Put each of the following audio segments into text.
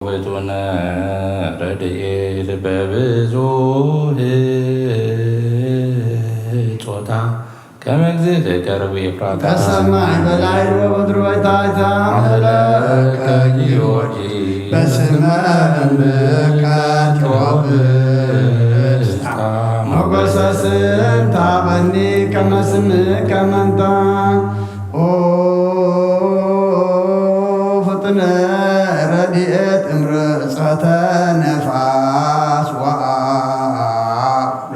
ውእቱነ ረድኤት በብዙህ ጾታ ከመ እግዚእ ፍቅር ወኤፍራታ። በሰማይ በላይ ወምድር ወታሕታ አምለከ ጊዮርጊስ በስመ እምከ ቴዎብስታ ሞገሰ ስም ታበኒ ከመ ስምከ መንታ ኦ ፍጥነ ረድኤት እምርጸተ ነፋስ ወአውሎ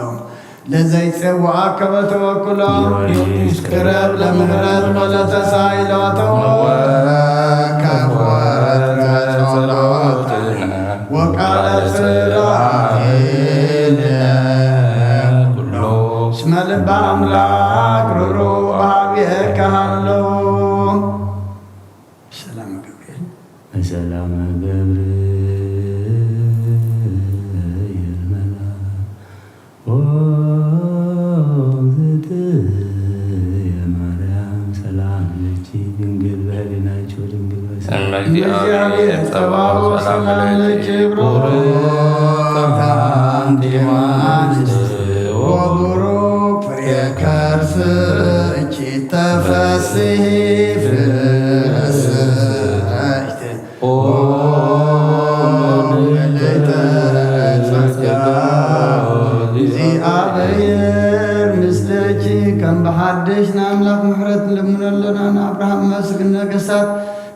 ለዘይጸውዓከ በተወክሎ ጊዮርጊስ ቅረብ ለምህረት ወለተሳይሎ ተወከፍ ወረድከ ጸሎትነ ወቃለ ጽላኢነ ኩሎ እስመ ልበ አምላክ ርሩእ ወሃብየከ ሃሎ። ሰላም ገብርኤል። በሰላመ ገብርኤል መልአክ ኦ እግዝእትየ ማርያም ሰላም ለኪ ድንግል በህሊናኪ ወድንግል በስጋኪ እመ እግዚአብሔር ጸባኦት ሰላም ለኪ ብሩክት አንቲ እም አንስት ወቡሩክ ፍሬ ከርስኪ ተፈስሒ ፍስሕት ኦ ምልዕተ ጸጋ እግዚአብሔር ምስለኪ። ከም ብሓድሽ ንኣምላኽ ምሕረት ንልምኖ ኣለና። ንኣብርሃም መስግን ነገስታት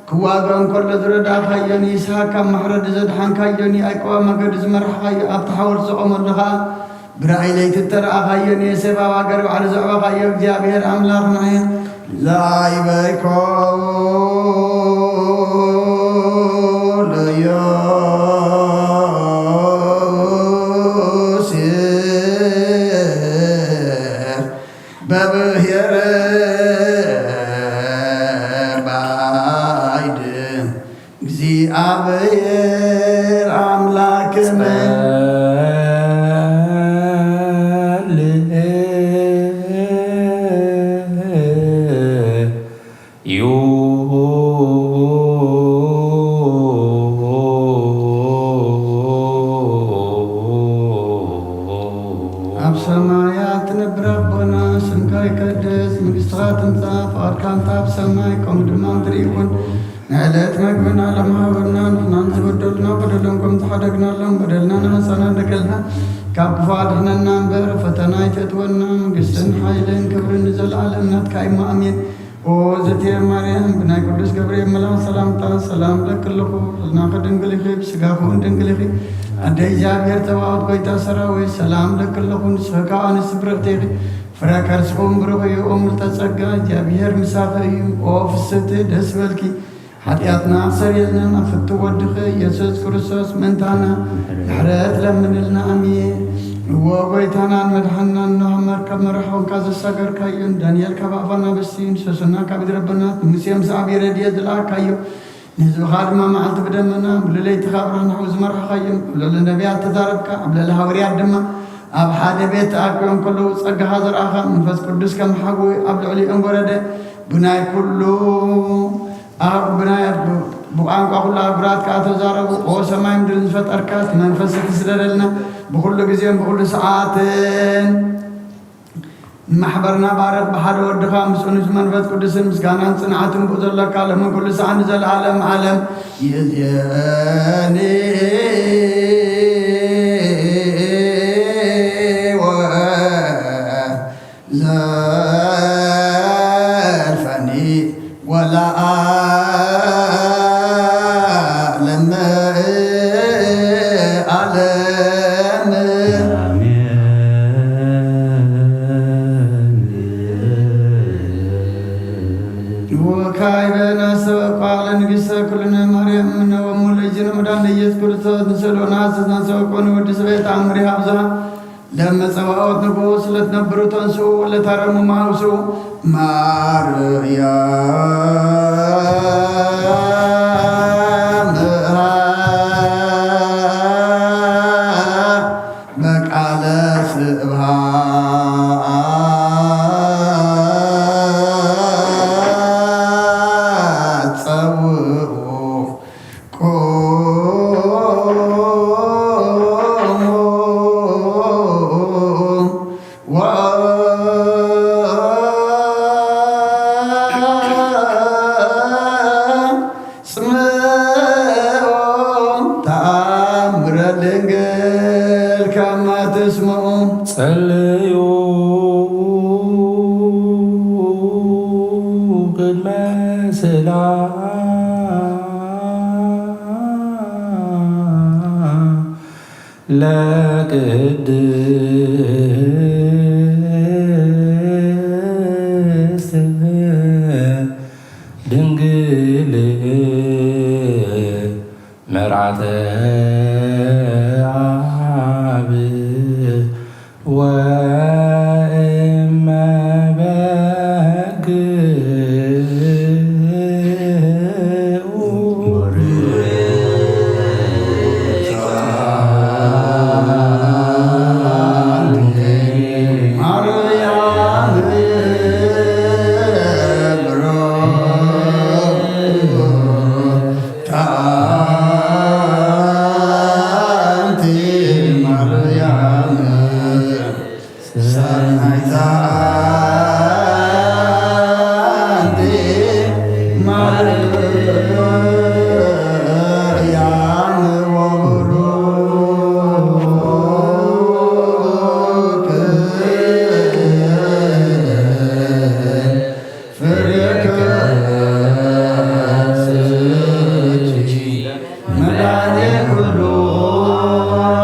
ክዋጋእ እንከሎ ዝረዳእካዮ፣ ንይስሃቅ ካብ ማሕረዲ ዘድሓንካዮ፣ ንያዕቆብ ኣብ መገዱ ዝመራሕካዮ፣ ኣብቲ ሓወልቲ ዝቖመሉ ኸኣ ብራእይ ለይቲ እተራእኻዮ ንዮሴፍ ኣብ ሃገር ባሕሪ ዘዕበኻዮ እግዚኣብሔር ኣምላኽና እየ። ዘዓይበይኮ ለዮሴፍ በብሄረ ባይድ እግዚኣብሔር ኣምላክነ ጸልዩ ኣብ ሰማያት ትነብር ኣቦና፣ ስምካ ይቀደስ፣ መንግስትኻ ትምጻእ፣ ፍቓድካ እንተ ኣብ ሰማይ ከምኡ ድማ ምድሪ ይኹን። ንዕለት መግብና ሎሚ ሃበና፣ ንሕናን ዝበደሉና በደሎም ከም ዝሓደግናሎም በደልና ንሓሳና እንደገልና፣ ካብ ክፉ ኣድሕነና እምበር ፈተና ኣይተእትወና፣ መንግስትን ሓይልን ክብርን ንዘለኣለም ናትካ እዩ፣ ኣሜን። ኦ እግዝእትየ ማርያም፣ ብናይ ቅዱስ ገብርኤል መልኣኽ ሰላምታ ሰላም እብለኪ ኣለኹ። ሕልናኺ ድንግል ኢኺ፣ ብስጋኺ እውን ድንግል ኢኺ። ኣደ እግዚኣብሔር ጸባኦት፣ ጐይታ ሰራዊት፣ ሰላም እብለኪ ኣለኹ። ንስኺ ካብ ኣንስቲ ብርኽቲ ኢኺ፣ ፍረ ከርስኺ እውን ብሩኽ እዩ። ኦ ምልዕተ ጸጋ፣ እግዚኣብሔር ምሳኺ እዩ። ኦ ፍስሕቲ፣ ደስ ይበልኪ፣ ሓጢኣትና ኣስተሰርየልና፣ ናብ ፍትው ወድኺ ኢየሱስ ክርስቶስ ምእንታና ምሕረት ለምንልና። ኣሜን። እወ ጐይታናን መድሓንናን ኖህ መርከብ መራሕ ኾንካ ዘሳገርካዮ፣ ንዳንኤል ካብ ኣፍ ኣናብስቲ፣ ንሶስና ካብ ኢድ ረበናት፣ ንሙሴ ምስ ዓብዪ ረድኤት ዝለኣካዮ፣ ንህዝብኻ ድማ መዓልቲ ብደመና፣ ሙሉእ ለይቲ ካብ ብርሃን ንሕው ዝመራሕኻዮም፣ ኣብ ልዕሊ ነቢያት ተዛረብካ፣ ኣብ ልዕሊ ሃዋርያት ድማ ኣብ ሓደ ቤት ተኣኪቦም ከለዉ ጸጋኻ ዘርኣኻ፣ መንፈስ ቅዱስ ከም ሓዊ ኣብ ልዕሊኦም ወረደ። ብናይ ኩሉ ኣብ ብናይ ብቋንቋ ኩሉ ኣህጉራት ከኣ ተዛረቡ። ኦ ሰማይ ምድሪ ዝፈጠርካ፣ እቲ መንፈስ እቲ ስደደልና፣ ብኹሉ ግዜን ብኹሉ ሰዓትን። ንማሕበርና ባርኽ፣ ብሓደ ወድኻ ምስኡ ንመንፈስ ቅዱስን ምስጋናን ጽንዓትን ብኡ ዘለካ፣ ሎምን ኩሉ ሰዓት ንዘለዓለም ዓለም። ይእዜኒ ወ ዘልፈኒ ወለዓለመ ዓለም። ኣሜን። ወካዕበ ናስተበቅዖ ንግሥተ ኩልነ ማርያም እምነ ወእሙ ለእግዚእነ መድኃኒነ ኢየሱስ ክርስቶስ ንስእሎ ንሃስስ ናስተበቅዖ ንወዲ ስበ ተአምሪ ሃብዛ። ለመጸዋዖት ንጉሥ ለትነብሩ ተንስኡ ወለታረሙ መሃውስኡ ማርያም በቃለ ስብሐት ጸውዑ። ለቅድስት ድንግል መርዓተ አብ ወእመ በግ መድኃኔ ኩሉ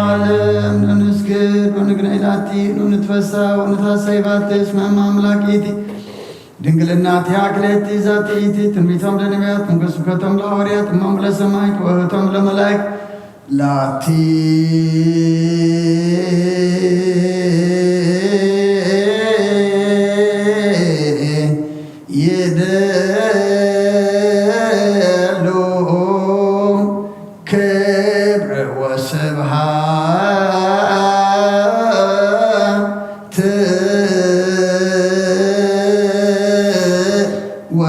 ዓለም። ንንስግድ ወንግነይ ላቲ፣ ንንትፈሳ ወንታሰይ ባቲ እስመ እመ አምላክ ኢቲ። ድንግልናቲሃ ክልኤቲ ዛቲ ኢቲ። ትንቢቶም ለነቢያት፣ እምከ ስብከቶም ለሐዋርያት፣ እሞም ለሰማዕት ወውህቶም ለመላእክት ላቲ። ይደሉ ክብር ወስብሐት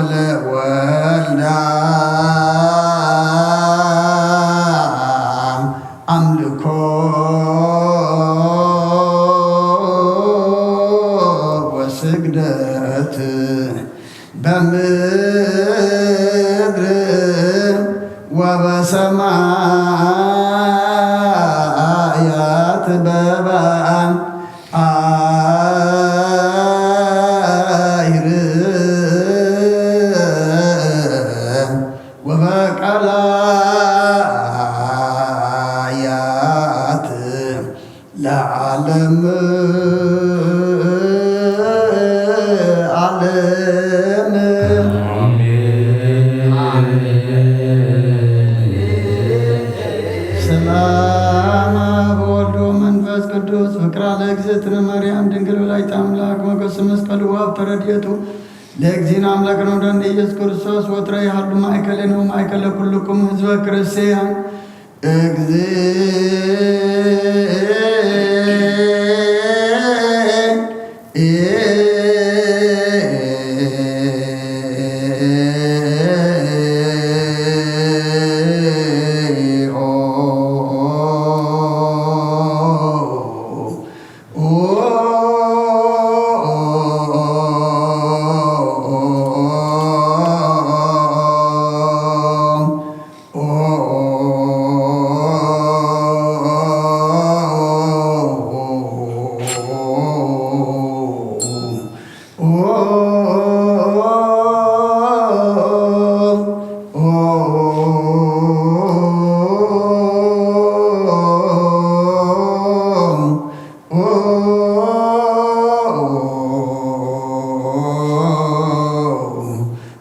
ወለወልዳ አምልኮ ወስግደት በምድር ወበሰማያት በበአም አይር ወበቃላያት ለዓለም ዓለም። ሰላም አብ ወወልድ ወመንፈስ ቅዱስ ፍቅራ ለእግዝእትነ ማርያም ድንግል ወላዲተ አምላክ ሞገስ መስቀሉ ወሀብተ ረድኤቱ ለእግዚእነ አምላክነ ወመድኃኒነ ኢየሱስ ክርስቶስ ወትረ ይሃሉ ማእከሌነ ወማእከለ ኩልክሙ ህዝበ ክርስቲያን። እግዚእ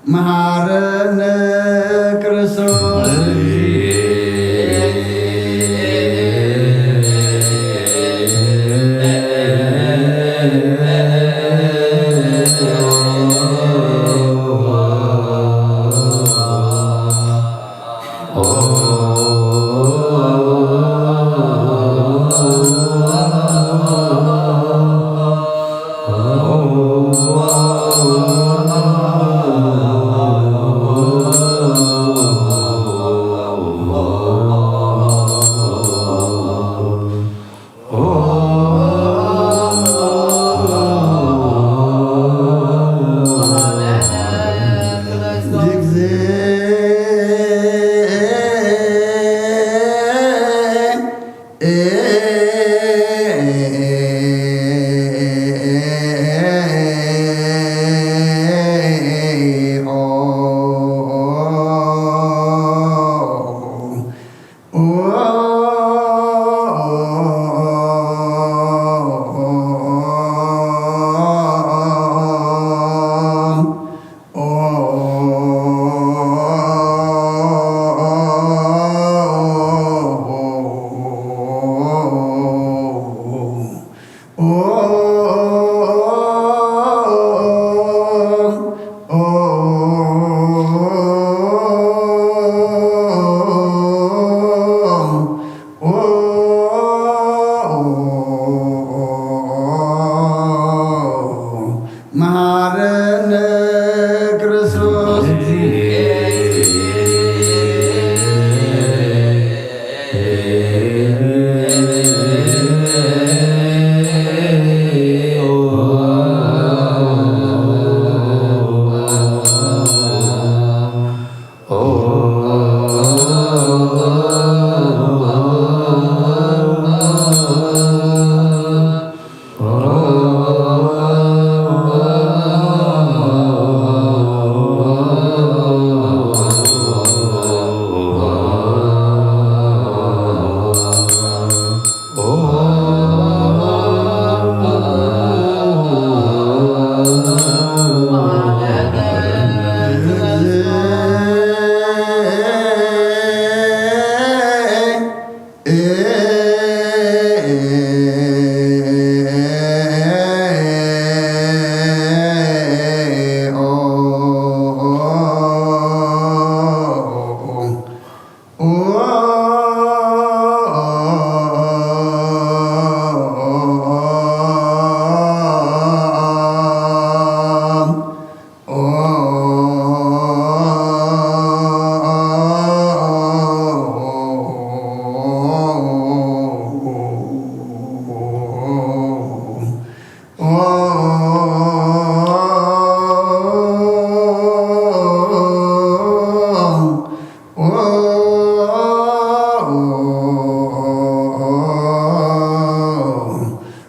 መሐረነ ክርስቶስ።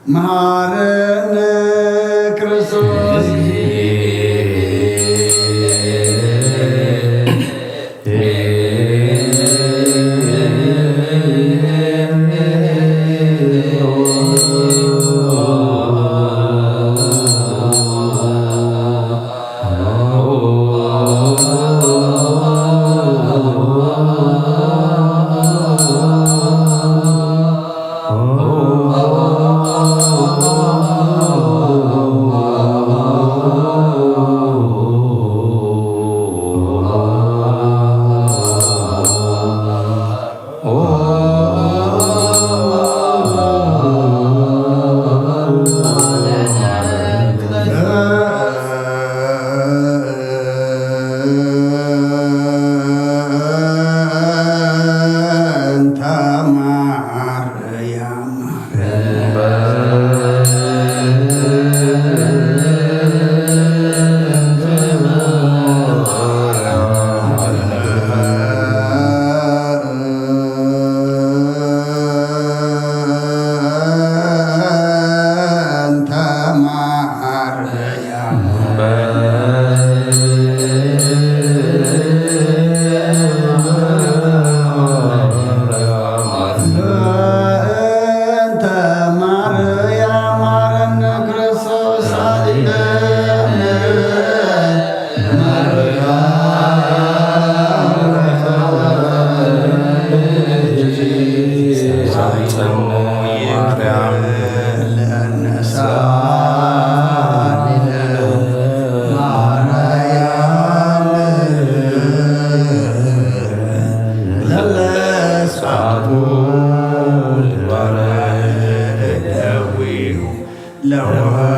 መሃረነ ክርስቶስ።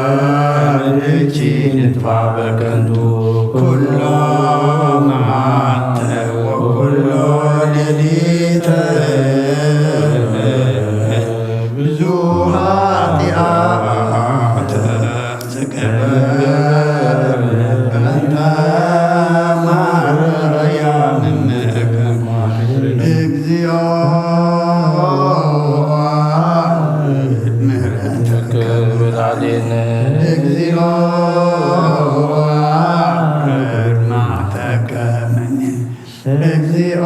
ለወልድኪ ንጥፋ በከንቱ ኩሎ መዓልተ ወኩሎ ሌሊተ ብዙ ኃጢአተ ዘገበርነ በእንተ ማርያም እምነ እግዚኦ ምሕረትከ ወታዴነ። እግዚኦ ማተከ መኒ። እግዚኦ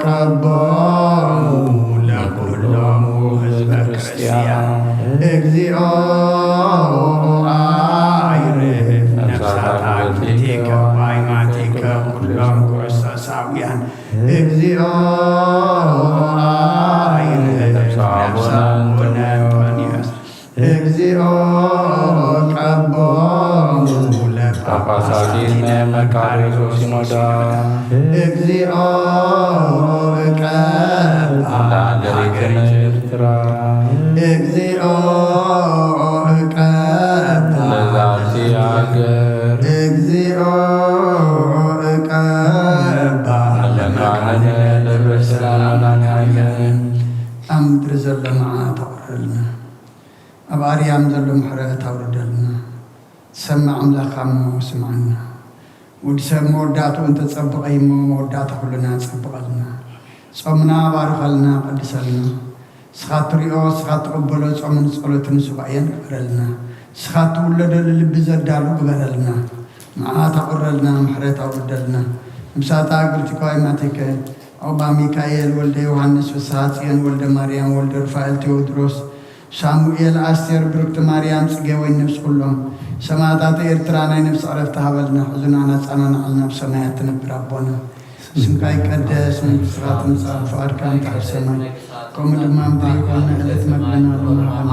ቀቦሙ ለኩሎሙ ህዝበ ክርስቲያን። እግዚኦ አይርህ ነፍሳታ ግብቲከ ወአይማቲከ ኩሎም ክርስቶሳውያን። እግዚኦ አይርህ ነፍሳቡነ እንጦንዮስ። እግዚኦ ቀቦሙ ለጳጳሳቲነ መካርዮስ ሲኖዳ። እግዚኦ ቀባ ለሀገሪትነ ኤርትራ። እግዚኦ ቀባ ለዛቲ ሀገር። እግዚኦ ቀባ ለመካነ ደብረ ሰላም። ኣብ ምድሪ ዘሎ መዓት ኣውርደልና። ኣብ ኣርያም ዘሎ ምሕረት ኣውርደልና። ትሰምዕ ኣምላኽ እሞ ስምዓና። ወዲ ሰብ መወዳእትኡ እንተጸብቐ እሞ መወዳእታ ኩልና ጸብቐልና። ጾምና ባርኸልና፣ ቀድሰልና። ንስኻ እትሪኦ፣ ንስኻ እትቕበሎ ጾምን ጸሎትን ሱባኤን ግበረልና። ንስኻ እትውለደሉ ልቢ ዘዳሉ ግበረልና። መዓት ኣቑረልና፣ ምሕረት ኣውርደልና። ነፍሳታ እግርቲኮ ኣይማቲከ፣ ዑቕባ ሚካኤል፣ ወልደ ዮሃንስ፣ ፍስሃ ጽዮን፣ ወልደ ማርያም፣ ወልደ ሩፋኤል፣ ቴዎድሮስ፣ ሳሙኤል፣ ኣስቴር፣ ብርክቲ ማርያም፣ ጽጌ ወይን ነፍሲ ኩሎም ሰማዕታት ኤርትራ ናይ ነፍሲ ዕረፍቲ ሃበልና። ሕዙናን ኣጸናንዓልና፣ ኣብ ሰማያት ትነብር ኣቦና። ስምካ ይቀደስ፣ መንግስትኻ ትምጻእ፣ ፍቓድካ እንተ ኣብ ሰማይ ከምኡ ድማ ምድሪ ይኹን። ዕለት መግብና ሎሚ ሃበና።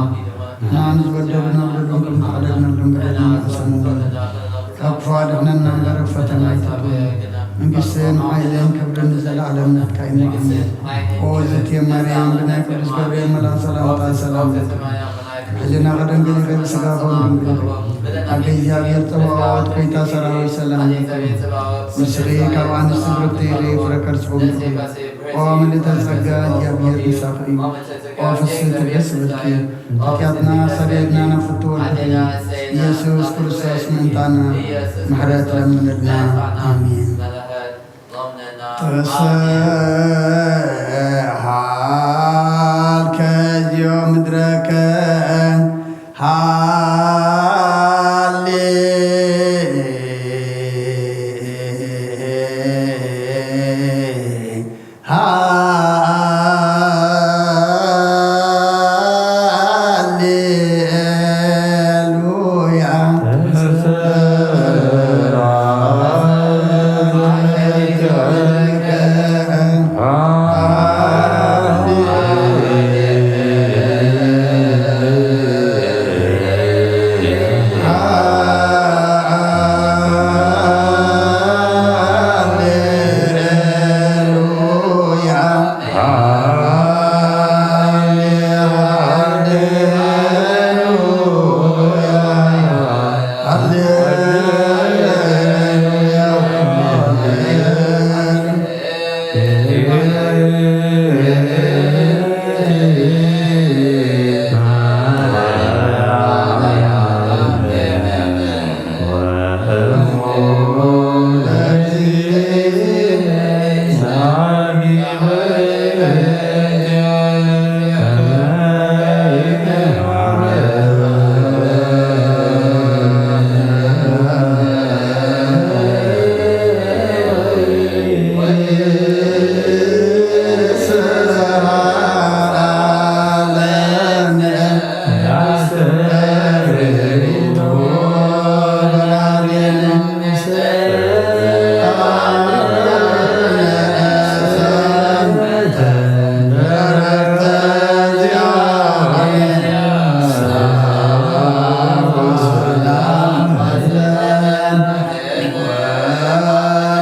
ንሕና ንዝበደሉና በደሎም ከም ዝሓደግናሎም በደልና ንሰምዖም። ካብ ክፉእ ኣድሕነና እምበር፣ ኣብ ፈተና ኣይተእትወና። መንግስትን ሓይልን ክብርን ንዘለኣለም ናትካ እዩ። ኣሜን። ኦ እግዝእትየ ማርያም፣ ብናይ ቅዱስ ገብርኤል መልኣክ ሰላምታ ሰላም ይብለኪ። ሕሊናኺ ድንግል ይኹን፣ ስጋኺ እውን ድንግል ይኹን። ኣደ እግዚኣብሔር ጸባኦት፣ ጎይታ ሰራዊት ሰላም ይኹን። ንስኺ ካብ ኣንስቲ ብርክቲ ኢኺ፣ ፍረ ከርስኺ እውን ብሩኽ እዩ። ኦ ምልእተ ጸጋ፣ እግዚኣብሔር ምሳኺ እዩ። ኦ ፍስሕቲ ደስ ይበልኪ፣ ኃጢአትና ሰረየልና ናብ ፍትወ ወልድኪ ኢየሱስ ክርስቶስ ምእንታና ምሕረት ለምንልና። ኣሜን። ተሰሃልከ እግዚኦ ምድረከ ሃሌ ሃሌሉያ።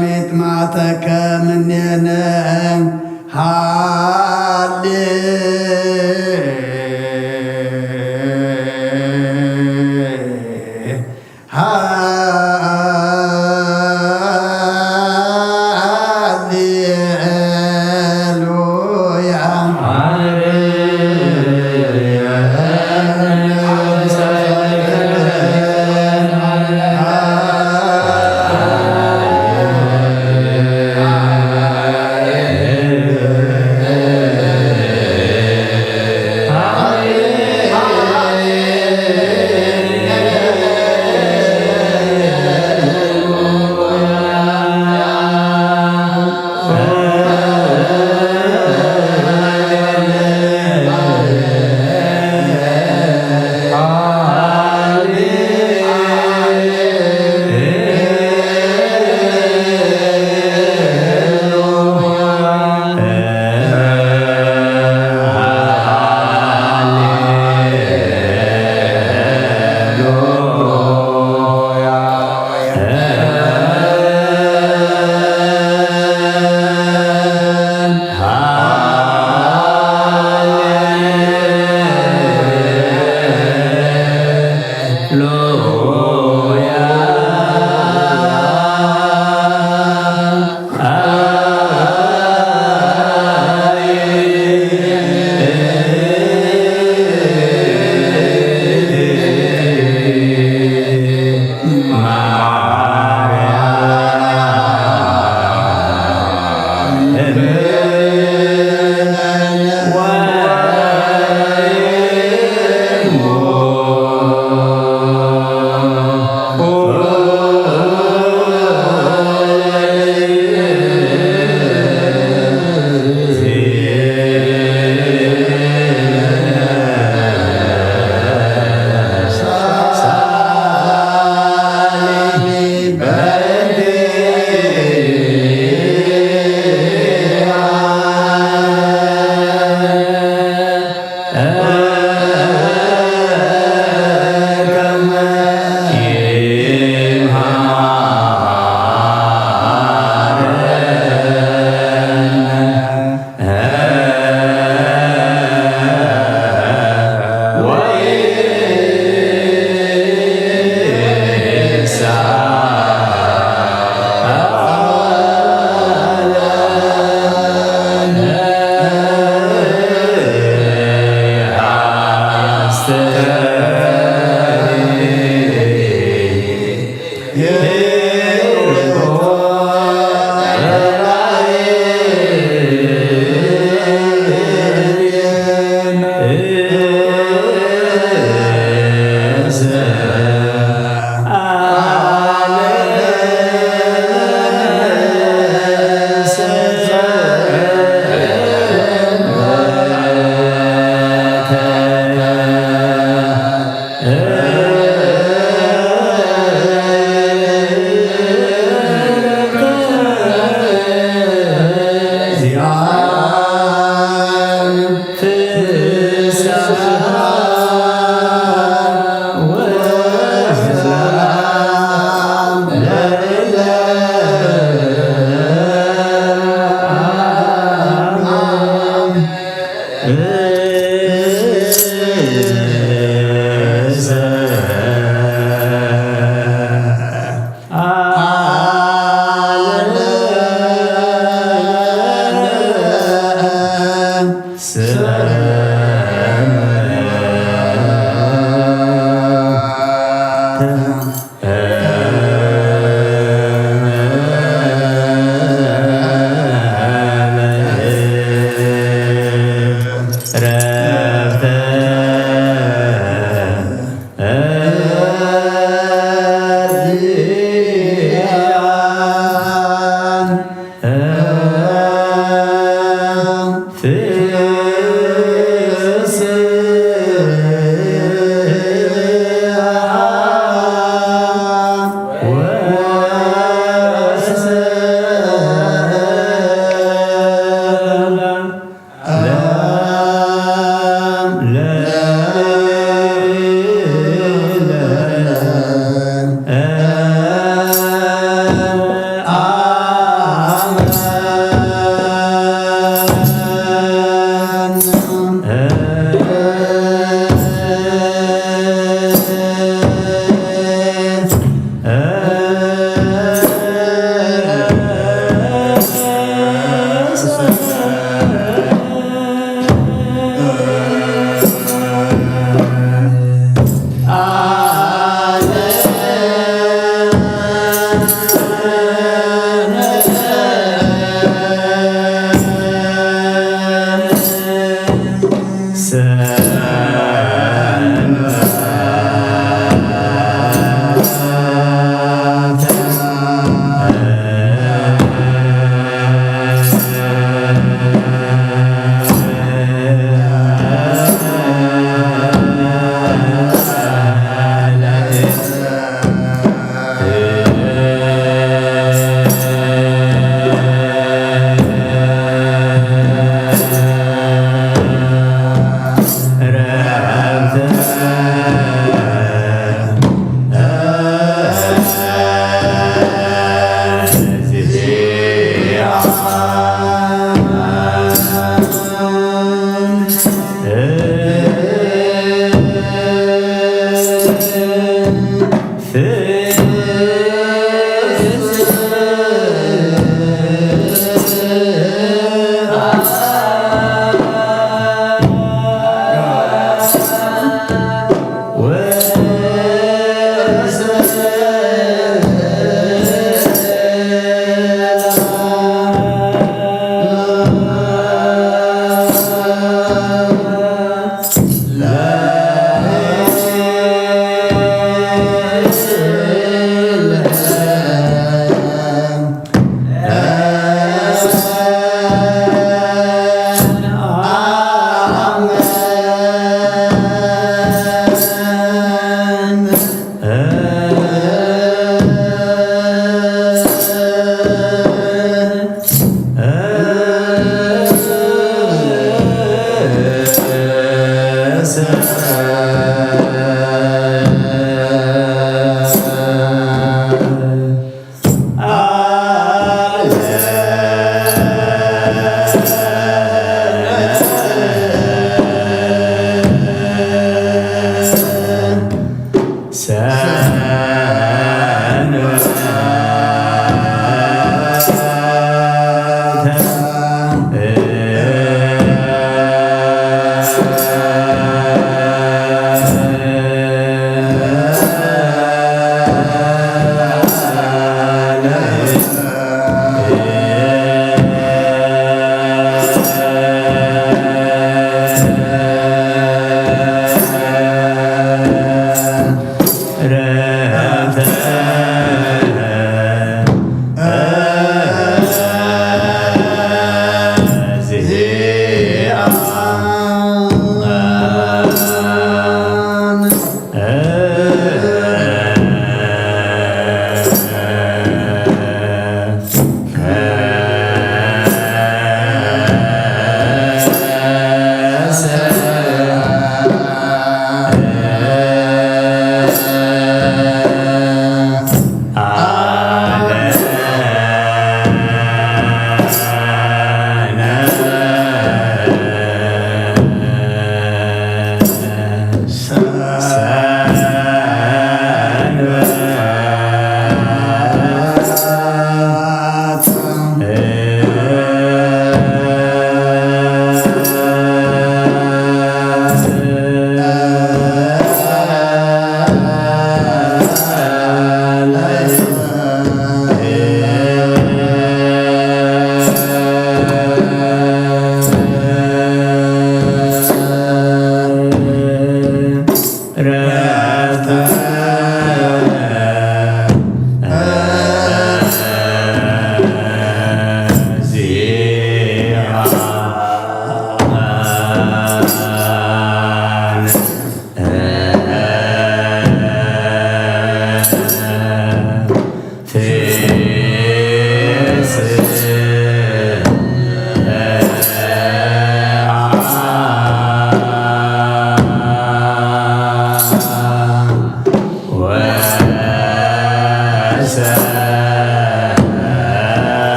ሚጥማተከ ምኔነ ሃሌ ሃሌሉያ።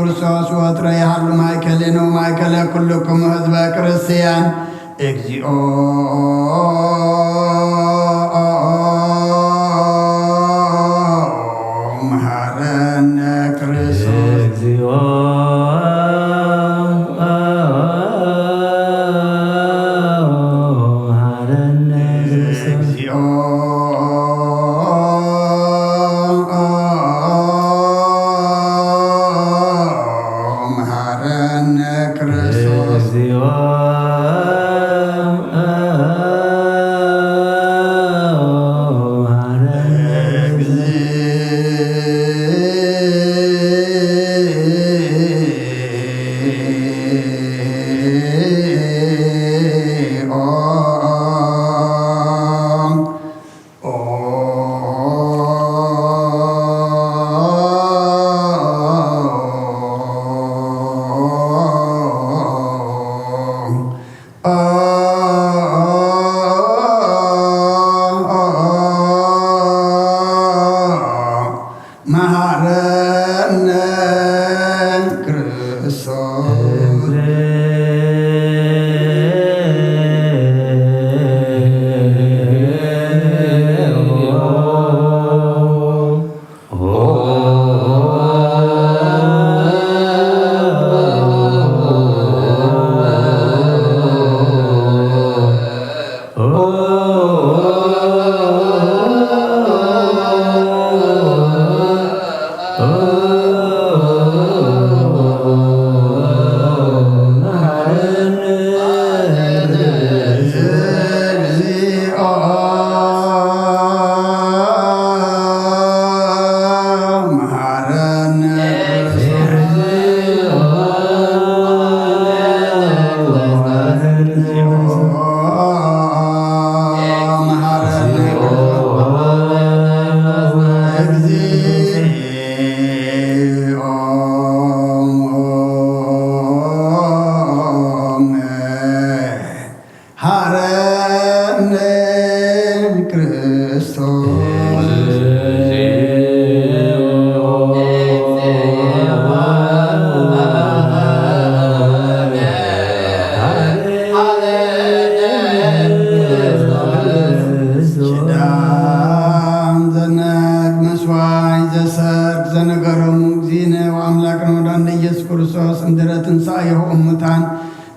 ክርስቶስ ወትረ ይሃሉ ማእከሌነ ወማእከለ ኩልክሙ ህዝበ ክርስቲያን። እግዚኦ መሐረነ ክርስቶስ። እግዚኦ መሐረነ ክርስቶስ። እግዚኦ መሐረነ ክርስቶስ። እግዚኦ መሐረነ መሐረነ ክርስቶስ። መሐረነ ክርስቶስ። ኪዳን ዘነግ መስዋይ ዘሰርክ ዘነገሮሙ እግዚእነ ወአምላክነ ወመድኃኒነ ኢየሱስ ክርስቶስ እምድረ ትንሣኤሁ እሙታን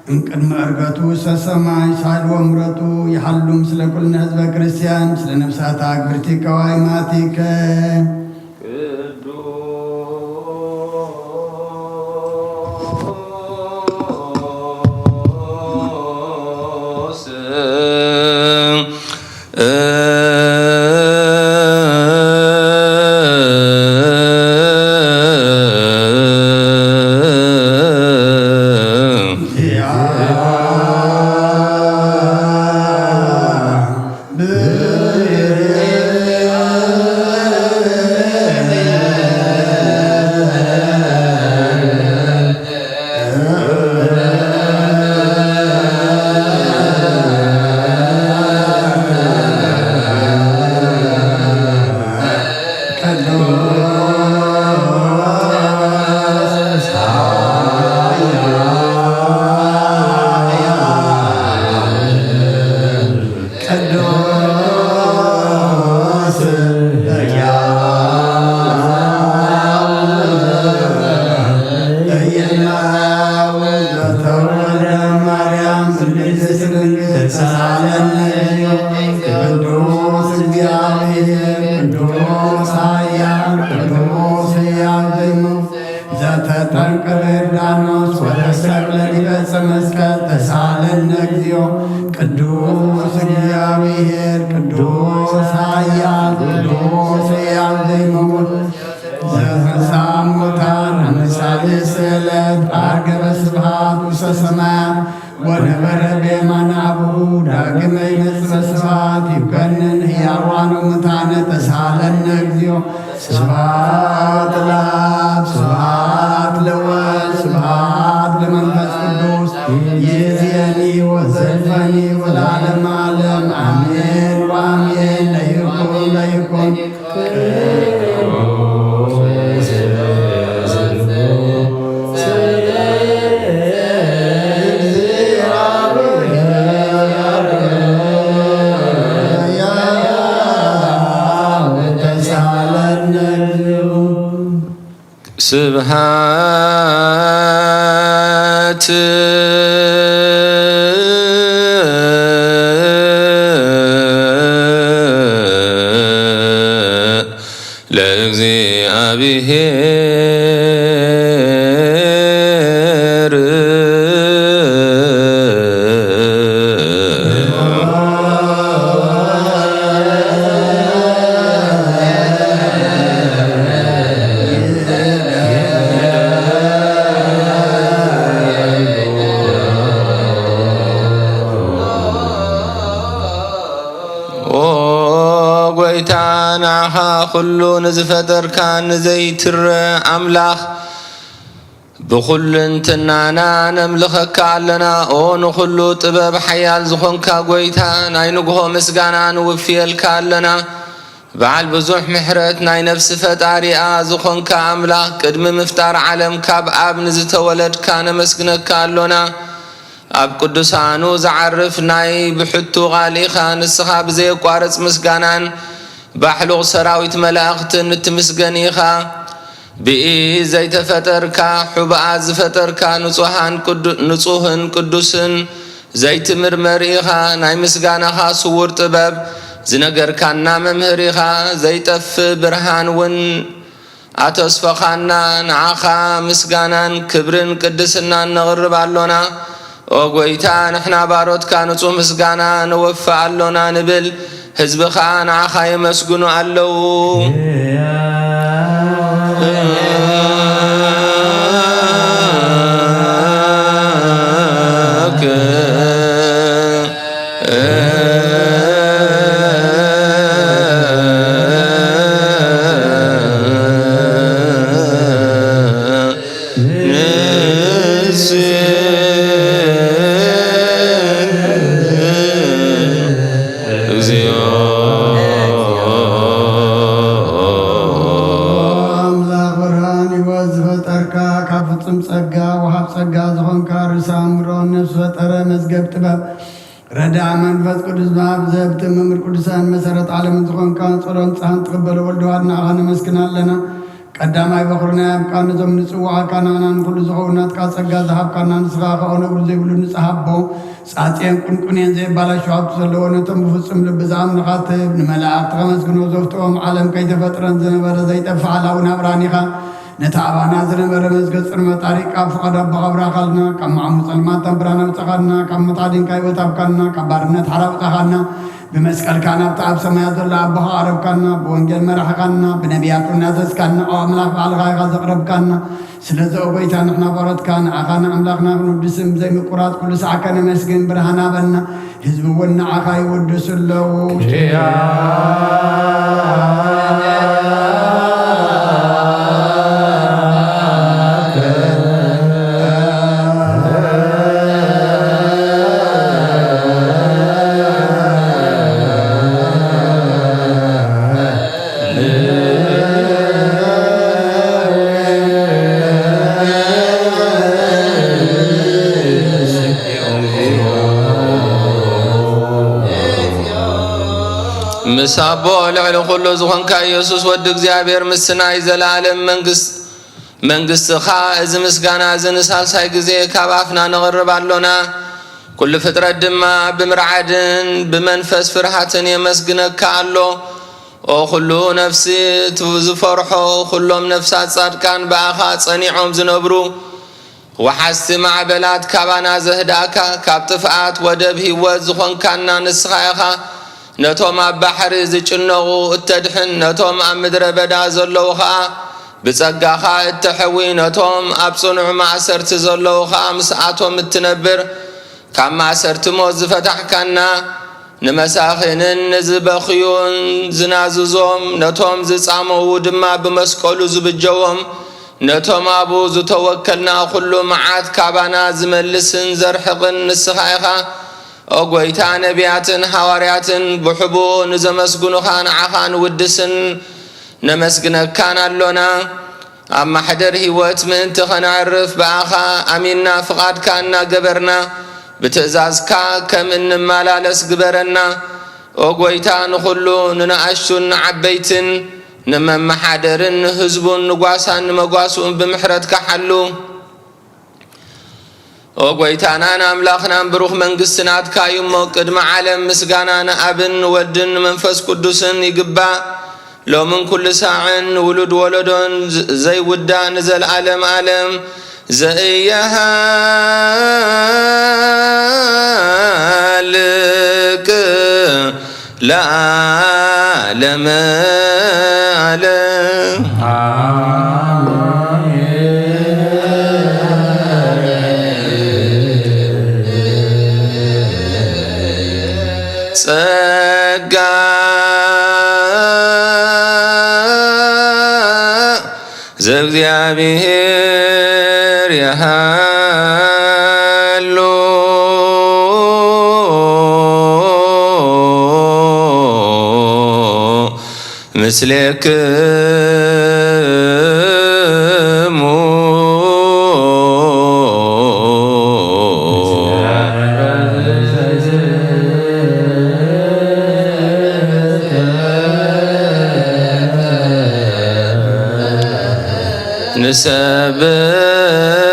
እምቅድመ ዕርገቱ ውስተ ሰማይ ሳህል ወምሕረቱ ይሃሉ ምስለ ኩልነ ህዝበ ክርስቲያን ምስለ ነፍሳታ ግብርቲ ቀዋይ ማቲከ። ቅዱስ ቅዱስ ሕያው ሕያው ዘተወልደ ማርያም ቅድስት ድንግል ተሳለነ። ቅዱስ እግዚአብሔር ቅዱስ ኃያል ቅዱስ ሕያው ዘይመውት ዘተጠምቀ በዮርዳኖስ ወተሰቅለ ዲበ ዕፀ መስቀል ተሳለነ እግዚኦ። ቅዱስ እግዚአብሔር ቅዱስ ኃያል ቅዱስ ሕያው ዘይመውት ዘተንሥአ እሙታን አመ ሣልስት ዕለት ዐርገ በስብሐት ውስተ ሰማያት ወነበረ በየማነ አቡሁ ዳግመ ይመጽእ በስብሐት ይኮንን ሕያዋን ወሙታነ ተሳለነ እግዚኦ። ስብሐት ለአብ ስብሐት ለወልድ ስብሐት ለመንፈስ ቅዱስ ይእዜኒ ወዘልፈኒ ወለዓለመ ዓለም አሜን ወአሜን። ለይኩን ለይኩን ስብሃት ለእግዚኣብሔር። ኦ ጎይታ፣ ንዓኻ ኩሉ ንዝፈጠርካ ንዘይትረ ኣምላኽ፣ ብኹልንትናና ነምልኸካ ኣለና። ኦ ንኹሉ ጥበብ ሓያል ዝኾንካ ጎይታ፣ ናይ ንግሆ ምስጋና ንውፍየልካ ኣለና። በዓል ብዙሕ ምሕረት፣ ናይ ነፍሲ ፈጣሪኣ ዝኾንካ ኣምላኽ፣ ቅድሚ ምፍጣር ዓለም ካብ ኣብ ንዝተወለድካ ነመስግነካ ኣሎና። ኣብ ቅዱሳኑ ዝዓርፍ ናይ ብሕቱ ቃል ኢኻ። ንስኻ ብዘየቋርጽ ምስጋናን ባሕሉቕ ሰራዊት መላእኽትን እትምስገን ኢኻ። ብኢድ ዘይተፈጠርካ፣ ሑብኣት ዝፈጠርካ፣ ንጹሃን ቅዱ-፣ ንጹህን ቅዱስን ዘይትምርመር ኢኻ። ናይ ምስጋናኻ ስዉር ጥበብ ዝነገርካና መምህር ኢኻ። ዘይጠፍእ ብርሃን እውን ኣተስፈኻና። ንዓኻ ምስጋናን ክብርን ቅድስናን ነቕርብ ኣሎና። ኦ ጎይታ፣ ንሕና ባሮትካ ንጹህ ምስጋና ነወፍእ ኣሎና ንብል። ህዝቢ ኸኣ ንዓኻ የመስግኑ ኣለዉ። ንስግድ እግዚኦ። ኣምላኽ ብርሃን ህይወት ዝፈጠርካ፣ ካብ ፍጹም ጸጋ ወሃብ ጸጋ ዝኾንካ፣ ርእሰ ኣእምሮ ነፍሲ ፈጠረ፣ መዝገብ ጥበብ፣ ረዳእ መንፈስ ቅዱስ፣ መሃብ ዘህብቲ፣ መምህር ቅዱሳን፣ መሰረት ዓለምን ዝኾንካ፣ ጸሎን ንስሓን ትቕበል ወልድ ዋህድ ንዓኻ ነመስግን ኣለና። ቀዳማይ በኹርና ያብቃ፣ ነዞም ንጽውዓካ ንዓና ንኹሉ ዝኸውን ናትካ ጸጋ ዝሃብካና፣ ንስኻ ከኣ ነውሪ ዘይብሉ ንጽሃ ኣቦ፣ ጻጽየን ቁንቁንየን ዘየባላሹ ሃብቲ ዘለዎ፣ ነቶም ብፍጹም ልቢ ዝኣምኑኻ ትህብ፣ ንመላእኽቲ ከመስግንዎ ዘፍትዎም፣ ዓለም ከይተፈጥረን ዝነበረ ዘይጠፍእ ሓላዊ ናብራን ኢኻ። ነቲ ኣባና ዝነበረ መዝገብ ጽልመት ኣሪቕካ፣ ኣብ ፍቓድ ኣቦኻ ኣብራኻልና፣ ካብ ማዕሞ ጸልማት ናብ ብርሃን ኣውጻኻና፣ ካብ ሞት ኣዲንካ ህይወት ሃብካና፣ ካብ ባርነት ሓራ ኣውጻኻና፣ ብመስቀልካ ናብቲ ኣብ ሰማያት ዘሎ ኣቦኻ ኣቕረብካና፣ ብወንጌል መራሕኻና፣ ብነቢያት እውን ኣዘዝካና። ኦ ኣምላኽ፣ ባዕልኻ ኢኻ ዘቕረብካና። ስለዚ ኦ ጎይታ፣ ንሕና ባሮትካ ንዓኻ ንኣምላኽና ክንውድስን ብዘይምቁራጽ ኩሉ ሳዕ ከነመስግን ብርሃን ሃበና። ህዝቢ እውን ንዓኻ ይውድሱ ኣለዉ። ምስ ኣቦ ልዕሊ ኩሉ ዝኾንካ ኢየሱስ ወዲ እግዚኣብሔር፣ ምስ ናይ ዘለኣለም መንግስት-፣ መንግስትኻ፣ እዚ ምስጋና እዚ ንሳልሳይ ግዜ ካብ ኣፍና ነቕርብ ኣሎና። ኩሉ ፍጥረት ድማ ብምርዓድን ብመንፈስ ፍርሃትን የመስግነካ ኣሎ። ኦ ኩሉ ነፍሲ፣ እቲ ዝፈርሖ፣ ኩሎም ነፍሳት ጻድቃን ብኣኻ ጸኒዖም ዝነብሩ፣ ወሓዝቲ ማዕበላት ካባና ዘህዳእካ፣ ካብ ጥፍኣት ወደብ ህይወት ዝኾንካና ንስኻ ኢኻ። ነቶም ኣብ ባሕሪ ዝጭነቑ እተድሕን፣ ነቶም ኣብ ምድረ በዳ ዘለዉ ኸኣ ብጸጋኻ እተሕዊ፣ ነቶም ኣብ ጽኑዕ ማእሰርቲ ዘለዉ ኸኣ ምስኣቶም እትነብር፣ ካብ ማእሰርቲ ሞት ዝፈታሕካና፣ ንመሳኺንን ንዝበኽዩን ዝናዝዞም፣ ነቶም ዝጻመዉ ድማ ብመስቀሉ ዝብጀዎም፣ ነቶም ኣብኡ ዝተወከልና ኩሉ መዓት ካባና ዝመልስን ዘርሕቕን ንስኻ ኢኻ። ኦ ጐይታ፣ ነቢያትን ሃዋርያትን ብሕቡእ ንዘመስግኑኻ ንዓኻ ንውድስን ነመስግነካን ኣሎና። ኣብ ማሕደር ህይወት ምእንቲ ኸነዕርፍ ብኣኻ ኣሚንና ፍቓድካ እናገበርና ብትእዛዝካ ከም እንመላለስ ግበረና። ኦ ጐይታ፣ ንኹሉ ንነኣሽቱን ንዓበይትን ንመመሓደርን ንህዝቡን ንጓሳን ንመጓስኡን ብምሕረትካ ሓሉ። ኦ ጐይታናን ኣምላኽናን ብሩኽ መንግስቲ ናትካ እዩ እሞ፣ ቅድሚ ዓለም ምስጋና ንኣብን ንወድን ንመንፈስ ቅዱስን ይግባእ፣ ሎምን ኩሉ ሳዕን ንውሉድ ወለዶን ዝ-፣ ዘይውዳእ ንዘለዓለም ዓለም። ዘኢየሃልቅ ለዓለመ ዓለም። ጸጋ ዘእግዚኣብሔር የሃሉ ምስሌክሙ።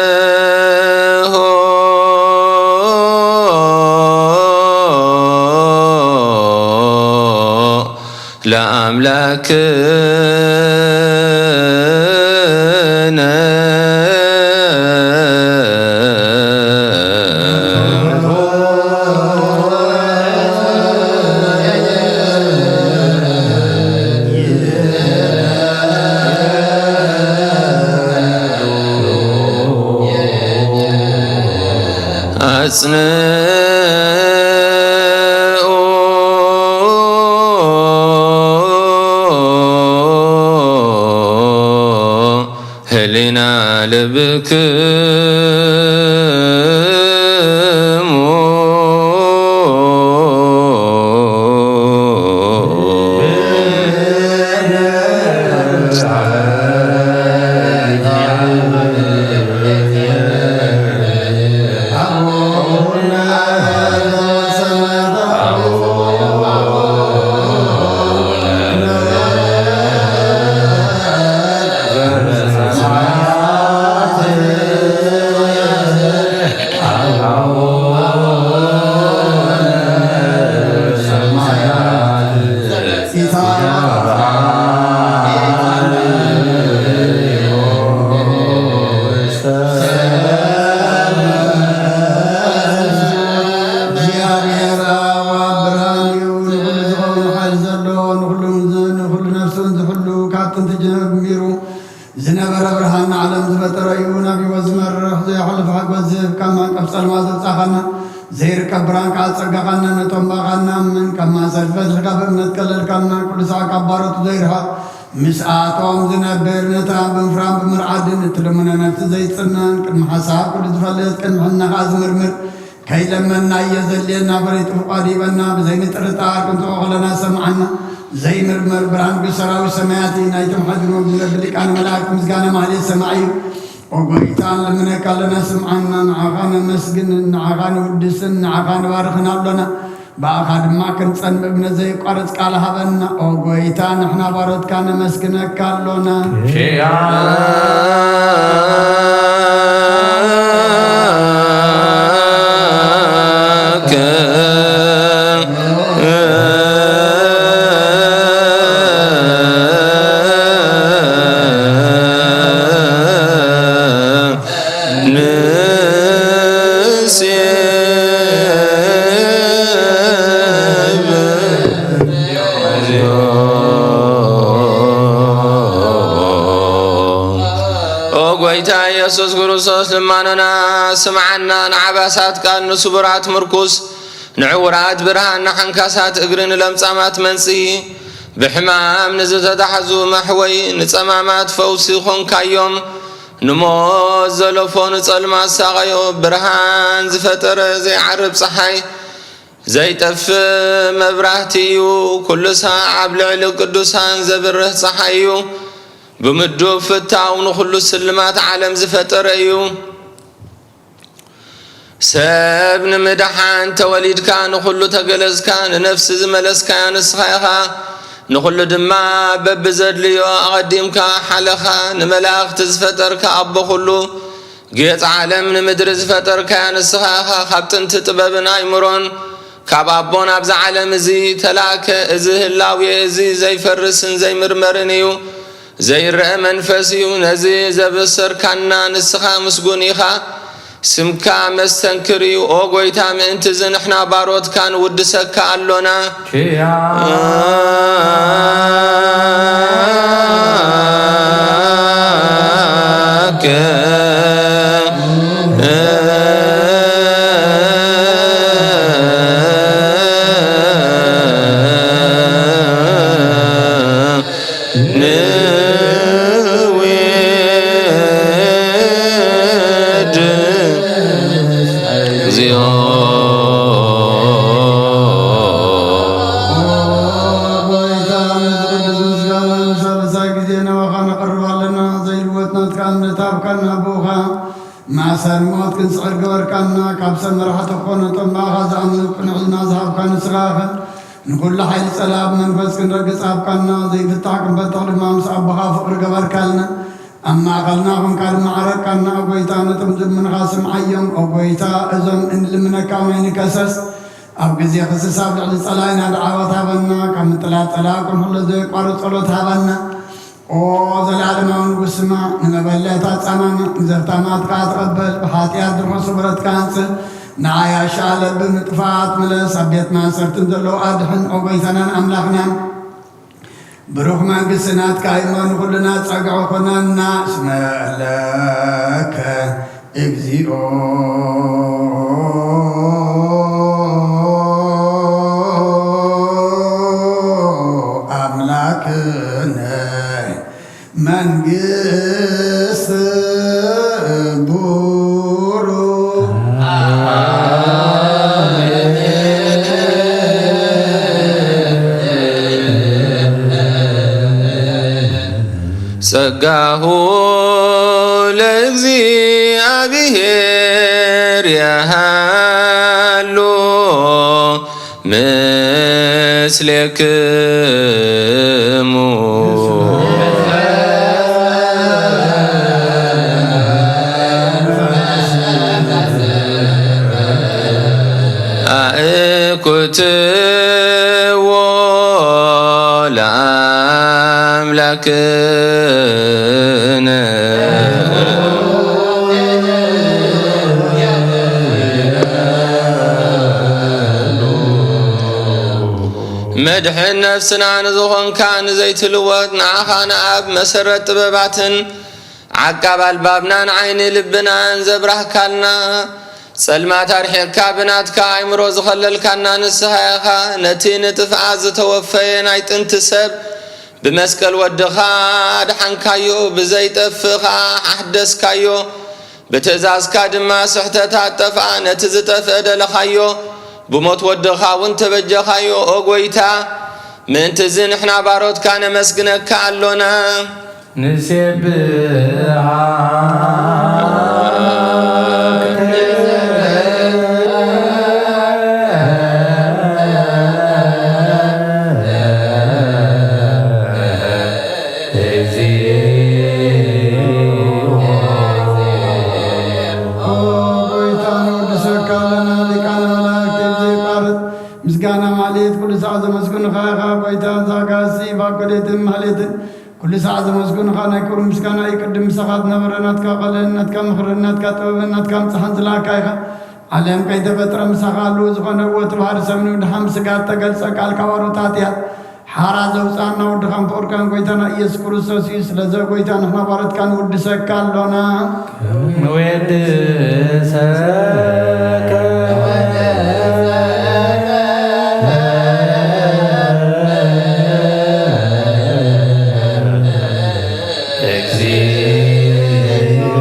ንሰብሖ ለኣምላክነ። ኣጽንኡ ህሊና ልብክሙ። እግዚኣብሔር ኣብ ብርሃን እዩ፣ ንኹሉ ዝኸውን ሓይሊ ዘለዎ፣ ንኹሉ ንዝ-፣ ንኹሉ ነፍሱን ዝሕሉ ካብ ጥንቲ ጀሚሩ ዝነበረ ብርሃን ንዓለም ዝፈጠረ እዩ። ናብ ህይወት ዝመርሕ ዘይሓልፍ ሓጎስ ዝህብ፣ ካብ ማንቀፍ ጸልማት ዘውጻኻና፣ ዘይርከብ ብርሃን ከኣ ጸጋኻና ነቶም ብኣኻ እንኣምን፣ ካብ ማእሰርቲ ፈቲሕካ ብእምነት ከለልካና፣ ኩሉ ሳዕ ካብ ባሮቱ ዘይርሕቕ፣ ምስኣቶም ዝነብር፣ ነታ ብምፍራን ብምርዓድን እትልምኖ ነፍሲ ዘይጽመን፣ ቅድሚ ሓሳብ ኩሉ ዝፈልጥ፣ ቅድሚ ሕልና ከኣ ዝምርምር፣ ከይለመንናዮ ዘድልየና ፈሊጡ ፍቓዱ ይበና፣ ብዘይምጥርጣር ክንጽኦ ከለና ሰምዓና። ዘይምርመር ብርሃን ቅዱስ ሰራዊት ሰማያት እዩ። ናይቶም ሓድሮ ዝነብር ሊቃነ መላእክት ምስጋና ማህሌት ሰማዕ እዩ። ኦ ጎይታ፣ ንልምነካ ኣለና፣ ስምዓና። ንዓኻ ነመስግንን፣ ንዓኻ ንውድስን፣ ንዓኻ ንባርኽን ኣሎና። ብኣኻ ድማ ክንጸን ብእምነት ዘየቋርጽ ቃል ሃበና። ኦ ጎይታ፣ ንሕና ባሮትካ ነመስግነካ ኣሎና። ኪያከ ንስብ። ኦ ጐይታ ኢየሱስ ክርስቶስ፣ ልማኖና ስምዓና። ንዓባሳት ቃል፣ ንስቡራት ምርኩስ፣ ንዕውራት ብርሃን፣ ንሓንካሳት እግሪ፣ ንለምጻማት መንጽሂ፣ ብሕማም ንዝተታሕዙ መሕወይ፣ ንጸማማት ፈውሲ ኾንካዮም። ንሞት ዘለፎ፣ ንጸልማት ሳቐዮ፣ ብርሃን ዝፈጠረ ዘይዓርብ ጸሓይ፣ ዘይጠፍእ መብራህቲ እዩ። ኩሉ ሳዕ ኣብ ልዕሊ ቅዱሳን ዘብርህ ጸሓይ እዩ። ብምዱብ ፍታው ንኹሉ ስልማት ዓለም ዝፈጠረ እዩ። ሰብ ንምድሓን ተወሊድካ፣ ንኹሉ ተገለጽካ፣ ንነፍሲ ዝመለስካያ ንስኻ ኢኻ። ንኹሉ ድማ በብዘድልዮ ኣቐዲምካ ሓለኻ። ንመላእኽቲ ዝፈጠርካ ኣቦ ኩሉ፣ ጌጽ ዓለም ንምድሪ ዝፈጠርካያ ንስኻ ኢኻ። ካብ ጥንቲ ጥበብን ኣእምሮን ካብ ኣቦን ኣብዚ ዓለም እዚ ተላእከ። እዚ ህላዌ እዚ ዘይፈርስን ዘይምርመርን እዩ፣ ዘይረአ መንፈስ እዩ። ነዚ ዘበሰርካና ንስኻ ምስጉን ኢኻ። ስምካ መስተንክር እዩ። ኦ ጐይታ፣ ምእንቲ እዚ ንሕና ባሮትካ ንውድሰካ ኣሎና። ኪያ ንውድ እግዚኦ። ጐይታ፣ ነዚ ቅዱስ ምስጋና ንሳልሳይ ግዜ ናባኻ ነቕርብ ኣለና። ዘይልወጥ ናትካ እምነት ኣብካና ብኡኻ ማእሰር ሞት ክንስዕር ገበርካና። ካብ ሰብ መራሕቲ ክኾኑ እቶም ብኣኻ ዝኣምኑ ቅኑዕ ዝና ዝሃብካ ንስኻ ኢኻ። ንኹሉ ሓይሊ ጸላእ ብመንፈስ ክንረግጽ ኣብካና። ዘይፍታሕ ክንፈትሕ ድማ ምስ ኣቦኻ ፍቕሪ ገበርካልና። ኣብ ማእከልና ኾንካ ድማ ዓረቅካና። ኦ ጐይታ፣ ነቶም ዝልምኑኻ ስምዓዮም። ኦ ጐይታ፣ እዞም እንልምነካ ማይ ንከሰስ። ኣብ ግዜ ክስስ ኣብ ልዕሊ ጸላኢና ደዓወት ሃበና። ካብ ምጥላጥ ጸላኢ ክንሕሎ ዘየቋርጽ ጸሎት ሃበና። ኦ ዘላለማዊ ንጉስ፣ ስማዕ፣ ንመበለታት ጸማምዕ፣ ንዘፍታማትካ ተቐበል፣ ብሓጢኣት ድርሑስ ስብረትካ ኣንጽህ፣ ንዓይ ኣሻ ለብ ምጥፋኣት ምለስ፣ ኣብ ቤት ማእሰርትን ዘለዉ ኣድሕን፣ ኦ ጐይታናን ኣምላኽናን። ብሩኽ መንግስቲ ናትካ እሞ ንኹልና ጸግዒ ኩነና። እስመ ለከ እግዚኦ ኣምላክነ መንግስት ቡሩ። ጸጋሁ ለእግዚኣብሔር የሃሉ ምስሌክሙ። ኣእኩትዎ ለኣምላክነ። መድሕን ነፍስና ንዝኾንካ ንዘይትልወጥ ንዓኻ ንኣብ መሰረት ጥበባትን ዓቃብ ኣልባብናን ዓይኒ ልብናን ዘብራህካልና፣ ጸልማት ኣርሒቕካ ብናትካ ኣእምሮ ዝኸለልካና ንስኻ ኢኻ። ነቲ ንጥፍኣት ዝተወፈየ ናይ ጥንቲ ሰብ ብመስቀል ወድኻ ኣድሓንካዮ፣ ብዘይጠፍእ ኸኣ ኣሕደስካዮ። ብትእዛዝካ ድማ ስሕተት ኣጠፍኣ፣ ነቲ ዝጠፍአ ደለኻዮ፣ ብሞት ወድኻ እውን ተበጀኻዮ። ኦ ጐይታ፣ ምእንቲ እዚ ንሕና ባሮትካ ነመስግነካ ኣሎና። ንሴብሓ ኦ ጐይታ፣ ነወድሰካ ኣለና፣ ሊቃነ መላእክት ብዘየቋርጽ ምስጋና ማሌት ኩሉ ሰዓት ዘመስግኑኻ ኢኻ። ጐይታ ዛጋሲ ባኮሌትን ማሌትን ኩሉ ሰዓት ዘመስግኑኻ ናይ ክብሪ ምስጋና እዩ። ቅድም ምሳኻ ዝነበረ ናትካ ቃልን ናትካ ምኽርን ናትካ ጥበብን ናትካ ምጽሓን ዝለኣካ ኢኻ። ዓለም ከይተፈጥረ ምሳኻ ኣለዎ። ዝኾነ እወ እቲ ባህሪ ሰብ ንድሓን ብስጋ እተገልጸ ቃልካ ባሮት ሓጢኣት ሓራ ዘውጽኣና ወድኻን ፍቕርካን ጐይታና ኢየሱስ ክርስቶስ እዩ። ስለዚ ጐይታ ንሕና ባሮትካ ንውድሰካ ኣሎና። ንወድሰከ እግዚኦ።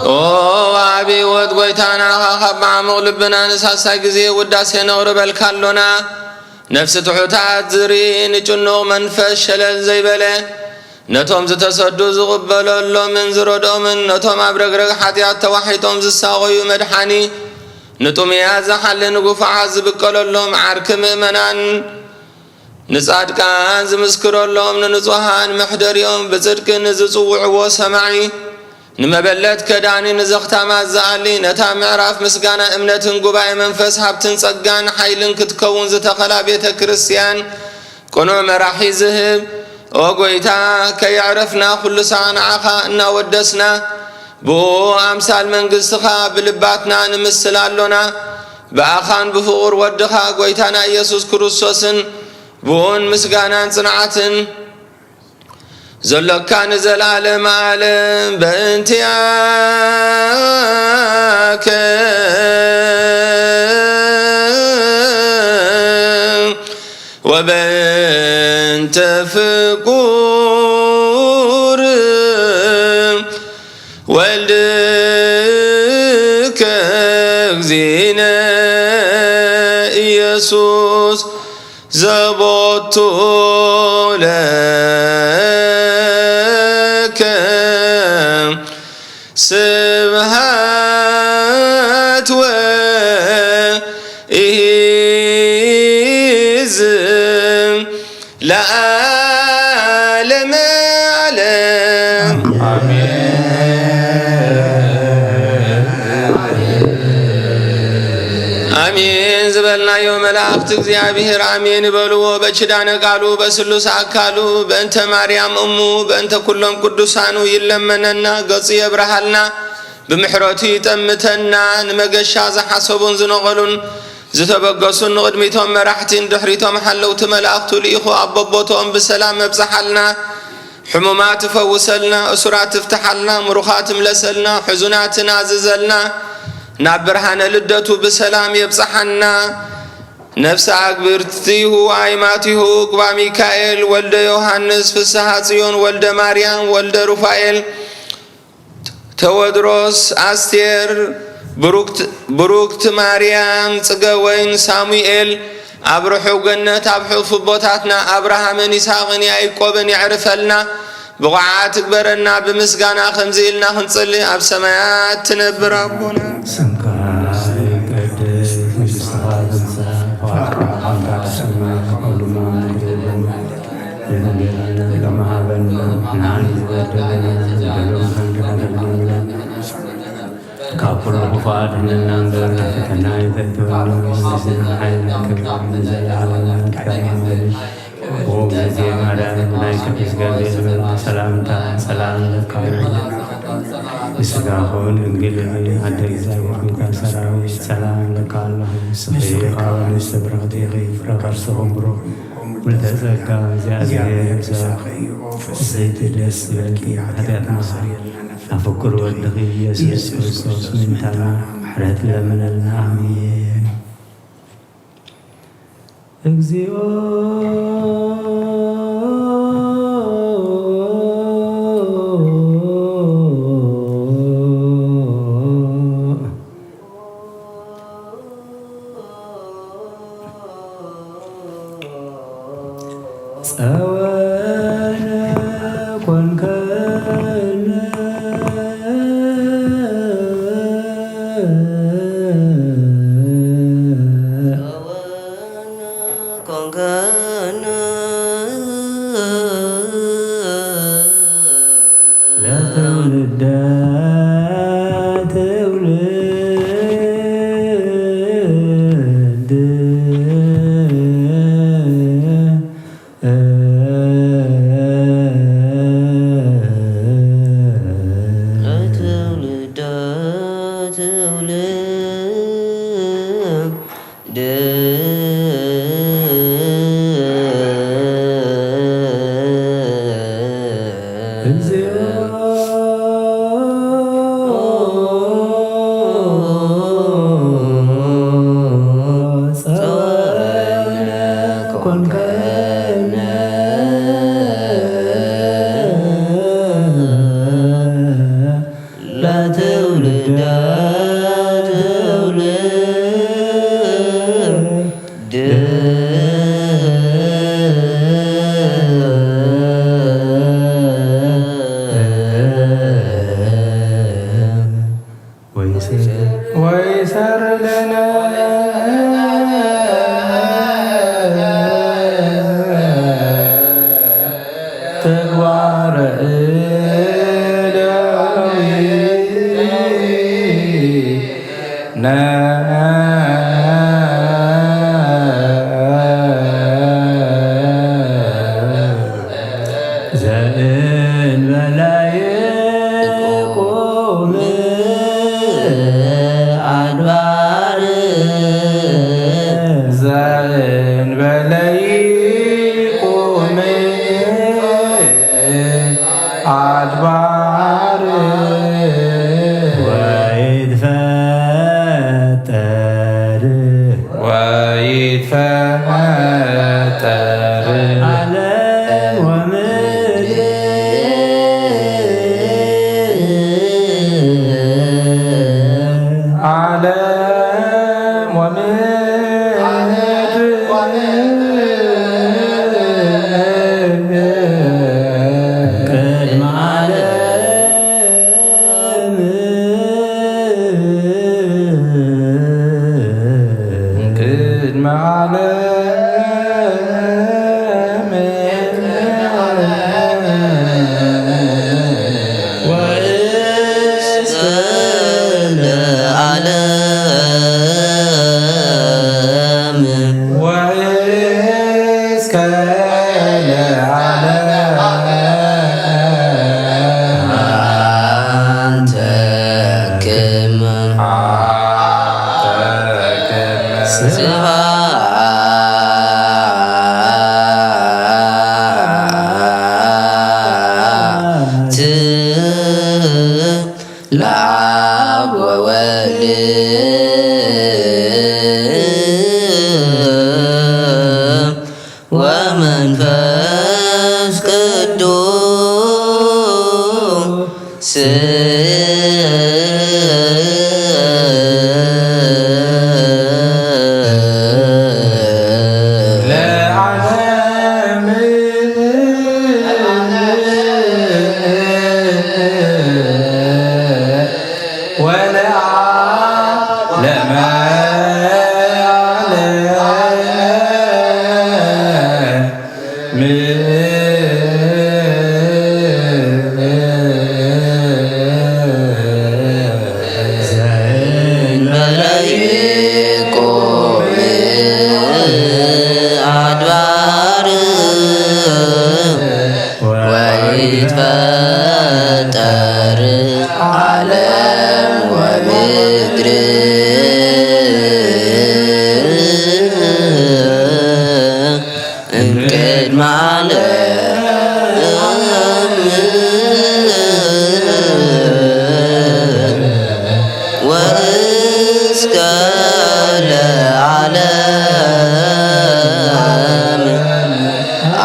ኦ ኣብ ህይወት ጐይታና ካብ ዓሙቕ ልብና ንሳልሳይ ግዜ ውዳሴ ነቕርበልካ ኣሎና። ነፍሲ ትሑታት ዝርኢ ንጭኑቕ መንፈስ ሸለል ዘይበለ፣ ነቶም ዝተሰዱ ዝቕበለሎምን ዝረድኦምን፣ ነቶም ኣብ ረግረግ ሓጢኣት ተዋሒጦም ዝሳቐዩ መድሓኒ፣ ንጥሙያት ዝሓሊ ንግፉዓት ዝብቀለሎም ዓርኪ ምእመናን ንጻድቃን ዝምስክረሎም ንንጹሃን መሕደሪኦም ብጽድቂ ንዝጽውዕዎ ሰማዒ ንመበለት ከዳኒ ንዘኽታማት ዝኣሊ ነታ ምዕራፍ ምስጋና እምነትን ጉባኤ መንፈስ ሃብትን ጸጋን ሓይልን ክትከውን ዝተኸላ ቤተ ክርስቲያን ቅኑዕ መራሒ ዝህብ ኦ ጎይታ ከየዕረፍና ኩሉ ሳዕ ንዓኻ እናወደስና ብኡ ኣምሳል መንግስትኻ ብልባትና ንምስል ኣሎና። ብኣኻን ብፍቑር ወድኻ ጎይታና ኢየሱስ ክርስቶስን ብኡን ምስጋናን ጽንዓትን ዘሎካ ንዘለዓለም ዓለም በእንቲኣከ ወበእንተ ፍቁር ወልድከ እግዚእነ ኢየሱስ ዘቦቱ ለከ ስብሃት ወኢዝ ለዓለመ ዓለም። ኣሜን ዝበልናዮ መላእኽቲ እግዚኣብሔር ኣሜን ይበልዎ። በኪዳነ ቃሉ በስሉስ ኣካሉ በእንተ ማርያም እሙ በእንተ ኩሎም ቅዱሳኑ ይለመነና፣ ገጹ የብርሃልና፣ ብምሕረቱ ይጠምተና። ንመገሻ ዝሓሰቡን ዝነቐሉን ዝተበገሱን ንቕድሚቶም መራሕቲን ድሕሪቶም ሓለውቲ መላእኽቱ ልኢኹ ኣብ በቦትኦም ብሰላም ኣብጽሓልና። ሕሙማት ትፈውሰልና፣ እሱራት ትፍትሓልና፣ ምሩኻት ትምለሰልና፣ ሕዙናት ትናዝዘልና፣ ናብ ብርሃነ ልደቱ ብሰላም የብጽሓና። ነፍሰ ኣግብርቲሁ ኣይማቲሁ እግባ ሚካኤል ወልደ ዮሃንስ ፍስሃ ጽዮን ወልደ ማርያም ወልደ ሩፋኤል ተወድሮስ ኣስቴር ብሩክት- ብሩክት ማርያም ጽገ ወይን ሳሙኤል ኣብ ርሑው ገነት ኣብ ሕፉ ቦታትና ኣብርሃምን ይስሐቅን ያዕቆብን የዕርፈልና። ብቑዓት ትግበረና። ብምስጋና ከምዚ ኢልና ክንጽሊ ኣብ ሰማያት ትነብር ኣቦና ስምካ ይቀደስ፣ መንግስትኻ ትምጻእ፣ ፈቃድካ ከምቲ ኣብ ሰማይ ከምኡ ድማ ምድሪ ትኹን። እንጀራና ሎሚ ሃበና፣ ንዓና ዝበደለና በደልና ከም ንበድል፣ ካብ ኩሉ ክፉእ ኣድሕነና እምበር፣ ናብ ፈተና ኣይተእትወና፣ መንግስትን ሓይልን ክብርን ንዘለዓለምን። ኦ እግዝእትየ ማርያም፣ ናይ ቅዱስ ገብርኤል መልእኽቲ ሰላምታ ሰላም እለኪ። ምስጋናኹን ድንግል ኢኺ፣ ኣደ እግዚኣብሔር፣ ጌታ ሰራዊት፣ ሰላም እለኪ ኣለኹ። ንስኺ ካብ ኣንስቲ ብርኽቲ ኢኺ፣ ፍረ ከርስኺ ብሩኽ። ውልተ ጸጋ እግዚኣብሔር ምሳኺ እዩ። ኦ ፍስሕቲ ደስ ይበልኪ፣ ሓጢኣትና ኣፍቅር ወድኺ ኢየሱስ ክርስቶስ ምእንታና ምሕረት ለምነልና። ኣሜን። እግዚኦ ጸወነ ኮንከነ። ኮንከነ ለትውልደ ትውልድ። ትውልደ ትውልድ። ለትውልደ ትውልድ። ወይሰር ለነ ተግባረ እደዊነ ዘእንበለ ይቁም ኣድባር ዘእንበለ ይቁም ኣድባር ወይትፈጠር ወይትፈጠር ዓለም ወምድር ዓለም ወምድር ቅድመ ዓለም ቅድመ ዓለም ወእስከ ለዓለም ወእስከ ለዓለም ኣንተ ክመ ኣንተ ክመ ስብሐት ለአብ ወወልድ ወመንፈስ ቅዱስ ለዓለም ወለዓለመ ዓለም። ዘእንበለ ይቁም ኣድባር ወይትፈጠር ዓለም ወምድር እምቅድመ ዓለም ወእስከ ለዓለም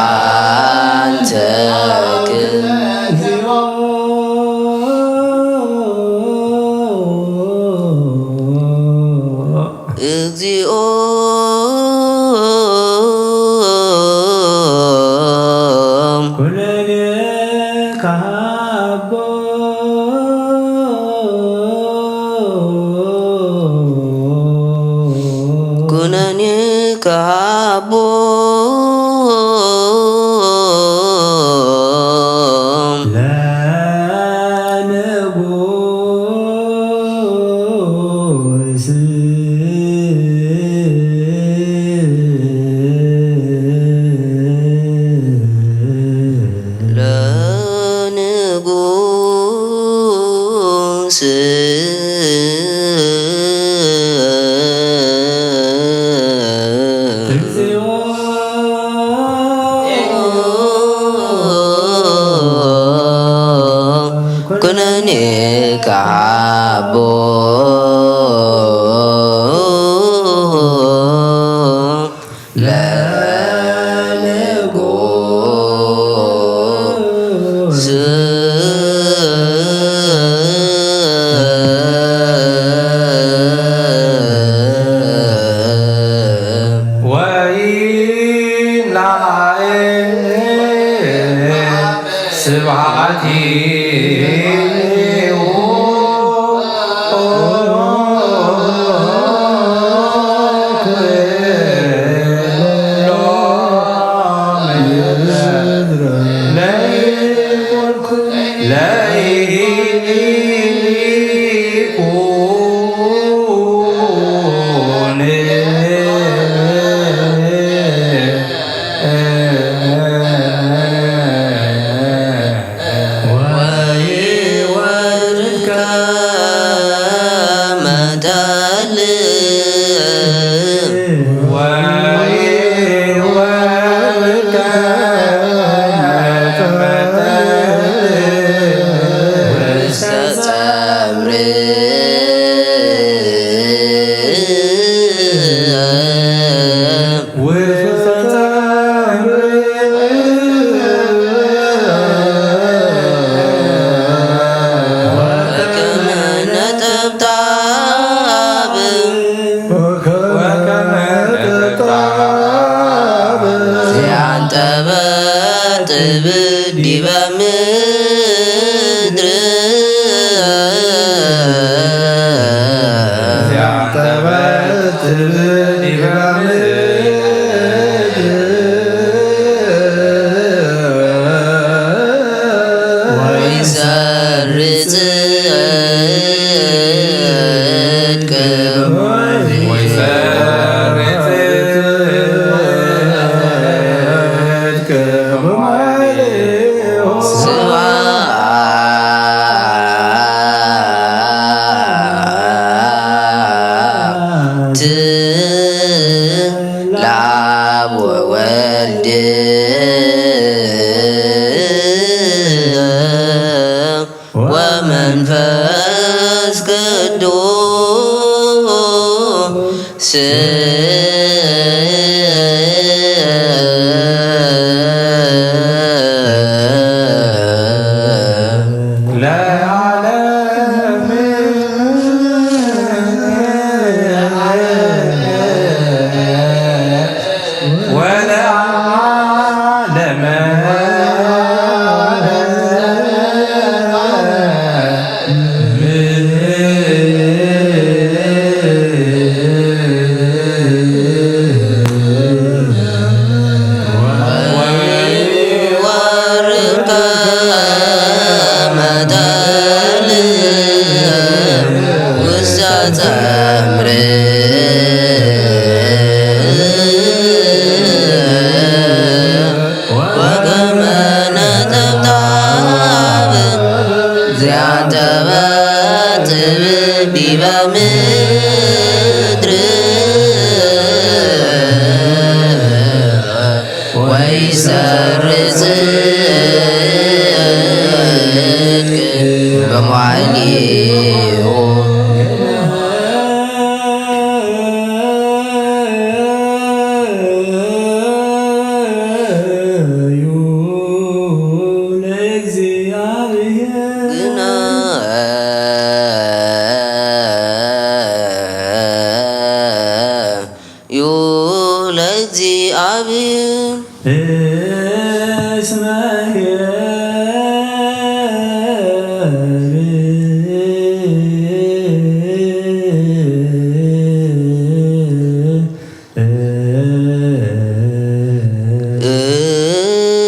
ኣንተ ክም እግዚኦ ኩነኔ ከሃቦ ኩነኔ ከሃቦ ለንጉስ ለንጉስ ኩነኔ ከሃቦ ለንጉስ ወይናይ ስብሐቲሁ ወከመ ነጠብጣብ ወከመ ነጠብጣብ ዘያንጠበጥብ ዲበ ምድር ዘያንጠበጥብ ዲበ ምድር ወይሰርጽ ጽድቅ ስብሐት ለአብ ወወልድ ወመንፈስ ቅዱስ ለዓለም ወለዓለመ ወርቀ መጠል ውስተ ጸምር ወከመ ነጠብጣብ ዘያንጠበጥብ ዲበ ምድር ወይሰርጽ ጽድቅ በመዋዕሊሁ። ግና ዩ ለእግዚኣብሔር እስመ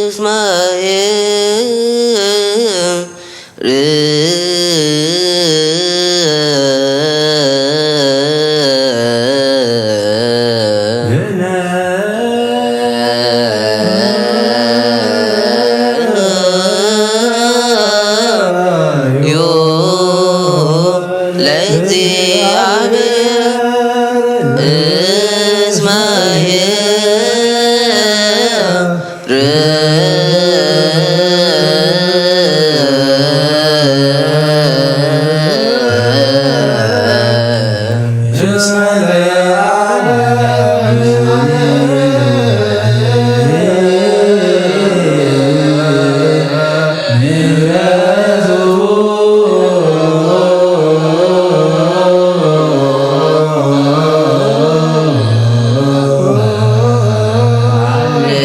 እስመ ዩ ለእግዚኣብሔር እስመ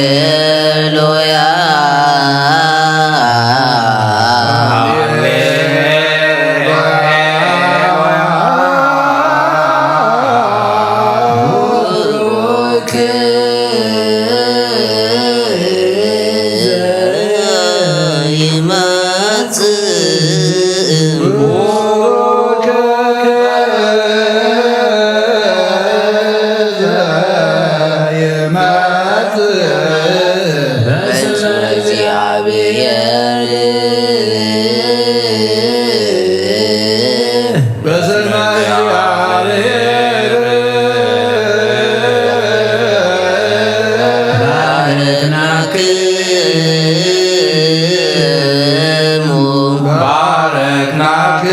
ሃሌሉያ። ይመጽእ በስመ እግዚአብሔር። በስመ እግዚአብሔር። ባረክናክሙ። ባረክናክሙ።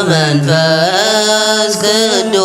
መንፈስ ቅዱስ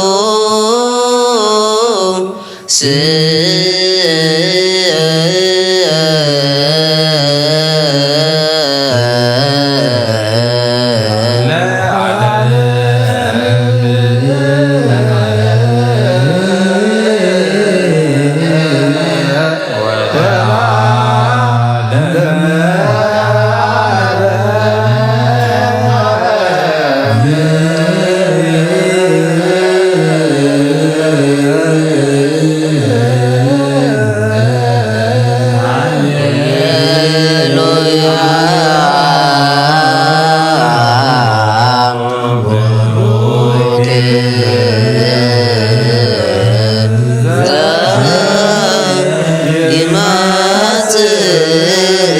ይመጽእ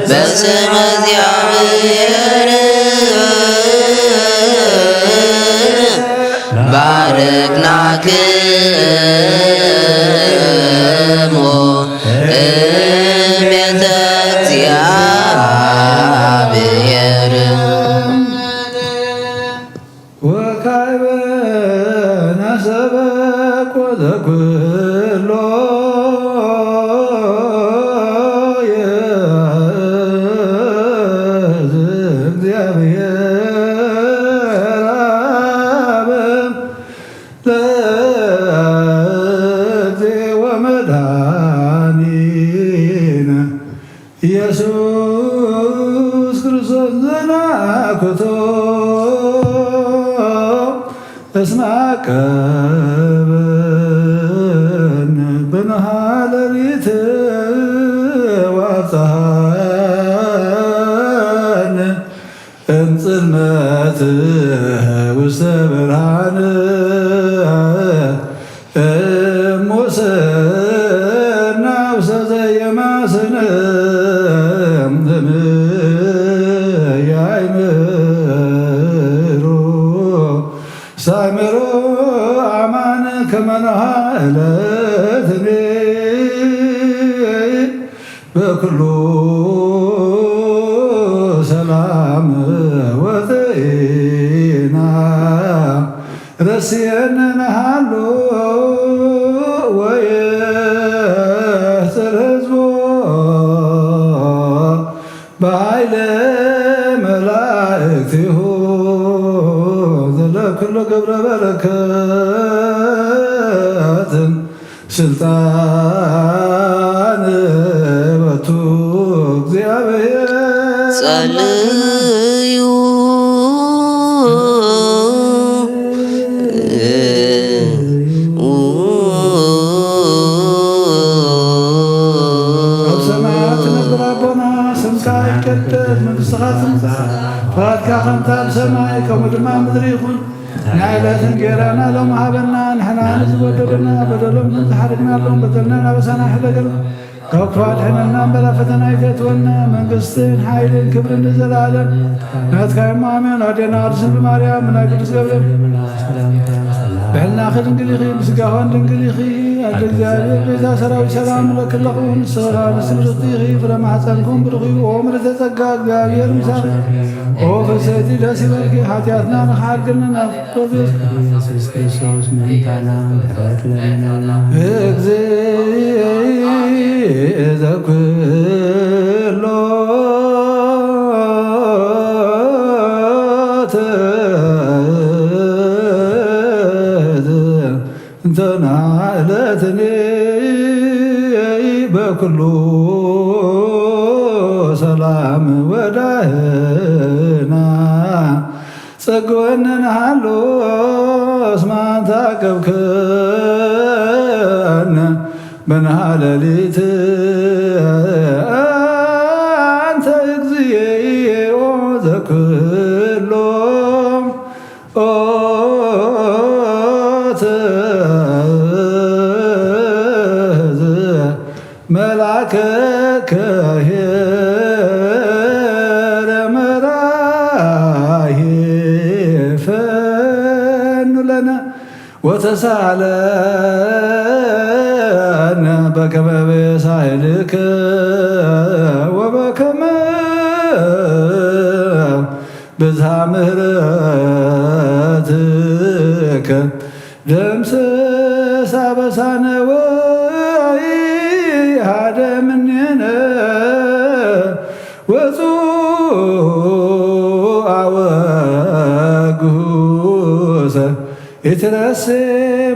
በስመ እግዚአብሔር ባረክናክሙ እምቤተ እግዚአብሔር። ወካዕበ ናሰበቆ ዘኩሎ የእዝ እግዚአብሔር አብ ለእግዜ ወመድኃኒነ ኢየሱስ ክርስቶስ ዘናኩቶ እስመ አቀበን ብንሃ ሌሊት ወአብጽሐን እምጽልመት ውስተ ብርሃን እሙስና ውስተ ዘየማስን እምያእምሮ ሳእምሮ አማን ከመ ኖሃ ዕለትኔ በኩሉ ሰላም ወጤና ረስየነ ነሃሉ ወየሕጽር ህዝቦ በኃይለ መላእክቲሁ ዘለኩሉ ግብረ በረከት ስልጣን በቱ እግዚአብሔር ጸልዩ። ኣብ ሰማያት ትነብር ኣቦና፣ ስምካ ይቀደስ፣ መንግስትኻ ትምጻእ፣ ፍቓድካ ከምታ ኣብ ሰማይ ከምኡ ድማ ኣብ ምድሪ ይኹን። ናይ ዕለት እንጌራና ሎም ሃበና፣ ንሕና ንዝበደሉና በደሎም ከም ዝሓረግናሎም በደልና ናበሳና ሕደገል ካብ ክፉ ኣድሕነና እምበር ኣብ ፈተና ኣይተእትወና። መንግስትን ሓይልን ክብርን ንዘለኣለም ናትካ እሞ ኣሜን። ኣዴና ቅድስት ድንግል ማርያም፣ ናይ ቅዱስ ገብርኤል ብሕልናኺ ድንግል ኢኺ፣ ብስጋኻን ድንግል ኢኺ። ኣደ እግዚኣብሔር ቤዛ ሰራዊት ሰላም ለክለኹ ንስኻ ንስብርት ኢኺ፣ ፍረ ማሕፀንኩም ብሩኽ እዩ። ኦ ምልዕተ ጸጋ እግዚኣብሔር ምሳኺ፣ ኦ ፍስሕቲ ደስ ይበልኪ፣ ሓጢኣትና ንኽሓልግልና ኢየሱስ ክርስቶስ ምእንታና ምሕረት ለምነልና። እግዚእ ዘኩሎ ትእዝ እንተ ናእለትኒ በኩሉ ሰላም ወዳህና ጸግወነ ንሃሎ እስመ አንተ አቀብከነ በንሃ ሌሊት አንተ እግዚኦ ዘኩሎ ኦ ትእዝ መልአከ ከሄረ መራሂ ፈኑ ለነ ወተሳለነ በከመ ቤሳይልከ ወበከመ ብዝሃ ምህረት ደምስስ አበሳነ ወኢሃድም እምኔነ ወጽውአ ወግሁሰ ኢትረሴ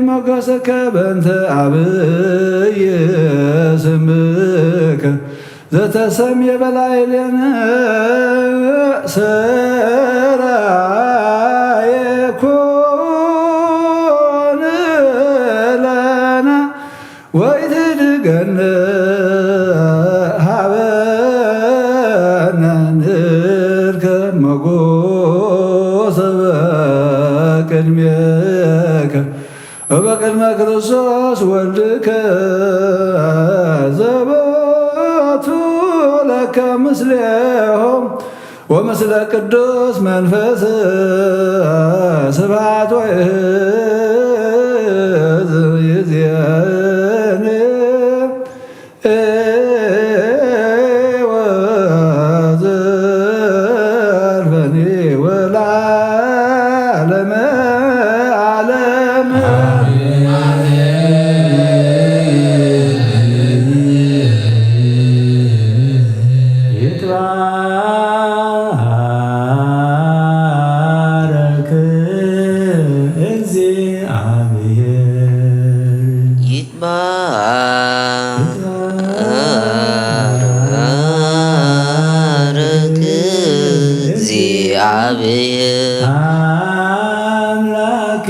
ሞገሰከ በእንተ አብይ ስምከ ዘተሰምየ በላዕሌነ ሠራየ ኩን ለነ ወኢትድገነ ሀበነ ንርከብ ሞገሰ በቅድሜከ ወበቅድመ ክርስቶስ ወልድከ ዘቦቱ ለከ ምስሌሆም ወምስለ ቅዱስ መንፈስ ስብሐት ወይእዜኒ ወዘልፈኒ ወለዓለመ ዓለም። ይትባረክ እግዚአብሔር። ይትባረክ እግዚአብሔር። አምላክ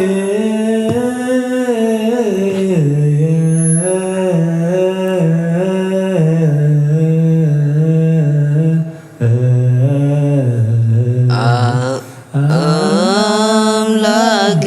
አምላክ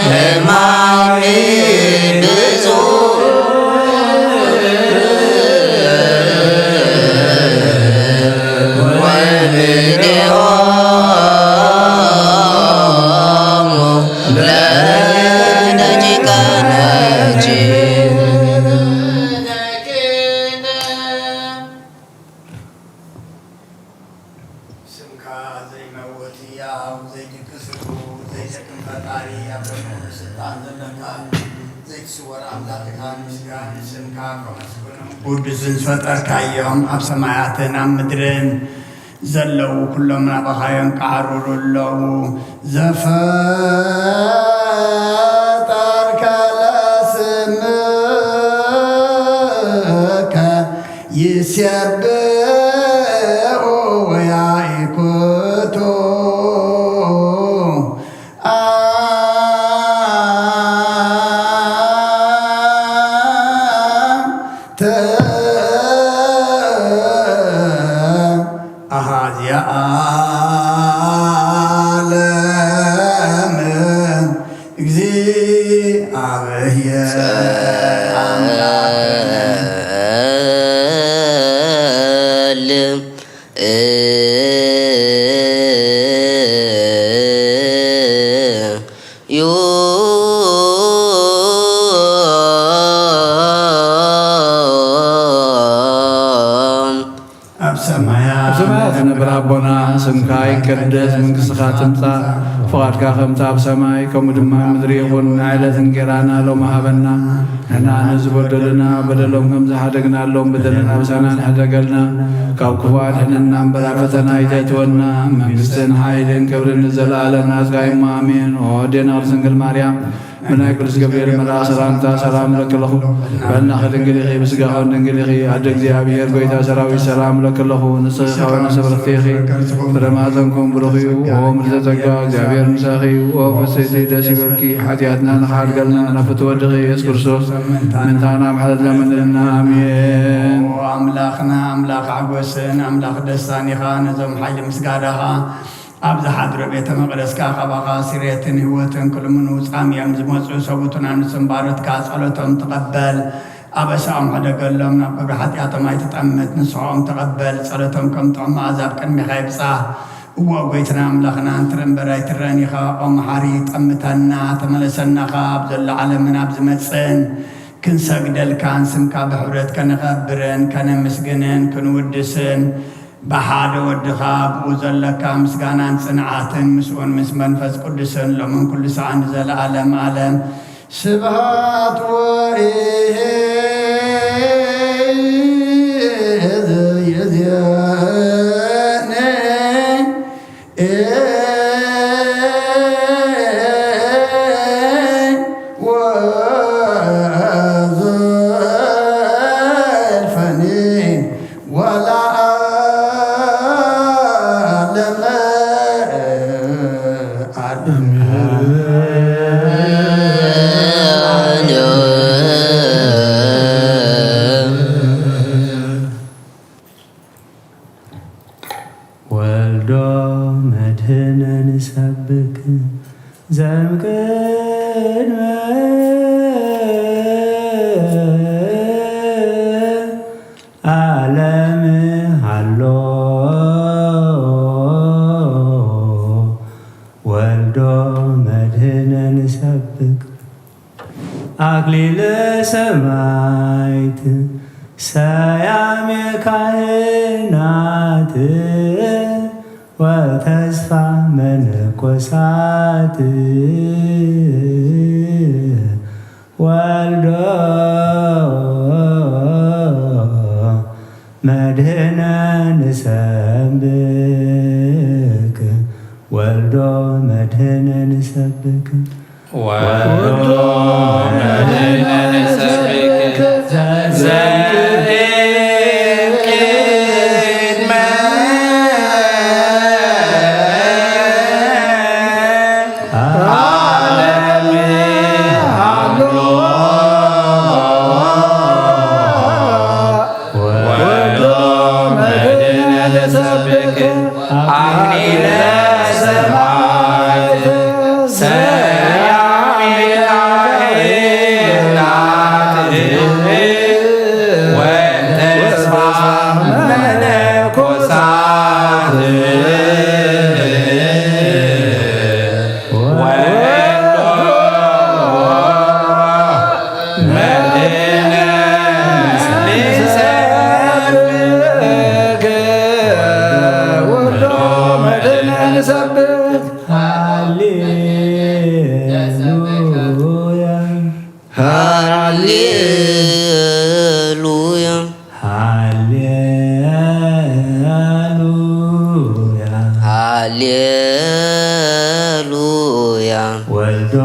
ሕማሚ ብፁዕ ወንዴሆሙ ለደቂቀ ነጂ። ስምካ ዘይመውት ህያው፣ ዘይድቅስ ርሁው፣ ዘይደክም ፈጣሪ፣ ኣብ ልዕሊ ኩሉ ስልጣን ዘለካ፣ ዘይትስወር ኣምላኽ ኢኻ። ንምስጋን ስምካ ከመስግኑ ቅዱስ ዝፈጠርካዮም ኣብ ሰማያትን ኣብ ምድርን ዘለዉ ኩሎም ናባኻ የንቃዕርሩ ኣለዉ። ዘፈጠርከ ለስምከ ይሴብሑ ወያይኩቱ ኣንተ ኣሃዚ ዓለም። እግዚአብሔር አምላክነ። ጸልም እዩ። ኣብ ሰማያት ኣብ ሰማያት እትነብር ኣቦና፣ ስምካ ይቀደስ፣ መንግስትኻ ትምጻእ፣ ፍቓድካ ከምቲ ኣብ ሰማይ፣ ከምኡ ድማ ኣብ ምድሪ ይኹን። ናይ ዕለት እንጌራና ሎሚ ሃበና፣ ንሕና ንዝበደሉና በደሎም ከም ዝሓደግናሎም በደልና ኣበሳና ንሕደገልና፣ ካብ ክፉ ኣድሕነና እምበር ኣብ ፈተና ኣይተእትወና፣ መንግስትን ሓይልን ክብርን ንዘለኣለም ናትካ እዩ፣ ኣሜን። ኦ ኣዴና ቅድስት ድንግል ማርያም፣ ብናይ ቅዱስ ገብርኤል መልኣኽ ሰላምታ ሰላም እለኪ ኣለኹ። በልናኺ ድንግል ኢኺ፣ ብስጋኺ እውን ድንግል ኢኺ። ኣደ እግዚኣብሔር፣ ጎይታ ሰራዊት፣ ሰላም እለኪ ኣለኹ። ንስኺ ካብ ኣንስቲ ብርኽቲ ኢኺ፣ ፍረ ማህፀንኩም ብሩኽ እዩ። ኦ ምልዕተ ጸጋ፣ እግዚኣብሔር ምሳኺ እዩ። ኦ ፍስሕቲ፣ ደስ ይበልኪ፣ ሓጢኣትና ንኽሓድገልና ናብ ፍትወ ወድኺ ኢየሱስ ክርስቶስ ምእንታና ምሕረት ለምንልና። ኣሜን። ኦ ኣምላኽና፣ ኣምላኽ ሓጎስን ኣምላኽ ደስታን ኢኻ። ነዞም ሓይሊ ምስጋዳኻ ኣብ ዝሓድሮ ቤተ መቕደስካ ካባኻ ስርየትን ህይወትን ክልምኑ ጻምዮም ዝመጹ ሰብኡትና ንስም ባሮትካ ጸሎቶም ተቐበል። ኣበሳኦም ሕደገሎም፣ ናብ ግብሪ ሓጢኣቶም ኣይትጠምት፣ ንስሖም ተቐበል። ጸሎቶም ከም ጥዑም መኣዛ ኣብ ቅድሜኻ ይብጻሕ። እወ ጎይትና ኣምላኽና፣ እንትረ እምበር ኣይትረን ኢኻ። ኦ መሓሪ፣ ጠምተና፣ ተመለሰና ካብ ዘሎ ዓለምን ኣብ ዝመጽእን ክንሰግደልካን ስምካ ብሕብረት ከነኸብርን ከነምስግንን ክንውድስን ብሓደ ወድኻ ብኡ ዘለካ ምስጋናን ጽንዓትን ምስኡን ምስ መንፈስ ቅዱስን ሎምን ኩሉ ሰዓን ንዘለዓለም ዓለም ስብሃት ወይዜ ወዘልፈኒ ወለዓለመ ዓለም። ወልዶ መድህነ ንሰብክ ዘምቅድመ ዓለም ሃሎ ወልዶ መድህነ ንሰብክ ኣክሊለ ሰማዕት ሰያሜ ካህናት ወተስፋ መነኮሳት ወልዶ መድህነ ንሰብክ ወልዶ መድህነ ንሰብክ ወልዶ መድህነ ንሰብክ ዘእም ቅድመ ዓለም ሃሎ ወልዶ መድህነ ንሰብክ ኣክሊለ ሰማዕት ሰያ ሃሌሉያ። ሃሌሉያ። ሃሌሉያ። ወልዶ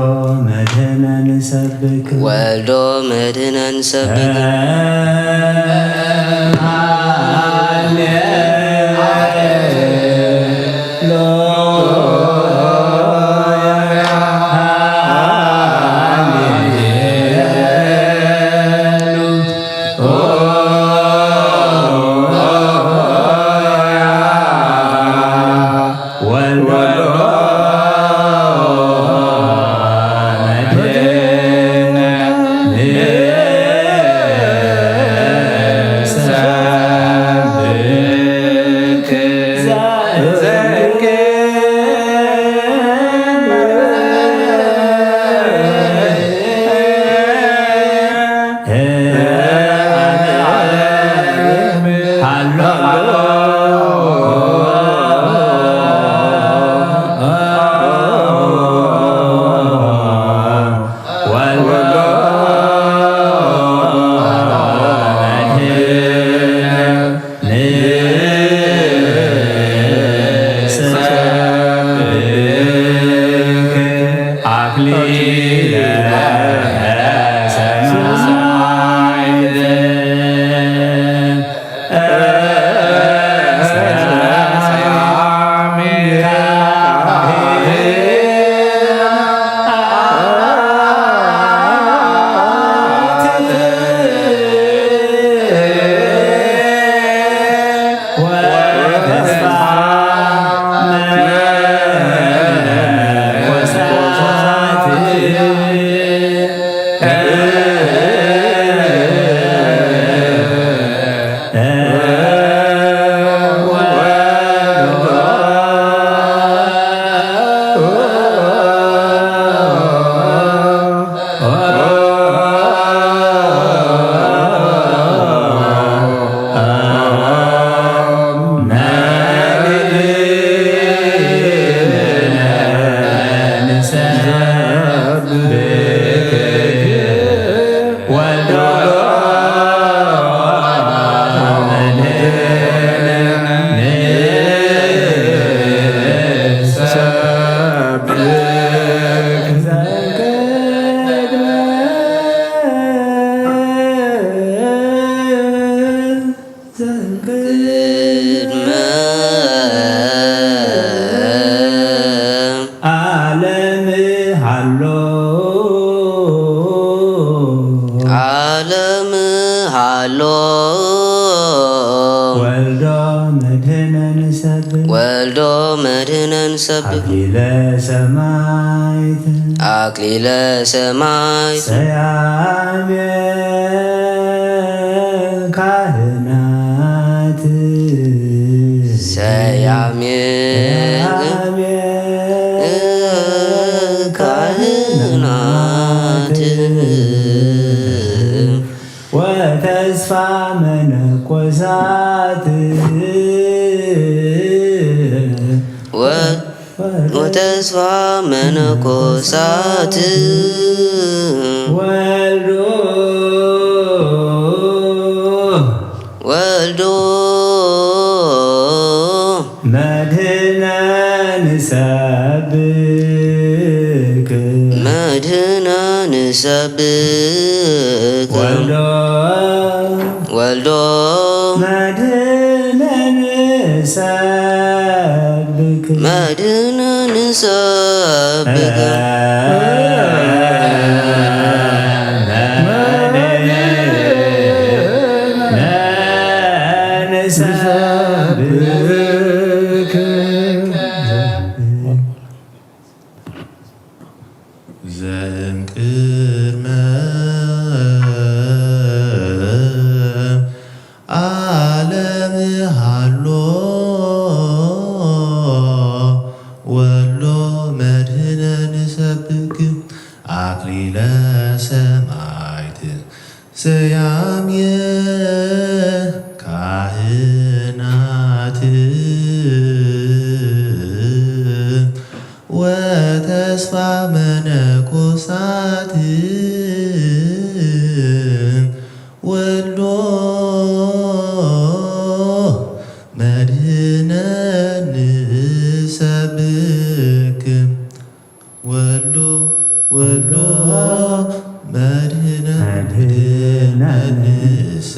መድህነ ንሰብክ። ወልዶ መድህነ ንሰብክ። ሃሌሉያ። ቅድመ ዓለም ሃሎ። ዓለም ሃሎ። ወልዶ መድህነ ንሰብክ። ወልዶ መድህነ ንሰብክ። አክሊለ ሰማዕት። አክሊለ ሰማዕት። ሰያሜ ካህናት። ሰያሜ ሰያሜ ካህናት። ካህናት። ወተስፋ መነኮሳት። ወ- ወተስፋ መነኮሳት። ወልዶ ወልዶ መድህነ ንሰብክ። መድህነ ንሰብክ። ወልዶ ወልዶ መድህነ ንሰብክ። መድህነ ንሰብክ። መድህነ ንሰብክ። ዘእምቅድመ ዓለም ሃሎ ወሎ መድህነ ንሰብክ። አክሊለ ሰማዕት ሰያሜ ካህናት ወተስፋ መነኮሳት። ወልዶ መድህነ መድህነ ንሰ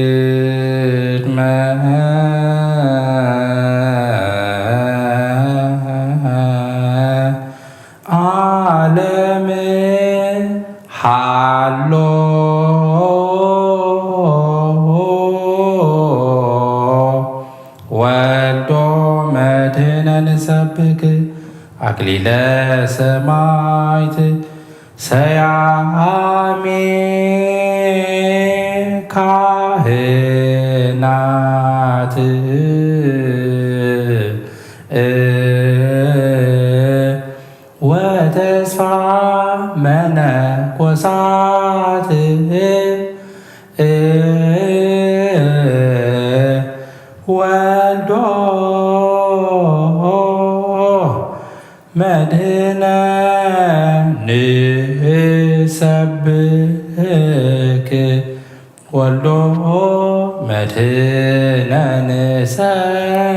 ዘእምቅድመ ዓለም ሓሎ ወልዶ መድህነ ንሰብክ ኣክሊለ ሰማዕት ሰያሚ ካህናት ወተስፋ መነኮሳት ወልዶ መድህነ ንሰብክ ወልዶ መድህነ ንሰብክ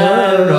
ወልዶ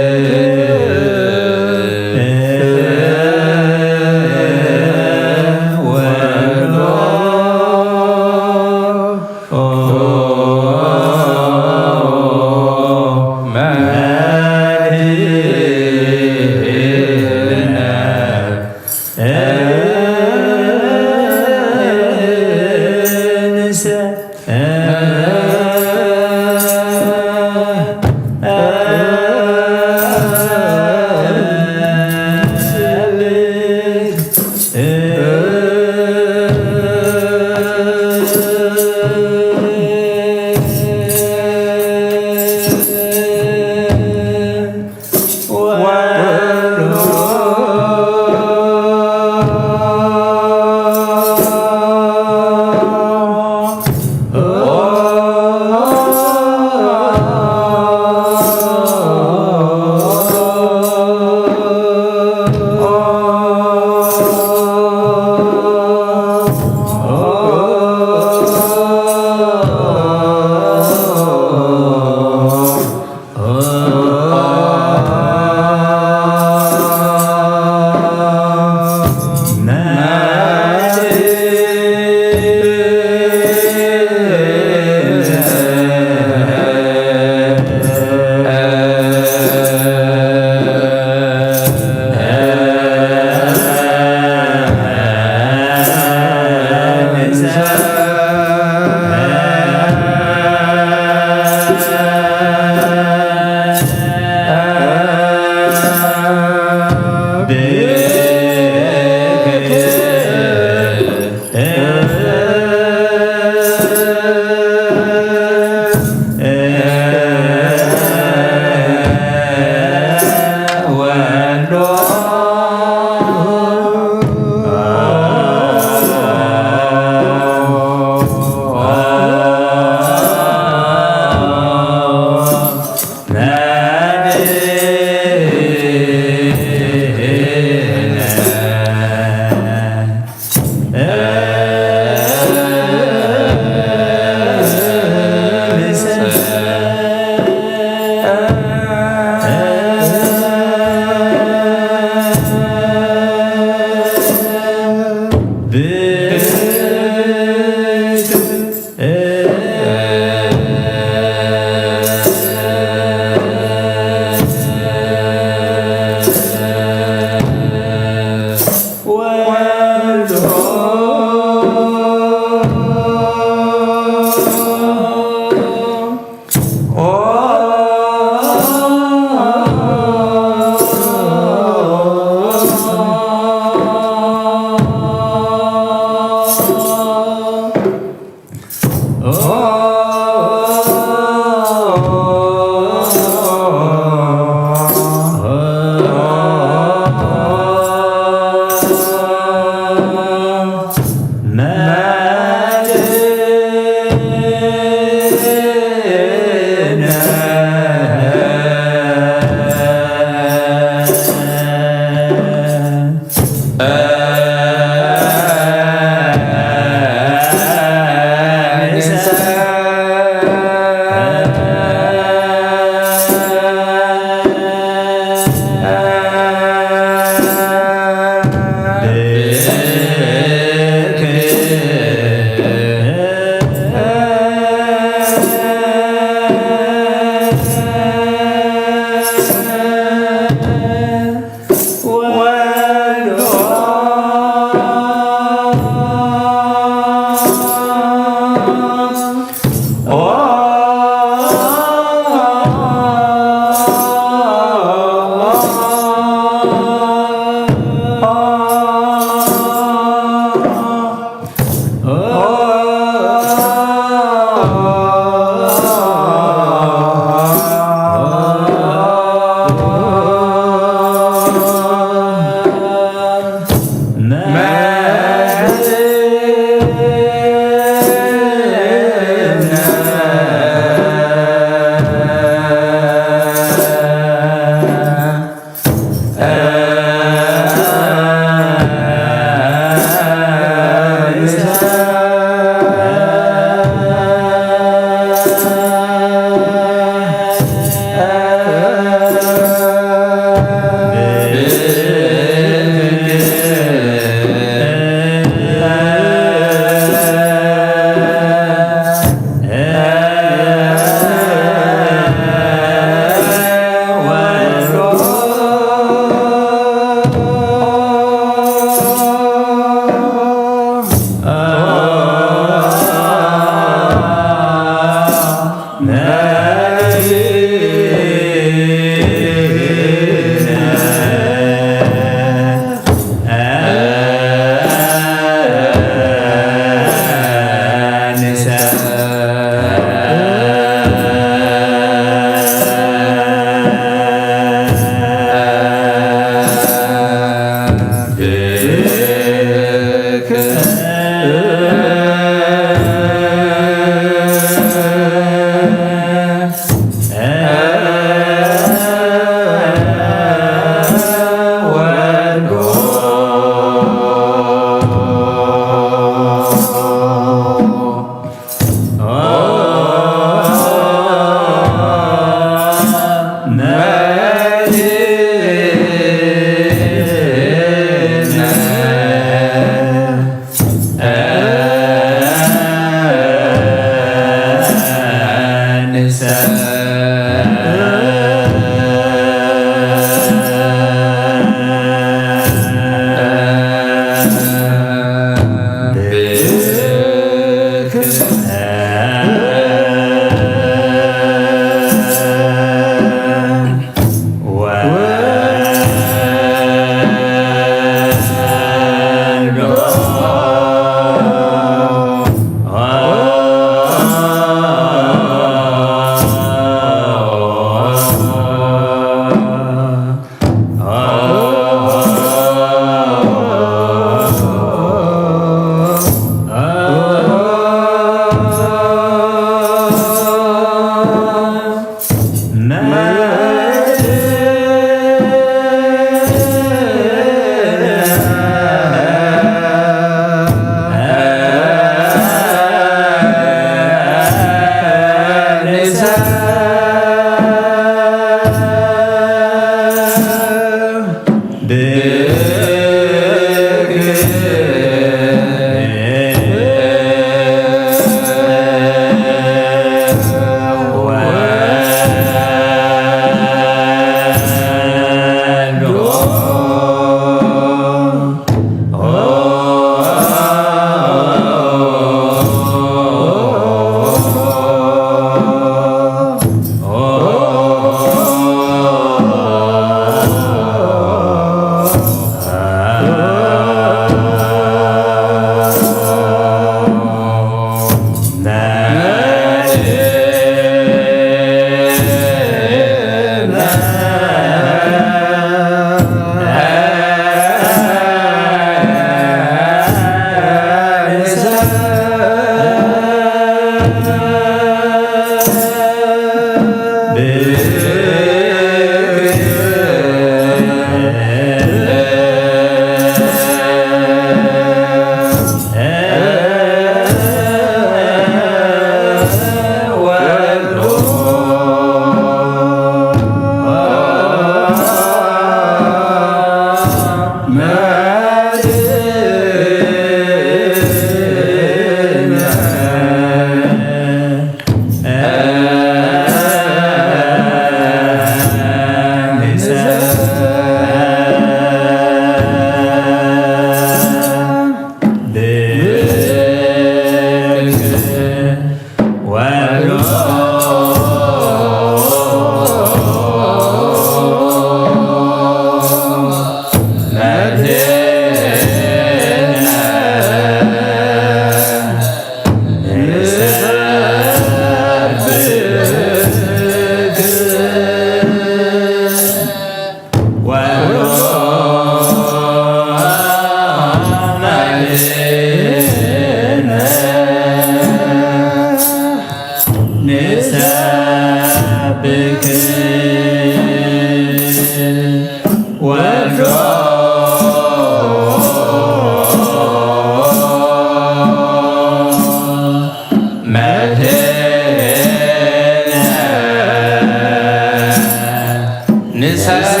ንሰብክ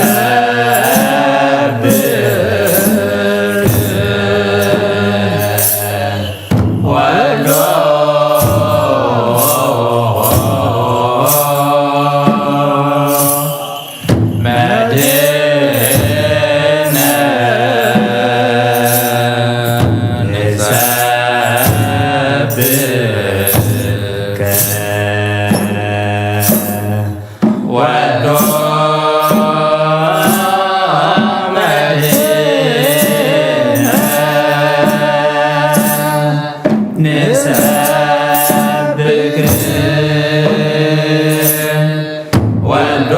ወልዶ መድህነ ንሰብከ ወልዶ መድህነ ንሰብክ ወልዶ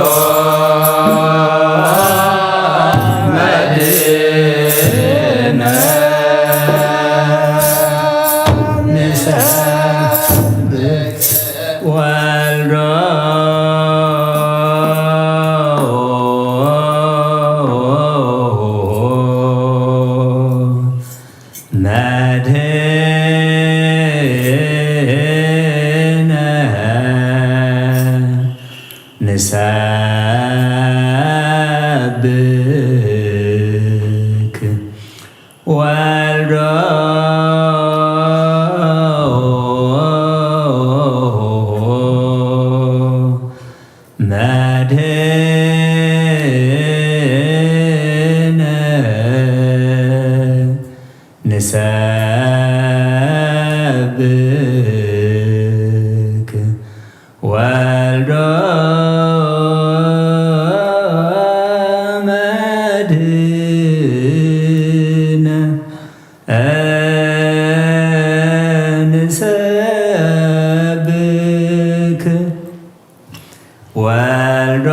መድህነ ንሰብክ ወልዶ መድህነ ንሰብክ ወልዶ መድህነ ንሰብክ ወልዶ መድህነ ንሰብክ ወልዶ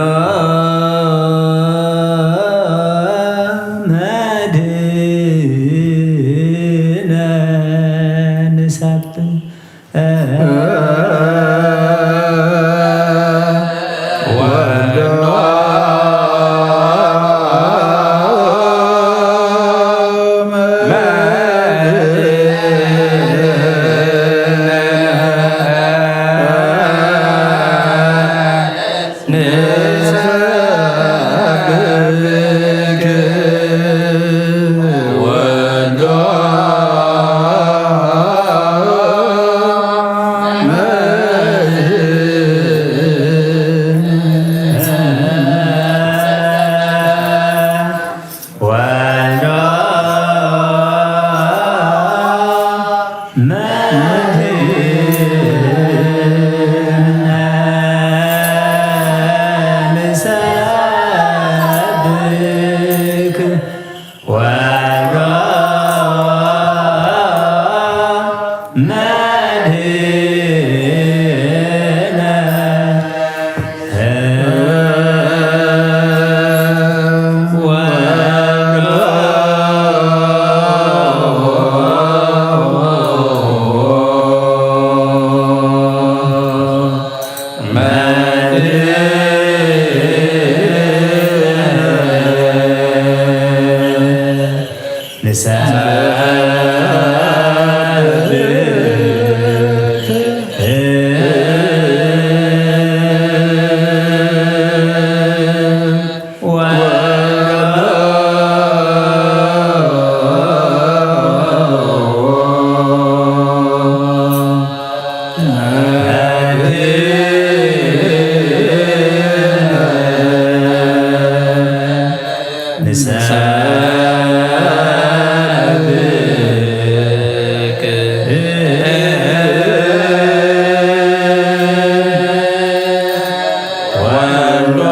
መድህነ ንሰብክ ወልዶ መድህነ ንሰብክ ወልዶ መድህነ ወልዶ መድህነ ንሰብክ ወልዶ ንሰብክ ወልዶ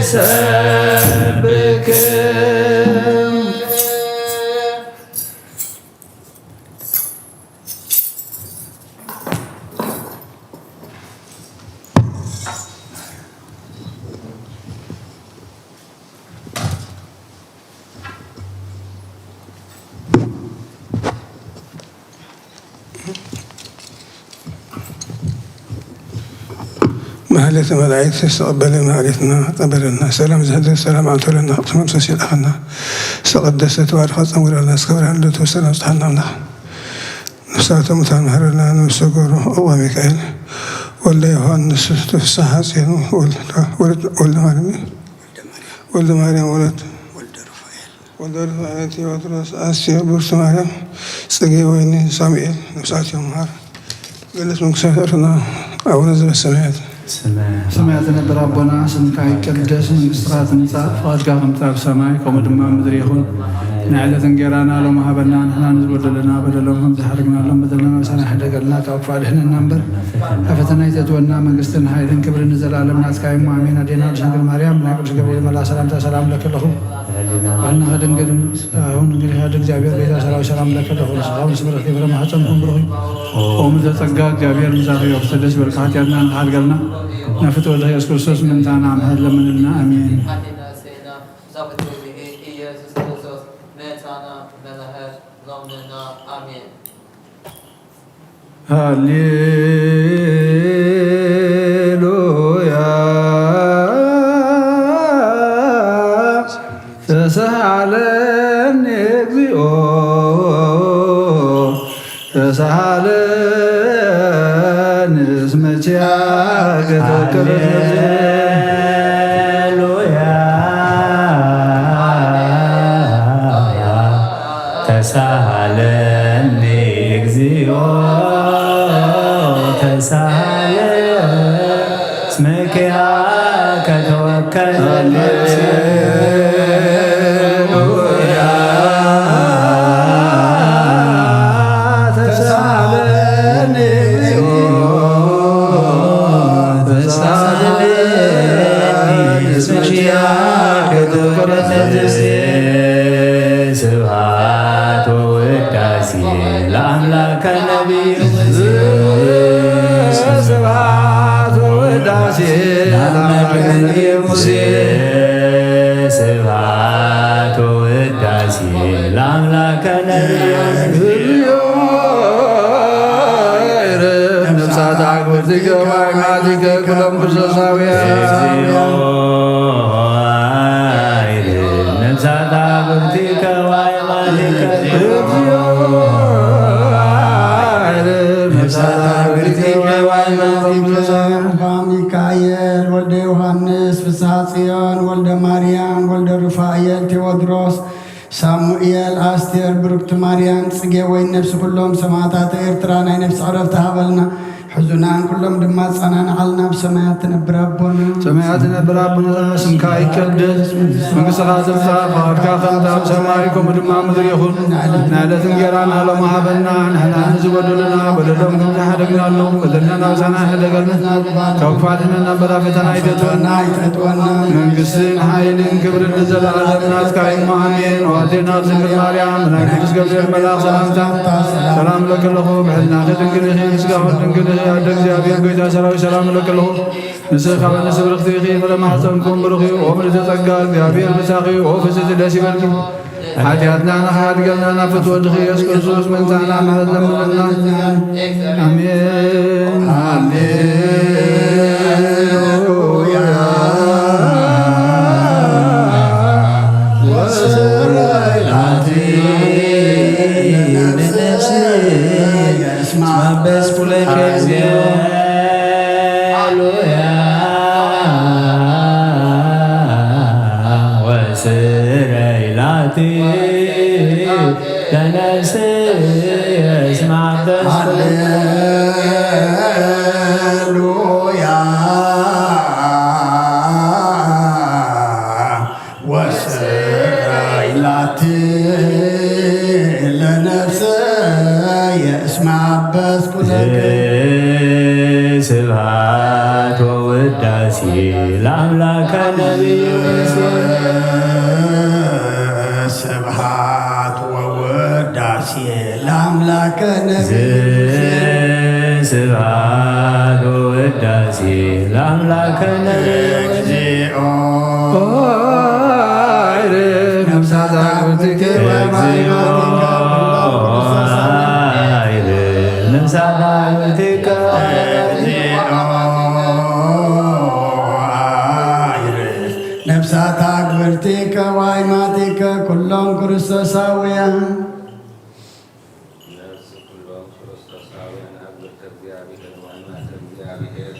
ሰብክም። ማህሌተ መላእክት ተቀበለ ማህሌትና ተቀበለልና። ሰላም ዝሕድር ሰላም ኣንቶለና ቅዱስ መንፈስ ይልኣኸና። ዝተቀደሰ ተባረኸ ጸንጉለልና እስከ ብርሃን ልደቱ ሰላም ስጥሓና ኣምላኽ። ነፍሳተ ሙታን መሐረልና ንብሰ ገብሩ እዋ ሚካኤል ወልደ ዮሃንስ ተፍስሓ ጽዮን ወልደ ወልደ ወልደ ማርያም ወልደ ማርያም ወለድ ወልደ ሩፋኤል ቴዎድሮስ ኣስቴር ብርቱ ማርያም ጽጌ ወይኒ ሳሙኤል ነፍሳት ይማር። ገነት መንግስተ ፍቅርና ኣቡነ ዘበሰማያት። ስምያ ትነብር ኣቦና፣ ስምካ ይቀደስ፣ መንግስትኻ ትምጻእ፣ ፍቓድካ ከምቲ ኣብ ሰማይ ከምኡ ድማ ኣብ ምድሪ ይኹን። ናይ ዕለት እንጌራና ሎሚ ሃበና፣ ንሕና ንዝበደሉና በደሎም ከም ዝሓደግናሎም በደልና፣ ምሳና ሕደገልና፣ ካብ ክፉእ ኣድሕነና እምበር፣ ኣብ ፈተና ኣይተእትወና፣ መንግስትን ሓይልን ክብርን ንዘለኣለም ናትካ እዩ፣ እሞ ኣሜን። ኣዴና ድንግል ማርያም፣ ናይ ቅዱስ ገብርኤል መልኣክ ሰላምታ ሰላም እለኪ ኣለኹ። ኣልናኸ ድንግል፣ ኣሁን እንግዲህ ሓደ እግዚኣብሔር ቤዛ ሰራዊት ሰላም ለከ ለኹሉ ስጋውን ስምረት የፍረ ማሕፀንኩም ብሩኽ እዩ። ኦም ዘጸጋ እግዚኣብሔር ምሳኺ እዩ። ተደስ በልካ ሓጢኣትና ንሓድገልና፣ ናብ ፍትወት ኢየሱስ ክርስቶስ ምንታና ምሕረት ለምንልና። ኣሜን። ሓጢኣትና ዛብት ኢየሱስ ክርስቶስ ምእንታና መምህር ሎምንና። ኣሜን። ሃሌሉያ። ተሳሃለኒ እግዚኦ፣ ተሳሃለኒ እስመ ኪያከ ተወከለ። ሃሌሉያ። ተሳሃለኒ እግዚኦ፣ ተሳሃለኒ እስመ ኪያከ ተወከለ። ሃሌሉያ። ተሳሃለኒ እግዚኦ፣ ተሳሃለኒ እስመ ኪያከ ተወከለ። ስብሐት ወውዳሴ ለአምላከ ነቢዩ ሙሴ። ስብሐት ወውዳሴ ለአምላከ ነቢዩ ሙሴ። ስብሐት ወውዳሴ ለአምላከ ነቢዩ ሙሴ። ነፍሳት አግብርቲከ ወአይማቲከ ኩሎም ክርስቶሳውያን። ነፍሳት አግብርቲከ ወአይማቲከ። ሚካኤል ወልደ ዮሐንስ፣ ፍስሐ ጽዮን ወልደ ማርያም፣ ወልደ ሩፋኤል፣ ቴዎድሮስ፣ ሳሙኤል፣ ኣስቴር፣ ብርክቲ ማርያም፣ ጽጌ ወይን ነፍሲ ኩሎም ሰማዕታት ኤርትራ ናይ ነፍሲ ዕረፍቲ ሃበልና። ሕዙናን ኩሎም ድማ ኣጸናንዓልና። ኣብ ሰማያት ትነብር ኣቦና። ሰማያት ትነብር ኣቦና፣ ስምካ ይቀደስ፣ መንግስትኻ ትምጻእ፣ ፍቓድካ ከምቲ ኣብ ሰማይ ከምኡ ድማ ኣብ ምድሪ ይኹን። ናይ ዕለት እንጌራና ሎሚ ሃበና፣ ንሕና ንዝበደሉና በደሎም ከም ዝሓደግናሎም በደልና ምሳና ይሕደገልና። ካብ ክፉእ ኣድሕነና እምበር ኣብ ፈተና ኣይተእትወና። ኣይተእትወና። መንግስትን ሓይልን ክብርን ንዘለኣለም ናትካ እዩ። ኣሜን። ኣዴና ድንግል ማርያም፣ ናይ ቅዱስ ገብርኤል መልኣኽ ሰላምታ ሰላም እለኪ ኣለኹ። ብሕልናኺ ድንግል ኢኺ፣ ብስጋኺ ድንግል ኢኺ። ኣደ እግዚኣብሔር፣ ጎይታ ሰራዊት፣ ሰላም እለኪ ኣለኹ። ንስኺ ካብ ኣንስቲ ብርኽቲ ኢኺ፣ ፍረ ማሕፀንኩም ብሩኽ እዩ። ኦ ምልዕተ ጸጋ፣ እግዚኣብሔር ምሳኺ እዩ። ኦ ፍስሕቲ ደስ ይበልኪ። ሓጢኣትና ንኽሓድገልና ናብ ፍትወትኺ ኢየሱስ ክርስቶስ ምእንታና ምሕረት ለምንልና። ኣሜን። ሃሌሉያ። ወስብሐት ለነፍስየ እስመ አበስኩ ለከ እግዚኦ። ሃሌሉያ። ወስረይ ላቲ ለነፍስየ እስመ አበስኩ። ሃሌሉያ። ወስረይ ላቲ ለነፍስየ እስመ አበስኩ ለከ። ስብሐት ወውዳሴ ለአምላክ። ከነቢዩ ሙሴ። ስብሐት ወውዳሴ ለአምላከ ነቢዩ ሙሴ። ስብሐት ወውዳሴ ለአምላከ ነቢዩ ሙሴ። እግዚኦ። ነፍሳት አግብርቲከ እግዚኦ። ነፍሳት አግብርቲከ። እግዚኦ። ነፍሳት አግብርቲከ ወአይማቲከ ኩሎም ክርስቶሳውያን። ነፍስ ኩሎም ክርስቶሳውያን ኣግብርተ እግዚኣብሔር ወአይማተ እግዚኣብሔር፣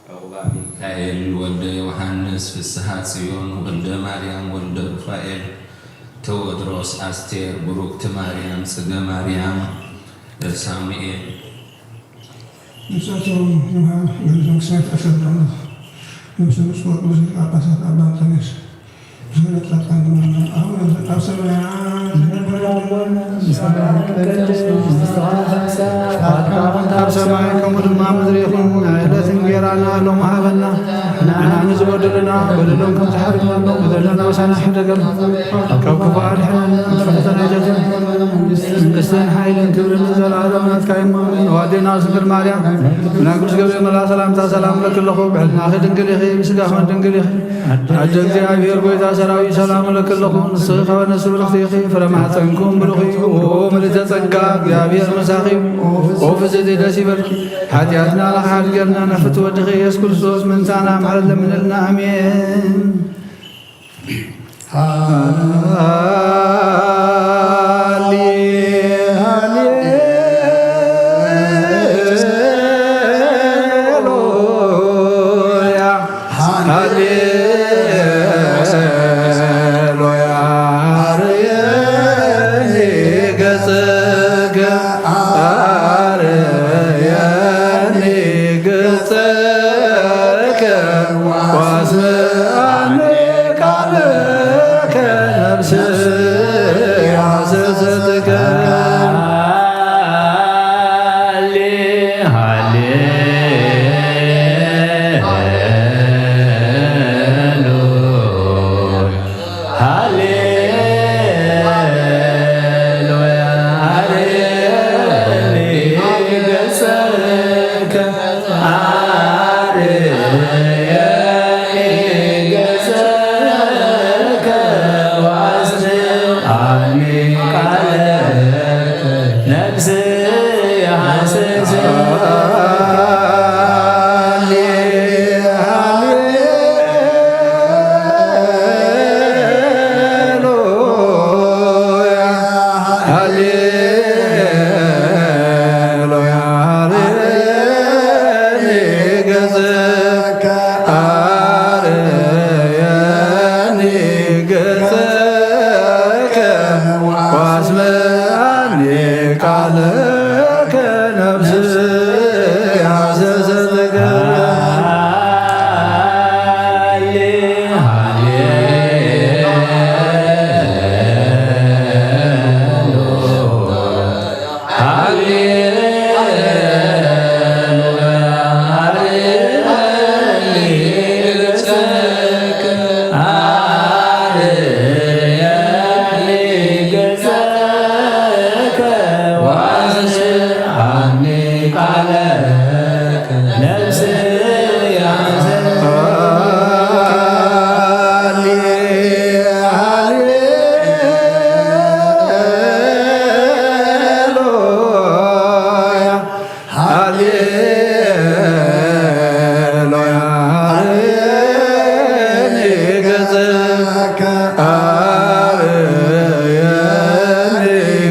ዕቑባ ሚካኤል ወልደ ዮሃንስ፣ ፍስሃ ጽዮን ወልደ ማርያም ወልደ ሩፋኤል፣ ቴዎድሮስ፣ ኣስቴር፣ ብሩክቲ ማርያም፣ ጽገ ማርያም፣ ሳሙኤል። ነፍሳቸውን ይምሃር፣ ገድሎም ክሳይ ተኣሰር ኣምላኽ። ነፍሰ ብፁዕ ወቅዱስ ሊቀ ጳጳሳት አባ አንቶንዮስ፣ ምስለ ጻድቃን ዘማርያም፣ አቡነ ዘ-፣ አብ ሰማያት። ኣብ ሰማይ ከምኡ ድማ ምድሪ ይኹን። ናይ ዕለት እንጌራና ሎሚ ሃበና። ንዓና ንዝበደሉና በደሎም ከም ዝሓርና በደልና ወሳና ሕደገም። ካብ ክፉ ኣድሕነና፣ ፈተና ኣይተትን። መንግስትን ሓይልን ክብርን ንዘለኣለም ናትካ እዩ። እሞ ኣዴና ስንክል ማርያም፣ ብናይ ቅዱስ ገብርኤል መልኣክ ሰላምታ ሰላም እለኪ ኣለኹ። ብሕልናኺ ድንግል ኢኺ፣ ብስጋኺ ድንግል ኢኺ። ኣደ እግዚኣብሔር ጎይታ ሰራዊት ሰላም እለኪ ኣለኹ። ንስኺ ከበነ ስብርኽቲ ኢኺ፣ ፍረ ማሕፀንኩም ብሩኽ እዩ። ኦ ምልዕተ ጸጋ፣ እግዚኣብሔር ምሳኺ እዩ። ኦ ፍጽሕቲ ደስ ይበልኪ። ሓጢኣትና ንኽሓድገልና ንፍትወ ወድኺ ኢየሱስ ክርስቶስ ምእንታና ምሕረት ለምንልና። ኣሜን። ሃሌ፣ ሃሌ፣ ሃሌሉያ፣ ሃሌ፣ ሃሌሉያ። አርየኒ ገጽከ፣ አርየኒ ገጽከ፣ ወአስምዓኒ ቃልከ፣ ነፍስየ ሐሰሰትከ። ሃሌ፣ ሃሌ፣ ሃሌሉያ። ሃሌሉያ፣ አርየኒ ገጸከ፣ አርየኒ ገጸከ፣ ወአስምዓኒ ቃለከ፣ ነፍስየ ሐሰሰትከ። ሃሌሉያ፣ ሃሌሉያ፣ አርየኒ ገጸከ፣ አርየኒ ገጸከ፣ ወአስምዓኒ ቃለከ፣ ነፍስየ ሐሰሰትከ። ሃሌ፣ ሃሌ፣ ሃሌሉያ፣ አርየኒ ገጸከ፣ አርየኒ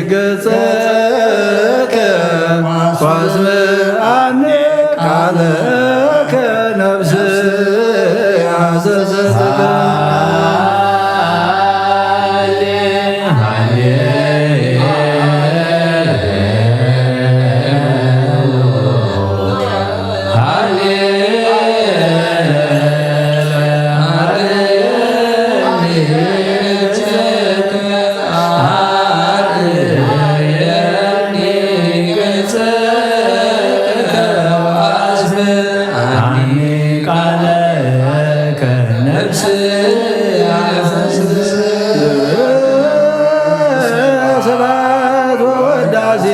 ገጸከ፣ ወአስምዓኒ ቃለከ፣ ነፍስየ ሐሰሰትከ። ስብሐት ወወዳሴ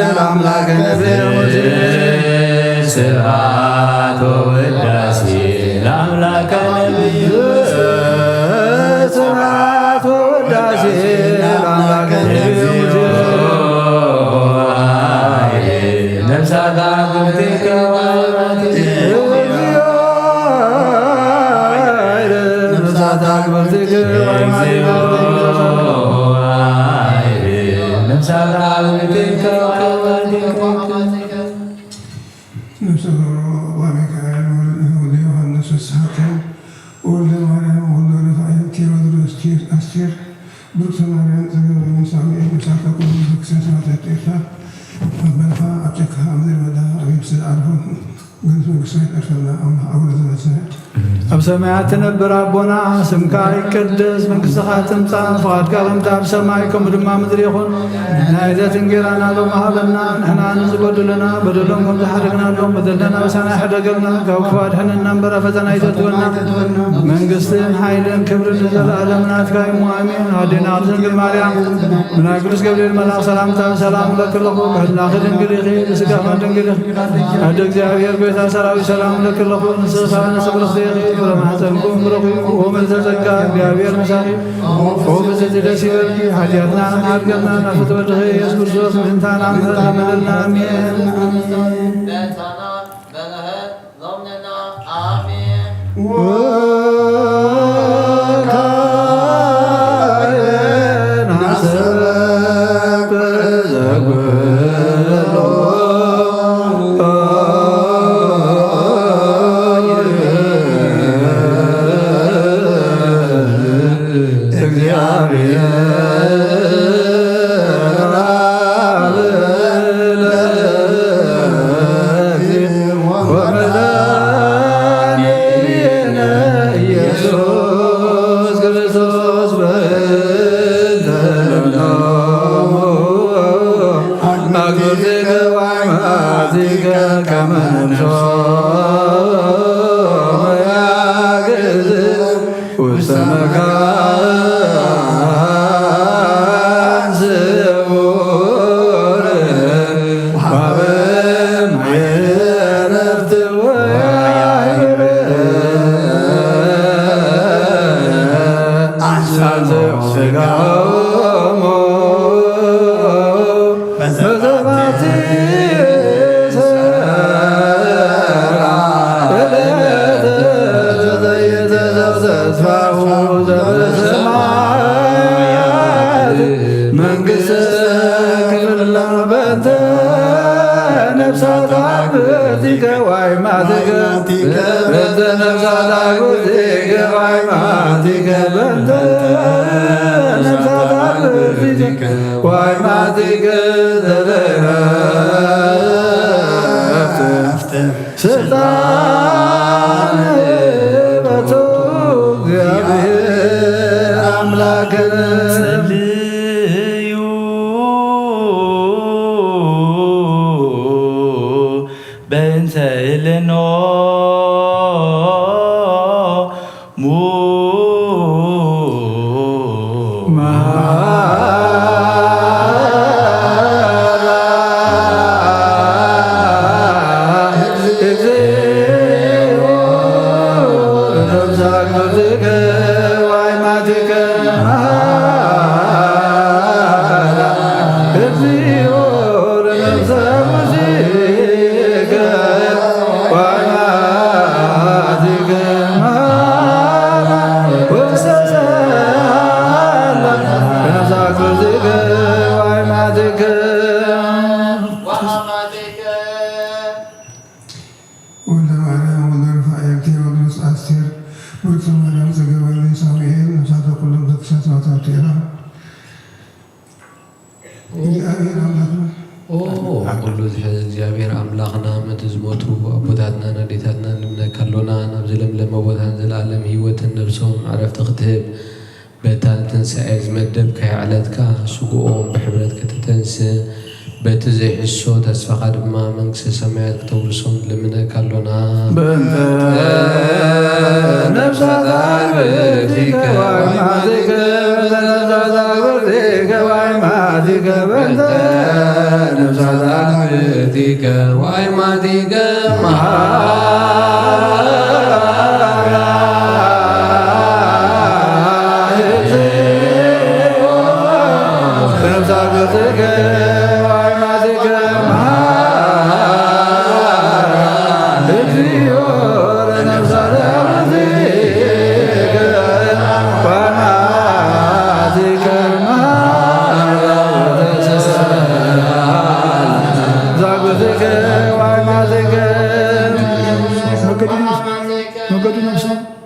ለአምላክ ነቢየ ሙሴ። ስብሐት ወወዳሴ ለአምላክ ነቢየ ሙሴ። ስብሐት ወወዳሴ ለአምላክ ነቢየ ሙሴ። ነፍሳት አግብርቲከ ወአይባቲከ። ነፍሳት አግብርቲከ ወአይባቲከ። ነፍሳት አግብርቲከ ወአይባቲከ። ነፍሰ ገሮ አባ ሚካኤል ወልደ ዮሐንስ ፍስሐከ ወልደ ማርያም ወልደ ሩፋኤል ቴዎድሮስ ቴ-፣ አስቴር ብሩክተ ማርያም ጸገበ ሳሙኤል መሳተ ኩሉ ብክሰት ማተት ኤርትራ አበልካ አብ ጨካ አምድር በዳ አብ የብስ አልፎ ገንት መንግስት ኤርትራ አምላክ አቡነ ዘበሰማያት። ኣብ ሰማያት ትነብር ኣቦና፣ ስምካ ይቀደስ፣ መንግስትኻ ትምጻእ፣ ፍቓድካ ከምቲ ኣብ ሰማይ ከምኡ ድማ ምድሪ ይኹን። ናይ ዕለት እንጌራና ሎሚ ሃበና፣ ንሕና ንዝበድሉና በደሎም ከም ዝሓደግናሎም በደልና ምሳና ይሕደገልና፣ ካብ ክፉ ኣድሕነና እምበር ኣብ ፈተና ኣይተእትወና። መንግስትን ሓይልን ክብርን ንዘለኣለም ናትካ እዩ እሞ ኣሜን። ኣዴና ቅድስት ድንግል ማርያም ብናይ ቅዱስ ገብርኤል መልኣኽ ሰላምታ ሰላም እለኪ ኣለኹ፣ ብሕልናኺ ድንግል ኢኺ፣ ብስጋኺ ድንግል ኢኺ። ኣደ እግዚኣብሔር ጎይታ ሰራዊት ሰላም እለኪ ኣለኹ፣ ንስኺ ከኣ ንስብርኽቲ ኢኺ፣ ፍረ ማሕፀንኩም ብሩኽ እዩ። ኦ ምልዕተ ጸጋ እግዚኣብሔር ምሳኺ፣ ኦ ብፅዕቲ ደስ ይበልኪ፣ ሓጢኣትና ይሓድገልና፣ ናብ ፍትወ ወልድኺ ኢየሱስ ክርስቶስ ምእንታና ምሕረት ለምነልና። ኣሜን። በእንታና በምህር ሎምንና። ኣሜን። ወካዕበ ናሰበ ዘጉሎ ውስተ መካን ስውር ወሀበ ማየ ዕረፍት ወያዕብር አንሳት ስጋሆሙ በዘባቲ መንግስተ ክብርላ በንተ ነፍሳት አግብርቲከ ዋይማቲከ በንተ ነፍሳት አግብርቲከ ዋይማቲከ በንተ ነፍሳት አግብርቲከ ዋይማቲከ ዘለረፍት ስልጣን በቱ እግዚአብሔር አምላክን። ጸልዩ በእንተ እለኖ ሙ ወልደ ማርያም ወልደ ሩፋኤል ቴዎድሮስ አስቴር ብርክተ ማርያም ጸገበ ሳሙኤል ነፍሳተ ኩሎም ዘክሳት ማታቴራ። እግዚኣብሔር ኣምላኽና። ኦ፣ ኩሉ ዝሕዝ እግዚኣብሔር ኣምላኽና፣ ነቲ ዝሞቱ ኣቦታትናን ኣዴታትናን ንምነካ ኣሎና። ናብ ዘለምለመ ቦታን ዘለኣለም ህይወትን ነብሶም ዕረፍቲ ክትህብ፣ በታ ንትንሳኤ ዝመደብካዮ ዕለትካ ስግኦም ብሕብረት ከተተንስእ፣ በቲ ዘይሕሶ ተስፋኻ ድማ መንግስተ ሰማያት ክተውርሶም ንልምነካ ኣሎና። በእንተ ነፍሳት ኣርብእቲከ ዋይማቲከ፣ በእንተ ነፍሳት ኣርብእቲከ ዋይማቲከ፣ በእንተ ነፍሳት ኣርብእቲከ ዋይማቲከ መሃ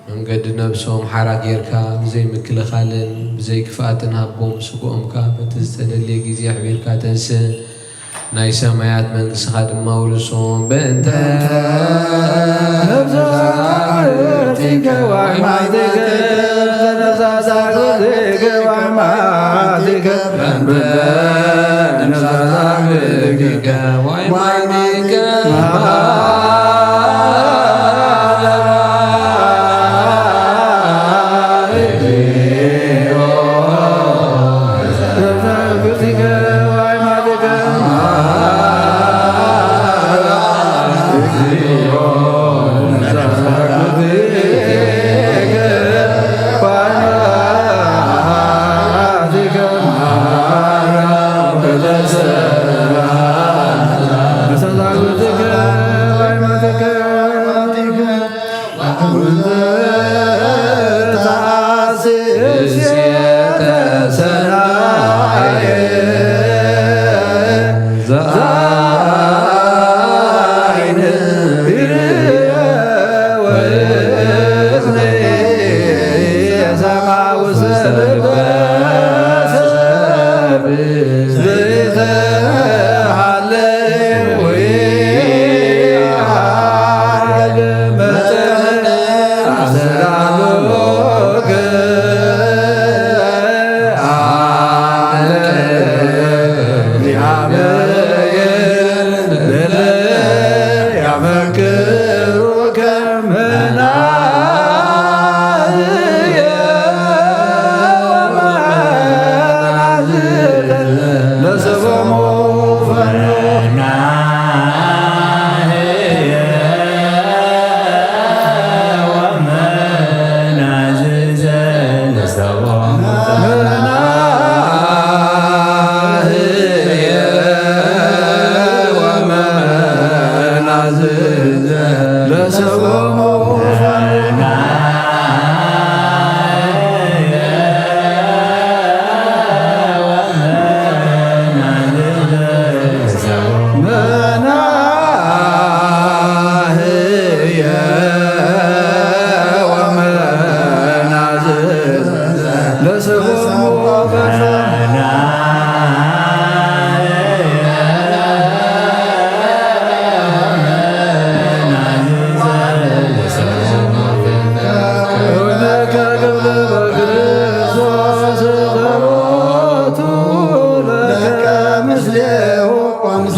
መንገዲ ነፍሶም ሓራ ጌርካ ብዘይ ምክልኻልን ብዘይ ክፍኣትን ሃቦም። ስግኦም ከኣ በቲ ዝተደልየ ግዜ ኣሕቢርካ ተንስእ። ናይ ሰማያት መንግስትኻ ድማ ውርሶም። በእንተ ነፍሳትከ ዋይማቲከ፣ ነፍሳትከ ዋይማቲከ፣ በእንተ ነፍሳትከ ዋይማቲከ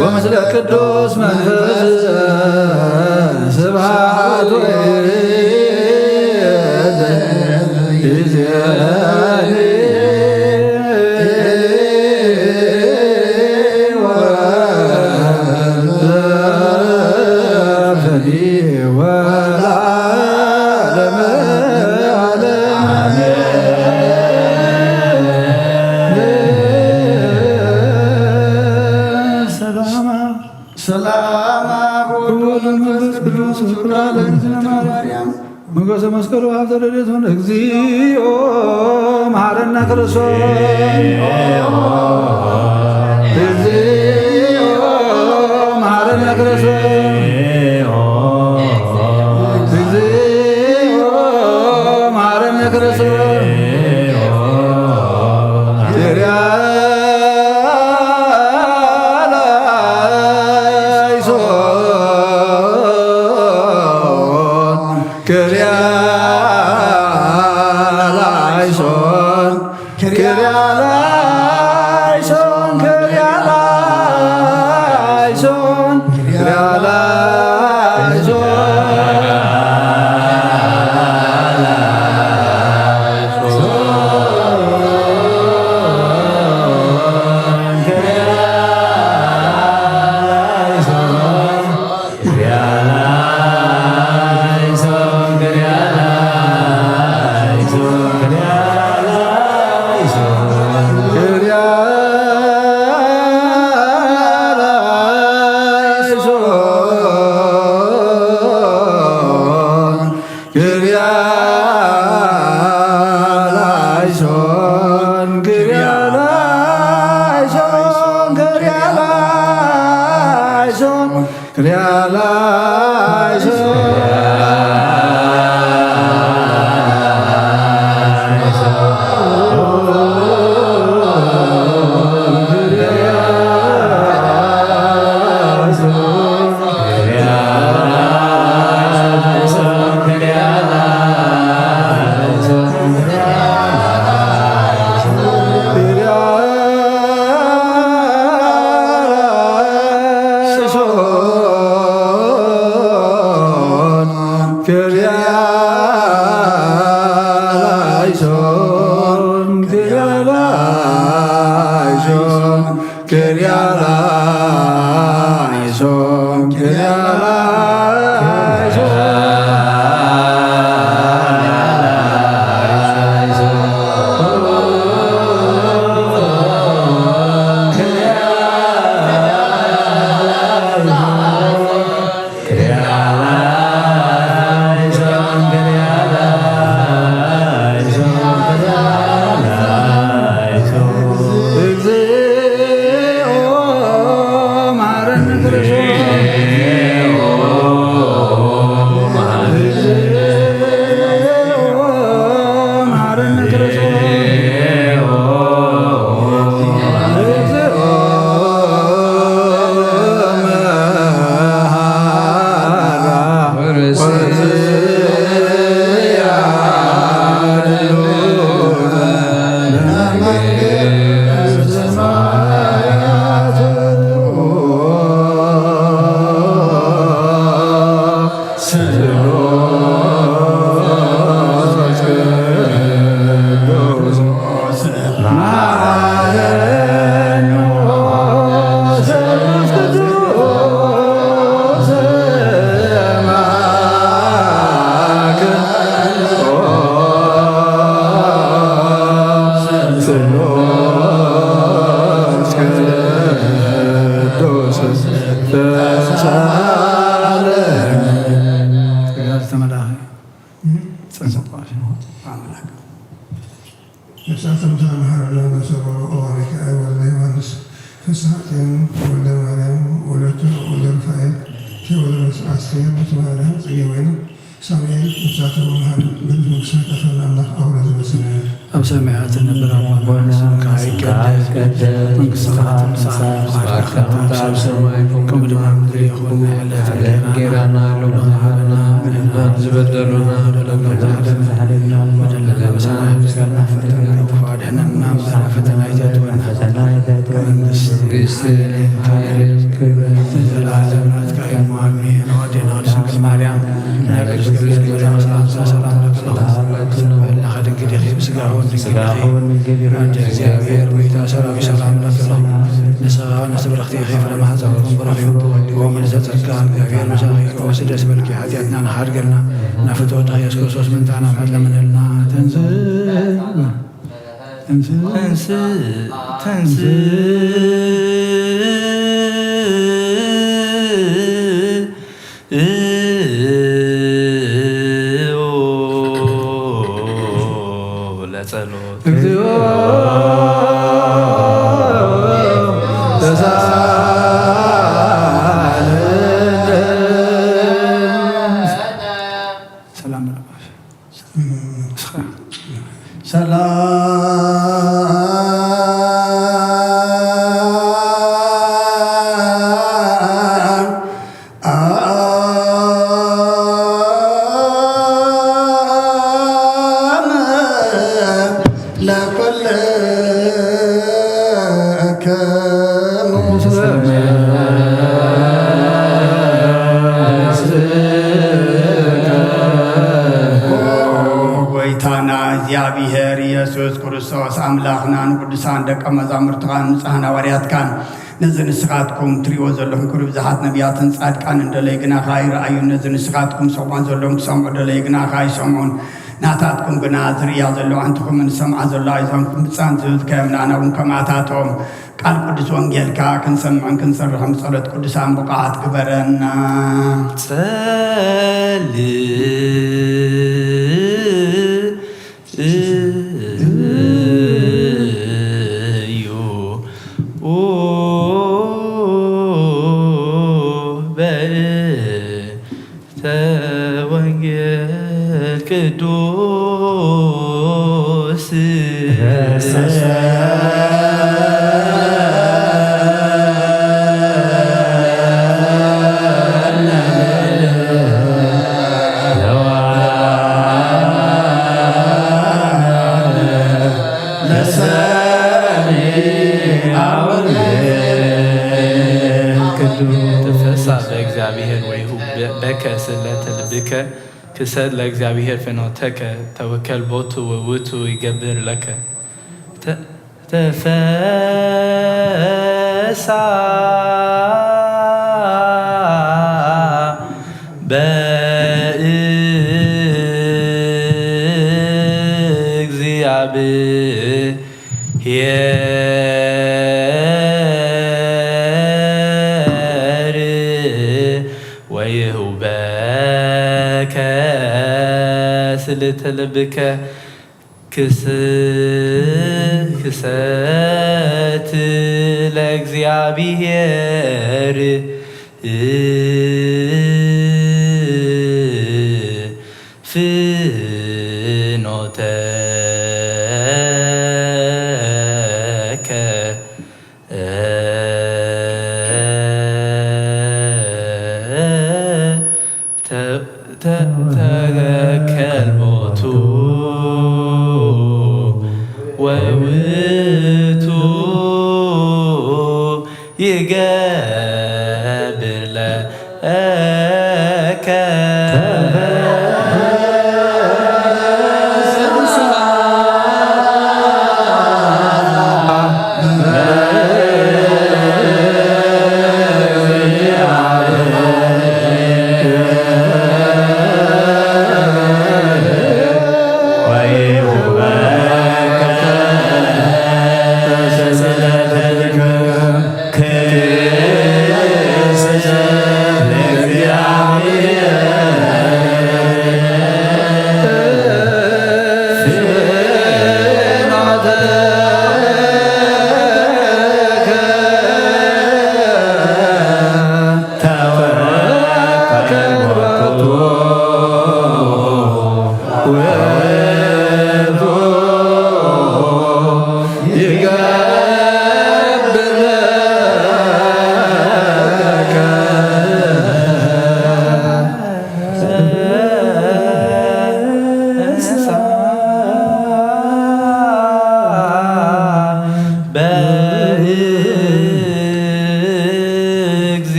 ወምስለ ቅዱስ መንፈስ ስብሐት ሰላም አብ ወወልድ ወመንፈስ ቅዱስ፣ ስብሐት ለእግዝእትነ ማርያም። ሞገሰ መስቀሉ ሀብተ ረድኤቱ። እግዚኦ መሐረነ ክርስቶስ። እግዚኦ መሐረነ ክርስቶስ። እግዚኦ መሐረነ ክርስቶስ። ኪርያላይሶን፣ ኪርያላይሶን፣ ኪርያላ ላይሶን ክሪያ ላይሶን ክሪያ ላይሶን ክሪያ ላይሶን። ነፍሳቶም ተመሃረና መሰቦ ኦዋሪካ ወልደ ዮሃንስ ፍስሓጽዮን ወልደ ማርያም ወለቱ ወልደ ሩፋኤል ቴዎድሮስ ኣስቴር ማርያም ጽጌ ወይኑ ሳሙኤል ነፍሳቶም መሃር በልፍ መንግስተ ተፈላ ኣምላኽ ኣቡነ ዘበሰማያት። ኣብ ሰማያት እትነብር ኣቦና ስምካ ይቀደስ፣ መንግስትኻ ትምጻእ፣ ፍቓድካ ትኹን ኣብ ሰማይ ከምኡ ድማ ኣብ ምድሪ ይኹን። ዕለት እንጀራና ሎሚ ሃበና፣ ንሕና ዝበደሉና በደልና በደልና በደልና በደልና ፈተና ኣድሕነና እምበር ፈተና ኣይተእትወና። መንግስቲ፣ መንግስቲ፣ ሓይልን ክብርን ንዘለዓለም ናትካ እዩ። ኣሜን። ኣዴና ቅድስት ድንግል ማርያም፣ ናይ ቅዱስ ገብርኤል መልኣክ ሰላምታ ሰላም ለኪ ኣለኹ። ሰላም ለኪ፣ ድንግል ኢኺ፣ ብስጋኺ እውን ድንግል ኢኺ። ኣደ እግዚኣብሔር፣ ጎይታ ሰራዊት፣ ሰላም ለኪ ኣለኹ። ንስኻ ነፍሲ ብርኽቲ ኢኺ፣ ፍረ ማህፀንኪ እውን ብሩኽ እዩ። ኦ ምልዕተ ጸጋ፣ እግዚኣብሔር ምሳኺ፣ ኦ ደስ ይበልኪ፣ ሓጢኣትና ይሓድገልና፣ ናብ ፍትወት ኢየሱስ ክርስቶስ ምእንታና መሐላ ምንልና። ተንስእ፣ ተንስእ፣ ተንስእ፣ ተንስእ፣ ለጸሎት። እግዚኦ ተሳለነ። ሰላም ለባሽ። ሰላም ለኩልክሙ። ጎይታና እግዚኣብሔር ኢየሱስ ክርስቶስ ኣምላኽና ንቅዱሳን ደቀ መዛሙርትኻን ንጹሃን ሃዋርያትካን ነዚ ንስኻትኩም ትሪእዎ ዘለኹም ክብሪ ብዙሓት ነቢያትን ጻድቃንን ደለዩ ግናኻ ኣይረኣዩን። ነዚ ንስኻትኩም ሰምዖ ዘለኹም ክሰምዑ ደለዩ ግናኻ ኣይሰምዑን። ናታትኩም ግና ዝርእያ ዘለዋ ኣንትኹምን ዝሰምዓ ዘለዋ ኣይዞንኩም ብጻን ዝህብካዮም ንኣና እውን ከማታቶም ቃል ቅዱስ ወንጌልካ ክንሰምዕን ክንሰርሕን ብጸሎት ቅዱሳን ብቑዓት ግበረና። ጸልእ ተፈሳ በእግዚኣብሔር ወይሁ በከ ስለተ ልብከ ክሰድ ለእግዚኣብሔር ፍኖተከ ተወከል ቦቱ ወውቱ ይገብር ለከ። ተ-፣ ተፈሳ በእግዚኣብሔር ወይሁበከ ስልተ ልብከ ክስ-፣ ክሰት ለእግዚኣብሔር ፍኖተከ። ተ-፣ ተ-፣ ተወከል ቦቱ ወውቱ ይገብር ለከ።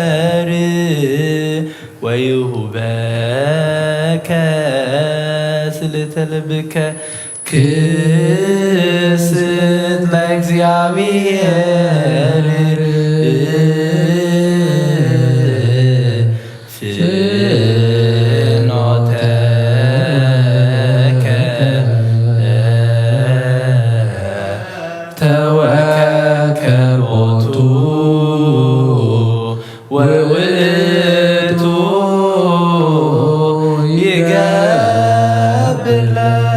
በእግዚኣብሔር ወይሁበከ ስልተ ልብከ ክስት ለእግዚኣብሔር ፍኖተከ ተወከቦቱ ወውእቱ ይገብር ለከ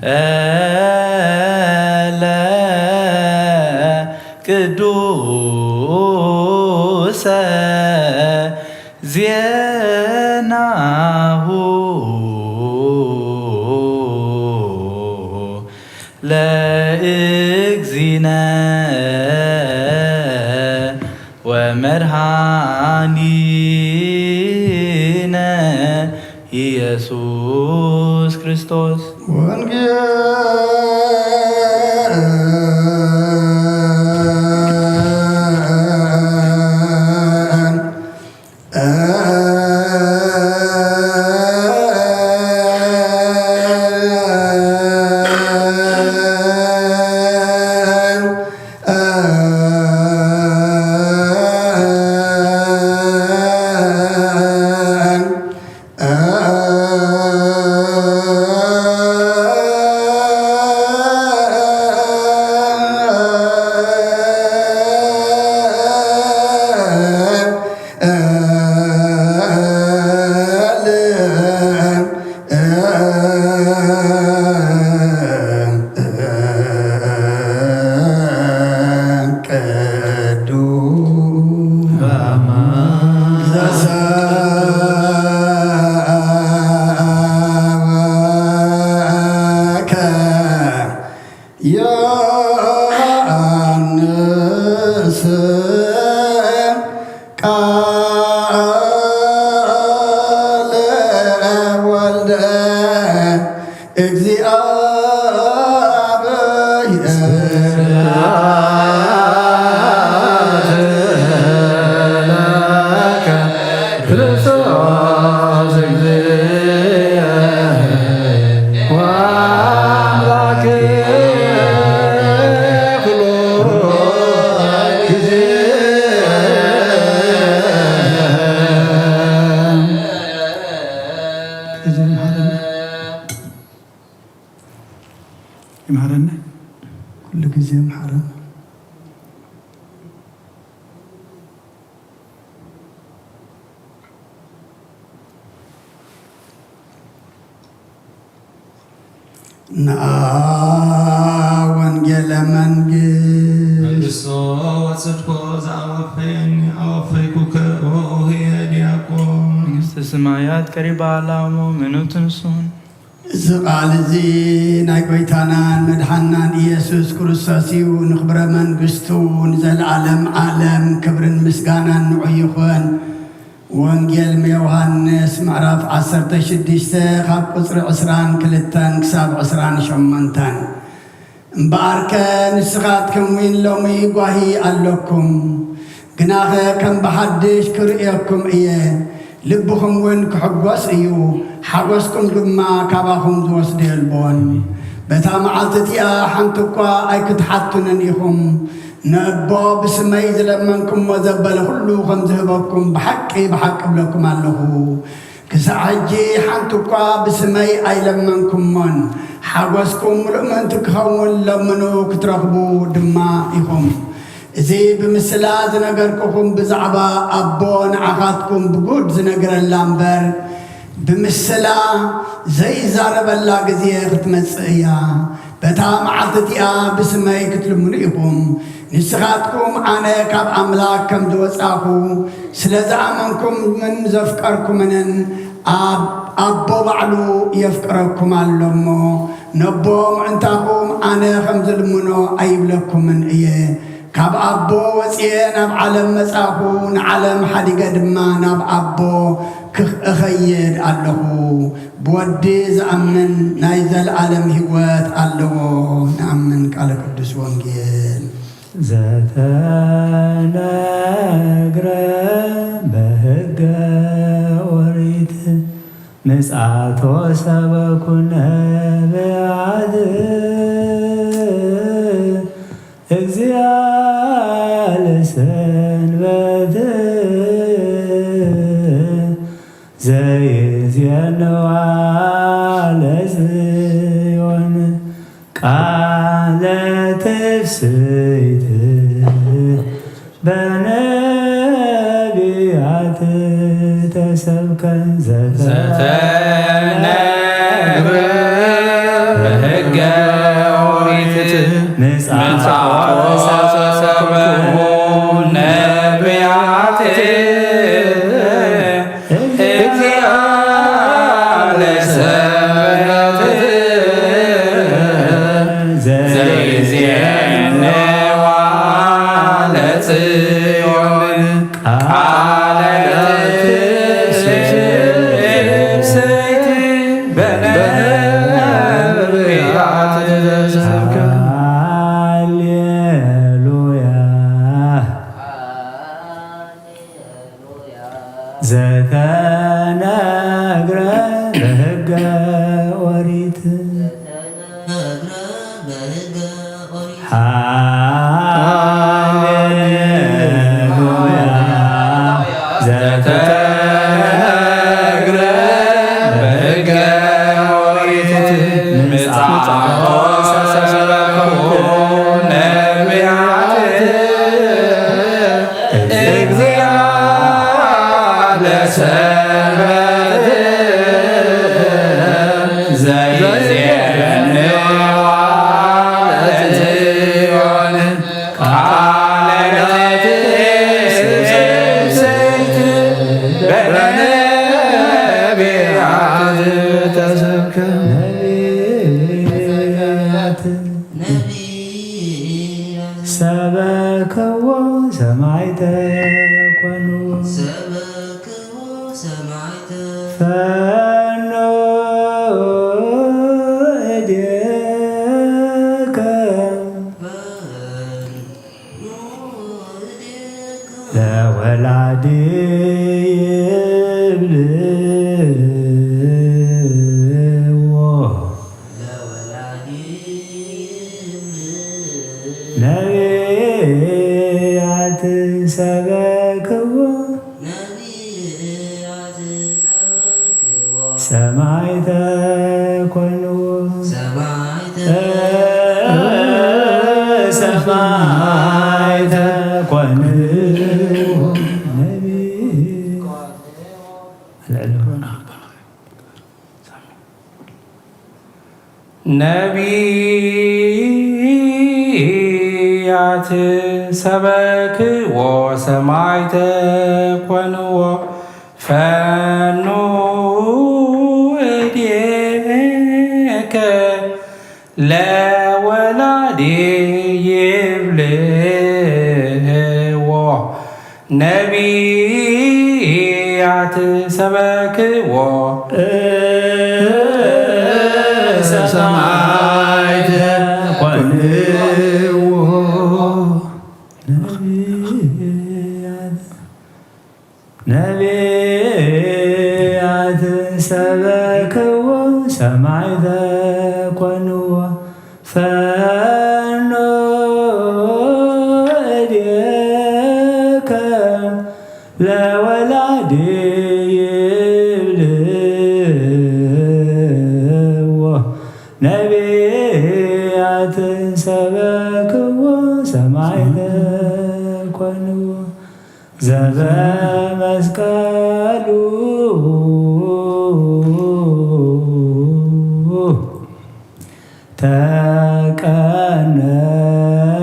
እለ ቅዱሰ ዜናሁ ለእግዚእነ ወመድኃኒነ ኢየሱስ ክርስቶስ። ወንጌል ቅዱስ ዮሐንስ ቃለ ወልደ እግዚአብሔር ለከ ክርስቶስ እግዚእ ወአምላክ ኩሉ ጊዜ። ይምሃረና። ይምሃረና። ኩሉ ጊዜ ይምሃረና። ነአ ወንጌለ መንግስት። መንግስቶ ወጽድቆ ዘአወፈየኒ አወፈይኩከ ወኡህየ ዲያቆን። መንግስተ ሰማያት ቀሪባ ኣላ እሞ ምኑ ትንሱን። እዚ ቃል እዚ ናይ ጐይታናን መድሓንናን ኢየሱስ ክርስቶስ እዩ። ንኽብረ መንግስቱ ንዘለዓለም ዓለም ክብርን ምስጋናን ንዑ ይኹን። ወንጌል ዮሃንስ ምዕራፍ ዓሰርተ ሽዱሽተ ካብ ቁጽሪ ዕስራን ክልተን ክሳብ ዕስራን ሸሞንተን። እምበኣርከ ንስኻትኩም እውን ሎሚ ጓሂ ኣለኩም፣ ግናኸ ከም ብሓድሽ ክርእየኩም እየ፣ ልብኹም እውን ክሕጎስ እዩ፣ ሓጎስኩም ድማ ካባኹም ዝወስዶ የልቦን። በታ መዓልቲ እቲኣ ሓንቲ እኳ ኣይክትሓቱንን ኢኹም። ንኣቦ ብስመይ ዝለመንኩሞ ዘበለ ኩሉ ከም ዝህበኩም ብሓቂ ብሓቂ እብለኩም ኣለኹ። ክሳዕ ሕጂ ሓንቲ እኳ ብስመይ ኣይለመንኩሞን፣ ሓጎስኩም ምሉእ ምእንቲ ክኸውን ለምኑ ክትረኽቡ ድማ ኢኹም። እዚ ብምስላ ዝነገርኩኹም ብዛዕባ ኣቦ ንዓኻትኩም ብጉድ ዝነግረላ እምበር፣ ብምስላ ዘይዛረበላ ግዜ ክትመጽእ እያ። በታ መዓልቲ እቲኣ ብስመይ ክትልምኑ ኢኹም። ንስኻትኩም ኣነ ካብ ኣምላኽ ከም ዝወጻኹ ስለ ዝኣመንኩምን ዘፍቀርኩምንን፣ ኣብ-፣ ኣቦ ባዕሉ የፍቅረኩም ኣሎ እሞ፣ ነቦ ምእንታኹም ኣነ ከም ዝልምኖ ኣይብለኩምን እየ። ካብ ኣቦ ወጽየ ናብ ዓለም መጻኹ፣ ንዓለም ሓዲገ ድማ ናብ ኣቦ ክኽ-፣ እኸይድ ኣለኹ። ብወዲ ዝኣምን ናይ ዘለዓለም ህይወት ኣለዎ። ንኣምን። ቃለ ቅዱስ ወንጌል። ዘተነግረ በሕገ ኦሪት ምጽኣቶ ሰበኩ ነቢያት፣ እግዚአ ለሰንበት ዘይዜንዋ ለጽዮን ቃለ ትፍስሕት በነቢያት ተሰብከ ዘተነግረ ሕገ ኦሪት ምጽኣት ሰበኩ ነቢያት እግዚኣ ለሰብሐት ዘይዜንዋ ለጽዮን ቃለ ትስብእት በነቢያት ተሰብከ። ሃሌሉያ። ዘተነግረ በሕገ ኦሪት። ሃሌሉያ። ዘተነግረ በሕገ ኦሪት ምጽኣቶ ሰበኩ ነቢያት። እግዚኣ ለሰብሐት ዘይዜንዋ ለጽዮን ቃለ ትስብእት በነቢያት ተሰብከ። ነቢያት ሰበክዎ ሰማዕተ ኮኑ። ሰበክዎ ሰማዕተ ፈኖ እዴከ ፈኖ እዴከ ለወላዲ ይብልዎ። ነቢያት ሰበክዎ ሰማዕተ ኮንዎ። ሰማዕተ ኮንዎ። ነቢያት ነቢያት ሰበክዎ ሰማዕተ ኮንዎ። ፈኑ እዴከ ለወላዲ ይብልዎ። ነቢያት ሰበክዎ ሰማዕተ ኮንዎ። ነቢያት ነቢያት ሰበክዎ ሰማዕተ ኮንዎ። ፈኖ እዴከ ለወላዲ ይብልዎ። ነቢያት ሰበክዎ ሰማዕተ ኮንዎ። ዘበመስቀሉ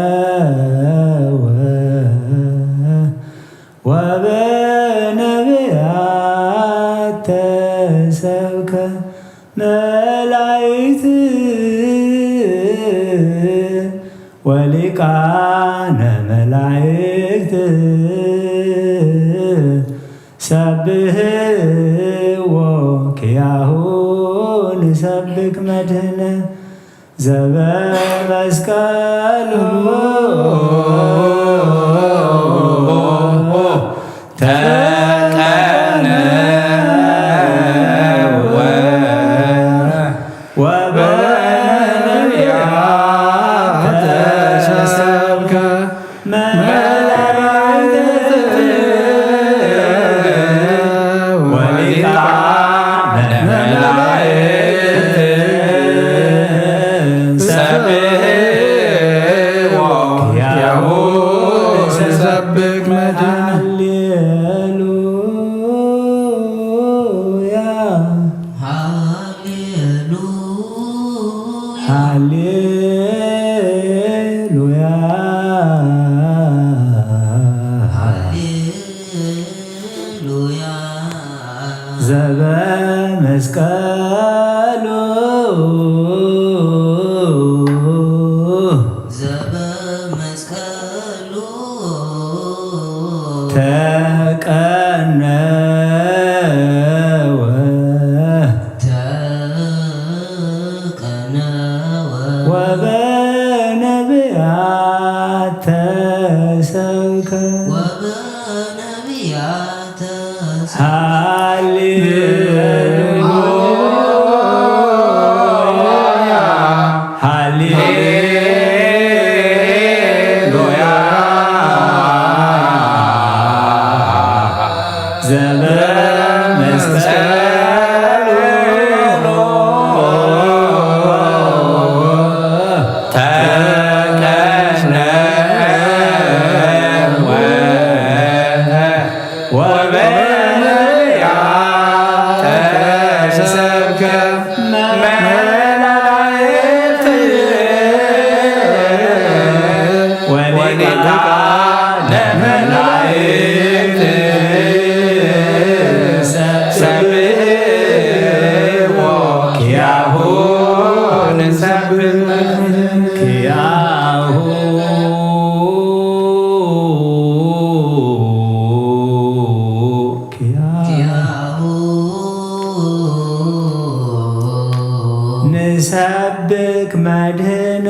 ተቀነወ ወበነቢያት ተሰብከ። መላእክት ወሊቃነ መላእክት ሰብህዎ ኪያሁ ንሰብክ መድህነ ዘበመስቀሉ ተቀነወ ወበነቢያት ተሰብከ። መላእክት ወሊቃነ መላእክት ሰብሕዎ ኪያሁ ንሰብክ መድህነ። ሃሌሉያ። ሃሌሉያ፣ ሃሌሉያ፣ ዘበመስቀሉ፣ ዘበመስቀሉ፣ ተቀነወ፣ ተቀነወ፣ ወበነቢያት ተሰብከ፣ ወበነቢያት ተሰብከ። ሃሌሉያ፣ ሃሌሉያ፣ ዘበመስቀሉ ተቀነወ፣ ወበነቢያት ተሰብከ፣ መላእክት ወሊቃነ መላእክት ሰብሕዎ ኪያሁ ንሰብሕ ኪያሁ ኪያሁ ንሰብክ መድህነ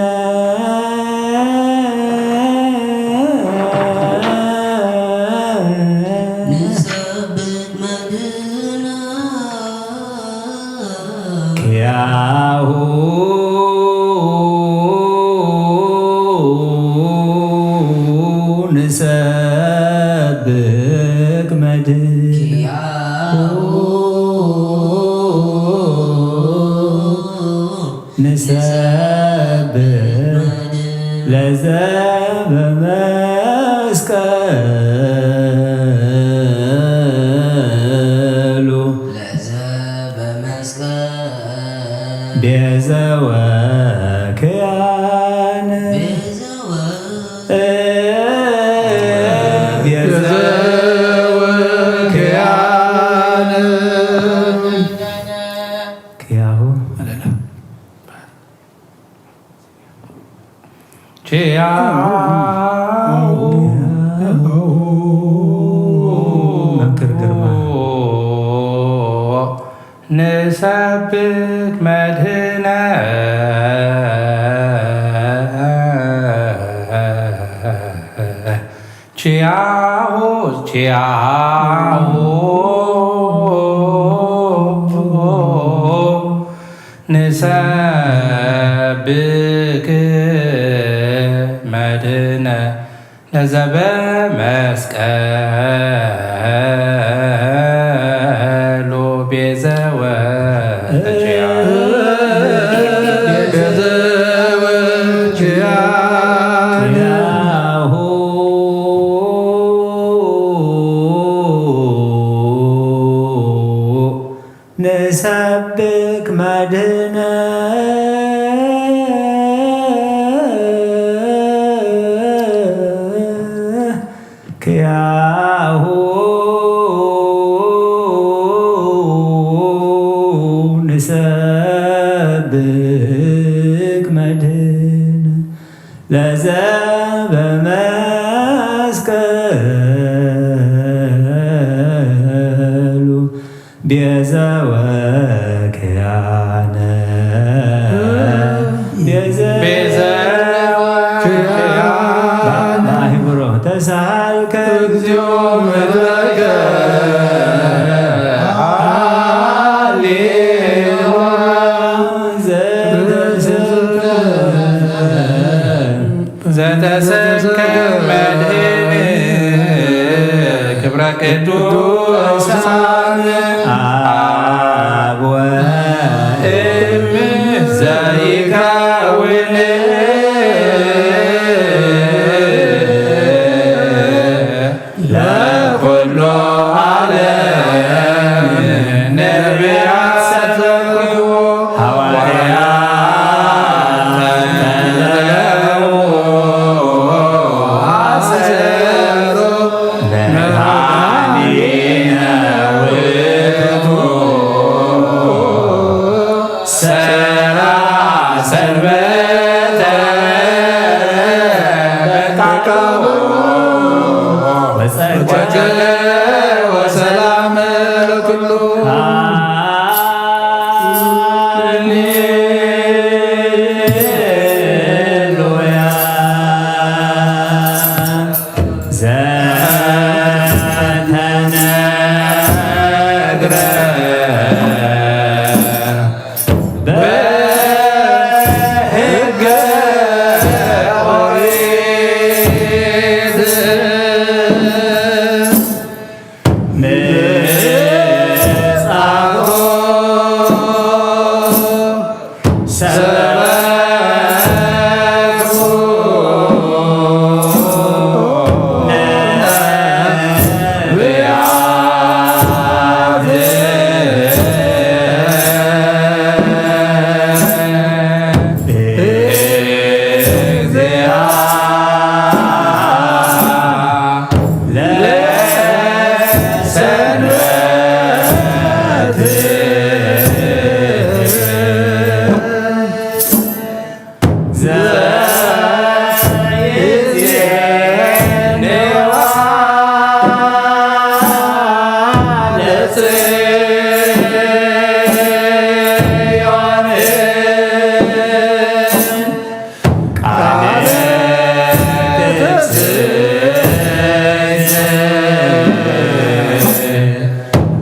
ንሰብክ መድህነ ኪያሁ ንሰብክ መድህነ ንሰብክ ለዘበመስቀሉ ለዘበመስቀሉ ቤዘወ ኪያነ ቤዘወ ቤዘወ ኪያነ ኪያሁ ኪያሁ መምህር ግርማ። ንሰብክ መድህነ ቺያሁ ቺያሁ ንሰብክ መድህነ ለዘበመስቀሉ ቤዘወ ኪያሁ ንሰብክ መድህነ ኪያሁ ንሰብክ መድህነ ለዘበመስቀሉ ቤዘወ ኪያነ ቤዘወ ኪያነ ባሕብሮ ተሳልከ እግዚኦ ምድረከ ሃሌሉያ ዘተሰብከ ዘተሰብከ መድህን ክብረ ቅዱሳን አብ ወእም ዘይከውን ለኩሉ ዓለም ነቢያት ሰበክዎ ሐዋርያት ወጸጋ ወሰላም ለኩሉ። ሃሌሉያ። ዘተነግረ በሕገ ኦሪት ምጻኦ ሰበኩ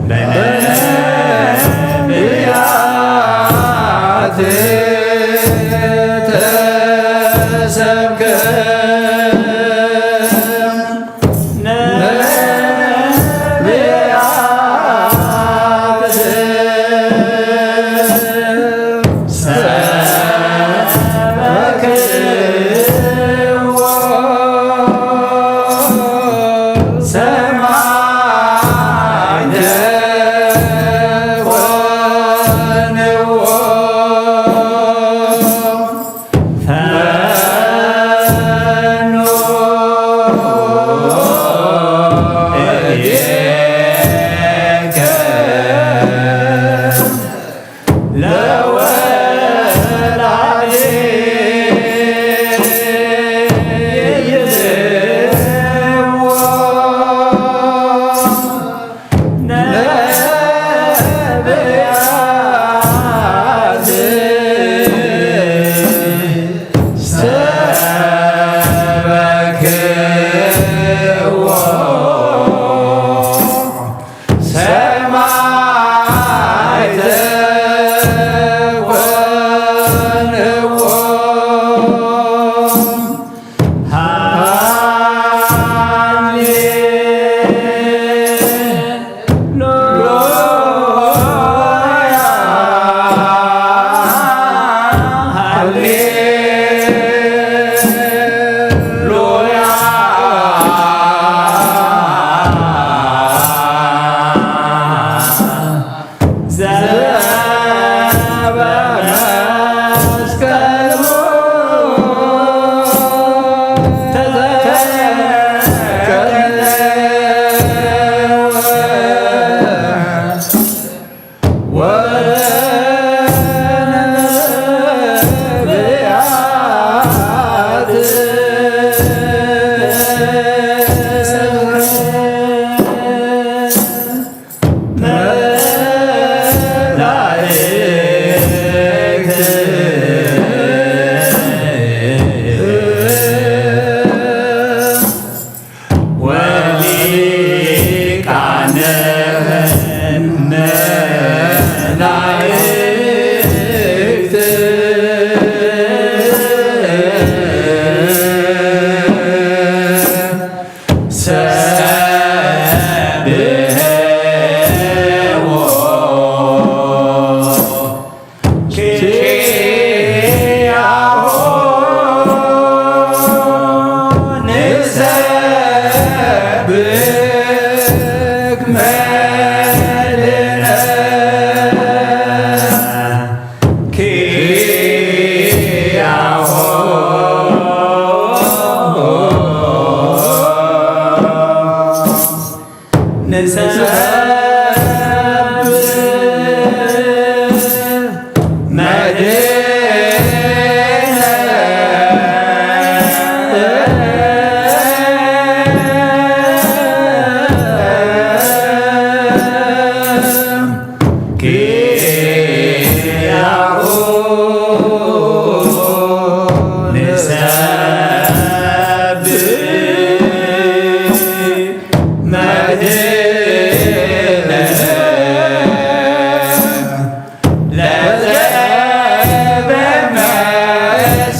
ነቢያት።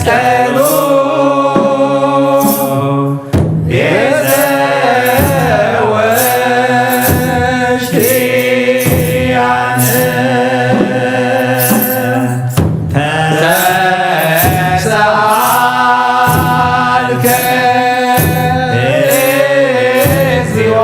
ጸሉ ቤዘ ወክርስቲያን ተሳልከ እግዚኦ።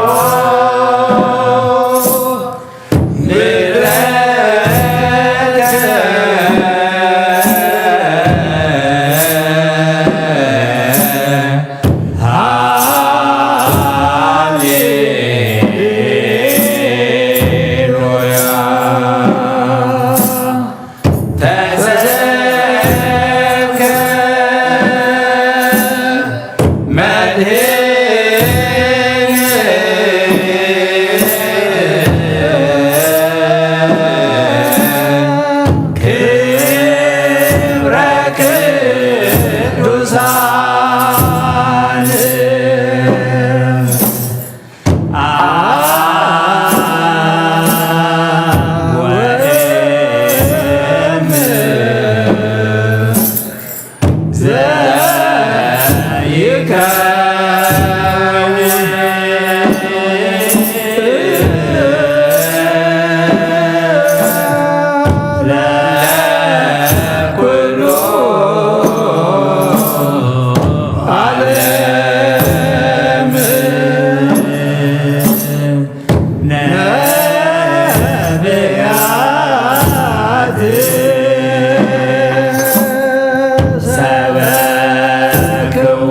ክብረ ቅዱሳን አብ ወእም ዘይከውን ለኩሉ ዓለም። ነቢያት ሰበክዎ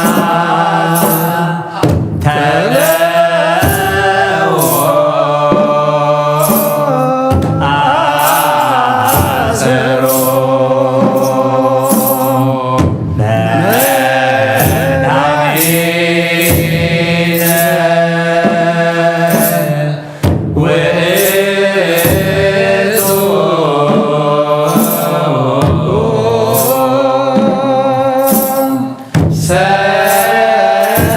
ሐዋርያት ተለዎ አሰሮ መድኃኒነ ውእቱ ሰብአ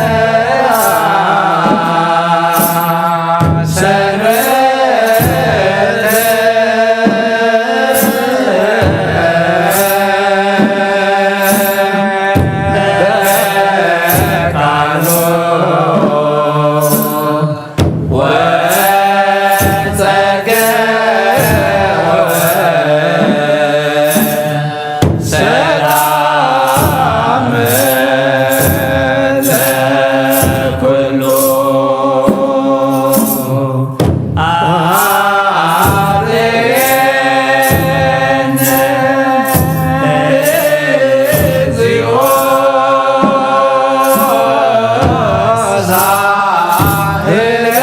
ሰንበተ በቃሉ ወጸገወ ሰላም ለኩሉ አርየነ እግዚኦ ሳህለከ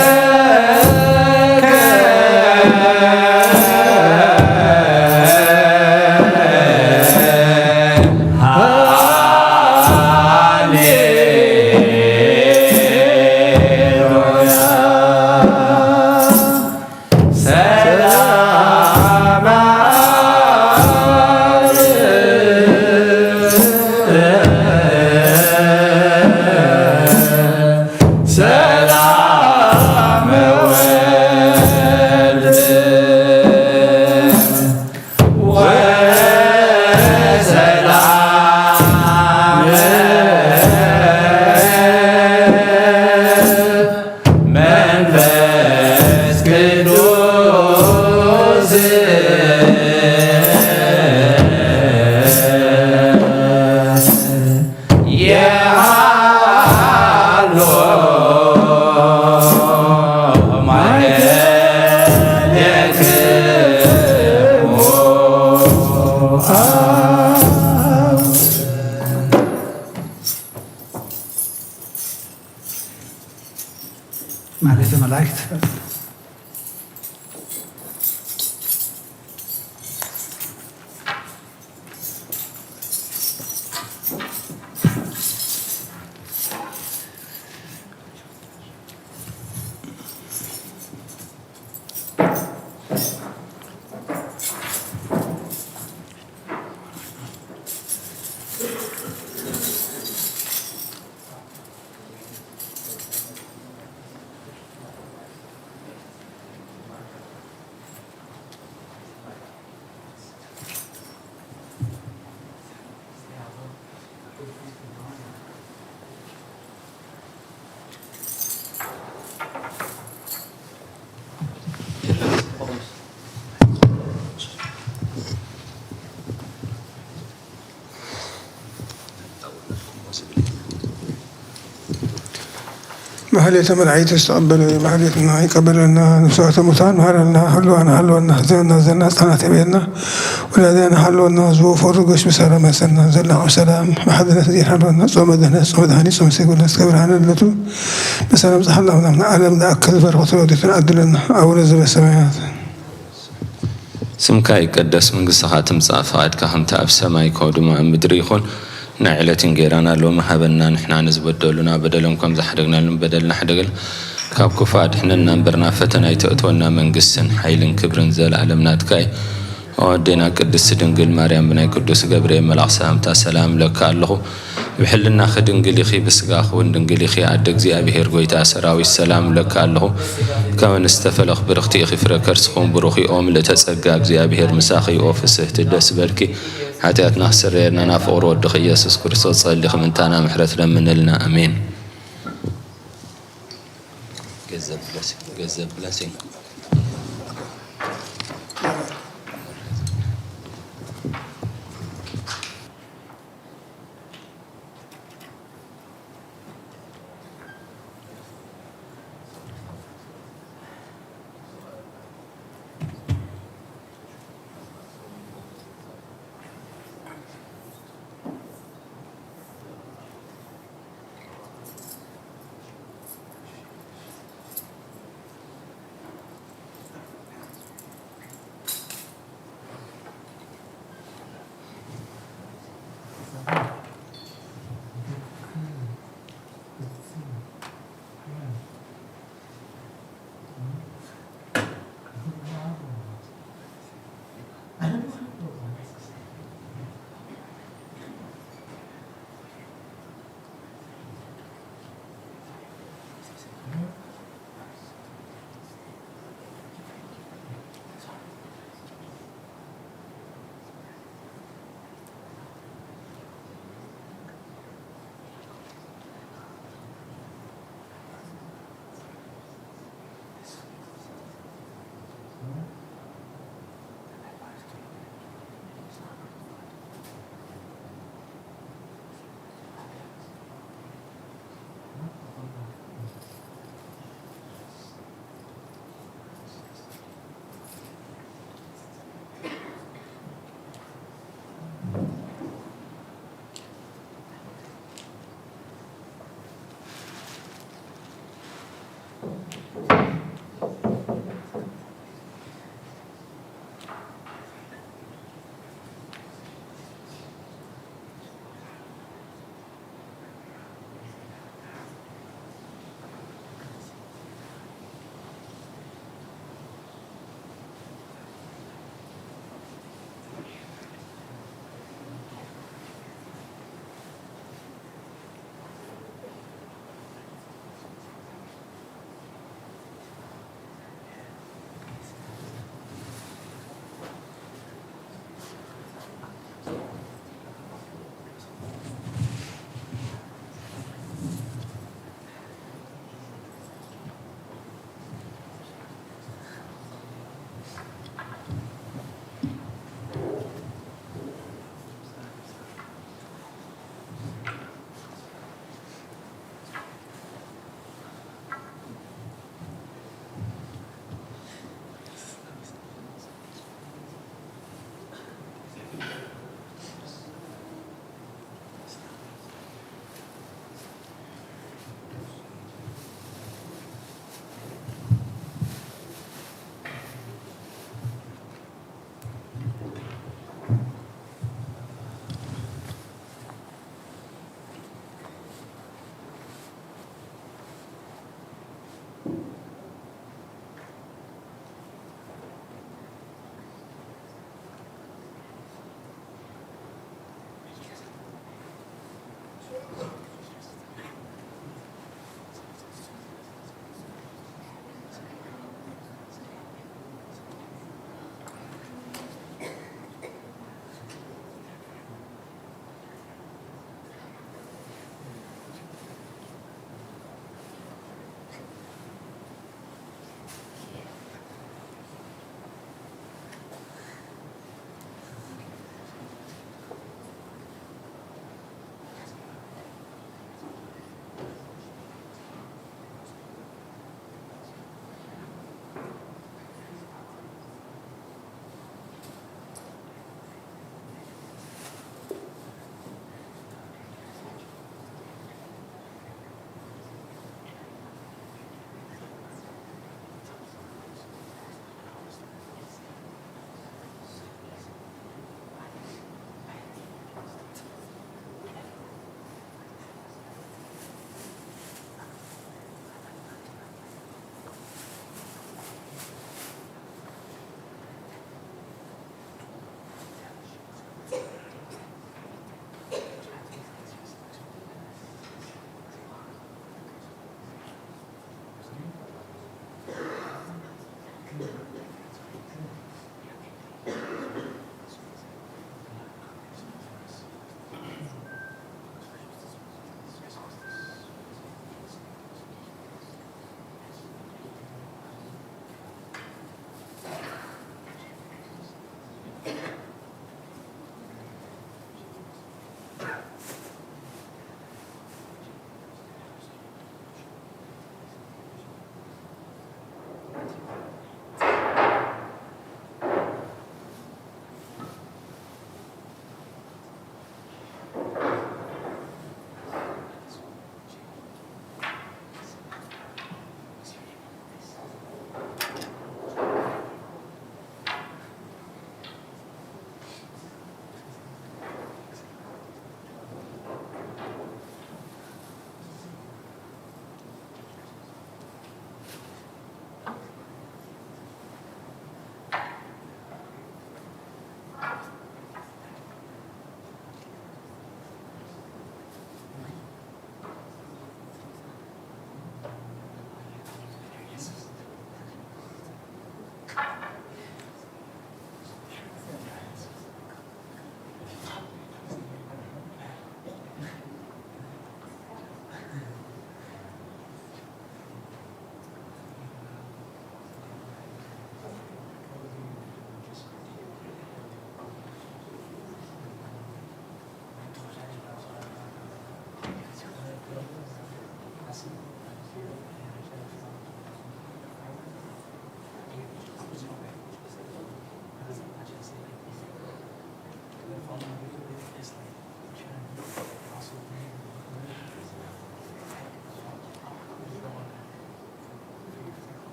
ሃሌሉያ። ሰላም አብ ሰላም ወልድ ወሰላም መንፈስ ቅዱስ የሃሎ ማእከሌክሙ። ማህሌተ መላእክት። ማህሌተ መላእክት ዝተቐበለ ማህሌትና ይቀበለልና። ንስዋተ ሙታን መሃረልና። ህልዋና ሃልወና። ህዘና ዘለና ህፃናት የብየና። ወላዲያና ሃልወና። ዝወፈሩ ጎሽ ምሳራ መሰና ዘላቕ ሰላም መሓድነት ዜር ሃልወና። ጾመ ድህነት ጾመ ድሃኒ ጾመ ሴጎነት ከብርሃነ ልደቱ በሰላም ጸሓላ ምናምን ዓለም ዝኣክል በረኸቱ ረድኤቱን ኣድለና። ኣቡነ ዘበሰማያት። ስምካ ይቀደስ፣ መንግስትኻ ትምጻእ፣ ፈቓድካ ከምቲ ኣብ ሰማይ ከምኡ ድማ ኣብ ምድሪ ይኹን። ናይ ዕለት እንጌራና ሎሚ ሃበና፣ ንሕና ንዝበደሉና በደሎም ከም ዝሓደግናሎም በደልና ሓደገልና፣ ካብ ክፉእ ኣድሕነና እምበር ናብ ፈተና ኣይተእትወና፣ መንግስትን ሓይልን ክብርን ዘለኣለም ናትካ እዩ። ኦ ኣዴና ቅድስቲ ድንግል ማርያም፣ ብናይ ቅዱስ ገብርኤል መልኣኽ ሰላምታ ሰላም እብለካ ኣለኹ። ብሕልናኺ ድንግል ኢኺ፣ ብስጋኺ እውን ድንግል ኢኺ። ኣደ እግዚኣብሔር፣ ጎይታ ሰራዊት፣ ሰላም እብለካ ኣለኹ። ካብ ኣንስቲ ተፈለኺ ብርኽቲ ኢኺ፣ ፍረ ከርስኺ እውን ብሩኽ እዩ። ኦ ምልእተ ጸጋ፣ እግዚኣብሔር ምሳኺ እዩ። ኦ ፍስህቲ፣ ደስ በልኪ፣ ሓጢኣትና ክስረየልና ናብ ፍቕሪ ወድኺ ኢየሱስ ክርስቶስ ጸሊኺ ምንታና ምሕረት ለምንልና። ኣሜን። ገንዘብ ብለሲንግ፣ ገንዘብ ብለሲንግ።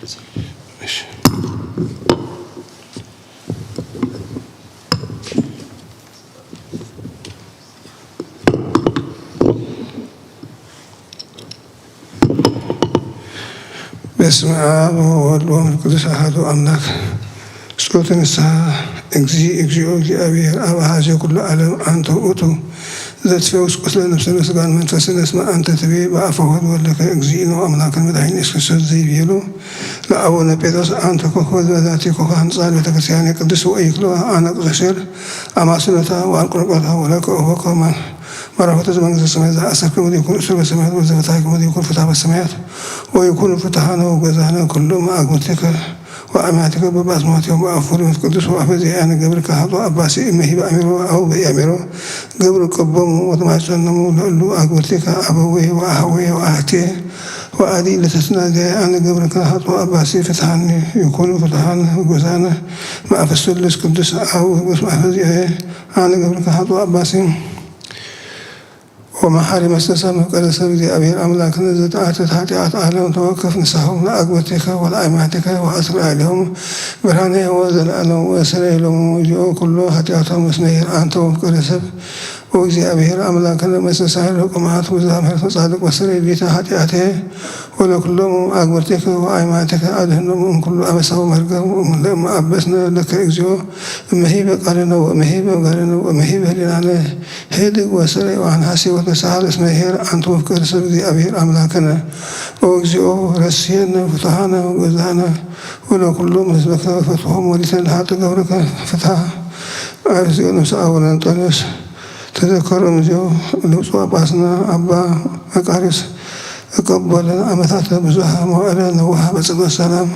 እሺ። በስመ አብ ወወልድ ወመንፈስ ቅዱስ አሐዱ አምላክ። ጸሎተ ንስሐ። እግዚእ እግዚኦ እግዚአብሔር አብ አሐዜ ኩሉ ዓለም አንተ ውእቱ ዘትፈውስ ቁስለ ነፍስነ ስጋን መንፈስን እስመ አንተ ትቤ በአፈ ሆድ ወለከ እግዚእነ ወአምላክነ መድኃኒነ ኢየሱስ ክርስቶስ ዘይቤሎ ለአቡነ ጴጥሮስ አንተ ኮከበ ዘዛቲ ኮከብ አንጻር ቤተ ክርስቲያን ቅዱስ ወኢይክሎ አነ ቅዱስ አማስነታ ወአንቆልቆታ ወለከ ኦሆከ መራፈተ ዘመንግስተ ሰማይ ዘአሰክሙ ይኩን እሱር በሰማያት ወዘፈታክሙ ይኩን ፍትሐ በሰማያት ወይኩን ፍትሐነ ወገዛነ ኩሉ አግብርቲከ ወአማቲከ በበአስማቲሆም ወአፉ መንፈስ ቅዱስ ወአፈ ዚአነ ገብርከ ሀጡ አባሲ እመሂ በአሚሮ አው በኢአሚሮ ገብር ቅቦሙ ወተማጸነሙ ለእሉ አግብርቲከ አበዌ ወአሃዌ ወአህቴ ወአዲ ለተስናገ አነ ገብርከ ሀጡ አባሲ ፍትሐኒ ይኩኑ ፍትሐነ ወገዛነ መአፈ ስሉስ ቅዱስ አው ቅዱስ መአፈ ዚአየ አነ ገብርከ ሀጡ አባሲ ወመሓሪ መስተሰብ መፍቀሪ ሰብ እግዚኣብሔር ኣምላክነ ዘተኣትት ሓጢኣት ዓለም ተወከፍ ንስሓሆም ለኣግብርቲከ ወለኣይማቲከ ወኣስር ኣሊሆም ብርሃነ ወዘለኣለም ወሰለይ ሎሙ እዚኦ ኩሎ ሓጢኣቶም እስመ ይርኣንተ ወፍቀሪ ሰብ ወእግዚኣብሔር ኣምላክነ መስተሳሂል ቅማት ወዛምህር ጻድቅ ወሰለይ ሊተ ሓጢኣቴ ወለኩሎም ኣግብርቲከ ወኣይማቲከ ኣድህኖም እምኩሉ ኣበሳ ወመርገም ወእምለእመ ኣበስነ ለከ እግዚኦ እመሂበ ቃልነ ወእመሂበ ጋልነ ወእመሂበ ህሊናነ ህድግ ወስረይ ወአንሐሴ ወተሳሃል እስመ ኄር አንተ ወፍቅር ሰብ እግዚአብሔር አምላክነ። ኦ እግዚኦ ረስየነ ፍትሐነ ወገዛነ ወለኩሎም ህዝበከ ፈትሖም ወሊተ ለሀጥ ገብርከ ፍትሐ። አርዝዮ ነፍሰ አቡነ እንጦንዮስ ተዘከሮም እዚኦ ብፁዕ ጳጳስና አባ መቃርዮስ እቀበለ ዓመታተ ብዙሃ መዋዕለ ነዋሃ በጽድቅ ሰላም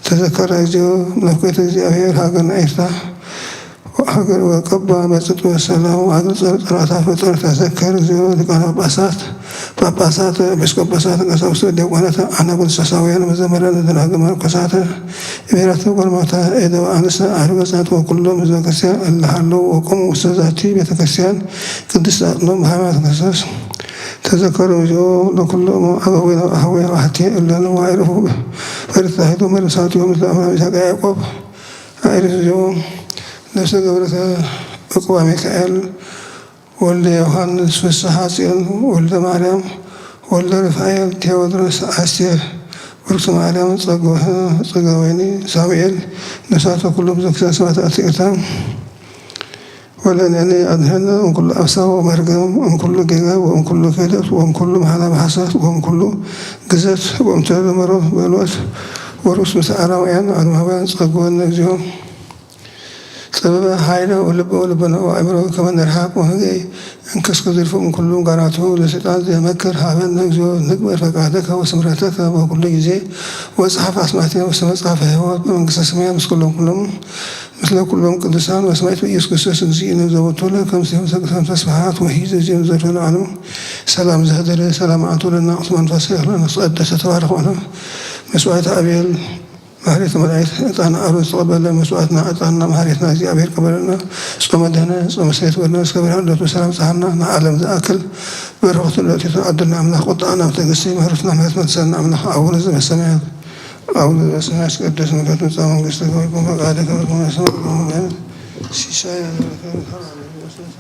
ተዘከረ እግዚኦ። መፍቀሪተ እግዚአብሔር ሀገርና ኤርትራ ሀገር ወቀባ መጽት ወሰላም ሀገር ጸርጸራታ ፈጠር ተዘከር እግዚኦ። ሊቃነ ጳጳሳት ጳጳሳት ኤጲስቆጶሳት ቀሳውስት ዲያቆናት አናብስት ፈሳውያን መዘምራን ደናግል መነኮሳት ብሔራት ጎልማታ ኤደው አንስት አርበጻት ወኩሎም ህዝበ ክርስቲያን እለ ሀለው ወቆሙ ውስተ ዛቲ ቤተ ክርስቲያን ቅድስት አጽኖም በሃይማኖት ክርስቶስ ተዘከሩ እግዚኦ ለኩሎም አበዊነ ወአሃዊነ ወአሐቴ እለ ነዋይረፉ ፈሪት ተዋሂዶ መርሳት ዮም ምስለ አብርሃም ይስሐቅ ያዕቆብ አእርስ እግዚኦ ነፍሰ ገብረከ ዕቁባ ሚካኤል ወልደ ዮሐንስ ፍስሐ ጽዮን ወልደ ማርያም ወልደ ሩፋኤል ቴዎድሮስ አስቴር ብርክቲ ማርያም ጸገወይኒ ሳሙኤል ነፍሳተ ኩሎም ዘክሳን ሰማዕታት ኤርትራ ወለነኒ አድህነ እምኩሉ አብሳ ወመርገም እምኩሉ ጌጋ ወእምኩሉ ክህደት ወእምኩሉ መሃላ መሓሰት ወእምኩሉ ግዘት ወእምተለመሮ በልወት ወሩስ ምስ አራውያን አድማውያን ጸግወነ እግዚኦ። ጥበበ ኃይለ ወልበ ወልበነ ወአእምሮ ከመ ንርሃቅ ወህገይ እንከስከ ዝልፎ እምኩሉ ጋራቱ ለሰይጣን ዘመክር ሀበነ እግዚኦ ንግበር ፈቃደከ ወስምረተከ በኩሉ ጊዜ ወጸሐፍ አስማቲነ ውስተ መጽሐፈ ሕይወት በመንግስተ ሰማያት ምስ ኩሎም ኩሎም ምስለ ኩሎም ቅዱሳን ወስማይት ኢየሱስ ክርስቶስ እግዚእነ ዘወቱ ለከ ምስሌሁ ሰቅሰም ተስፋሃት ወሂ ዘዜም ዘፈነ ዓለም ሰላም ዘህደረ ሰላም አቱ ለናቅስ መንፈስ ያህለ ነስቀደሰ ተባረክ ሆነ መስዋዕት አቤል ማህሌት መላእክት ዕጣን አሮን ዝተቀበለ መስዋዕትና ዕጣንና ማህሌትና እግዚኣብሔር ቀበለና። ጾመ ደህነ ጾመ ሰኔት ወድነ እስከ ብርሃን ልደቱ ሰላም ጸሃና ንዓለም ዝኣክል በረኸቱ ለእቲቱ ዓድና አምላኽ ቁጣና ብትዕግስቲ ምህረትና ምህረት መልሰና አምላኽ አቡነ ዘበሰማያት አቡነ ዘበሰማያት ይትቀደስ ስምከ ትምጻእ መንግስትከ ወይኩን ፈቃድከ በከመ በሰማይ ከማሁ በምድር ሲሳየነ ዘለለዕለትነ ሀበነ ዮም ወሰሰ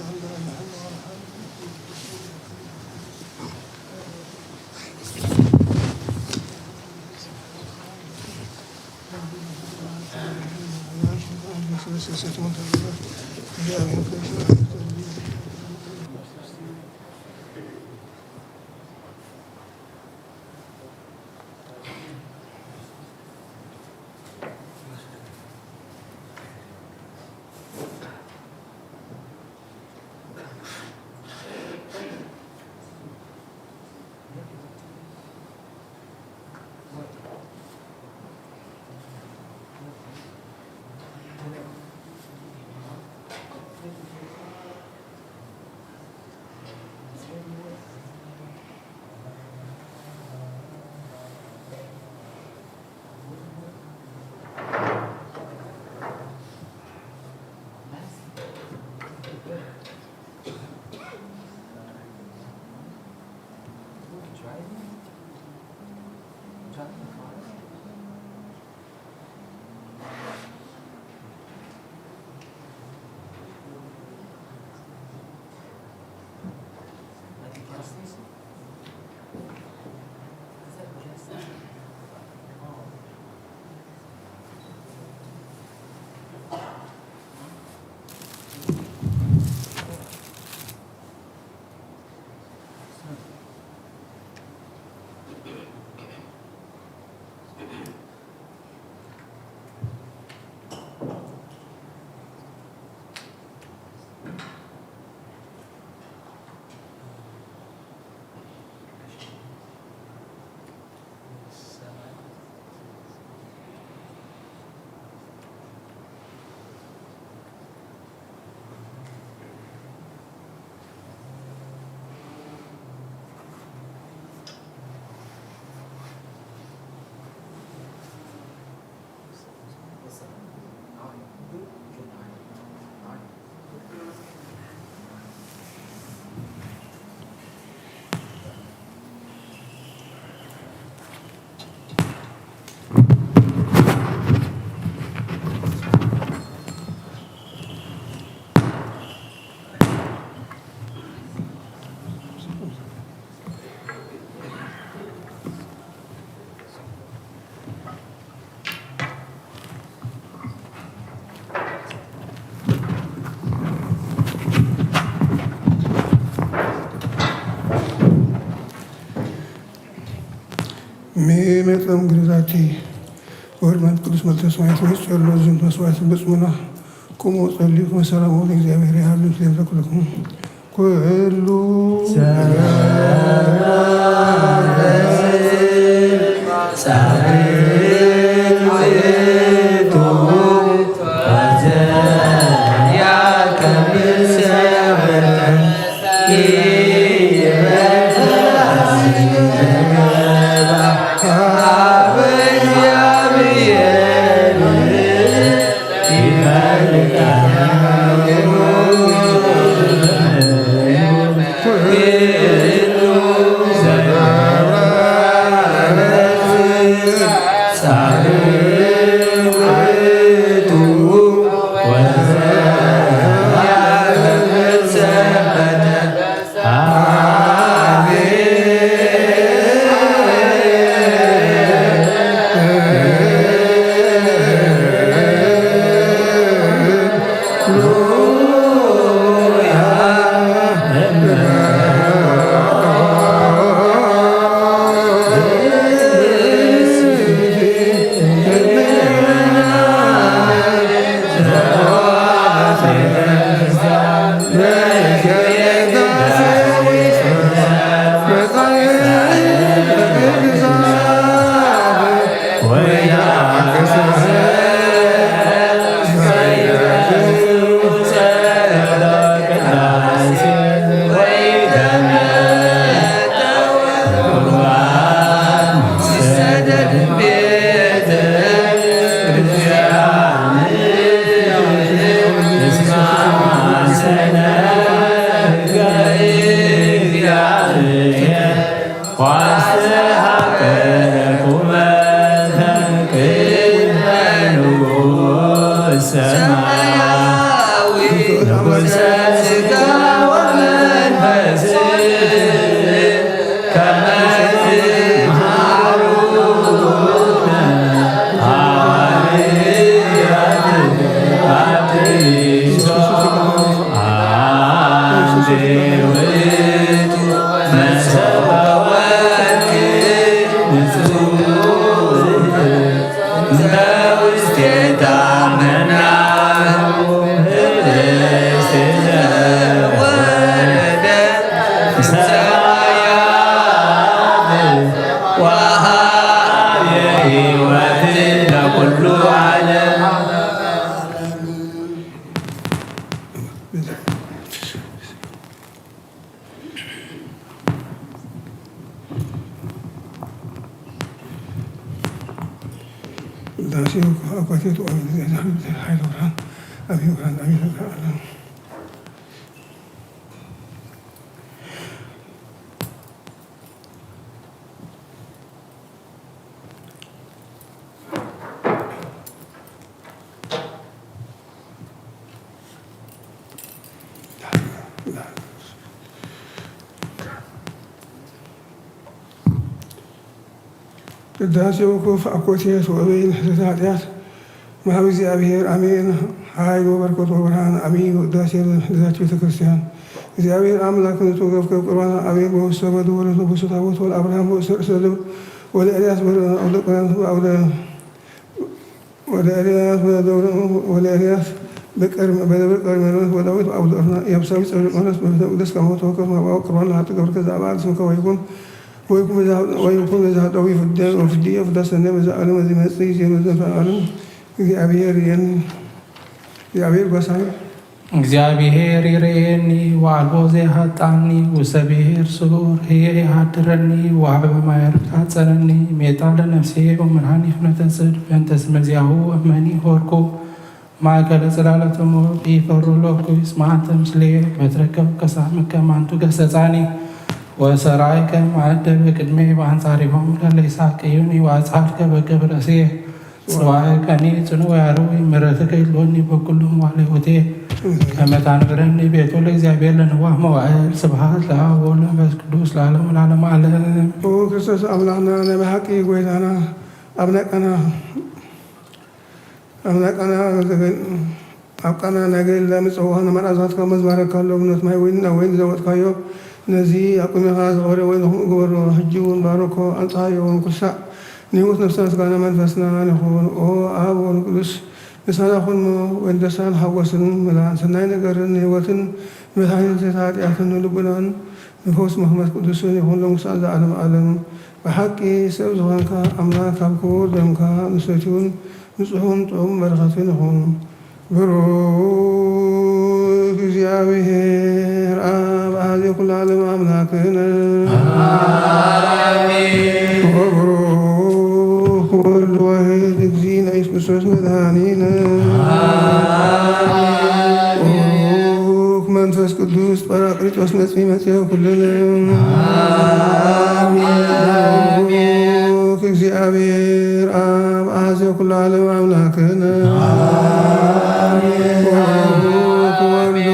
መጠን ግርዛቲ ወርመን ቅዱስ መልተ ሰማያት ወይስ ጸሎ ዝንቱ መስዋዕት ብጽሙና ቁሙ ጸልዩ ከመ ሰላሙ ለእግዚአብሔር ይሃሉ ምስሌነ ኩልኩም። ኩሉ ቅዳሴው ኩፍ አኮቴት ወበይን ሕተት ኃጢአት መሃብ እግዚአብሔር አሜን። ኃይል ወበረከት ወብርሃን አሜን። ቅዳሴ ለዛች ቤተ ክርስቲያን እግዚአብሔር አምላክ ንቱ ገብከ ቁርባን አቤል ወውሰበ ደወለ ንጉሱ ታቦት ወለአብርሃም ወእሰር እሰልብ ወለኤልያስ ወለአውደ ወደ ኤልያስ ወደ ደብረ ወደ ኤልያስ በደብረ ቀርሜሎስ ወዳዊት አውደ ኦርና ኢያቡሳዊ ጸብሪ ቆነስ በቤተ መቅደስ ከመ ተወከፍ ማባው ቅርባን ለሀጥ ገብርከ ዘአበ አለ ስምከ ወይኩን ወይኩን ወይኩን ለዘ ኃጠዊ ፍደ ወፍዲ ፍዳ ሰነ በዘ ዓለም እዚ መጽእ ዜሮ ዘፈ ዓለም እግዚአብሔር የን እግዚአብሔር ጓሳዊ እግዚአብሔር ይርእየኒ ወአልቦ ዘይሃጣኒ፣ ውስተ ብሔር ስሩር ህየ ይሃድረኒ፣ ወሀበ ማየ ዕረፍት ሐጸረኒ፣ ሜጣ ለነፍስየ ወመድኃኒ ፍኖተ ጽድቅ፣ በእንተ ስመ ዚአሁ እመኒ ሆርኩ ማእከለ ጽላሎተ ሞት፣ ኢፈሩ ሎኩ እስመ አንተ ምስሌየ፣ በትረከብ ከሳምከ ማንቱ ገሰጻኒ፣ ወሰራይከ ማዕደ በቅድሜ በአንጻሪሆም ለለ ይሳቅዩኒ፣ ወአጽሐፍከ በቅብ ርእስየ። ጽባሕ ቀኒ ጽኑ ወያርዊ ምሕረትከ ይልወኒ በኩሉ መዋዕለ ሕይወቴ ከመ ታንብረኒ ቤቱ ለእግዚአብሔር ለንዋህ መዋዕል። ስብሐት ለአብ ወወልድ ወመንፈስ ቅዱስ ለዓለሙ ለዓለመ ዓለም። ኦ ክርስቶስ አምላክና ናይ ብሓቂ ጎይታና ኣብ ናይ ቃና ኣብ ናይ ቃና ዘገ- ኣብ ቃና ናይ ገሊላ ምጽዋዕ ንመርኣዛትካ መዝባረካሎም ነት ማይ ወይን ናብ ወይን ዘወጥካዮ ነዚ ኣብ ቅድሜኻ ዝቐረበ ወይን ንኹምኡ ግበሮ። ሕጂ እውን ባርኮ ኣንጽሃዮ እውን ኩልሳዕ ንህይወት ነፍስና፣ ስጋና መንፈስናን ይኹን። ኦ ኣብ ወልድ ቅዱስ፣ ንሳና ኩን ወደሳን ሓጎስን መላእን ሰናይ ነገርን ህይወትን መድኃኒት ኃጢኣትን ንልቡናን ንፈውስ መኽመት ቅዱስን ይኹን። ለምሳሌ ለዓለም ዓለም ብሓቂ ሰብ ዝኾንካ ኣምላኽ ካብ ክቡር ደምካ ንሰትዩን ንጹሑን ጥዑም በረኸትን ይኹን። ብሩክ እግዚኣብሔር ኣብ ኣዜ ኩሉ ዓለም ኣምላክነ። ኣሜን። ወብሩክ ወልድ ዋሕድ እግዚእነ ኢየሱስ ክርስቶስ መድኃኒነ። ኣሜን። ወብሩክ መንፈስ ቅዱስ ጳራቅሊጦስ መጺእ መጺእ ኩልነ። ኣሜን። ወብሩክ እግዚኣብሔር ኣብ ኣዜ ኩሉ ዓለም ኣምላክነ። ኣሜን። ወወልድ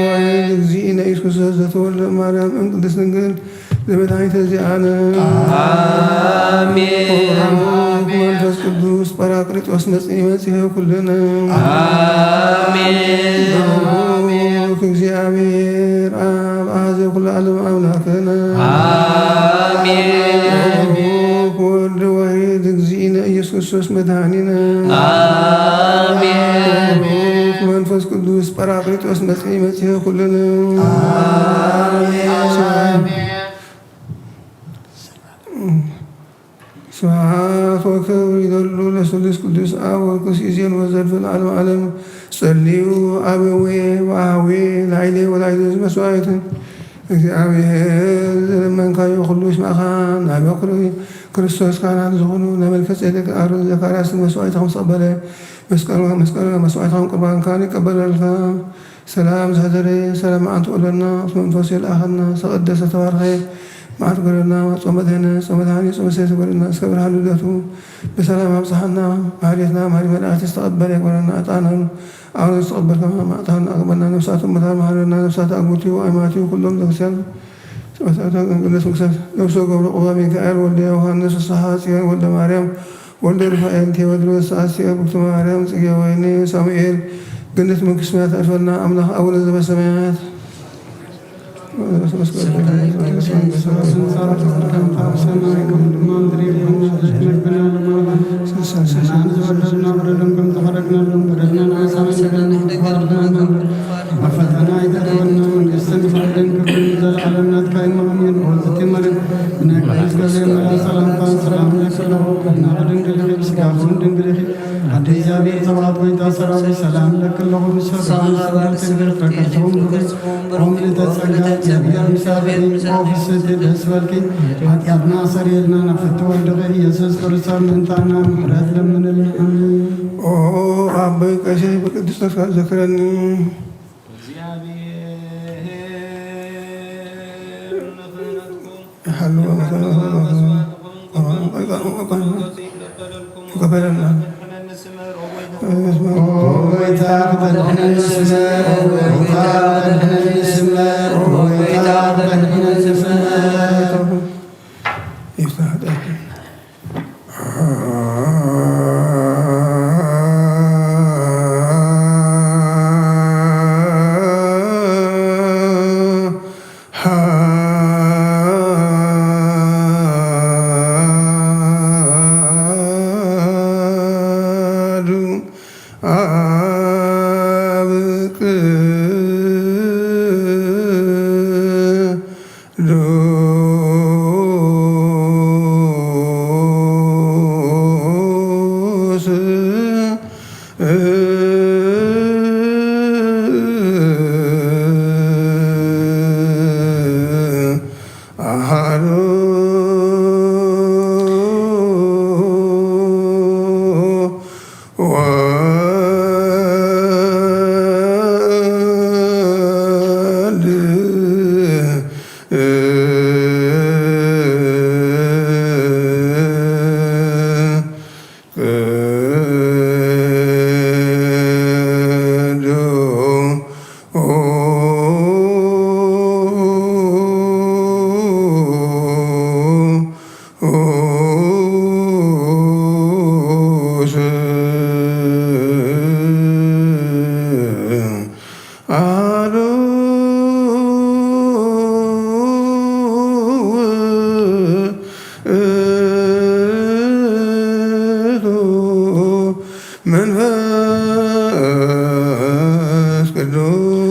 ዋሕድ እግዚእነ ኢየሱስ ክርስቶስ ዘተወልደ ማርያም እም ቅድስት ድንግል ለመድኃኒተ ዚኣነ። ኣሜን። ወወልድ መንፈስ ቅዱስ ጳራቅሊጦስ መጽኢ መጽሔ ኩልነ። ኣሜን። ወወልድ እግዚኣብሔር ኣብ ኣዜ ኩሉ ዓለም ኣምላክነ። ኣሜን። ወወልድ ዋሕድ እግዚእነ ኢየሱስ ክርስቶስ መድኃኒነ። ኣሜን። ወወልድ መንፈስ ቅዱስ ጳራቅሊጦስ መጽኢ መጽሔ ኩልነ። ኣሜን። ስብሐት ወክብር ይደሉ ለስሉስ ቅዱስ ኣብ ወርቅስ ይዜን ወዘልፍ ለዓለም ዓለም። ጸልዩ ኣበዌ ወአሃዌ ላዕሌ ወላዕሌ መስዋዕትን እግዚኣብሔር ዘለመንካዮ ኩሉ ይስማዕኻ። ናይ በኩር ክርስቶስ ካህናት ዝኾኑ ናይ መልከ ጼዴቅ ኣሮን ዘካርያስን መስዋዕትኹም ዝተቐበለ መስቀል መስቀል መስዋዕትኹም ቁርባንካን ይቀበለልካ። ሰላም ዝሕደረ ሰላም መዓልቲ ወለና፣ ምስ መንፈሱ የልኣኸና፣ ዝተቐደሰ ተባረኸ መዓልቲ ጎደና፣ ጾመ ድህነ፣ ጾመ ድሃኒ፣ ጾመ ሰለስተ ጎደና፣ እስከ ብርሃን ልደቱ ብሰላም ኣብጽሓና። ማህሌትና ማህሌት መላእክት ዝተቐበለ ጎደና፣ ዕጣን ኣቡነ ዝተቐበልካ መዓልቲ ኣግበና፣ ነፍሳት ሙታን መሃረና፣ ነፍሳት ኣግቡቲ ወኣማቲ ኩሎም ዘክርስቲያን ሰማዕታት፣ ቅዱስ ምክሳት ነፍሶ ገብረ ቁባ ሚካኤል ወልደ ዮሃንስ ፍስሓ ጽዮን ወልደ ማርያም ወልደ ሩፋኤል ቴዎድሮስ፣ ኣስቴር፣ ብክቲ ማርያም፣ ጽጌ ወይኒ፣ ሳሙኤል፣ ገነት መንግስተ ሰማያት ኣልፈልና። ኣምላኽ ኣቡነ ዘበሰማያት። መፈተና ይግበረና፣ መንግስትን ክብርን ዘለዓለም ናትካ እዩ። ኣሜን። ኦ ዝቲ መርያም፣ ብናይ ቅዱስ ገብርኤል መልኣክ ሰላምታ ሰላም እልኪ ኣለኹ፣ በድንግል ኢኺ፣ ብስጋኺ እውን ድንግል ኢኺ። ኣደ እግዚኣብሔር፣ ጸባኦት ጎይታ ሰራዊት፣ ሰላም እለኪ ኣለኹ፣ ምስ ፍረ ከርሥኺ ክብርት ኢኺ፣ ፍረ ከርሥኺ እውን ብሩክ እዩ። ኦ ምልዕተ ጸጋ፣ እግዚኣብሔር ምሳኺ፣ ኦ ፍስሕቲ ደስ በልኪ፣ ኃጢኣትና ሰርየልና፣ ናብ ፍትወ ወልድኺ ኢየሱስ ክርስቶስ ምእንታና ምሕረት ለምንልና። ኣሜን። ኦ ኣቦይ ቀሺ፣ ብቅዱስ ተስፋ ዘክረኒ። እግዚኣብሔር ንኽህነትኩም ይሓልዎ፣ ይሓልዎ፣ መስዋዕትኹም ይቐበለልና። ኦ ጎይታ፣ ክተድሕነኒ ስምር፣ ኦ ጎይታ፣ ክተድሕነኒ ስምር፣ ኦ ጎይታ፣ ክተድሕነኒ ስምር። ይፍታ ኃጢኣትና። ቅዱስ አሐዱ ወወልድ ቅዱስ መንፈስ ቅዱስ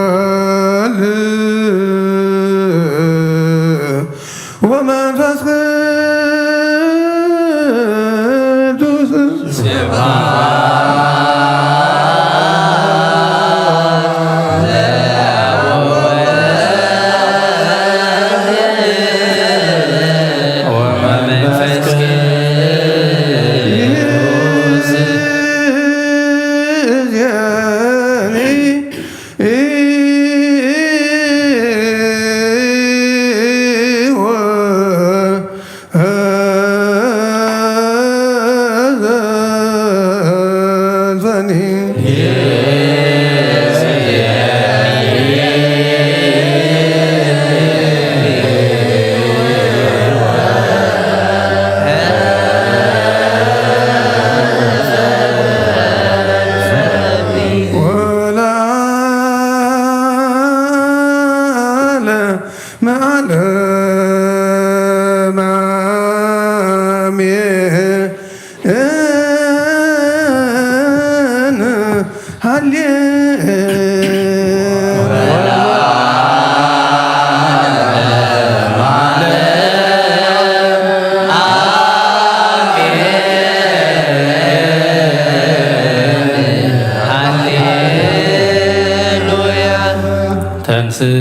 ወወልድ ወመንፈስ ቅዱስ። ወለዓለመ ዓለም አሜን። ሃሌ ተንስእ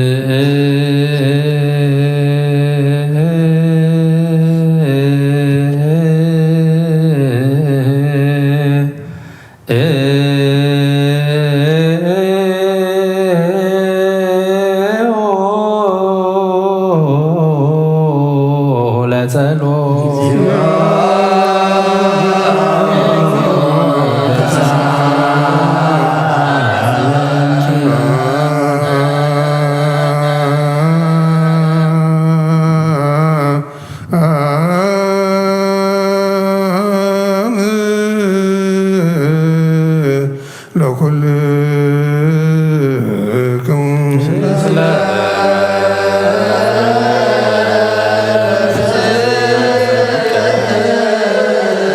ለጸሎት። ለኩልክሙ።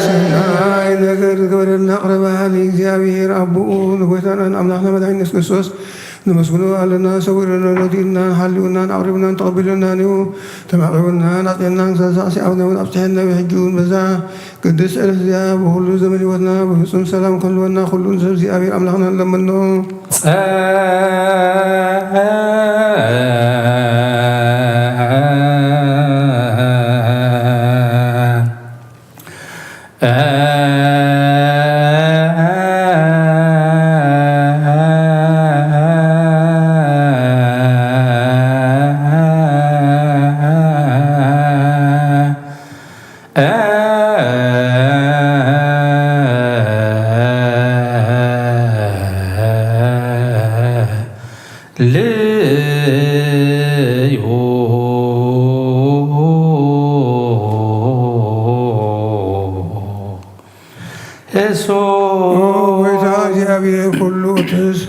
ሰናይ ነገር ዝገበረልና ቅረባ ንእግዚኣብሔር ኣቦኡ ንጎይታናን ኣምላኽና መድሓኒ የሱስ ክርስቶስ ነመስግኖ ኣለና። ሰዊሩና፣ ረዲኡና፣ ሓልዩናን ኣቕሪቡናን ተቐቢሉናን እዩ። ተማቒቡናን ኣጽኒዕናን ክሳብ ሳዕሲ ኣብና እውን ኣብጽሐና እዩ። ሕጂ እውን በዛ ቅድስት ዕለት እዚኣ ብኹሉ ዘመን ህይወትና ብፍጹም ሰላም ክህልወና ኩሉ ንሰብ እግዚኣብሔር ኣምላኽና ንለምኖ። ጸ- ልዩ እሱ ኦ ጎይታ እግዚኣብሔር ኩሉ ትሕዝ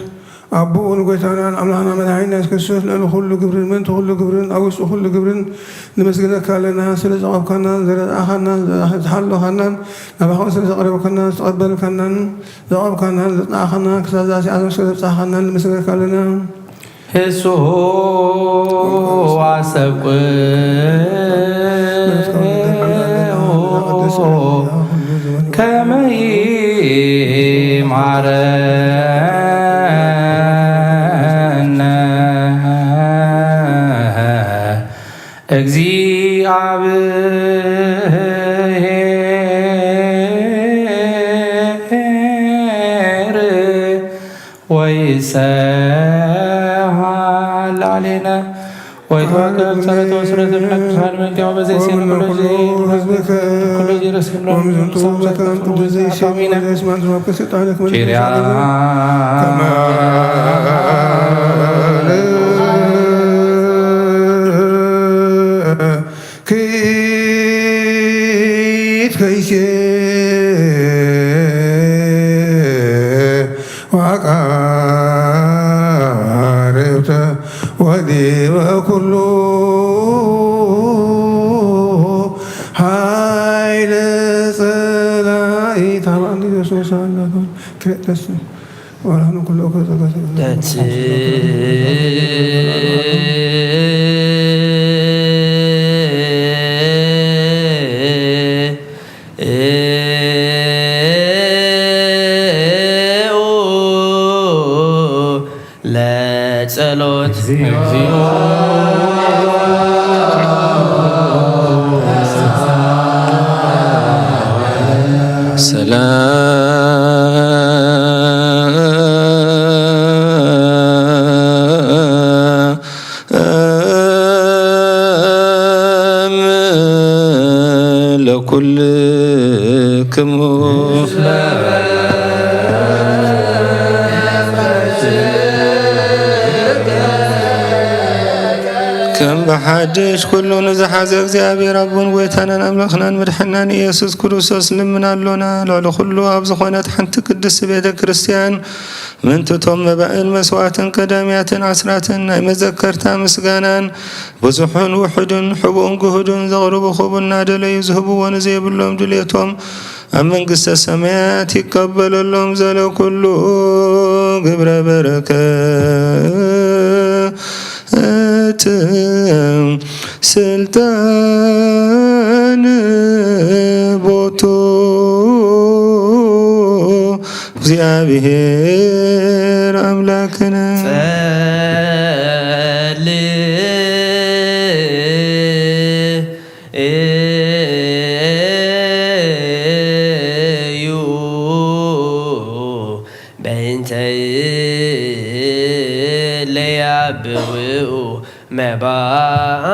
ኣቦኡ ንጎይታናን ኣምላኽና መድሓኒና የሱስ ክርስቶስ ልዕሊ ኩሉ ግብርን ምእንቲ ኩሉ ግብርን ኣብ ውሽጢ ኩሉ ግብርን ንመስግነካ ኣለና። ስለ ዘቐብካናን ዝረዳእኻናን ዝሓለኻናን ናባኻ ስለ ዘቕረብካናን ዝተቐበልካናን ዘቐብካናን ዘጽናዕኻናን ክሳብ ዛቲ ዓለም ስለ ዘብጻሕኻናን ንመስግነካ ኣለና። እሱ ኣሰብቁ ከመ ይማረነ እግዚአብሔር ወይሰሃ ላዕሌነ ወይትወከብ ጸሎተ ወስረተ እምነ ቅዱሳን መንቲያው በዘይሴን ኩሉ ጊዜ ኩሉ ጊዜ ርእስ ክብሎ ወምዝንቱ መካን ኩሉ ዘይሴን ኩሉ ዘይስማን ዝወከ ስልጣነ ክመ ኪሪያ ክኢት ከይሴ ወቃርብተ ወዲበ ኩሉ ሓይለ ጸላኢ ታማን ዲዮስ ወሳላ ክረጠስ ወራኑ ኩሉ እኮ ጸጋ ጸጋ ተንስ ለጸሎት። ሰላም ለኩልክሙ። ከም ብሓድሽ ኩሉ ንዝሓዘ እግዚኣብሔር ኣቦን ጐይታናን ኣምላኽናን መድሓናን ኢየሱስ ክርስቶስ ልምን ኣሎና። ልዕሊ ኩሉ ኣብ ዝኾነት ሓንቲ ቅድስቲ ቤተ ክርስቲያን ምእንትቶም መባእን መስዋዕትን ቀዳሚያትን ኣስራትን ናይ መዘከርታ ምስጋናን ብዙሑን ውሑድን ሕቡእን ግሁድን ዘቕርቡ ክቡ እናደለዩ ዝህብዎ ንዘይብሎም ድሌቶም ኣብ መንግስተ ሰማያት ይቀበለሎም ዘለ ኩሉ ግብረ በረከት ስልጣን ቦቱ እግዚኣብሔር ኣምላክነ። ጸልዩ በእንተ ለያብኡ መባእ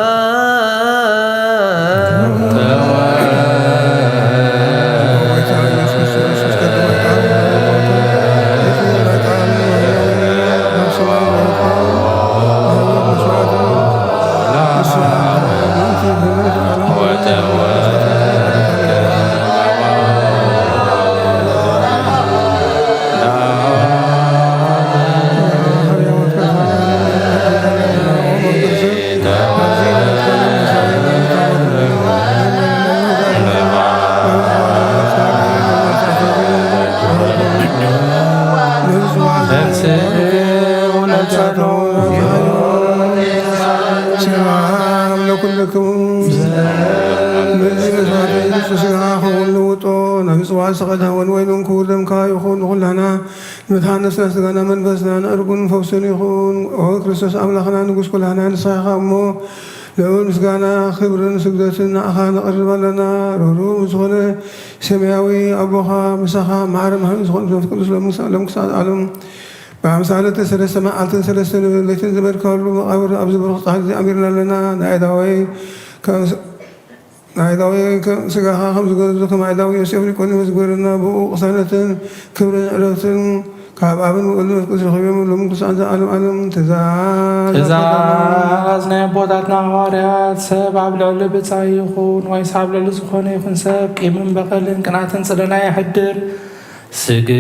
ሰላም ለኩልክሙ። በዚ መስዋዕት ንጹህ ስጋኻ ክውን ልውጦ፣ ነዚ ጽዋዕ ዝሰቐዳ ወን ወይኑን ክቡር ደምካ ይኹን። ንኹላህና ንመትሓነስና ስጋና መንፈስና ንዕርጉን ፈውስን ይኹን። ኦ ክርስቶስ ኣምላኽና ንጉስ ኩላህና ንስኻ ኢኻ እሞ፣ ልዑል ምስጋና ክብርን ስግደትን ንዓኻ ነቕርብ ኣለና። ርህሩህ ዝኾነ ሰማያዊ ኣቦኻ ምሳኻ ማዕረ መሃሪ ዝኾነ መንፈስ ቅዱስ ሎም ክሳዕ ሎም ክሳዕ ዓለም ብኣምሳለ እቲ ሰለስተ መዓልትን ሰለስተ ለይትን ዝበልካሉ መቓብር ኣብዚ ብሩኽ ጻሕሊ ኣሚርና ኣለና። ናይ ዳወይ ከም ንኣይዳዊ ከም ስጋኻ ከም ዝገዙ ከም ኣይዳዊ ዮሴፍ ኒቆዲሞስ ግበረና። ብኡ ቅሳነትን ክብርን ዕረፍትን ካብ ኣብን ወልድን መንፈስ ቅዱስ ረኺቦም ሎምን ክሳን ዘኣለም ኣለም። ትእዛዝ ትእዛዝ ናይ ኣቦታትና ሃዋርያት፣ ሰብ ኣብ ልዕሊ ብጻይ ይኹን ወይስ ኣብ ልዕሊ ዝኾነ ይኹን ሰብ ቂምን በቐልን ቅንኣትን ጽለና የሕድር። ስግዱ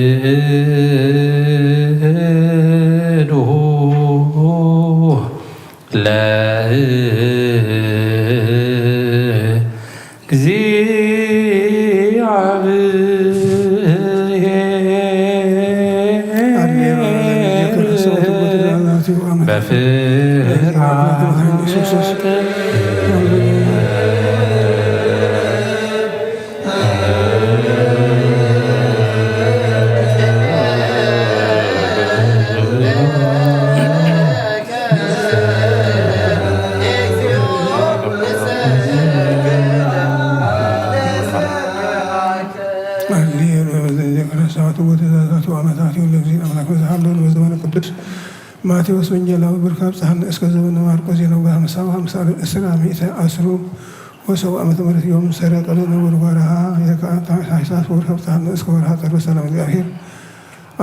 ለእግዚአብሔር በፍርሃት ሃሌሉያ። በዘን ዘይቅዱሳቱ ወትእዛዛቱ ኣመታቱ ለእግዚእ ኣምላክ በዝሓሎም በዘመነ ቅዱስ ማቴዎስ ወንጌላዊ ብርካብ ጸሓን እስከ ዘበነ ማርቆስ ዜና ወርሃ ምሳው ሃምሳ እስራ ሚእተ ኣስሩ ወሰው ዓመተ ምህረት ዮም ሰረቀ ለነ ወርሃ የካ ታሕሳስ ወርሃ ጸሓን እስከ ወርሃ ጥር በሰላም እግዚአብሔር።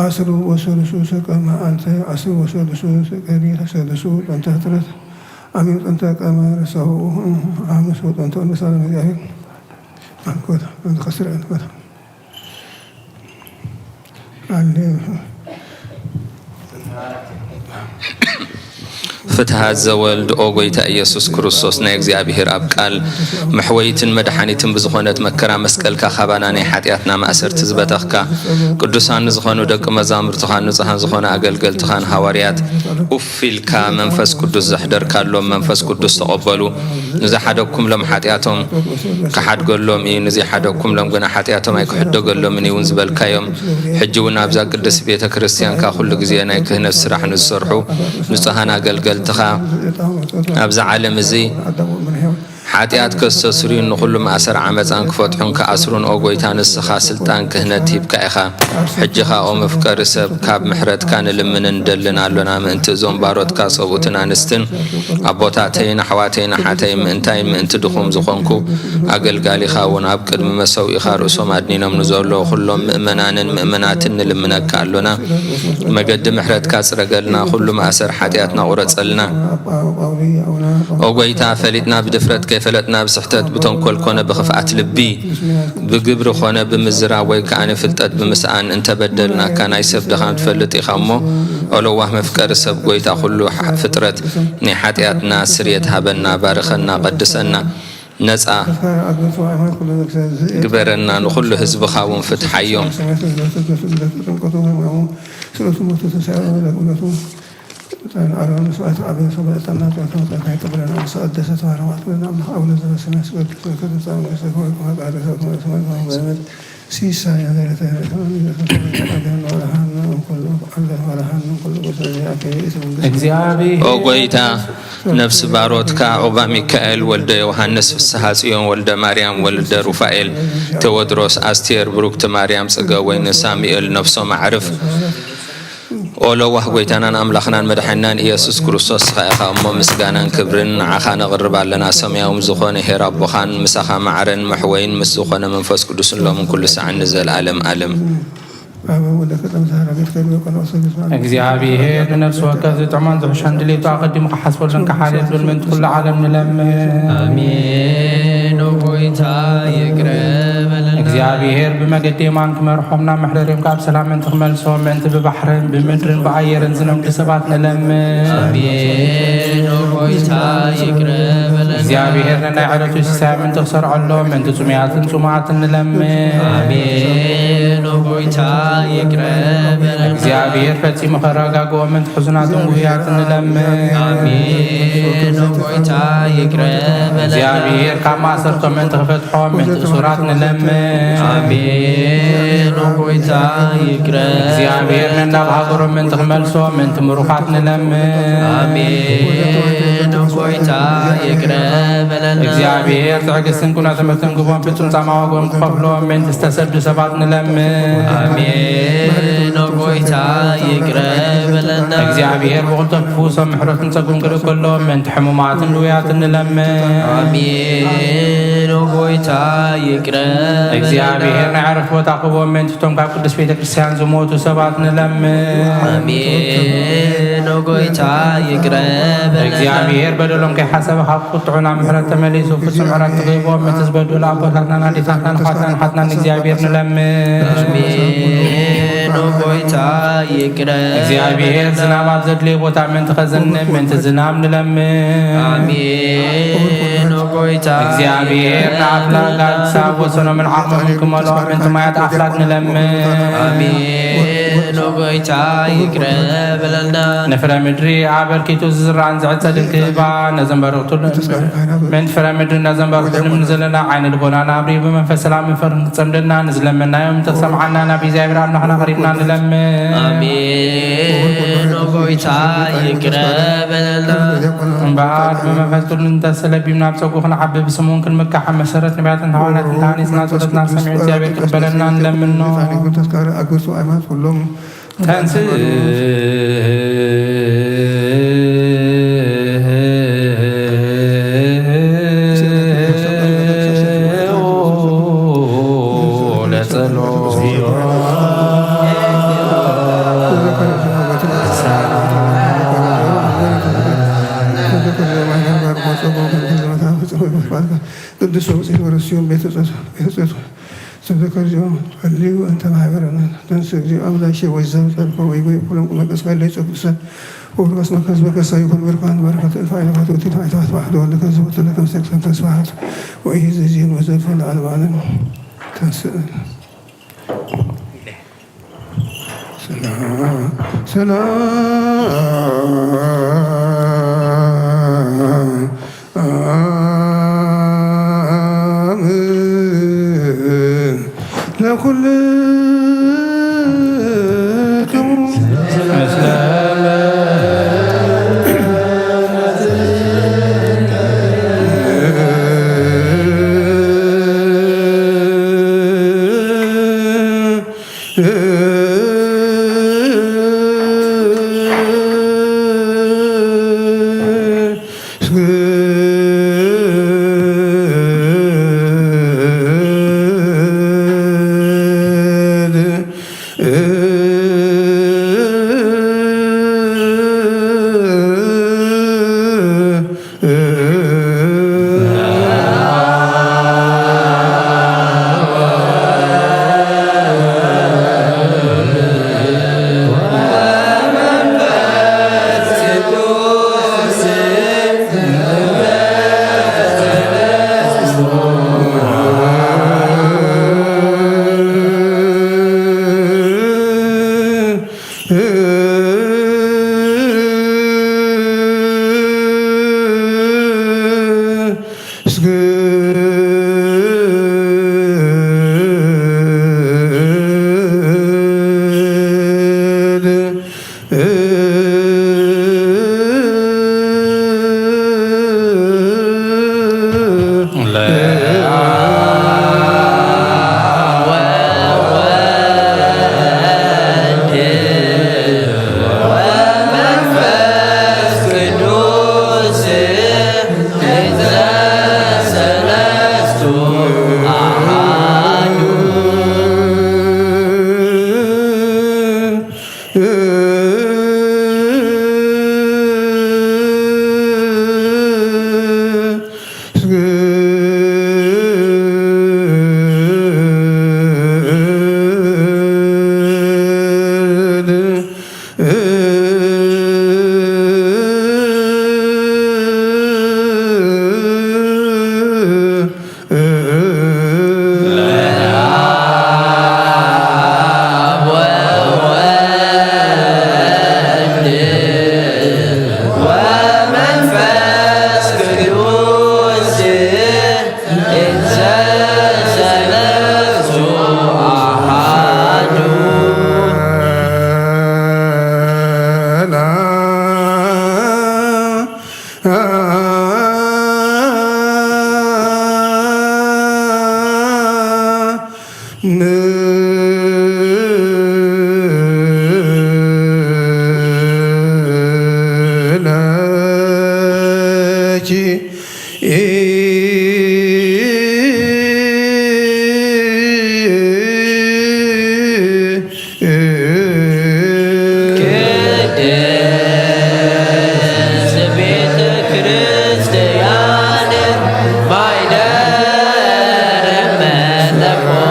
አስሩ ወሰሉሱ ሰቀ መዓልተ አስሩ ወሰሉሱ ሰቀ ሊተ ሰሉሱ ጥንተ ፍጥረት አሚው ጥንተ ቀመር ሰው ሐሙስ ወጥንተ በሰላም እግዚአብሔር። አንኮታ እንተ ከስረ አንኮታ አለ። ፍትሃት ዘወልድ ኦ ጎይታ ኢየሱስ ክርስቶስ፣ ናይ እግዚኣብሔር ኣብ ቃል መሕወይትን መድሓኒትን ብዝኾነት መከራ መስቀልካ ካባና ናይ ሓጢኣትና ማእሰርቲ ዝበተኽካ፣ ቅዱሳን ንዝኾኑ ደቂ መዛሙርትኻን ንጹሃን ዝኾነ ኣገልገልትኻን ሃዋርያት ኡፍ ኢልካ መንፈስ ቅዱስ ዘሕደርካሎም መንፈስ ቅዱስ ተቐበሉ። ንዝሓደግኩምሎም ሓጢኣቶም ክሓድገሎም እዩ፣ ንዘይሓደግኩምሎም ግና ሓጢኣቶም ኣይክሕደገሎምን እዩ እውን ዝበልካዮም፣ ሕጂ እውን ኣብዛ ቅድስቲ ቤተ ክርስቲያንካ ኩሉ ግዜ ናይ ክህነት ስራሕ ንዝሰርሑ ንጹሃን ኣገልገልትኻ፣ ኣብዚ ዓለም እዚ ሓጢኣት ከስተስርዩን ንኹሉ ማእሰር ዓመፃን ክፈትሑን ክኣስሩን፣ ኦ ጎይታ፣ ንስኻ ስልጣን ክህነት ሂብካ ኢኻ። ሕጂ ኸኣ ኦ መፍቀሪ ሰብ፣ ካብ ምሕረትካ ንልምንን ንደልን ኣሎና፣ ምእንቲ እዞም ባሮትካ ሰብኡትን ኣንስትን፣ ኣቦታተይን ኣሕዋተይን ኣሓተይን፣ ምእንታይን ምእንቲ ድኹም ዝኾንኩ ኣገልጋሊኻ እውን ኣብ ቅድሚ መሰውኢኻ ርእሶም ኣድኒኖም ንዘለዉ ኩሎም ምእመናንን ምእመናትን ንልምነካ ኣሎና። መገዲ ምሕረትካ ጽረገልና፣ ኩሉ ማእሰር ሓጢኣትና ቁረጸልና። ኦ ጎይታ፣ ፈሊጥና ብድፍረት፣ ከይፈለጥና ብስሕተት፣ ብተንኮል ኮነ ብኽፍኣት ልቢ፣ ብግብሪ ኮነ ብምዝራብ ወይ ከኣ ንፍልጠት ብምስኣን እንተበደልናካ፣ ናይ ሰብ ድኻም ትፈልጥ ኢኻ እሞ፣ ኦ ለዋህ መፍቀሪ ሰብ፣ ጎይታ ኩሉ ፍጥረት፣ ናይ ሓጢኣትና ስርየት ሃበና፣ ባርኸና፣ ቀድሰና። ነጻ ግበረና፣ ንኹሉ ህዝብኻ እውን ፍትሓዮም። ኦ ጎይታ፣ ነፍሲ ባሮትካ ኦባ ሚካኤል ወልደ ዮሃንስ፣ ፍስሃ ጽዮን ወልደ ማርያም፣ ወልደ ሩፋኤል፣ ቴዎድሮስ፣ ኣስቴር፣ ብሩክቲ ማርያም፣ ጽገ ወይኒ ሳሙኤል፣ ነፍሶም ኣዕርፍ። ኦ ለዋህ ጎይታናን ኣምላኽናን መድሓኒናን ኢየሱስ ክርስቶስ፣ ንስኻ ኢኻ እሞ፣ ምስጋናን ክብርን ንዓኻ ነቕርብ ኣለና። ሰማያዊ ምስ ዝኾነ ኄር ኣቦኻን፣ ምሳኻ ማዕረን መሕወይን ምስ ዝኾነ መንፈስ ቅዱስን፣ ሎምን ኩሉ ሳዕን ንዘለኣለም ኣለም። እግዚኣብሔር ንነፍሲ ወከፍ ዝጥዕሞን ዝሕሸን ድሌቱ ኣቐዲሙ ክሓስበሉን ክሓልየሉን ምእንቲ ኩሉ ዓለም ንለምን። ኣሜን። ኦ ጎይታ ይቅረ በለና። እግዚኣብሔር ብመገዲ የማን ክመርሖም፣ ናብ መሕደሪኦም ካብ ሰላም ምእንቲ ክመልሶም ምእንቲ ብባሕርን ብምድርን ብኣየርን ዝነግዱ ሰባት ንለምን። ኣሜን። ኦ ጎይታ ይቅረ በለና። እግዚኣብሔር ነናይ ዕለቱ ሲሳይ ምእንቲ ክሰርዐሎም ምእንቲ ጽሙያትን ጽሙኣትን ንለምን። ኣሜን። ኦ ጎይታ ይቅረ በለና። እግዚኣብሔር ፈጺሙ ከረጋግኦም ምእንቲ ሕዙናትን ውሁያትን ንለምን። ኣሜን። ኦ ጎይታ ይቅረ በለና። እግዚኣብሔር ካብ ማእሰርቶም ምእንቲ ክፈትሖም ምእንቲ እሱራት ንለምን። ኣሜን። ኦ ጎይታ ይቅረ እግዚኣብሔር ነናብ ሃገሮም ምእንቲ ክመልሶም ምእንቲ ምሩኻት ንለምን። ኣሜን። ጎይታ ይቅረ በለልና። እግዚኣብሔር ትዕግስትን ቅኑዕ ትምህርትን ግቦም ፍጹም ጻማ ዋግኦም ክኸፍሎም ምእንቲ ዝተሰዱ ሰባት ንለምን። ኣሜን። ጎይታ ይቅረ በለልና። እግዚኣብሔር ብቕልጡፍ ክፍውሶም ምሕረቱን ጸጉን ክልእከሎም ምእንቲ ሕሙማትን ድውያትን ንለምን። ኣሜን። ጎይታ ይቅረ በለልና። እግዚኣብሔር ናይ ዕረፍቲ ቦታ ክህቦም ምእንቲ እቶም ካብ ቅድስት ቤተ ክርስቲያን ዝሞቱ ሰባት ንለምን። ኣሜን። ጎይታ ይቅረ በለልና። እግዚኣብሔር በደሎም ከይሓሰበ ካብ ቁጥዑ ናብ ምሕረት ተመሊሱ ፍጹም ምሕረት ክህቦም ምእንቲ ዝበደሉ ኣቦታትናን ኣዴታትናን ኣሕዋትናን ኣሓትናን እግዚኣብሔር ንለምን። ኣሜን። ጎይታ ይቅረ እግዚኣብሔር በለልና። ዝናብ ኣብ ዘድልዮ ቦታ ምእንቲ ከዘንብ ምእንቲ ዝናብ ንለምን። ኣሜን። ጎይታ እግዚኣብሔር ይቅረ ንኣፍላጋት በለልና። ክሳብ ወሰኖምን ዓቕሞምን ክመልኦም ምእንቲ ማያት ኣፍላግ ንለምን። ኣሜን። ጎይታ ይቅረ በለልና። ንፍረ ምድሪ ኣበርኪቱ ዝዝራእን ዝዕጸድን ክህባ ነዘን በረኽቱ ምእንቲ ፍረ ምድሪ ነዘን በረኽቱ ንምን ዘለና ዓይነ ልቦናና ኣብሪሁ ብመንፈስ ሰላም ፍቕርን ክጸምደና ንዝለመናዮም እንተሰምዓና ናብ እግዚኣብሔር ኣምላኽና ቀሪብና ንለምን። ኣሜን። ጎይታ ይቅረ በለልና። እምበኣር ብመንፈስ ቅዱስ እንተሰለቢምና ኣብ ጸጉ ክንዓቢ ብስሙን ክንምካሕ ኣብ መሰረት ነቢያትን ሃዋርያትን ተሃኒጽና ጸሎትና ሰሚዑ እግዚኣብሔር ክቕበለና ንለምኖ። ተንስ ቅዱስ ወብፁዕ ወረስዮም ቤተ ጸሎት፣ ቤተ ጸሎት። ስብከ ከርዚኦም ጸልዩ እንተ ማሕበረነ። ተንስ እግዚኦ አምላኬ ወይ ዘምጸልከ ወይ ወይ ኩሎም ቁመ ቅስፈ ለይ ጽብሰ ወርቀስ መከስ በከሳ ይኩን ብርካን በረከት እልፍ አይለፋት ወቲ ታይታት ባሕዶ ወልከ ዝወትለ ከም ሰክሰን ተስፋት ወይ ዝዚን ወዘልፈ ለዓለም ዓለም። ተንስ ሰላም ለኩልክሙ። ቅድስት ቤተ ክርስቲያን ማይደረ መለኮት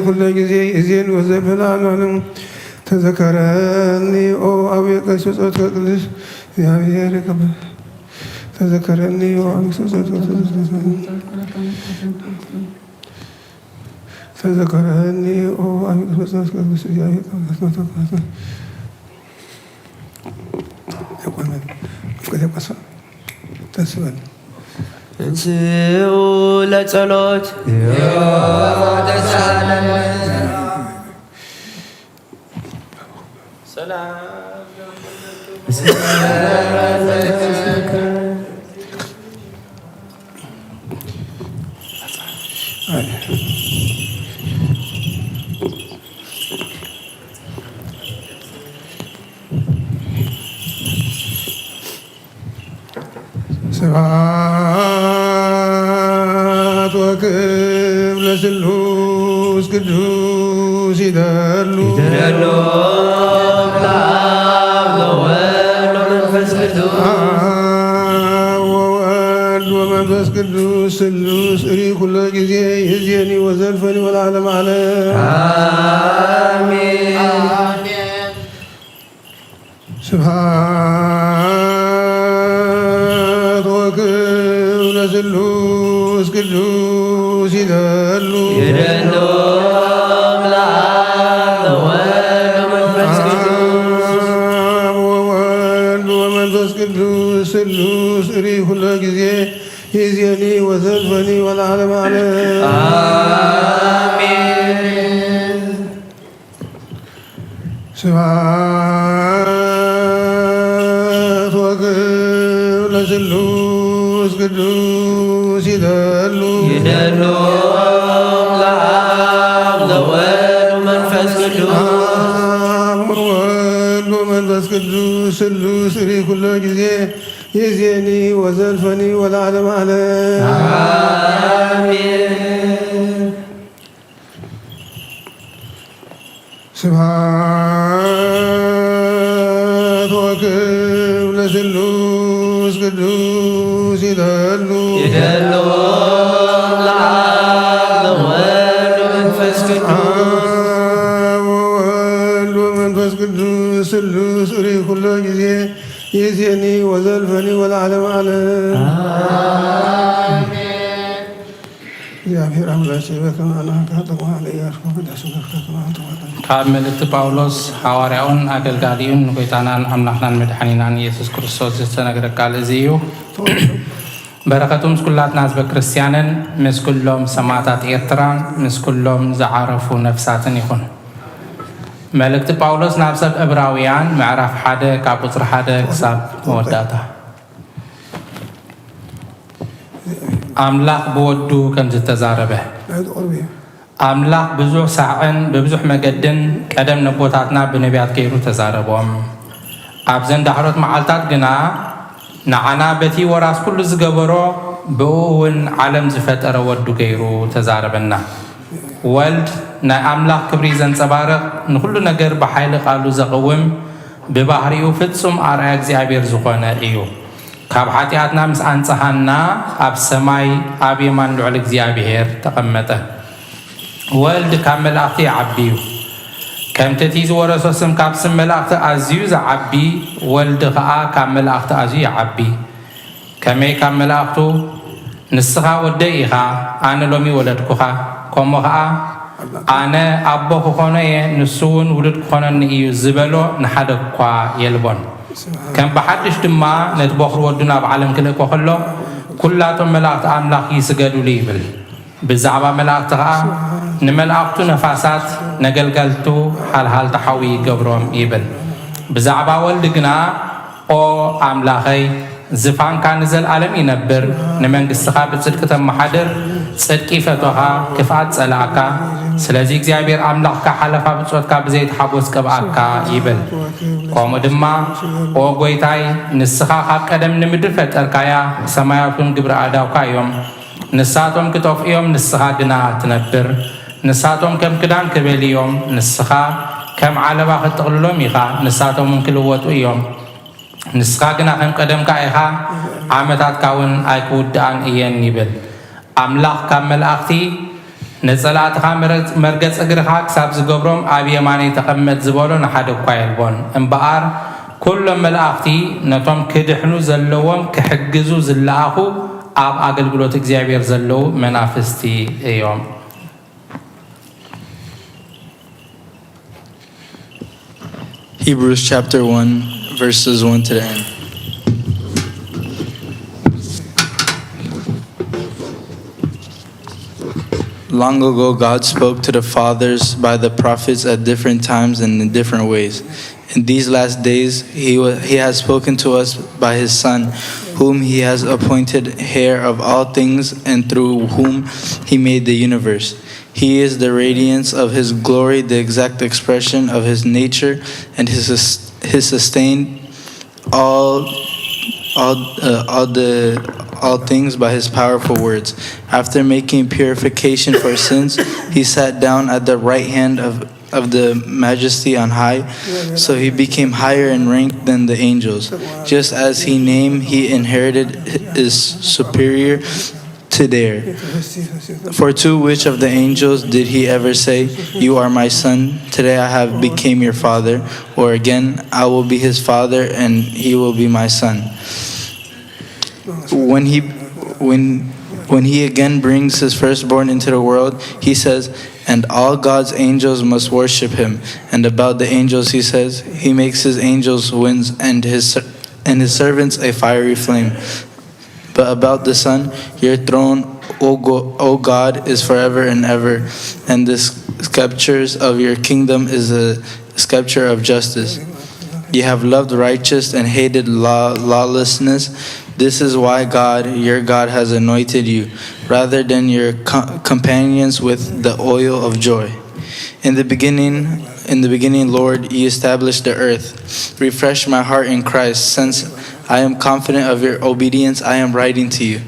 ኩሉ ግዜ እዜን ወዘበላለም ተዘከረኒ ኦ አቡየ ቀሲስ ጸሎትከ ቅዱስ እግዚአብሔር ይቀበል። ተዘከረኒ ኦ አቡየ ቀሲስ ጸሎትከ ቅዱስ ተዘከረኒ ኦ አቡየ ቀሲስ ጸሎትከ ቅዱስ እግዚአብሔር ይቀበል። ተስበል እንስኡ ለጸሎት ስብሐት ወክብር ለስሉስ ቅዱስ ይደሉ። ይደሉ ለአብ ለወልድ ለመንፈስ ቅዱስ። አብ ወወልድ ወመንፈስ ቅዱስ ስሉስ እሪ ኩሎ ጊዜ ይእዜኒ ወዘልፈኒ ወለዓለመ ዓለም። አሜን። ስብሐት ወክብር ለስሉስ ቅዱስ ይደሉ። ይደሉ ለአብ ለወልድ ለመንፈስ ቅዱስ። አብ ወወልድ ወመንፈስ ቅዱስ ስሉስ እሪ ኩሎ ጊዜ ይእዜኒ ወዘልፈኒ ወለዓለመ ዓለም። አሜን። ስብሐት ወክብር ለስሉስ ቅዱስ ይደሉ። ይደሉ ለአብ ለወልድ መንፈስ ቅዱስ። አብ ወወልድ ወመንፈስ ቅዱስ ስሉስ እሪ ኩሎ ጊዜ ይእዜኒ ወዘልፈኒ ወለዓለመ ዓለም። አሜን። እግዚኣብሔር ኣምላኬ በከመ ኣናንካ ተማሃለ ኢያሱ ቅዱስ ስምከ ከማንተ ወጠን ካብ መልእክቲ ጳውሎስ ሓዋርያኡን ኣገልጋሊኡን ንጎይታናን ኣምላኽናን መድሓኒናን ኢየሱስ ክርስቶስ ዝተነግረ ቃል እዚ እዩ። በረኸቱ ምስ ኩላትና ህዝበ ክርስትያንን ምስ ኩሎም ሰማዕታት ኤርትራን ምስ ኩሎም ዝዓረፉ ነፍሳትን ይኹን። መልእክቲ ጳውሎስ ናብ ሰብ ዕብራውያን ምዕራፍ ሓደ ካብ ቁጽሪ ሓደ ክሳብ መወዳእታ። ኣምላኽ ብወዱ ከም ዝተዛረበ። ኣምላኽ ብዙሕ ሳዕዕን ብብዙሕ መገድን ቀደም ነቦታትና ብነቢያት ገይሩ ተዛረቦም። ኣብዘን ዳሕሮት መዓልታት ግና ንዓና በቲ ወራስ ኩሉ ዝገበሮ ብኡ እውን ዓለም ዝፈጠረ ወዱ ገይሩ ተዛረበና። ወልድ ናይ ኣምላኽ ክብሪ ዘንጸባርቕ ንኹሉ ነገር ብሓይሊ ቃሉ ዘቕውም ብባህሪኡ ፍጹም ኣርኣያ እግዚኣብሔር ዝኾነ እዩ። ካብ ሓጢኣትና ምስ ኣንጽሃና ኣብ ሰማይ ኣብ የማን ልዑል እግዚኣብሔር ተቐመጠ። ወልድ ካብ መላእኽቲ ይዓቢ እዩ። ከምቲ እቲ ዝወረሶ ስም ካብ ስም መላእኽቲ ኣዝዩ ዝዓቢ ወልድ ኸኣ ካብ መላእኽቲ ኣዝዩ ይዓቢ። ከመይ ካብ መላእኽቱ ንስኻ ወደይ ኢኻ፣ ኣነ ሎሚ ወለድኩኻ፣ ከምኡ ኸኣ ኣነ ኣቦ ክኾኖ እየ፣ ንሱ እውን ውሉድ ክኾነኒ እዩ ዝበሎ ንሓደ እኳ የልቦን። ከም ብሓድሽ ድማ ነቲ ቦኽሪ ወዱ ናብ ዓለም ክልእኮ ከሎ ኩላቶም መላእኽቲ ኣምላኽ ይስገዱሉ ይብል። ብዛዕባ መላእኽቲ ኸኣ ንመላእኽቱ ነፋሳት፣ ነገልገልቱ ሃልሃልቲ ሓዊ ይገብሮም ይብል። ብዛዕባ ወልድ ግና ኦ ኣምላኸይ ዝፋንካ ንዘልኣለም ይነብር፣ ንመንግስትኻ ብጽድቂ ተመሓድር፣ ጽድቂ ይፈትወኻ፣ ክፍኣት ጸላእካ። ስለዚ እግዚኣብሔር ኣምላኽካ ሓለፋ ብጾትካ ብዘይትሓጎስ ቅብኣካ ይብል። ከምኡ ድማ ኦ ጎይታይ ንስኻ ካብ ቀደም ንምድሪ ፈጠርካያ፣ ሰማያት እውን ግብሪ ኣእዳውካ እዮም። ንሳቶም ክጠፍኡ እዮም፣ ንስኻ ግና ትነብር። ንሳቶም ከም ክዳን ክበሊ እዮም፣ ንስኻ ከም ዓለባ ክትጥቕልሎም ኢኻ፣ ንሳቶም እውን ክልወጡ እዮም። ንስኻ ግና ከም ቀደምካ ኢኻ፣ ዓመታትካ እውን ኣይክውድኣን እየን ይብል። ኣምላኽ ካብ መላእኽቲ ንጸላእትኻ መረ-፣ መርገጽ እግርኻ ክሳብ ዝገብሮም ኣብ የማነይ ተቐመጥ ዝበሎ ንሓደ እኳ የልቦን። እምበኣር ኩሎም መላእኽቲ ነቶም ክድሕኑ ዘለዎም ክሕግዙ ዝለኣኹ ኣብ ኣገልግሎት እግዚኣብሔር ዘለዉ መናፍስቲ እዮም። Hebrews chapter one, verses one to the end. Long ago, God spoke to the fathers by the prophets at different times and in different ways. In these last days, he, wa- he has spoken to us by his Son, whom he has appointed heir of all things and through whom he made the universe. He is the radiance of his glory, the exact expression of his nature, and his, sus- his sustained all all uh, all the all things by his powerful words. After making purification for sins, he sat down at the right hand of of the majesty on high. So he became higher in rank than the angels. Just as he named, he inherited is superior to their. For to which of the angels did he ever say, "You are my son, today I have became your father"? Or again, "I will be his father and he will be my son"? When he when when he again brings his firstborn into the world, he says, "And all God's angels must worship him." And about the angels he says, "He makes his angels winds and his ser- and his servants a fiery flame." But about the Son, "Your throne, O, Go- O God, is forever and ever, and the s- sceptures of your kingdom is a scepter of justice. You have loved righteousness and hated law- lawlessness. This is why God, your God, has anointed you rather than your co- companions with the oil of joy." In the beginning, in the beginning, Lord, you established the earth. Refresh my heart in Christ, since I am confident of your obedience. I am writing to you,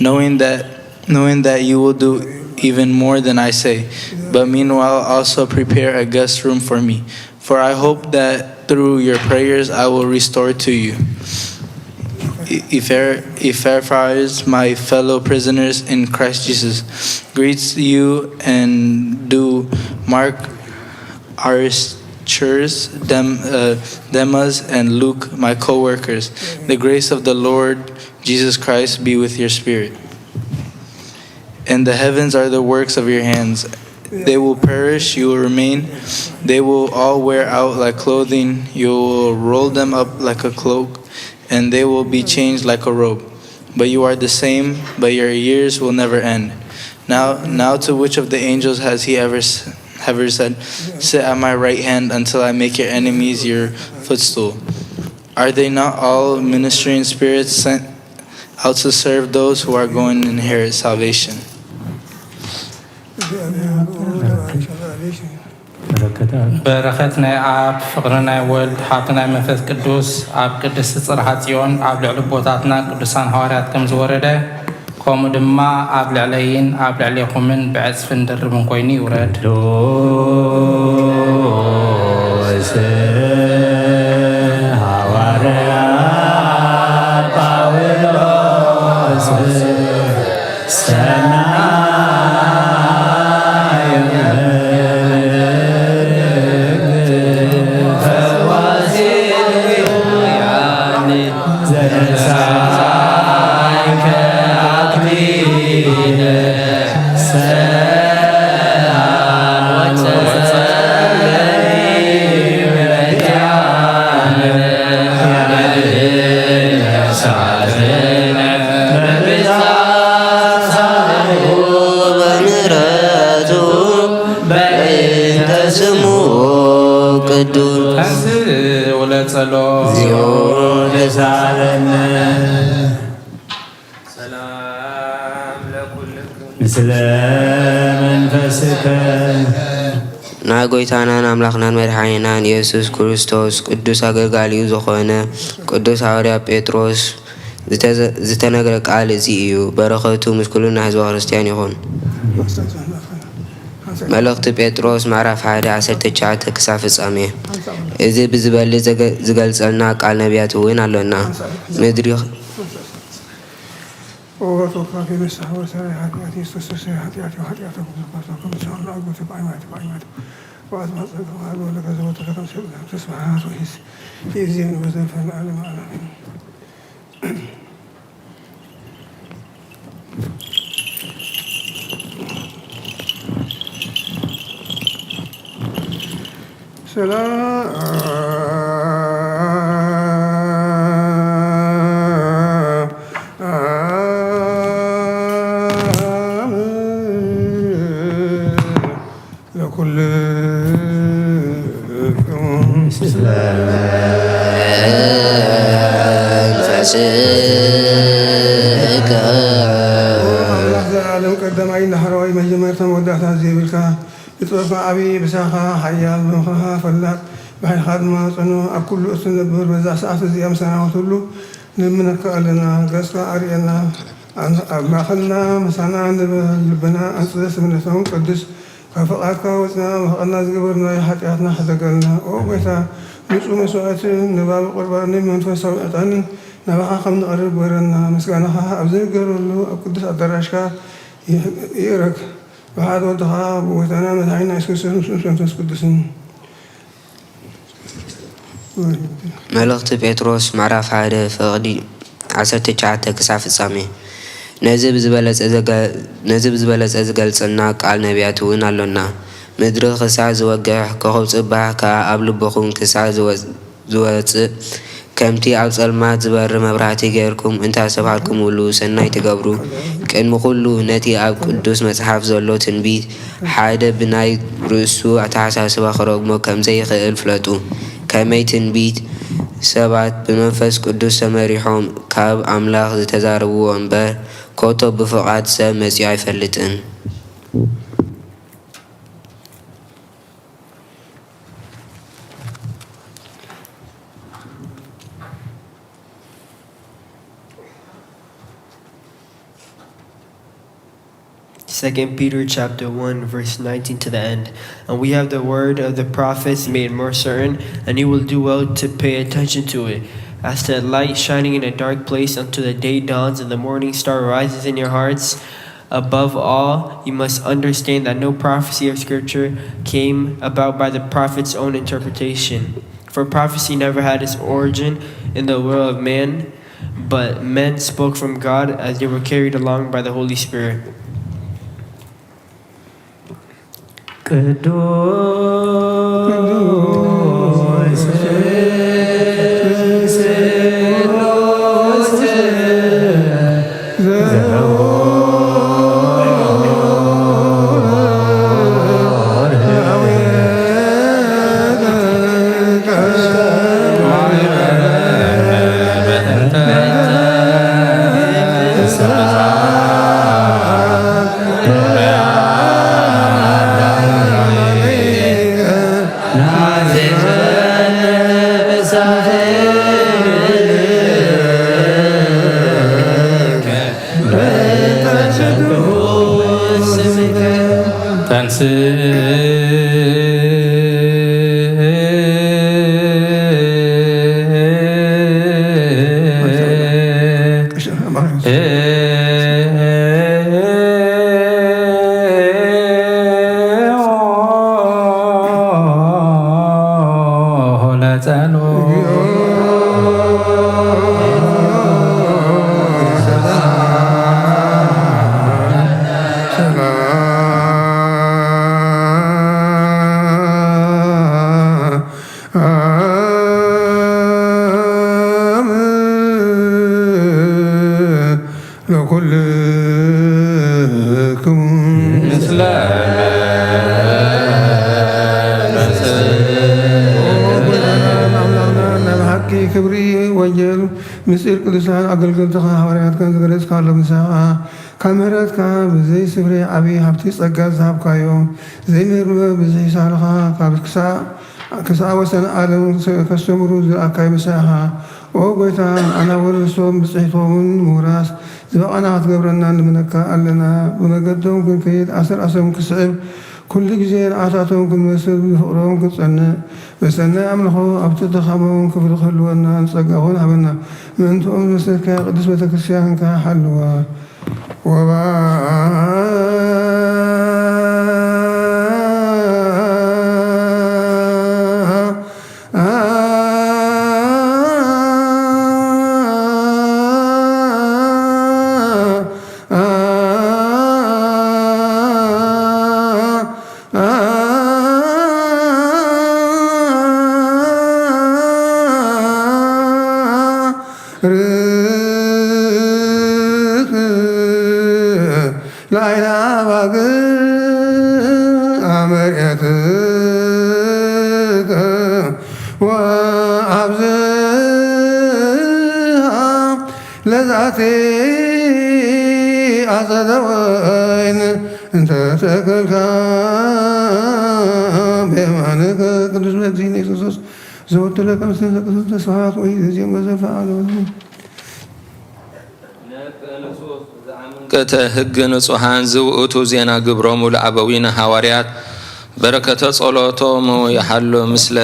knowing that knowing that you will do even more than I say. But meanwhile, also prepare a guest room for me. For I hope that through your prayers I will restore to you Epaphroditus, my fellow prisoners in Christ Jesus, greets you, and do Mark, Aristarchus, Dem- uh, Demas, and Luke, my co-workers. The grace of the Lord Jesus Christ be with your spirit. And the heavens are the works of your hands. They will perish, you will remain. They will all wear out like clothing. You will roll them up like a cloak, and they will be changed like a robe. But you are the same, but your years will never end. Now, now to which of the angels has he ever, s- ever said, "Sit at my right hand until I make your enemies your footstool"? Are they not all ministering spirits sent out to serve those who are going to inherit salvation? በረከት ናይ ኣብ ፍቕሪ ናይ ወልድ ሃብቲ ናይ መንፈስ ቅዱስ ኣብ ቅድስቲ ጽርሓ ጽዮን ኣብ ልዕሊ ቦታትና ቅዱሳን ሃዋርያት ከም ዝወረደ፣ ከምኡ ድማ ኣብ ልዕለይን ኣብ ልዕሌኹምን ብዕጽፍን ድርብን ኮይኑ ይውረድ። ቅዱስ ሃዋርያ ጳውሎስ ሰናይ ፈዋሲ ዘነሳይከ አክሊለ ሰላም ወጸለይ በኪያነ ያድህነ ሳዝነ በብዛት ሳልሁ በምህረቱ በእንተ ስሙ ቅዱስ ተንሥእ ወለጸሎ እግዚኦ ተሳለነ ሰላም ለኩልክም ምስለ መንፈስከ ናይ ጎይታናን ኣምላኽናን መድሓኒናን ኢየሱስ ክርስቶስ ቅዱስ ኣገልጋሊኡ ዝኾነ ቅዱስ ሃዋርያ ጴጥሮስ ዝተዘ- ዝተነግረ ቃል እዚ እዩ። በረኸቱ ምስ ኩልና ህዝበ ክርስቲያን ይኹን። መልእኽቲ ጴጥሮስ ምዕራፍ ሓደ ዓሰርተ ትሽዓተ ክሳብ ፍጻሜ። እዚ ብዝበልጽ ዘገ- ዝገልጸልና ቃል ነቢያት እውን ኣሎና። ምድሪ ኦ ተወካፊ ንስሓ ወሰራይ ሓጢኣት ኢየሱስ ክርስቶስ ሓጢኣት ሓጢኣቶም ዝባርቶም ከም ዝሰምዑ ኣጎቱ ብኣይማት ብኣይማት ወኣዝማድ ጸገም ኣልቦ ለገዘወቱ ለከም ሰብ ተስፋ ርሒስ ይእዜን ወዘልፈን ዓለም ዓለምን። ሰላም ለኩልክሙ። መንፈስከ ኣምላኽ ዘለዓለም ቀዳማይ ዳሕረዋይ መጀመርታ መወዳእታ ዘይብልካ ብጥበብካ ዓብዪ ብሳኻ ሓያል ብምኽርኻ ፈላጥ ብሓይልኻ ድማ ጽኑዕ ኣብ ኩሉ እትነብር በዛ ሰዓት እዚኣ ምሳና ክትህሉ ንልምነካ ኣለና። ገጽካ ኣርእየና ኣብ ማእኸልና ምሳና ንበል ልብና ኣንጽህ ስምነቶም ቅዱስ ካብ ፍቓድካ ወፅና ብፍቓድና ዝገበርናዮ ሓጢኣትና ሕደገልና። ኦ ጎይታ፣ ንጹህ መስዋእትን ነባቢ ቁርባንን መንፈሳዊ ዕጣንን ናባኻ ከም ንቐርብ ግበረና። ምስጋናኻ ኣብ ዝንገረሉ ኣብ ቅዱስ ኣዳራሽካ ይእረግ። ብሓደ ወድኻ ብጎይታና መድሓኒና የሱስ ክርስቶስ ምስ መንፈስ ቅዱስን መልእኽቲ ጴጥሮስ ምዕራፍ ሓደ ፍቕዲ ዓሰርተ ትሽዓተ ክሳብ ፍጻሜ። ነዚ ብዝበለጸ ዝገልጽልና ቃል ነቢያት እውን ኣሎና። ምድሪ ክሳዕ ዝወግሕ፣ ኮኸብ ጽባሕ ከኣ ኣብ ልብኹም ክሳዕ ዝወጽእ፣ ከምቲ ኣብ ጸልማት ዝበርህ መብራህቲ ጌርኩም እንተ ኣስተብሃልኩምሉ፣ ሰናይ ትገብሩ። ቅድሚ ኩሉ ነቲ ኣብ ቅዱስ መጽሓፍ ዘሎ ትንቢት ሓደ ብናይ ርእሱ ኣተሓሳስባ ክረግሞ ከም ዘይክእል ፍለጡ። ከመይ ትንቢት ሰባት ብመንፈስ ቅዱስ ተመሪሖም ካብ ኣምላኽ ዝተዛረብዎ እምበር፣ ኮቶ ብፍቓድ ሰብ መጺኡ ኣይፈልጥን። Second Peter chapter one, verse nineteen to the end. And we have the word of the prophets made more certain, and you will do well to pay attention to it. As the light shining in a dark place until the day dawns and the morning star rises in your hearts. Above all, you must understand that no prophecy of Scripture came about by the prophet's own interpretation. For prophecy never had its origin in the will of man, but men spoke from God as they were carried along by the Holy Spirit. ቅዱስ ስሉስ ለኩልክሙ። ኣምላኽና ናይ ብሓቂ ክብሪ ወንጌል ምስጢር ቅዱሳን ኣገልገልትኻ ሃዋርያትካን ዝገለጽካሎም ንስኻ ካብ ምሕረትካ ብዘይ ስፍሪ ዓቢ ሃብቲ ጸጋ ዝሃብካዮም ዘይምህርመ ብዝሒ ሳልኻ ካብ ክሳእ ክሳብ ወሰን ዓለም ከስተምሩ ዝለኣካይ ምሳኻ። ኦ ጎይታ፣ ንኣና ወረሶም ብጽሒቶምን ምውራስ ዝበቓና ክትገብረና ንልምነካ ኣለና። ብመገዶም ክንከይድ ኣሰር ኣሰም ክስዕብ ኩሉ ግዜ ንኣታቶም ክንመስል ብፍቕሮም ክንጸንዕ መሰናይ ኣምልኾ ኣብቲ ድኻሞም ክብሪ ክህልወና ንጸጋኹን ሃበና። ምእንትኦም ዝመሰልካ ቅዱስ ቤተ ክርስቲያንካ ሓልዋ። ወባ ርክ ላይላ ባግ ኣመርየትከ ወኣብዝሃ ለዛቲ ኣጸደ ወይን እንተ ተከልካ ብየማንከ ቅዱስ መግዝእነ ክርስቶስ ዘወትለ ከምስለ ቅዱስ ተስፋት ወይ ዘዜም በዘፈ ዓለም ቅተ ህግ ንጹሃን ዝውእቱ ዜና ግብሮሙ ለአበዊነ ሃዋርያት በረከተ ጸሎቶሙ የሓሎ ምስለ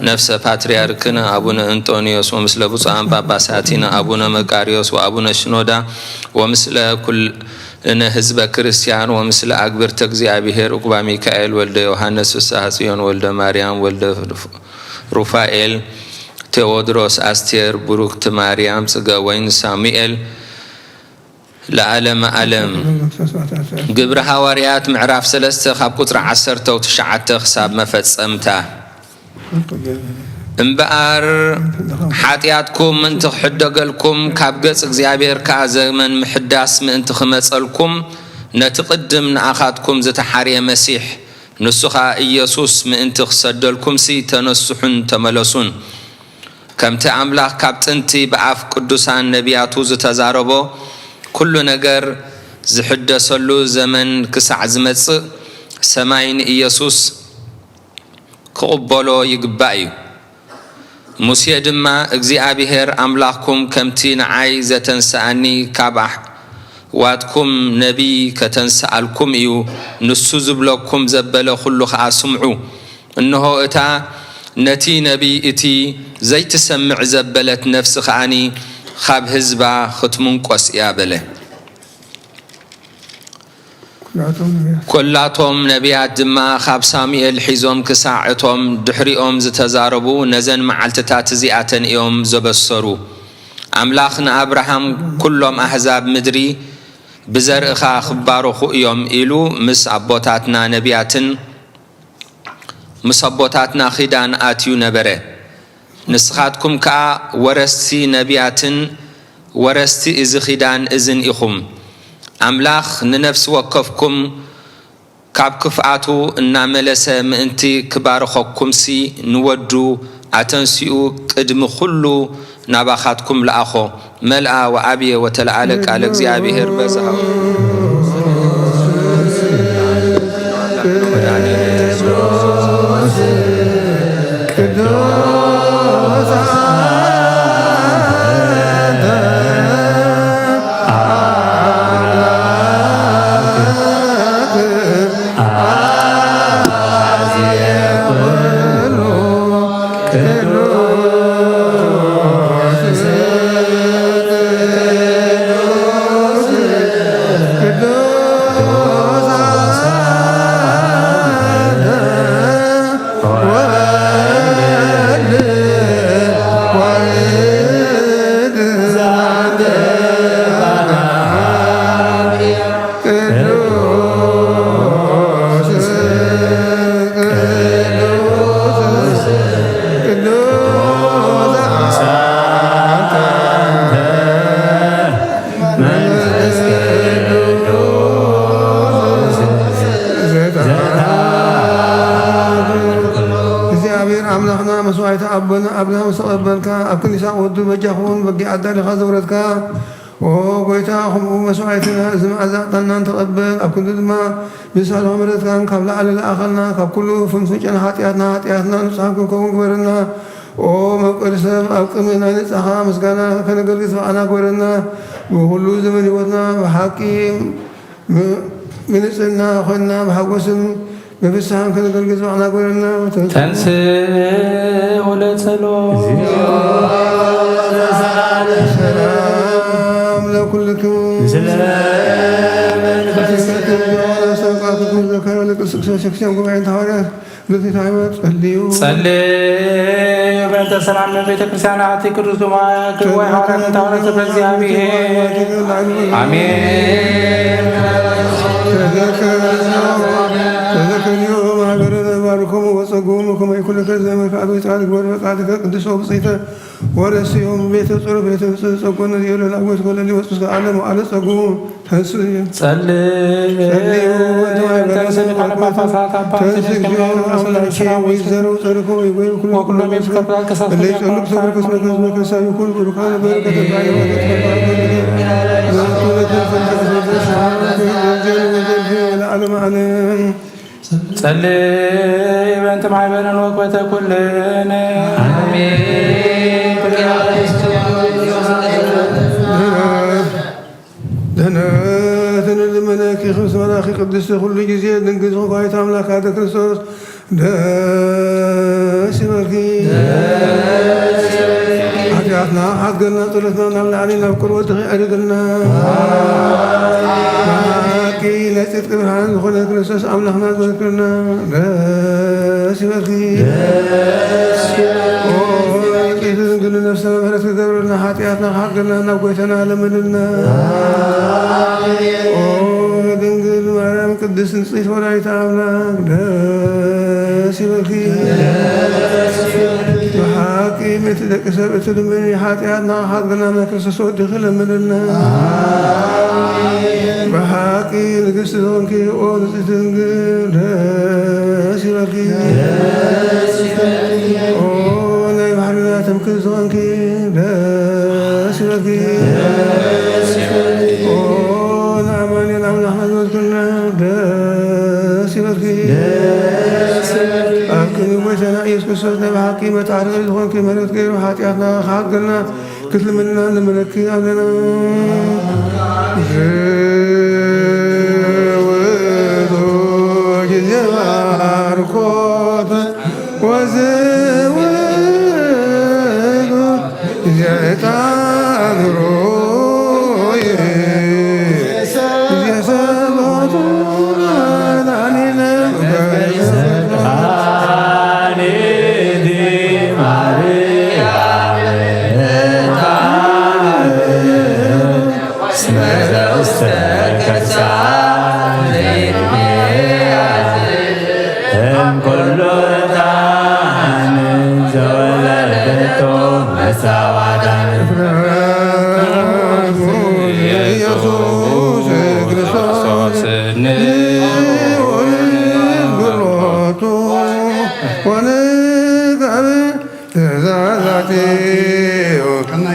ነፍሰ ፓትርያርክነ አቡነ እንጦንዮስ ወምስለ ብፁዓን ጳጳሳቲነ አቡነ መቃርዮስ ወአቡነ ሽኖዳ ወምስለ ኩልነ ህዝበ ክርስቲያን ወምስለ አግብርተ እግዚኣብሔር ኡቅባ ሚካኤል ወልደ ዮሃንስ ፍስሐ ጽዮን ወልደ ማርያም ወልደ ሩፋኤል ቴዎድሮስ፣ ኣስቴር፣ ብሩክቲ ማርያም፣ ጽገወይን፣ ሳሙኤል ለዓለመ ዓለም። ግብሪ ሃዋርያት ምዕራፍ ሰለስተ ካብ ቁጽሪ ዓሰርተ ትሽዓተ ክሳብ መፈጸምታ። እምበኣር ሓጢኣትኩም ምእንቲ ክሕደገልኩም ካብ ገጽ እግዚኣብሔር ከኣ ዘመን ምሕዳስ ምእንቲ ክመጸልኩም ነቲ ቅድም ንኣኻትኩም ዝተሓርየ መሲሕ ንሱ ኸኣ ኢየሱስ ምእንቲ ክሰደልኩምሲ ተነስሑን ተመለሱን። ከምቲ ኣምላኽ ካብ ጥንቲ ብኣፍ ቅዱሳን ነቢያቱ ዝተዛረቦ ኩሉ ነገር ዝሕደሰሉ ዘመን ክሳዕ ዝመጽእ ሰማይ ንኢየሱስ ክቕበሎ ይግባእ እዩ። ሙሴ ድማ እግዚኣብሔር ኣምላኽኩም ከምቲ ንዓይ ዘተንስኣኒ ካብ ኣሕዋትኩም ነቢይ ከተንስኣልኩም እዩ፣ ንሱ ዝብለኩም ዘበለ ኩሉ ኸኣ ስምዑ። እንሆ እታ ነቲ ነቢይ እቲ ዘይትሰምዕ ዘበለት ነፍሲ ኸኣኒ ኻብ ህዝባ ኽትምንቆስ እያ በለ። ኩላቶም ነቢያት። ኩላቶም ነቢያት ድማ ኻብ ሳሙኤል ሒዞም ክሳዕ እቶም ድሕሪኦም ዝተዛረቡ ነዘን መዓልትታት እዚኣተን እዮም ዘበሰሩ። ኣምላኽ ንኣብርሃም ኩሎም ኣህዛብ ምድሪ ብዘርእኻ ክባረኹ እዮም ኢሉ ምስ ኣቦታትና ነቢያትን ምስ ኣቦታትና ኺዳን ኣትዩ ነበረ። ንስኻትኩም ከኣ ወረስቲ ነቢያትን ወረስቲ እዚ ኺዳን እዝን ኢኹም። ኣምላኽ ንነፍሲ ወከፍኩም ካብ ክፍኣቱ እናመለሰ ምእንቲ ክባርኸኩምሲ ንወዱ ኣተንሲኡ ቅድሚ ኹሉ ናባኻትኩም ለኣኾ። መልኣ ወዓብየ ወተለዓለ ቃለ እግዚኣብሔር በዝሃ እግዚኣብሔር ኣምላኽና መስዋዕቲ ኣቦና ኣብርሃም ዝተቐበልካ፣ ኣብ ክንዲ ይስሐቅ ወዱ በጃ ክኸውን በጊዕ ኣዳሊኻ ዘውረድካ፣ ኦ ጎይታ፣ ከምኡ መስዋዕትና እዚ መዓዛ ዕጣንና እንተቐበል፣ ኣብ ክንዱ ድማ ብሳልኻ ምሕረትካን ካብ ላዕሊ ለኣኸልና፣ ካብ ኩሉ ፍንፉጭን ሓጢኣትና፣ ሓጢኣትና ንጹሓን ክንከውን ግበረና። ኦ መፍቀሪ ሰብ፣ ኣብ ቅድሚ ናይ ንጻኻ ምስጋና ከነገልግል ዝበቕዕና ግበረና። ብኹሉ ዘመን ህይወትና ብሓቂ ም-፣ ምንጽህና ኮይንና ብሓጎስን ብፍስሓን ከነገልግል ዝበቕዕና ግበረና። ተንሥእ ወለጸሎት። ሰላም ለኩልክም። ዘካረ ለቅዱስ ክርስቶስ ቤተክርስቲያን ጉባኤ እንተ ሐዋርያት ጸልዩ። ጸልዩ በእንተ ሰላም ቤተ ክርስቲያን ኣቲ ቅዱስ ግርማይ ግርማይ ሐዋርያት እንተ ሐዋርያት በእግዚኣብሔር። ኣሜን። ተዘከርዮ ማህበረ ባርኮሙ ወጸጉሙ ከመ ይኩን ለከ ዘመልክዓት ወይትዓል ግበር በቃልከ ቅዱስ ወብጽሕተ ወረስዮም ቤተ ጸሎት ቤተ ጸጎነ ዲዮለ ላጎት ወለሊ ወጽስ ዓለም ዓለ ጸጉሙ ተንሱ። ጸልዩ። ጸልዩ። ተንሱ። ተንሱ። ወይዘረው ጸድቆ ወይጎይ ኩሎ ወኩሎም የፍቀርኩ አልከሳስ እለ ይጸልዩ ተበርከስ መከስ መከሳዊ ኩሉ ብሩካን በረከተ ለዓለም ዓለም። ጸልይ በእንተ ማሕበርን ወቅበተ ኩልነ። ኣሜን። ድህነትን ልመነኪ ምስ መላኺ ቅድስቲ ኩሉ ግዜ ድንግል ዝኾንኳይት ኣምላክ ኣደ ክርስቶስ ደስ ይበልኪ። ሓጢኣትና ሓድገልና፣ ጸሎትና ናብ ላዕሊ ናብ ቅርብ ወድኺ ዕርግልና። ብሓቂ ናይ ጽድቂ ብርሃን ዝኾነ ክርስቶስ ኣምላኽና ዘክርና። ደስ ይበልኪ። ኦ ንጽሕቲ ድንግል ነፍስና ምሕረት ክገብረልና፣ ሓጢኣትና ክሓድገልና ናብ ጎይታና ለምንልና። ኦ ድንግል ማርያም ቅድስት ንጽሕቲ ወላዲተ ኣምላክ ደስ ይበልኪ። ብሓቂ ምእንቲ ደቂ ሰብ እትልምኒ ሓጢኣትና ክሓድገልና ናይ ክርስቶስ ወድኺ ለምንልና። ብሓቂ ንግስቲ ዝኾንኪ ኦ ንጽሕቲ ድንግል ደስ ይበልኪ። ኦ ናይ ባሕርና ትምክሕቲ ዝኾንኪ ደስ ይበልኪ። ኦ ንኣማኑኤል ኣምላኽና ዝበልክና ደስ ይበልኪ። ኣብ ክንዲ ጎይታና ኢየሱስ ክርስቶስ ናይ ብሓቂ መታረቂ ዝኾንኪ ምሕረት ገይሩ ሓጢኣትና ክሓድገልና ክትልምንና ንለምነኪ ኣለና። ዝውቱ ግዜ ባርኮት ወዝውቱ ግዜ ዕጣን ሩይ ግዜ ጸሎቱ ዳኒኤል ونذكر ትእዛዛቲሁ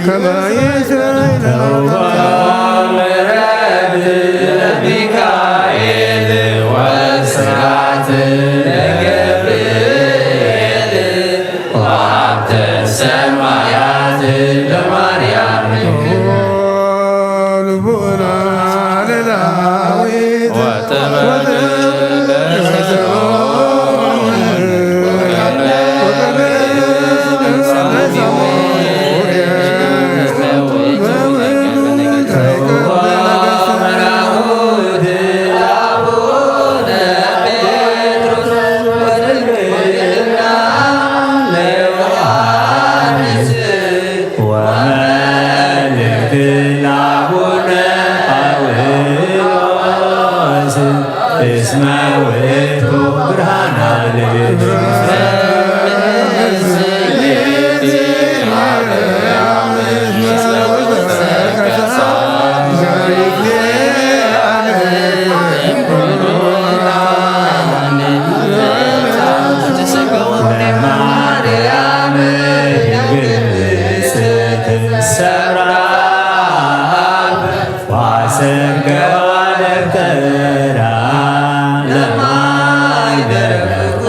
ከመ ይስረይ ለነ ኃጢአት። ተውባም ረድእ ለሚካኤል ወስብሐት ለገብርኤል ወሀብተ ሰማያት ለማርያም። ልቡና ለዳዊት ወጥበብ ወመልእክት ለአቡነ ጳውሎስ እስመ ውእቱ ብርሃነ ለቤቱ። ለማርያም ድንግል ንጽሕት ሰብራ ዋሰገዋ ደብተራ ለማይ ደረቁ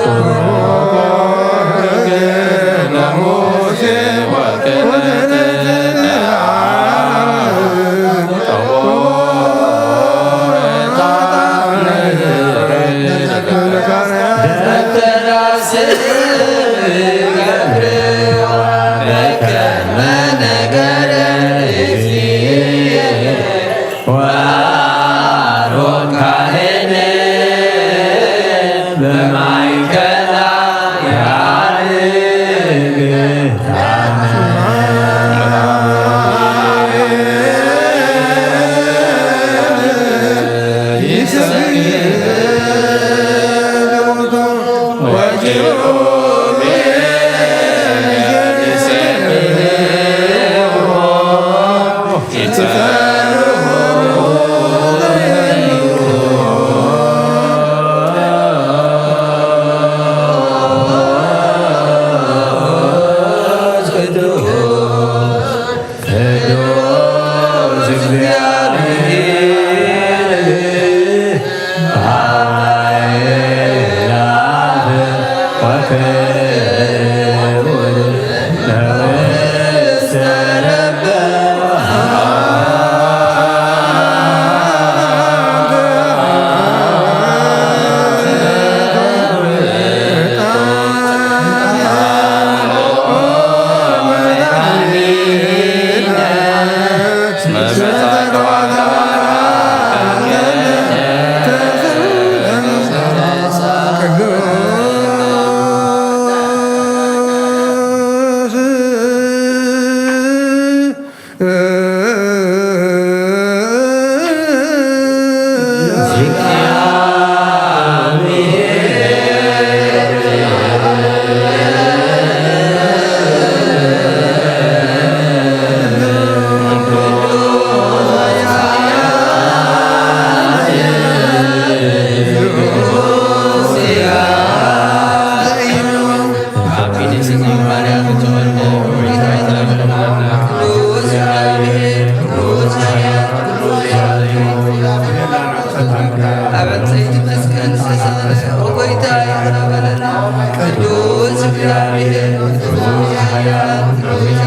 ለሙሴ ወቀነተ ወአሮን ካህን በማእከላ ያድግ። ቅዱስ እግዚአብሔር አእላፍ ወክብር ለውእቱ። ኣብ ዕንፀይቲ መስቀል ዝተሳእለ፣ ኦ ጎይታ፣ ይቕረ በለና። ቅዱስ እግዚኣብሔር፣ ቅዱስ ኃያል፣ ቅዱስ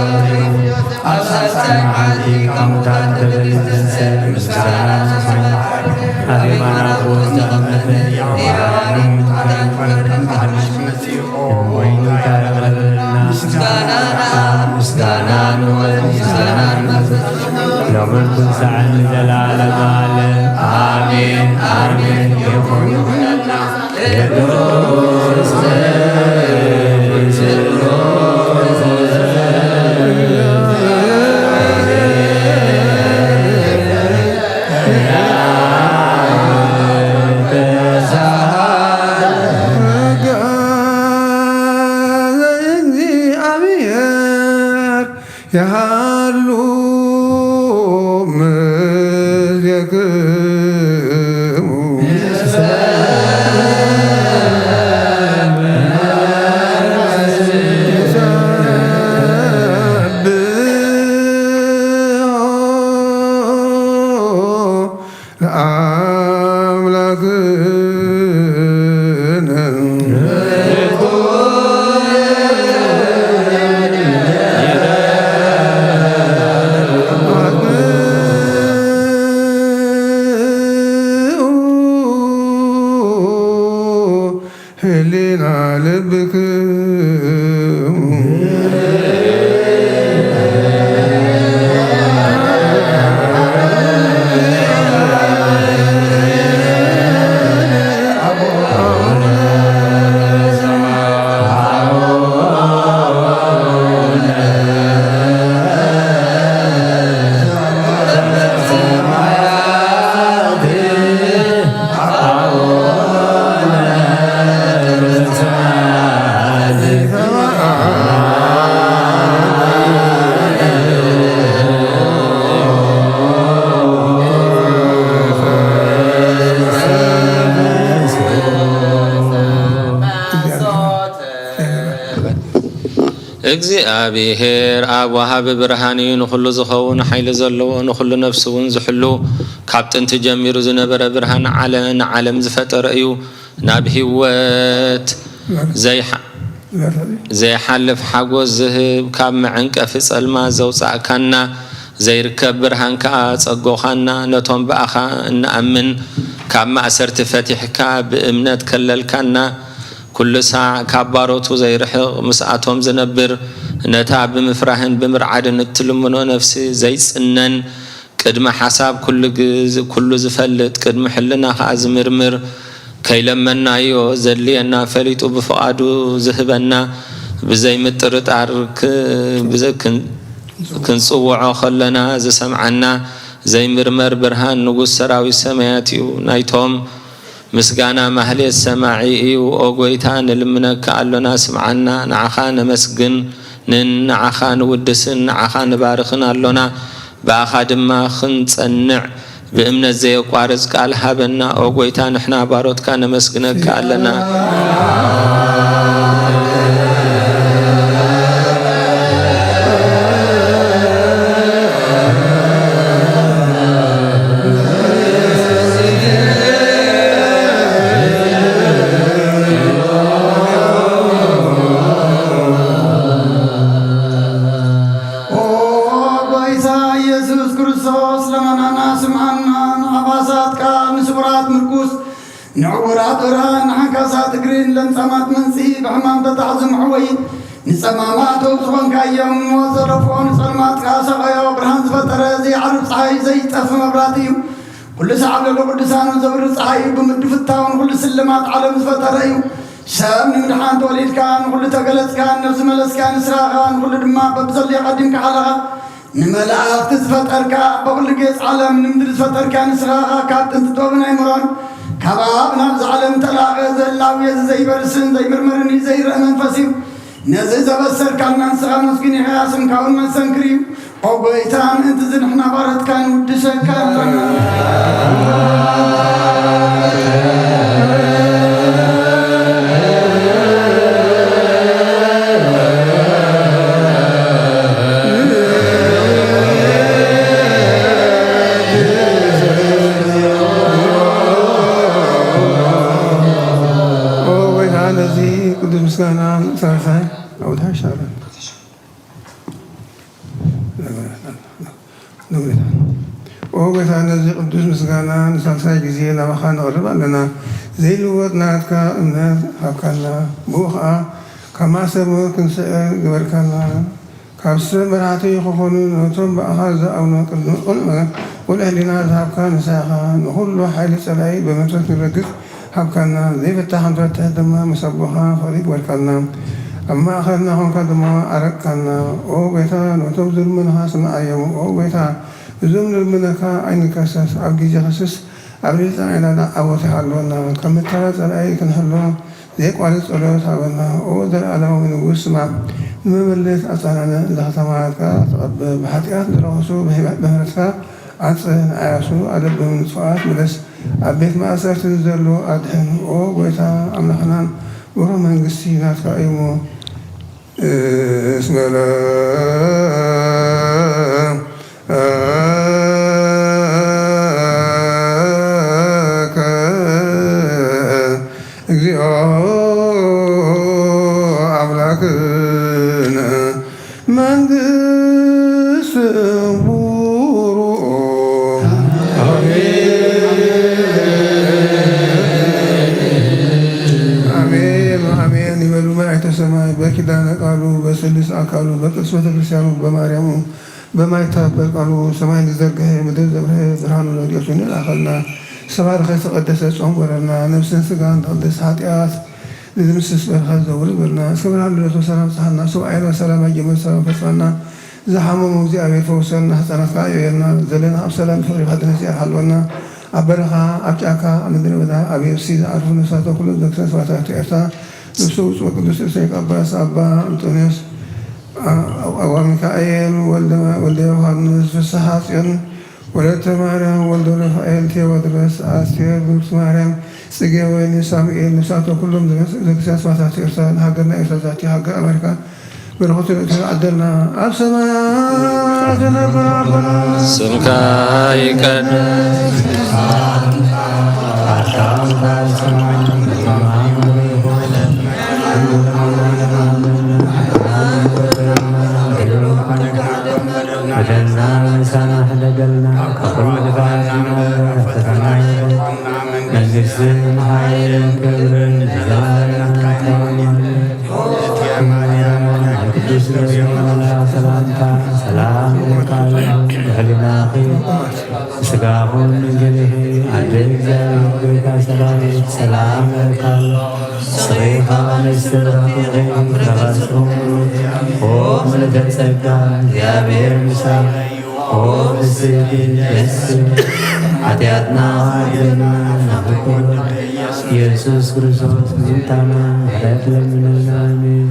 ኣብ ሳልሳይ መዓልቲ ካብ ሙታን ተመሊሱ ዝተንሥአ፣ ምስጋና ንስምካ። ኣብ የማነ ኣቦ ዝተቐመጠ፣ የማነ ሙታን ፈረድካ። ምስጋና ንኣብ፣ ምስጋና ንወልድ፣ ምስጋና ንመንፈስ ቅዱስ። ሎምን ኩሉ ሰዓትን ንዘለዓለመ ዓለም። ኣሜን፣ ኣሜን ይኹን። እግዚአብሔር የሃሉ ምስሌክሙ። ህሊና ልብክሙ። እግዚኣብሔር ኣብ ወሃቢ ብርሃን እዩ፣ ንኹሉ ዝኸውን ሓይሊ ዘለዎ፣ ንኹሉ ነፍሲ እውን ዝሕሉ፣ ካብ ጥንቲ ጀሚሩ ዝነበረ ብርሃን፣ ዓለ-፣ ንዓለም ዝፈጠረ እዩ። ናብ ህይወት ዘይሓ-፣ ዘይሓልፍ ሓጎስ ዝህብ፣ ካብ መዐንቀፊ ጸልማት ዘውጻእካና፣ ዘይርከብ ብርሃን ከኣ ጸጎኻና፣ ነቶም ብኣኻ እንኣምን ካብ ማእሰርቲ ፈቲሕካ ብእምነት ከለልካና፣ ኩሉ ሳዕ ካብ ባሮቱ ዘይርሕቕ ምስኣቶም ዝነብር፣ ነታ ብምፍራህን ብምርዓድን እትልምኖ ነፍሲ ዘይጽነን፣ ቅድሚ ሓሳብ ኩሉ ግዝ-፣ ኩሉ ዝፈልጥ፣ ቅድሚ ሕልና ኸኣ ዝምርምር፣ ከይለመናዮ ዘድልየና ፈሊጡ ብፍቓዱ ዝህበና፣ ብዘይምጥርጣር ክ-፣ ብዘ-፣ ክን-፣ ክንጽውዖ ከለና ዝሰምዓና፣ ዘይምርመር ብርሃን ንጉስ ሰራዊት ሰማያት እዩ። ናይቶም ምስጋና ማህሌት ሰማዒ እዩ። ኦ ጐይታ፣ ንልምነካ ኣሎና፣ ስምዓና። ንዓኻ ነመስግንን ንዓኻ ንውድስን ንዓኻ ንባርኽን ኣሎና። ብኣኻ ድማ ክንጸንዕ ብእምነት ዘየቋርጽ ቃል ሃበና። ኦ ጐይታ፣ ንሕና ባሮትካ ነመስግነካ ኣለና። ኦ ጐይታ ኢየሱስ ክርስቶስ፣ ለመናና ስምዓና፣ ንሓፋሳት ቃል፣ ንስውራት ምርኩስ፣ ንዕውራት ብርሃን፣ ንሓንካሳት እግሪ፣ ንለምጻማት መንጽሂ፣ ብሕማም ተታሕዙ መሕወዪ፣ ንጸማማት ዶብ ዝኾንካዮም፣ ሞት ዘረፎ፣ ንጸልማት ከኣ ሰቐዮ፣ ብርሃን ዝፈጠረ፣ ዘይዓርብ ጸሓይ፣ ዘይጠፊ መብራህቲ እዩ። ኩሉ ሰዓብ ለሎ ቅዱሳኑ ዘብሪ ጸሓይ እዩ። ብምድፍታው ንኹሉ ስልማት ዓለም ዝፈጠረ እዩ። ሰብ ንምድሓን ተወሊድካ፣ ንኹሉ ተገለጽካ፣ ነብሲ መለስካ፣ ንስኻ ኸኣ ንኹሉ ድማ በብዘድልዮ ቀዲምካ ሓለኻ። ንመላእኽቲ ዝፈጠርካ፣ በኹሉ ጌጽ ዓለም ንምድሪ ዝፈጠርካ፣ ንስኻ ኸኣ ካብ ጥንቲ ጥበብን ኣይምሮን፣ ካብ ኣብ ናብዚ ዓለም ተላእኸ፣ ዘላዊ እዚ ዘይበርስን ዘይምርመርን እዩ፣ ዘይረአ መንፈስ እዩ። ነዚ ዘበሰርካልና ንስኻ መስግን ኢኻ፣ ስምካ እውን መሰንክር እዩ። ኦ ጐይታ፣ ምእንቲ እዚ ንሕና ባሮትካ ንውድሰካ ኣለና። ኦ ጐይታ፣ ነዚ ቅዱስ ምስጋና ሳልሳይ ኣውድሃ ይሻላል። ንጉታ። ኦ ጐይታ፣ ነዚ ቅዱስ ምስጋና ንሳልሳይ ግዜ ናባኻ ነቕርብ ኣለና። ዘይልወጥ ናትካ እምነት ሃብካና፣ ብኡ ኸኣ ካብ ማእሰር ሞት ክንስዕር ግበርካና። ካብ ሰብ መራሕቲ ክኾኑ ነቶም ብኣኻ ዝኣምኑ ቅድሚ ቅኑዕ ቁሉዕ ሕሊና ዝሃብካ ንስኻ ኢኻ። ንኹሉ ሓይሊ ጸላኢ ብመንፈስ ንረግጽ ሃብካና። ዘይፍታሕ ክንፈትሕ ድማ ምስ ኣቦኻ ፍቕሪ ግበርካና። ኣብ ማእከልና ኾንካ ድማ ኣረቅካና። ኦ ጐይታ፣ ነቶም ዝልምኑኻ ስምዓዮም። ኦ ጐይታ፣ እዞም ንልምነካ ኣይንከሰስ። ኣብ ግዜ ክስስ ኣብ ልዕሊ ጸላኢና ዓወት ይሃልወና። ካብ መታለሊ ጸላኢ ክንሕሎ ዘየቋርጽ ጸሎት ሃበና። ኦ ዘለኣለማዊ ንጉስ፣ ስማዕ፣ ንመመለስ ኣጽናንዕ። ንኸተማኻ ተቐበል። ብሓጢኣት ዝረኸሱ ብምሕረትካ ዓጽ። ንዓያሱ ኣለብም ንጥፉኣት ምለስ። ኣብ ቤት ማእሰርቲ ንዘሎ ኣድሕን። ኦ ጐይታ ኣምላኽናን ብሩህ መንግስቲ ናትካ እዩ እሞ። እስመ ለከ እግዚኦ ኣምላክነ መንግስት ቡሩ። አሜን። ሰማይ በኪዳነ ቃሉ በስሉስ ኣካሉ በቅዱስ ቤተክርስቲያኑ በማርያሙ በማይታበል ቃሉ ሰማይ ንዘርግሐ ምድር ዘብርሀ ብርሃኑ ረድኤቱ ንላኸልና። ሰባሪ ከይተቐደሰ ጾም ጎረና። ነብስን ስጋን ተቐደስ ኃጢአት ንድምስስ በረኸት ዘውርድ በልና። እስከ ብርሃን ልደቱ ሰላም ጸሓና። ሱባኤና ሰላም ኣጀመር ሰላም ፈጽመና። ዝሓመሙ እግዚኣብሔር ፈውሰልና። ህፃናት ከዓ የውየልና። ዘለና ኣብ ሰላም ፍቕሪ ሓድነት እግዚኣብሔር ሓልወና። ኣብ በረኻ ኣብ ጫካ ኣብ ምድረ በዳ ኣብ የብሲ ዝዓርፉ ነፍሳተ ኩሉ ዘክሰ ሰማዕታት ኤርትራ። ንሱ ብፁዕ ቅዱስ ኤፍሬም ጳጳስ ኣባ እንጦንዮስ ኣባ ሚካኤል ወልደ ዮሃንስ ፍስሓ ጽዮን ወለተ ማርያም ወልደ ሩፋኤል ቴዎድሮስ ኣስቴር ብርክቲ ማርያም ጽጌ ወይኒ ሳሙኤል ነፍሳተ ኩሎም ዘክሰ ሰማዕታት ኤርትራ ንሃገርና ኤርትራ ዛቲ ሃገር ኣሜሪካ በረኸቱ ይእትዮ ይዓደልና። ኣብ ሰማያት ዝነብር ኣቦና ስምካ ይቀደስ። በደልና ምሳና ሕደገልና፣ ካብ ኩሉ ክፋት ፈተና መንግስትን ሓይልን ክብርን ንዘለኣለምና ትኸውን። ቅዱስ ገብርኤል መልኣክ ሰላምታ ሰላም እልካለሁ፣ ብህሊናኺ ስጋኹን ድንግልኺ ኣደ እግዚኣብሔር ጌታ ሰራዊት ሰላም እልካለሁ። ንስኺ ካብ ኣንስቲ ተባረኽቲ ኢኺ፣ ፍረ ከርሥኺ ቡሩክ እዩ። ኦ ምልዕተ ጸጋ እግዚኣብሔር ምሳኺ፣ ኦ ፍስሕቲ ደስ ሓጢኣትና ሓጥያትና ናብ ፍቁር ኢየሱስ ክርስቶስ ምእንታና ምሕረት ለምንልና። ኣሜን።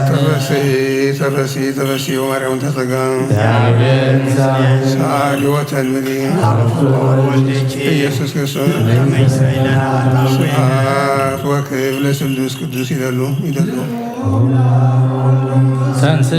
ተፈሲ ተፈሲ ተፈሲ ማርያም ተጸጋ ሰዓሊ ወተንብሊ ኢየሱስ ክርስቶስ ስብሐት ወክብር ለስሉስ ቅዱስ ይደሉ ይደሉ። ተንስ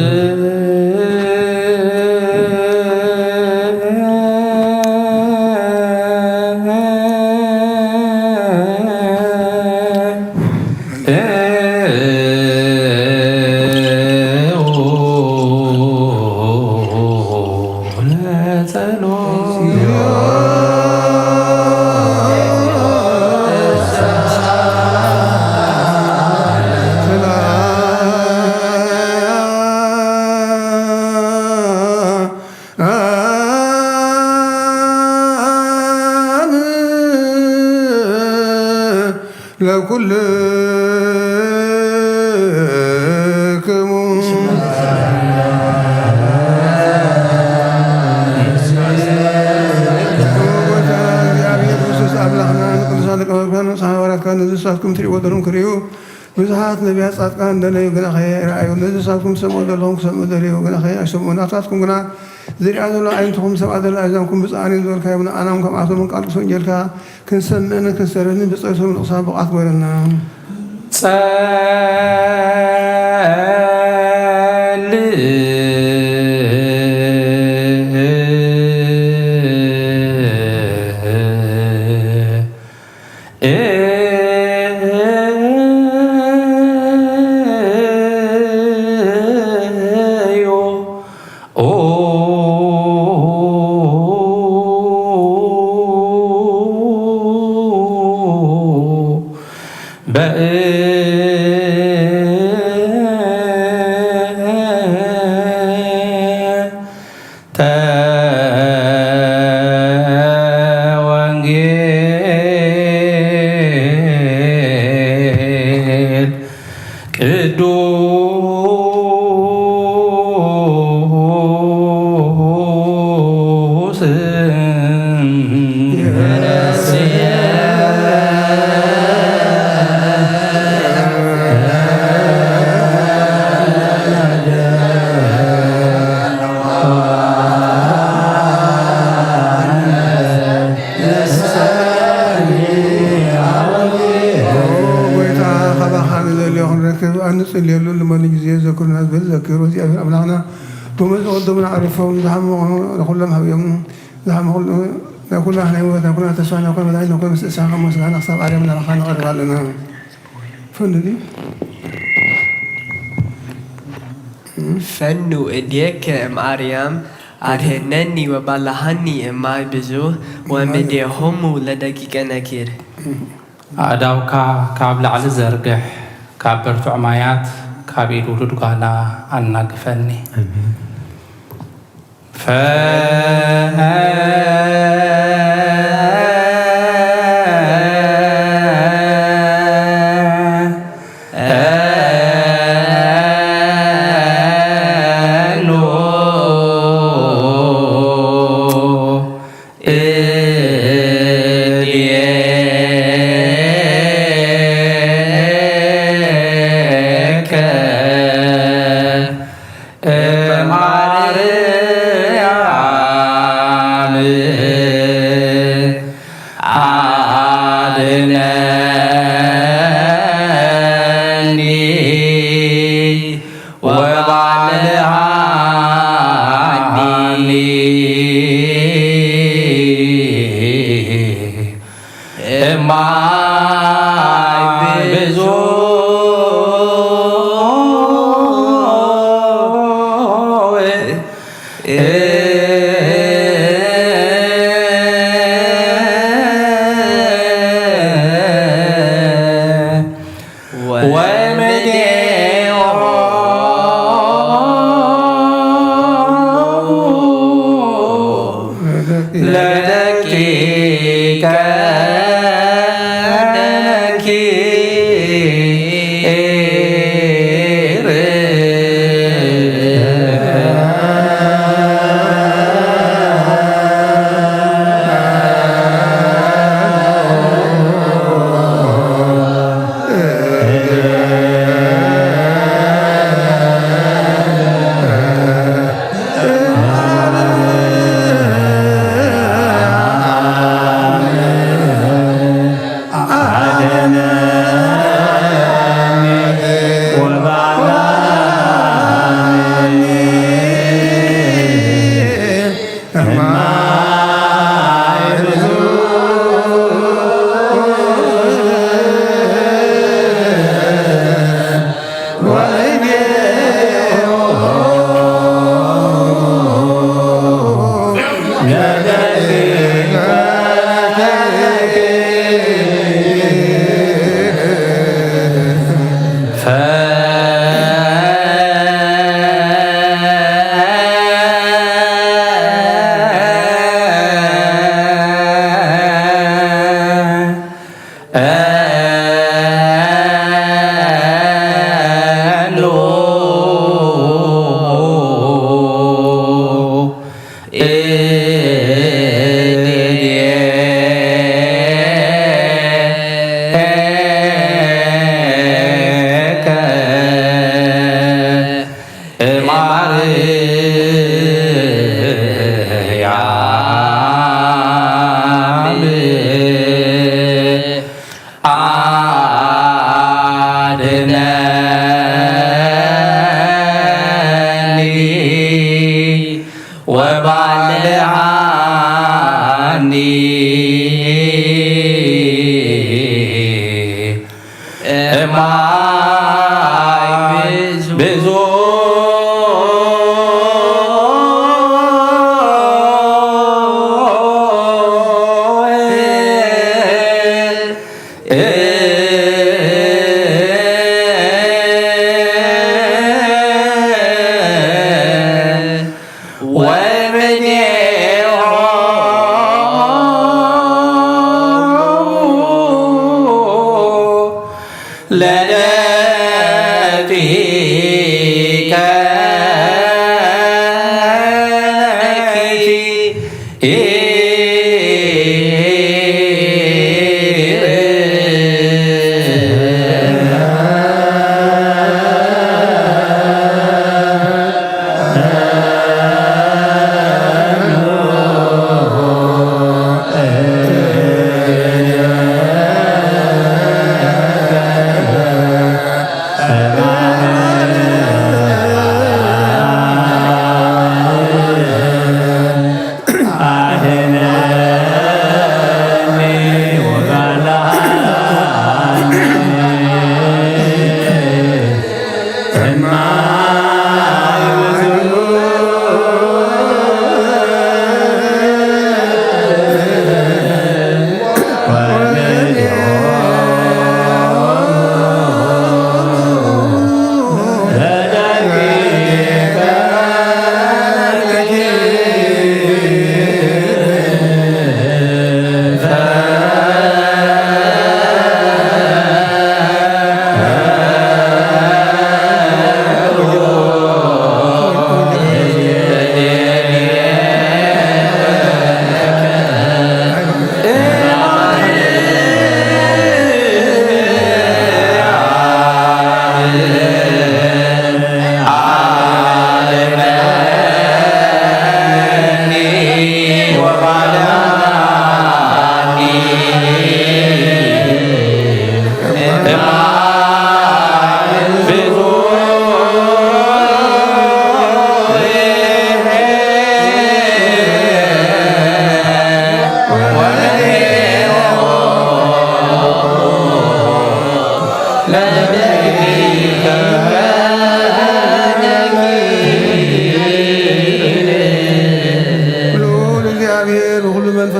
ለኩልክሙ። ጎይታና እግዚኣብሔር ክርስቶስ ኣምላኽና ንቅዱሳን ደቀ መዛሙርትካ ንሓዋርያትካ ነዚ ንሳትኩም ትርእይዎ ዘለኹም ክርእዩ ብዙሓት ነቢያት ጻድቃን ደለዩ ግናኸ ረኣዩ። ነዚ ንሳትኩም ትሰምዑ ዘለኹም ክሰምዑ ደለዩ ግናኸ ኣይሰምዑ። ናታትኩም ግና ዝሪኣ ዘሎ ኣዒንትኹም ዝሰምዓ ዘሎ ኣእዛንኩም ብፁዓን እዮም ዝበልካዮም ንኣናም ከምኣቶም ቃል ቅዱስ ወንጌልካ ክንሰምዕን ክንሰርሕን ብጸሎቶም ንቕሳብ ብቕዓት ግበረና። ጸልእ ጸልየሉ ልመኑ ጊዜ ዘክሩና ዝብል ዘኪሩ እግዚኣብሔር ኣምላኽና ብመዚ ቅድሙና ኣሪፎም ዝሓመቑ ንኹሎም ሃብዮም ዝሓመቑ ናይ ኩላ ናይ ህይወት ናይ ኩላ ተስፋ ናይ ኩላ መድኃኒት ንኮን ምስ እሳኻ ምስጋና ክሳብ ኣርያም ናባኻ ነቐርብ ኣለና። ፈንዲ ፈኑ እዴከ እምኣርያም ኣድህነኒ ወባላሃኒ እማይ ብዙ ወምዴሆሙ ለደቂቀ ነኪር። ኣእዳውካ ካብ ላዕሊ ዘርግሕ፣ ካብ ብርቱዕ ማያት፣ ካብ ኢድ ውሉድ ጓላ ኣናግፈኒ።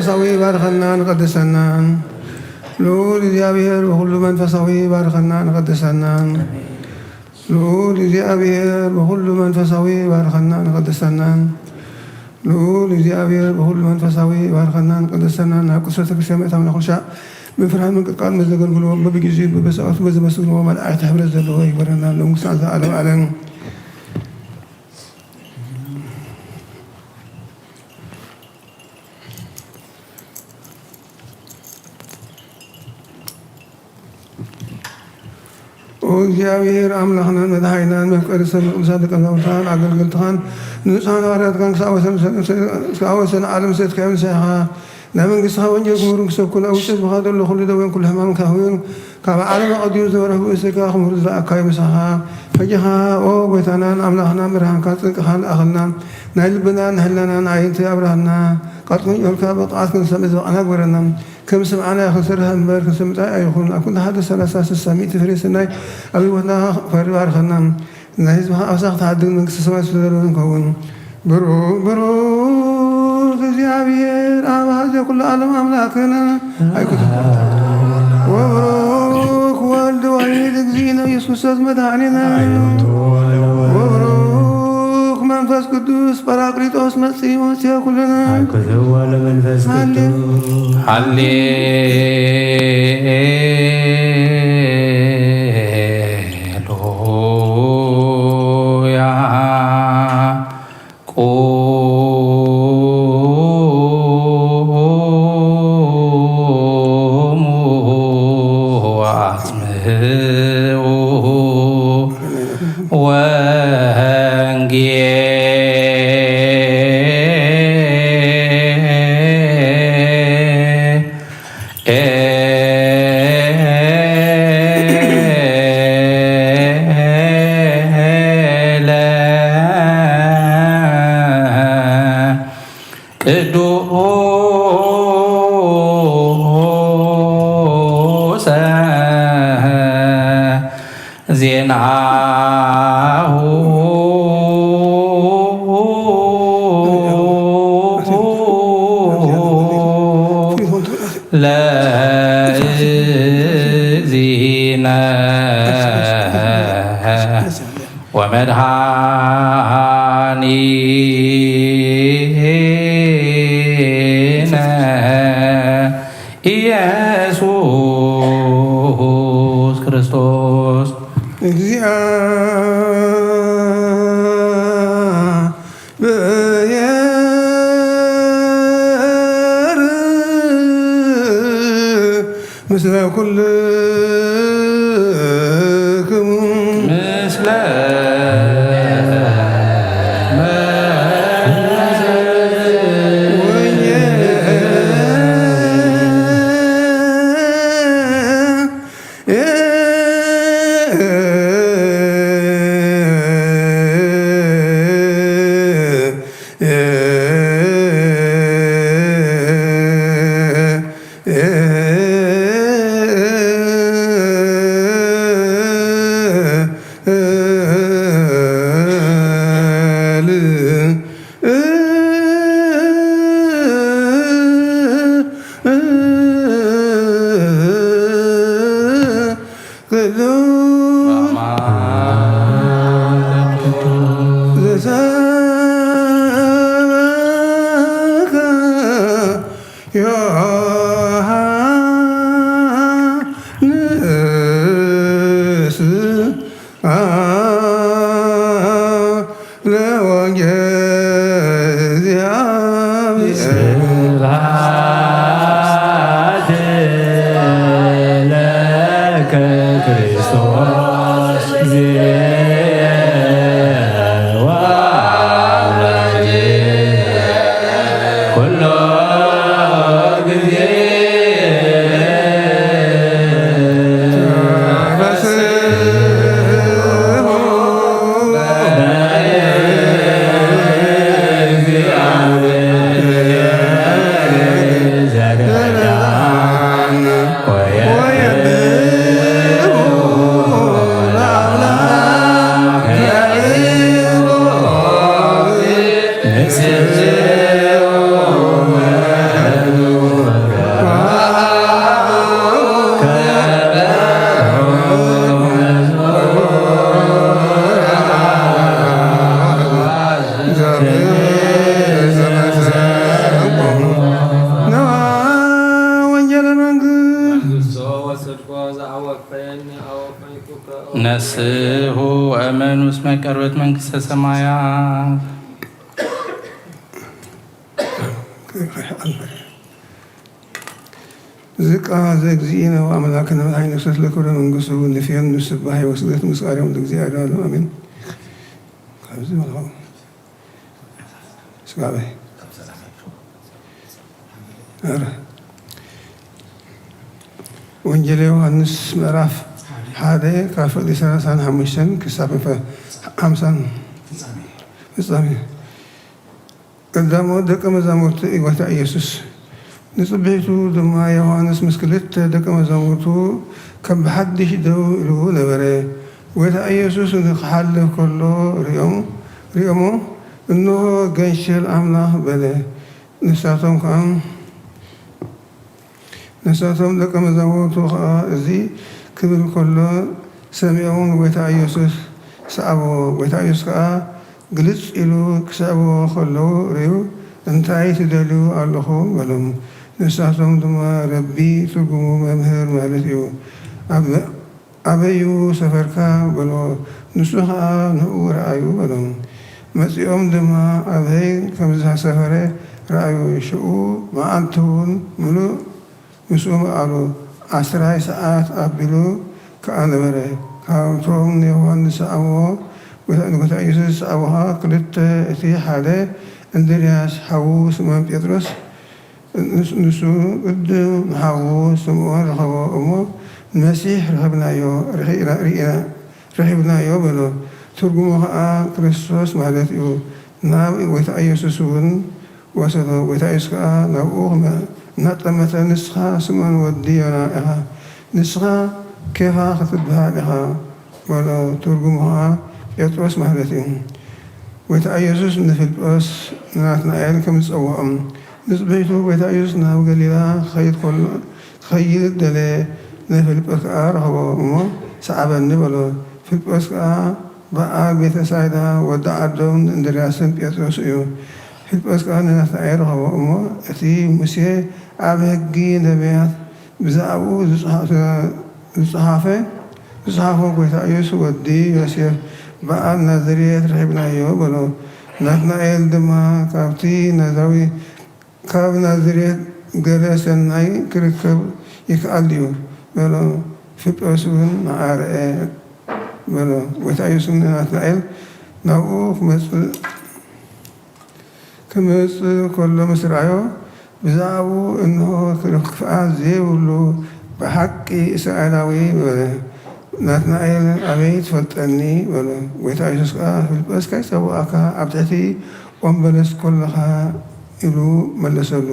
መንፈሳዊ ባርከናን ቀድሰናን። ልዑል እግዚኣብሔር ብኹሉ መንፈሳዊ ባርከናን ቀድሰናን። ልዑል እግዚኣብሔር ብኹሉ መንፈሳዊ ባርከናን ቀድሰናን። ልዑል እግዚኣብሔር ብኹሉ መንፈሳዊ ባርከናን ቀድሰናን። ናብ ቅድስተ ክርስቲያን ምእታውና ኩልሻዕ ብፍርሃት ምንቅጥቃጥ ምስ ዘገልግልዎ በብግዜኡ በብሰዓቱ በዘመስግንዎ መላእክቲ ሕብረት ዘለዎ ይግበረና። ለመንግስቲ ዘለዓለም ዓለም። ኦ እግዚኣብሔር ኣምላኽናን መድሓኒናን መፍቀሪ ሰብ ቅዱሳን ደቀ መዛሙርትኻን ኣገልገልትኻን ንንጹሓን ሃዋርያትካን ክሳብ ወሰን ዓለም ሰትካዮም ንሳኻ ናይ መንግስትኻ ወንጌል ክምህሩን ክሰብኩን ኣብ ውሽጢ ህዝብኻ ዘሎ ኩሉ ደዌን ኩሉ ሕማምን ክሕውዩን ካብ ዓለም ኣቐዲሙ ዝነበረ ህቡእ እሴትካ ክምህሩ ዝለኣካዮም ምሳኻ ሕጂ ኸኣ ኦ ጎይታናን ኣምላኽናን ብርሃንካ ጽድቅኻን ለኣኸልና ናይ ልብናን ንሕልናናን ኣዒንቲ ኣብርሃልና ቀጥቅን ዮልካ ብቕዓት ክንሰምዕ ዝበቕዕና ግበረና። ከም ስምዓና ክንሰርሕ እምበር ክንሰምጣይ ኣይኹን። ኣብ ኩሉ ሓደ ሰላሳ ስሳ ሚእቲ ፍሬ ሰናይ ኣብ ህይወትና ፈሪ ባርኸና። ናይ ህዝብኻ ኣሳኽ ትሓድግ መንግስቲ ሰማይ ዝተደለወ ንከውን። ብሩክ ብሩክ እግዚኣብሔር ኣብ ኣሃዜ ኩሉ ዓለም ኣምላክን ኣይኩትን ወብሩክ ወልድ ዋሂድ እግዚእነ ኢየሱስ ክርስቶስ መድኃኒነ ወብሩክ መንፈስ ቅዱስ ጳራቅሊጦስ መጽእ መጽእ ኩልነ ኣይኩትን ወለመንፈስ ቅዱስ ሃሌ ሉያ ቁሙ ወአጽምዑ ወንጌ ቅዱሰ ዜናሁ ለእግዚእነ ወመድኃኒነ ኢየሱስ ክርስቶስ። እግዚአብሔር ምስለ ኩልክሙ ምስለ ዮሐንስ ለወንጌል ስብሐት ለከ ክርስቶስ ጊዜ ወአምላክ ኩሎ ጊዜ ነስሑ ወእመኑ እስመ ቀርበት መንግስተ ሰማያት። ዝቃ ዘእግዚእነ ወአምላክነ መድኃኒነ ክርስቶስ ለክብረ መንግስቱ ንፍየን ንስባሕ ወስግደት ምስጋናዮም ለእግዚአብሔር ለዓለሙ አሜን። ካብዚ መልኹ ስጋበይ። ኧረ። ወንጌል ዮሃንስ ምዕራፍ ሓደ ካብ ፍቕዲ ሰላሳን ሓሙሽተን ክሳብ ፈ-፣ ሓምሳን ፍጻሜ። ቀዳሞት ደቀ መዛሙርቲ ጎይታ ኢየሱስ። ንጽብሒቱ ድማ ዮሃንስ ምስ ክልተ ደቀ መዛሙርቱ ከም ብሓድሽ ደው ኢሉ ነበረ። ጎይታ ኢየሱስ ንኽሓልፍ ከሎ ሪኦም-፣ ሪኦሞ፣ እንሆ ገንሸል ኣምላኽ በለ። ንሳቶም ከኣ፣ ንሳቶም ደቀ መዛሙርቱ ከኣ እዚ ክብል ከሎ ሰሚዖም ንጎይታ ኢየሱስ ሰኣብዎ። ጎይታ ኢየሱስ ከኣ ግልጽ ኢሉ ክስዕብዎ ከለዉ ርእዩ፣ "እንታይ ትደልዩ ኣለኹም?" በሎም። ንሳቶም ድማ "ረቢ" ትርጉሙ መምህር ማለት እዩ። ኣብ ኣበዩ ሰፈርካ? በሎ። ንሱ ኸኣ ንእኡ ረኣዩ በሎም። መጺኦም ድማ ኣበይ ከም ዝሰፈረ ረኣዩ። ሽዑ መዓልቲ እውን ምሉእ ምስኡ ምኣሉ። ዓስራይ ሰዓት ኣቢሉ ከኣ ነበረ። ካብቶም ንዮሃንስ ዝሰኣምዎ፣ ንጎይታ ኢየሱስ ዝሰኣምዎ ኸኣ ክልተ፣ እቲ ሓደ እንድርያስ ሓዉ ስምዖን ጴጥሮስ፣ ንስ-፣ ንሱ ቅድም ንሓዉ ስምዖን ረኸቦ እሞ፣ "ንመሲሕ ረኸብናዮ፣ ርኺ-፣ ርኢና-፣ ረኺብናዮ" በሎ። ትርጉሙ ኸኣ ክርስቶስ ማለት እዩ። ናብ ጎይታ ኢየሱስ እውን ወሰዶ። ጎይታ ኢየሱስ ከኣ ናብኡ ክመ-፣ እናጠመተ፣ "ንስኻ ስምዖን ወዲ ዮና ኢኻ፣ ንስኻ ኬፋ ክትበሃል ኢኻ" በሎ። ትርጉሙ ኸኣ ጴጥሮስ ማለት እዩ። ጎይታ ኢየሱስ ንፊልጶስ ንናትናኤል ከም ዝጸውዖም። ንጽበይቱ ጎይታ ኢየሱስ ናብ ገሊላ ክኸይድ ከሎ፣ ክኸይድ ደለየ። ንፊልጶስ ከኣ ረኸቦ እሞ፣ "ሰዓበኒ" በሎ። ፊልጶስ ከኣ በዓል ቤተሳይዳ ወዲ ዓዶም እንድርያስን ጴጥሮስ እዩ። ፊልጶስ ከኣ ንናትናኤል ረኸቦ እሞ፣ እቲ ሙሴ ኣብ ሕጊ ነቢያት ብዛዕባኡ ዝጸሓ-፣ ዝጸሓፈ፣ ዝጸሓፎ ጎይታ ኢየሱስ ወዲ ዮሴፍ በዓል ናዝሬት ረኺብናዮ በሎ። ናትናኤል ድማ፣ "ካብቲ ናዝራዊ፣ ካብ ናዝሬት ገለ ሰናይ ክርከብ ይከኣል ድዩ?" በሎ። ፊልጶስ እውን ንዓ ርአ በሎ። ጎይታ ኢየሱስ ንናትናኤል ናብኡ ክመጽእ፣ ክመጽእ ከሎ ምስ ረኣዮ፣ ብዛዕባኡ፣ "እንሆ፣ ክፍኣት ዘይብሉ ብሓቂ እስራኤላዊ" በለ። ናትናኤል፣ "ኣበይ ትፈልጠኒ?" በሎ። ጎይታ የሱስ ከኣ፣ "ፊልጶስ ከይጸውዓካ ኣብ ትሕቲ ኦም በለስ ከለኻ" ኢሉ መለሰሉ።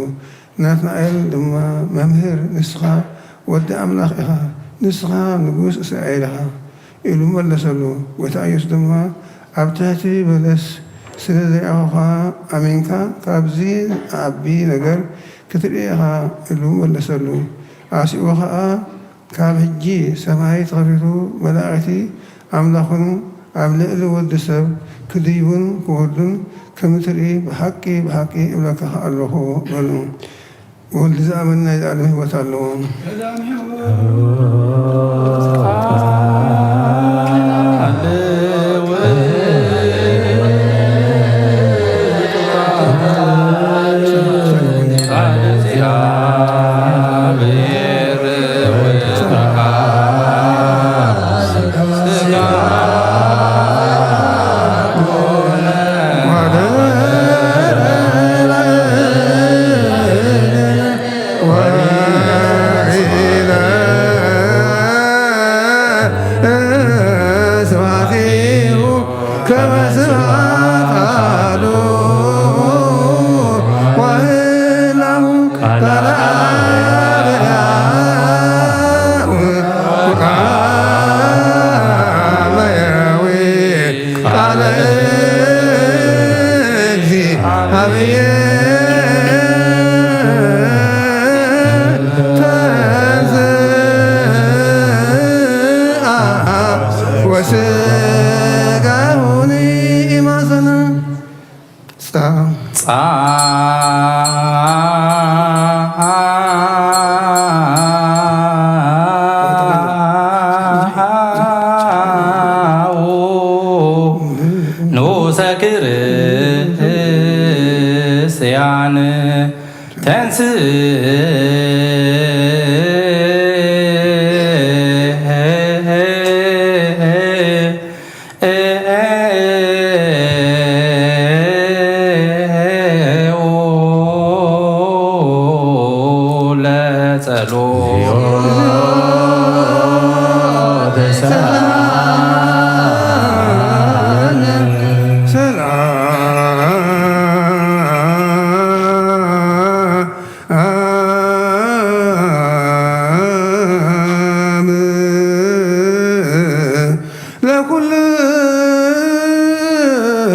ናትናኤል ድማ፣ "መምህር፣ ንስኻ ወዲ ኣምላኽ ኢኻ፣ ንስኻ ንጉስ እስራኤል ኢኻ" ኢሉ መለሰሉ። ጎይታ የሱስ ድማ፣ "ኣብ ትሕቲ በለስ ስለ ዘይረኣኹኻ ኣሚንካ፣ ካብዚ ዝዓቢ ነገር ክትርኢ ኢኻ" ኢሉ መለሰሉ። ኣስኡ ኸኣ፣ "ካብ ሕጂ ሰማይ ተኸፊቱ፣ መላእኽቲ ኣምላኽን ኣብ ልዕሊ ወዲ ሰብ ክድይቡን ክወርዱን ከም እትርኢ ብሓቂ፣ ብሓቂ እብለካ ኣለኹ" በሉ። ወልድ ዝኣመነ ናይ ዘላለም ህይወት ኣለዎ። ቃለ እግዚአብሔር ተንሥአ ወሥጋሁ ኢማሰነ። ጻ- ጻ- ጸሎት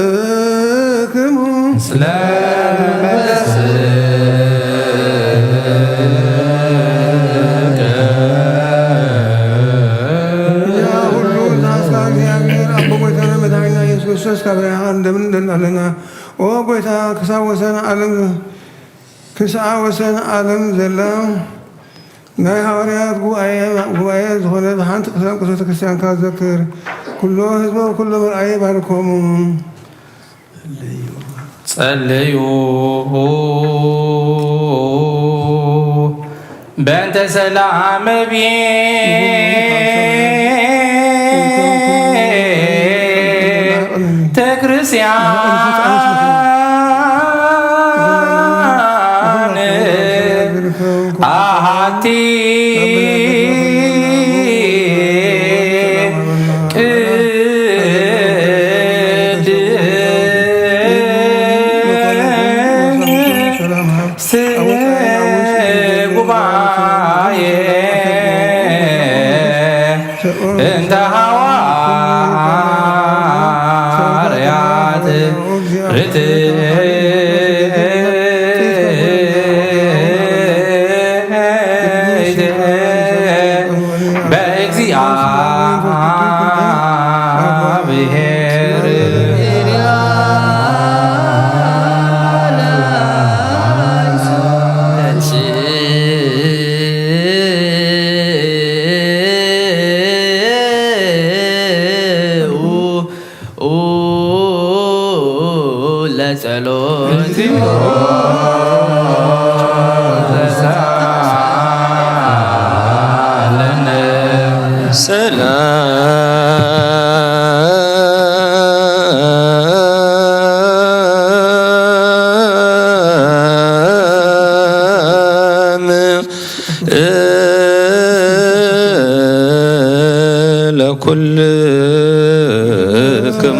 ለኩልክሙ ስለ ያ ሁሉ ዛስካ እግዚአብሔር አቦ ጎይታና መድኃኒና ኢየሱስ ክርስቶስ ካብ ርያኻ እንደምን እንደናለና ኦ ጎይታ ክሳብ ወሰን ዓለም ክሳብ ወሰን ዓለም ዘላ ናይ ሃዋርያት ጉባኤ ጉባኤ ዝኾነት ሓንቲ ቅሳም ቅድስተ ክርስቲያንካ ዘክር። ኩሎ ህዝቦ ኩሎ መርኣየ ባርኮሙ። ጸልዩ በእንተ ሰላም ቤተ ክርስቲያን ኣሃቲ ቅድስት ጉባኤ እንተ ሃዋርያት ርትዕት በእግዚኣብሔር ለጸሎት ሰላም ለኩልክሙ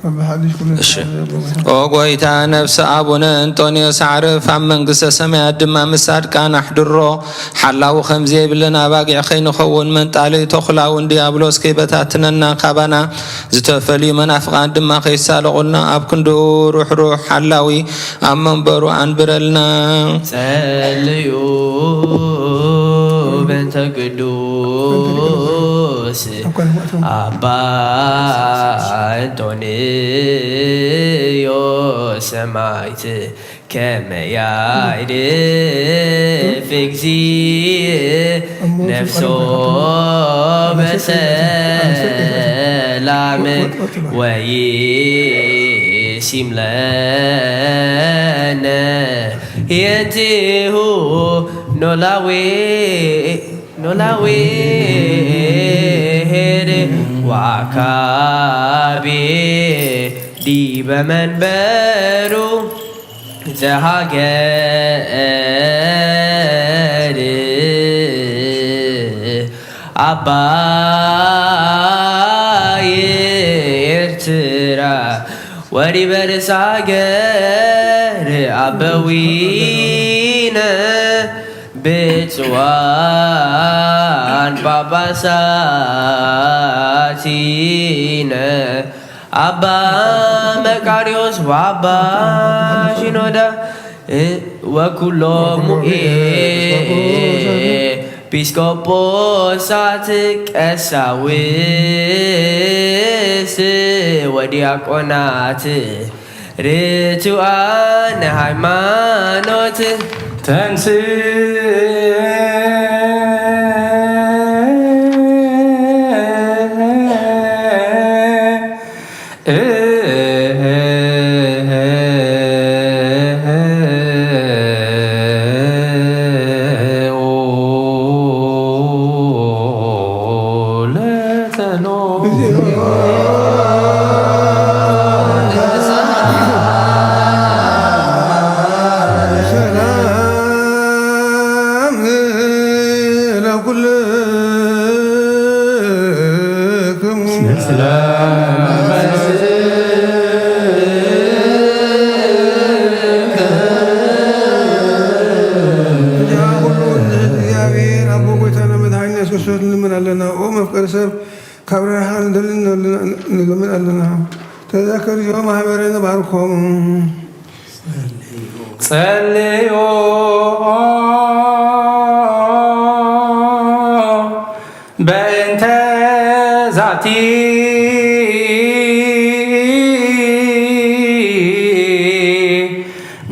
በብሓድሽ ኩሉ እሺ። ኦ ጎይታ፣ ነፍሲ ኣቡነ እንጦንዮስ ኣዕርፍ፣ ኣብ መንግስተ ሰማያት ድማ ምስ ጻድቃን ኣሕድሮ። ሓላዊ ከም ዘይብለን ኣባጊዕ ከይንኸውን፣ መንጣሊ ተኹላውን ዲያብሎስ ከይበታትነና፣ ካባና ዝተፈልዩ መናፍቓን ድማ ከይሳለቑልና፣ ኣብ ክንድኡ ሩሕሩሕ ሓላዊ ኣብ መንበሩ ኣንብረልና። ጸልዩ በእንተ ቅዱስ ኣባ እንጦንዮስ ሰማዕት፣ ከመ ያዕርፍ እግዚእ ነፍሶ በሰላም ወይሲም ለነ የንቲሁ ኖላዊ ኖላዊ ሄር ወአካቤ ዲበ መንበሩ ዘሃገር አባይ ኤርትራ ወዲበ ርእሰ ሃገር አበዊነ ብፁዓን ጳጳሳቲነ አባ መቃርዮስ ወአባ ሺኖዳ ወኩሎሙ ኤጲስቆጶሳት ቀሳውስት ወዲያቆናት ርቱዓን ሃይማኖት ተንስ ኩልክሙ። እንዲያ ኩሉ ንእዝጊኣብሔር ኣቦ ጐይታና መድኃኒና የሱስ ክርስቶስ ንልምን ኣለና። ኦ መፍቀሪ ሰብ፣ ካብ ርሕራኄኻ ንደሊ ንለምን ኣለና። ተዘከር ዚኦ ማህበረ ንባርኮም። ጸልዩ በእንተ ዛቲ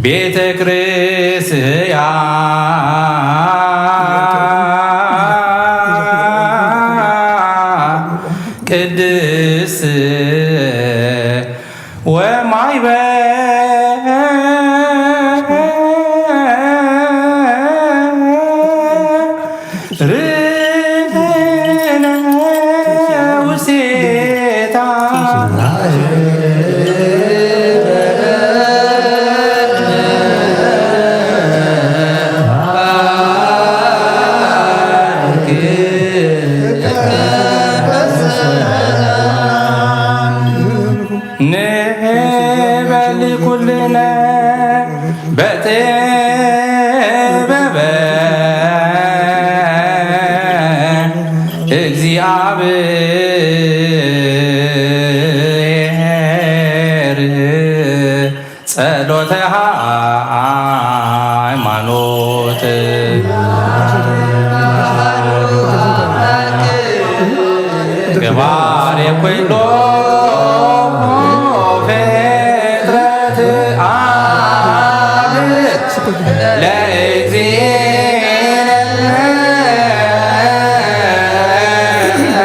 ቤተ ክርስቲያን ቅድስት ወማይበ ርህነ ውስቴታ ንበሊ ኩልነ በጥበበ እግዚኣብሔር ጸሎተ ሃይማኖት ገባሬ ኩሎ ፍጥረት አብ ለእግዚእነ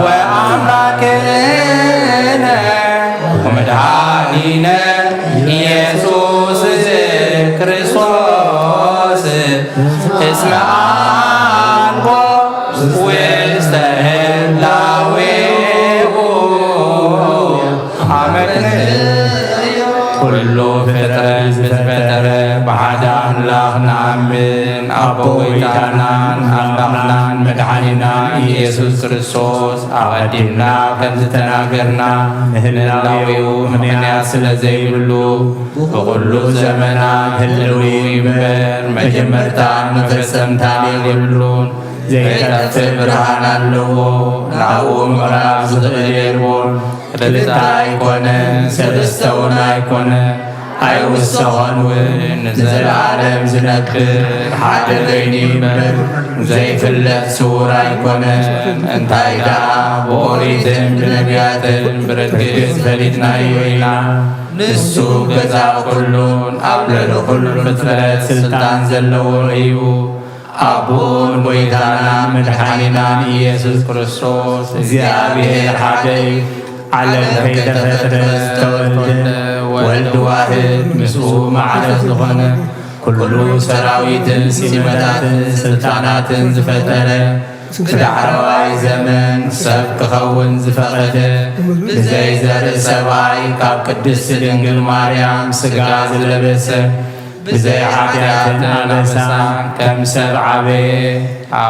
ወአምላክነ ወመድኃኒነ ኢየሱስ ክርስቶስ እስመ አልቦ ውስተ ህላዌሁ አመክንዮ። ኩሉ ፍጥረት ብዝፈጠረ ብሓደ ኣምላኽ ንኣምን። ኣቦ ጐይታናን ኣምላኽናን መድሓኒና ኢየሱስ ክርስቶስ ኣቐዲምና ከም ዝተናገርና ንህላዌኡ ምኽንያት ስለ ዘይብሉ ብኹሉ ዘመናት ህልው እዩ እምበር መጀመርታን መፈጸምታን የብሉን። ዘይጠፍእ ብርሃን ኣለዎ፣ ናብኡ ምቕራብ ዝኽእል የልቦን። ክልተ ኣይኮነ፣ ሰለስተ እውን ኣይኮነ፣ ኣይውሰኾን እውን፣ ንዘለዓለም ዝነብር ሓደ በይኑ እዩ እምበር፣ ዘይፍለጥ ስዉር ኣይኮነን። እንታይ ደኣ ብኦሪትን ብነቢያትን ብርግጽ ፈሊጥናዮ ኢና። ንሱ ገዛእ ኩሉን ኣብ ልዕሊ ኩሉ ፍጥረት ስልጣን ዘለዎ እዩ። ኣቦን ጐይታናን መድሓኒናን ኢየሱስ ክርስቶስ እግዚኣብሔር ሓደ እዩ። ዓለም ከይተፈጥረ ዝተወልደ ወልድ ዋህድ ምስኡ ማዕረ ዝኾነ ኩሉ ሰራዊትን ሲመታትን ስልጣናትን ዝፈጠረ ብዳሕረዋይ ዘመን ሰብ ክኸውን ዝፈቐደ ብዘይ ዘርኢ ሰብኣይ ካብ ቅድስቲ ድንግል ማርያም ሥጋ ዝለበሰ ብዘይ ሓጢኣትን ኣበሳን ከም ሰብ ዓበየ።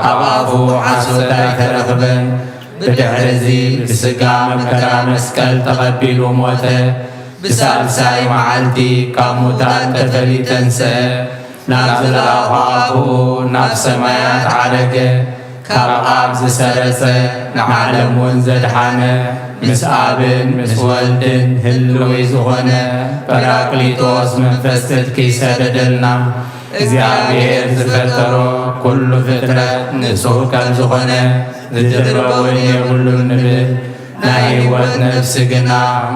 ኣብ ኣፉ ሓሶት ኣይተረኽበን። ብድሕርዚ ብሥጋ መከራ መስቀል ተቐቢሉ ሞተ። ብሳልሳይ መዓልቲ ካብ ሙታን ተፈልዩ ተንስአ። ናብ ዝለኣኾ ኣቦኡ ናብ ሰማያት ዓረገ። ካብ ኣብ ዝሰረጸ ንዓለም እውን ዘድሓነ ምስ ኣብን ምስ ወልድን ህልዊ ዝኾነ ጳራቅሊጦስ መንፈስ ጽድቂ ይሰደደልና። እግዚኣብሔር ዝፈጠሮ ኩሉ ፍጥረት ንጹህ ከም ዝኾነ ዝድርበ እውን የብሉን ንብል። ናይ ህይወት ነፍሲ ግና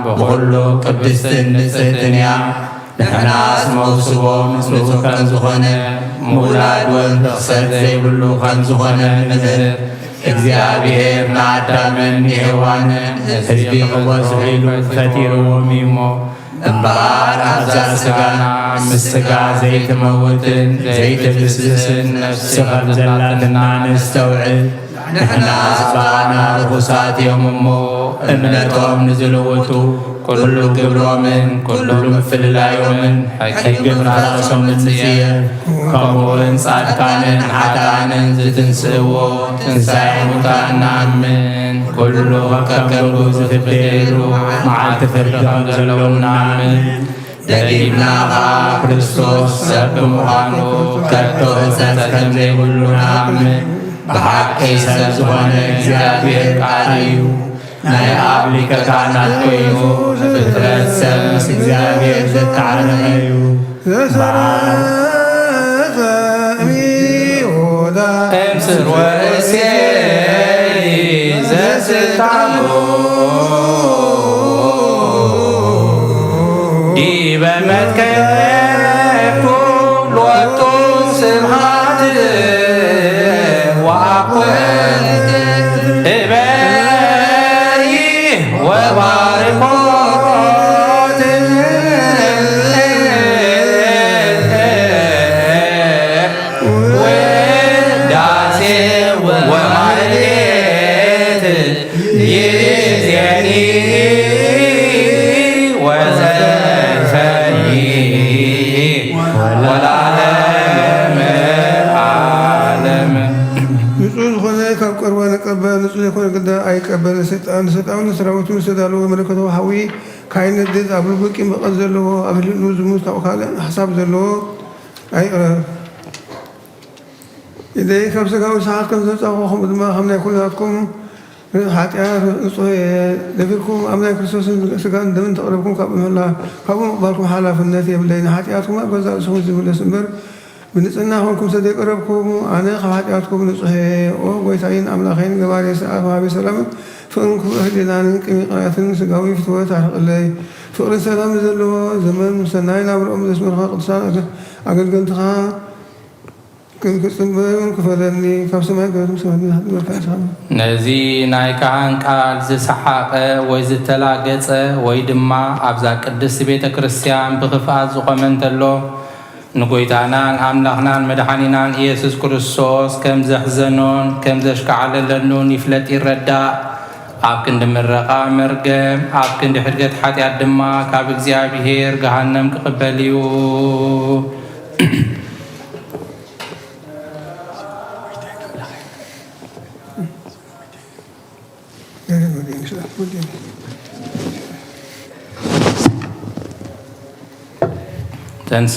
ብኹሉ ቅድስትን ንጽህትን እያ። ንሕናስ መውስቦ ንጹህ ከም ዝኾነ ምውላድ እውን ርኽሰት ዘይብሉ ከም ዝኾነ ንምህር። እግዚኣብሔር ንኣዳምን ንሄዋንን ህዝቢ ክበዝሑ ኢሉ ፈጢርዎም እዩ እሞ፣ እምበኣር ኣብዛ ሥጋና ምስ ሥጋ ዘይትመውትን ዘይትብስብስን ነፍሲ ከም ዘላትና ነስተውዕል። ንሕና ጽባእና ርኹሳት እዮም እሞ፣ እምነቶም ንዝልውጡ፣ ኩሉ ግብሮምን ኩሉ ምፍልላዮምን ሕጊ ምፍራሶም ንጽየፍ። ከምኡውን ጻድቃንን ሓጥኣንን ዝትንስእዎ ትንሳኤ ሙታን ንኣምን። ኩሉ ከከም ግብሩ ዝፍደየሉ መዓልቲ ፍርዲ ከም ዘለዉ ንኣምን። ደጊምና ኸኣ ክርስቶስ ሰብ ብምዃኑ ከቶ ሕጸት ከም ዘይብሉ ንኣምን። ብሓቂ ሰብ ዝኾነ እግዚኣብሔር ቃል እዩ። ናይ ኣብ ሊቀ ካህናት ኮይኑ ፍጥረት ሰብ ምስ እግዚኣብሔር ዘተዓረቐ እዩ። ዘሰረጸ እምይሁዳ እምስር ወእሴይ ዘስልጣኑ ዲበ መትከፍቱ ሎቱ ስብሃት ወአኮት እበይ ወባርኮት ውዳሴ ወማህሌት ይእዜኒ ወዘልፈኒ ወለዓለመ ዓለም። ንጹህ ዝኾነ ካብ ቆርባ ንቀበል፣ ንጹህ ዘይኮነ ግዳ ኣይቀበል። ሰይጣን፣ ሰይጣን ሰራዊቱ ዝተዳለወ መለኮታዊ ሓዊ ካይነድድ፣ ኣብ ልቡ ቂም በቐል ዘለዎ፣ ኣብ ህልንኡ ዝሙት፣ ካብኡ ካልእ ሓሳብ ዘለዎ ኣይቕረብ። ኢደይ ካብ ስጋዊ ሰሓት ከም ዘውጻእኩ፣ ከምኡ ድማ ካብ ናይ ኩላትኩም ሓጢኣት ንጹህ እየ። ደፊርኩም ኣብ ናይ ክርስቶስን ስጋን ደምን ተቕረብኩም፣ ካብኡ ምህላ-፣ ካብኡ ምቕባልኩም ሓላፍነት የብለይ። ንሓጢኣትኩም ኣብ ገዛእ ርእስኹም ዝምለስ እምበር፣ ብንጽህና ኮንኩም ስለ ዘይቀረብኩም፣ ኣነ ካብ ሓጢኣትኩም ንጹህ እየ። ኦ ጎይታይን ኣምላኸይን፣ ገባሬ ስርዓት፣ ወሃቤ ሰላምን ፍቕርን ክፉእ ህሊናንን ቂም ይቕሬታን ስጋዊ ፍትወት ኣርሕቕለይ። ፍቕርን ሰላምን ዘለዎ ዘመን፣ ሰናይ ናብርኦም ዘስመርኻ ቅዱሳን ኣገ-፣ ኣገልገልትኻ ክ-፣ ክጽበዩን ክፈለኒ፣ ካብ ሰማይ ገበትም ሰማይ ንበካ ኢኻ። ነዚ ናይ ካህን ቃል ዝሰሓቐ ወይ ዝተላገጸ ወይ ድማ ኣብዛ ቅድስቲ ቤተ ክርስቲያን ብኽፍኣት ዝቖመ እንተሎ፣ ንጎይታናን ኣምላኽናን መድሓኒናን ኢየሱስ ክርስቶስ ከም ዘሕዘኖን ከም ዘሽካዓለለሉን ይፍለጥ ይረዳእ። ኣብ ክንዲ ምረቓ መርገም፣ ኣብ ክንዲ ሕድገት ሓጢኣት ድማ ካብ እግዚኣብሔር ገሃነም ክቕበል እዩ። ተንስ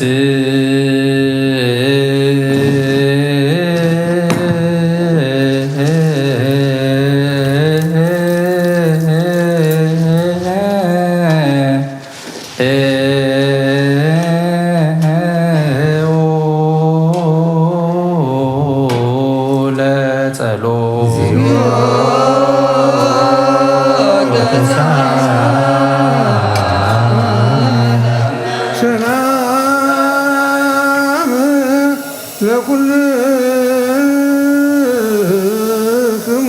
ሰላም ለኩልክሙ።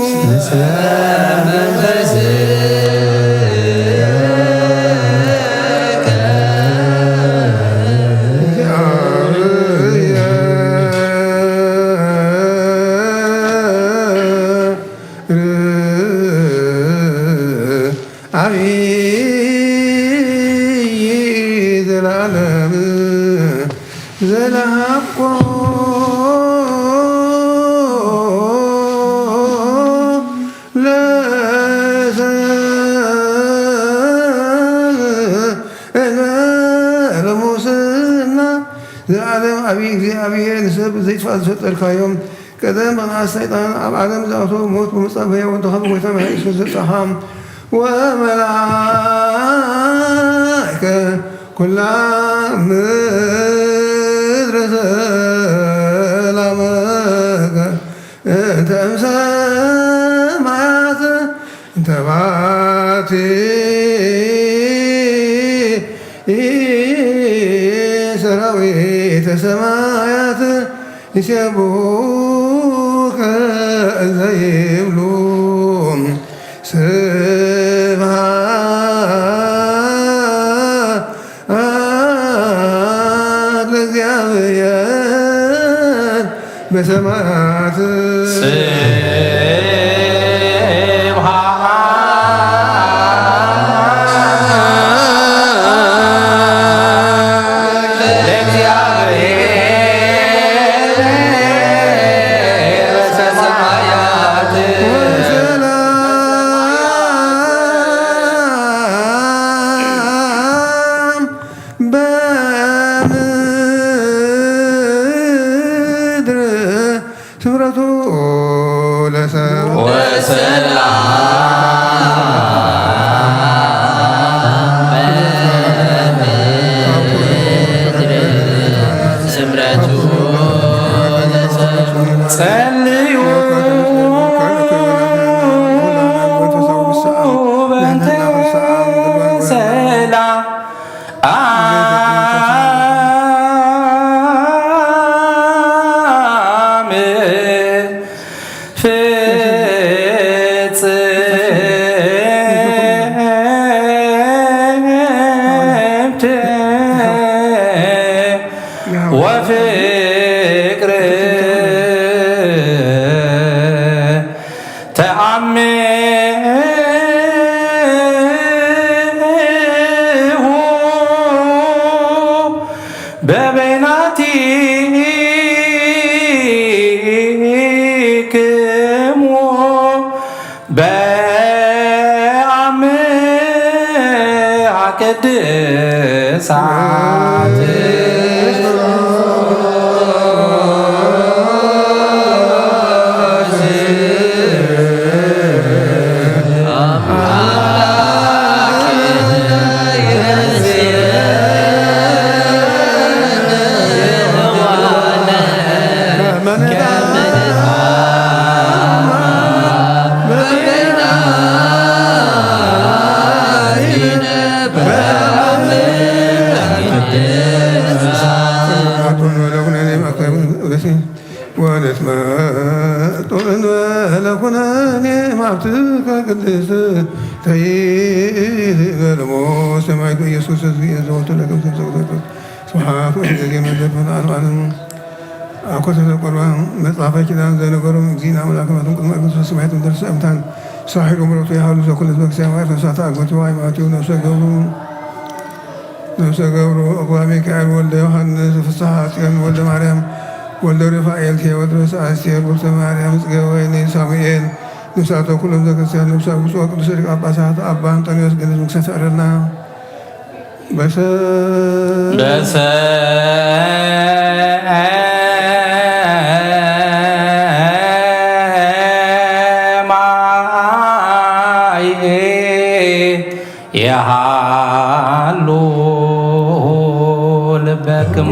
ዓብይ ዘላለም ዘለሃብኮ ለሰብ እንበለ ሙስና ዘለዓለም ዓብይ እግዚኣብሔር ንሰብ ዘይጥፋእ ዝፈጠርካዮም ቀደም ብቕንዓት ሰይጣን ኣብ ዓለም ዝኣተወ ሞት ብምጻእ ብሕያው ወድኻ ብጎይታ መድሓኒ ኢየሱስ ዘጻኻ ወመላእከ ኩላ ምድረ ሰላመከ እንተ እምሰማያት እንተ ባቲ ሰራዊተ ሰማያት ይሴብሑከ እንዘ ይብሉ ስብሐት ለእግዚኣብሔር በሰማያት። ሰላም በምድር ስምረቱ ለሰብ ወሰላም በምድር ስምረቱ ለሰብ ጸልዩ በእንተ ሰላም አም ፍጽምት ወፍቅር ተአምሁ በበይናቲክሙ በአምሃ ቅድሳት ወንትመጦ እንበለ ኩነኔ ማብትከ ቅድስት ተይበልሞ ሰማይ ኢየሱስ ህዝቢ የዘወቱ ለከም ስብሐት ወእግዚአብሔር መዘክር ለዓለመ ዓለም። አኮ ተዘቆርባ መጽሐፈ ኪዳን ዘነገሮም እግዚእነ አምላክ አባትም ቅድመ አርባዕቱ ሰማያት ምድር ሰምታን ሳሒሉ ምረቱ ያህሉ ዘኩለት በክርስቲያን ዋይ ፈሳታ አግብቱ ሃይማኖት ነፍሰ ገብሩ ነፍሰ ገብሩ አቡነ ሚካኤል ወልደ ዮሐንስ ፍስሐ ጽዮን ወልደ ማርያም ወልደ ሩፋኤል ቴዎድሮስ አስቴር ውርተ ማርያም ጽገ ወይኒ ሳሙኤል ንሳተ ኩሎም ዘክርስቲያን ነፍሰ ብፁዕ ቅዱስ ሊቀ ጳጳሳት አባ አንጦንዮስ ገነት መንግስተ ፍቀደልና። በሰ የሃሉ ልበክሙ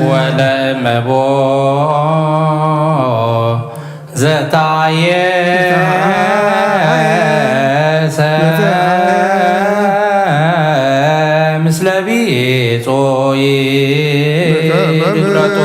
ወለመቦ ዘታየሰ ምስለ ቢጾ ይድረቶ።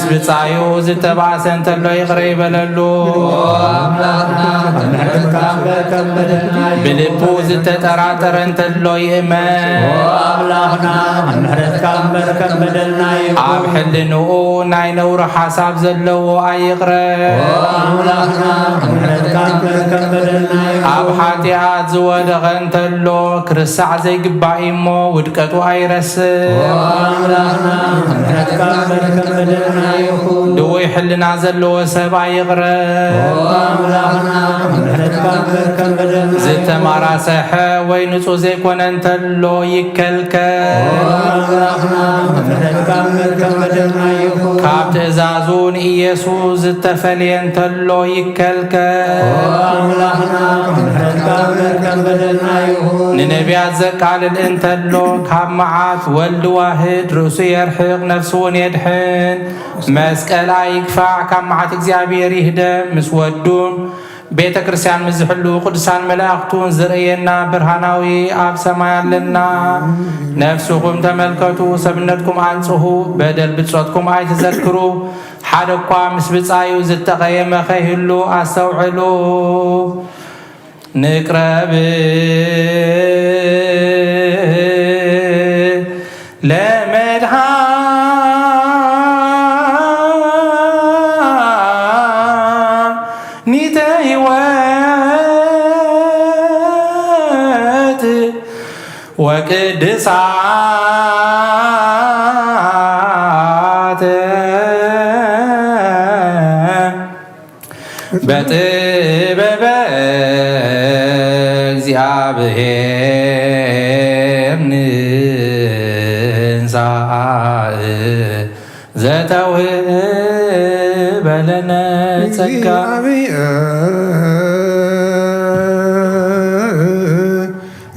ብጻዩ ዝተባእሰ እንተሎ ይቕረ ይበለሉ። ብልቡ ዝተጠራጠረ እንተሎ ይእመን። ኣብ ሕልንኡ ናይ ነውሪ ሓሳብ ዘለዎ ኣይቕረ። ኣብ ሓጢኣት ዝወደቐ እንተሎ፣ ክርሳዕ ዘይግባእ እሞ ውድቀቱ ኣይረስዕ። ድውይ ሕልና ዘለዎ ሰብ ኣይቕረ። ዝተማራሰሐ ወይ ንጹህ ዘይኮነ እንተሎ ይከልከል። ካብ ትእዛዙ ንኢየሱስ ዝተፈልየ እንተሎ ይከልከል። ንነቢያት ዘቃልል እንተሎ ካብ መዓት ወልድ ዋህድ ርእሱ የርሕቕ፣ ነፍሱ እውን የድሕን። መስቀል ኣይግፋዕ፣ ካብ መዓት እግዚኣብሔር ይህደም። ምስ ወዱን ቤተ ክርስቲያን ምስ ዝሕሉ ቅዱሳን መላእኽቱን ዝርእየና ብርሃናዊ ኣብ ሰማይ ኣለና። ነፍስኹም ተመልከቱ፣ ሰብነትኩም ኣንጽሁ፣ በደል ብጾትኩም ኣይትዘክሩ። ሓደ እኳ ምስ ብጻዩ ዝተቐየመ ከይህሉ ኣስተውዕሉ። ንቅረብ ለመድኃኒተ ሕይወት ወቅድሳተ በጥበበ እግዚአብሔር ንንሳእ ዘተውህበ ለነ ጸጋ።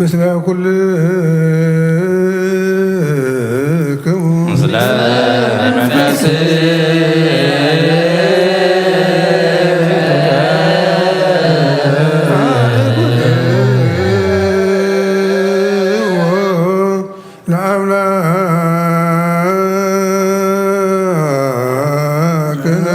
ምስለ ኩልክሙ ምስለ መንፈስ ለአምላክነ።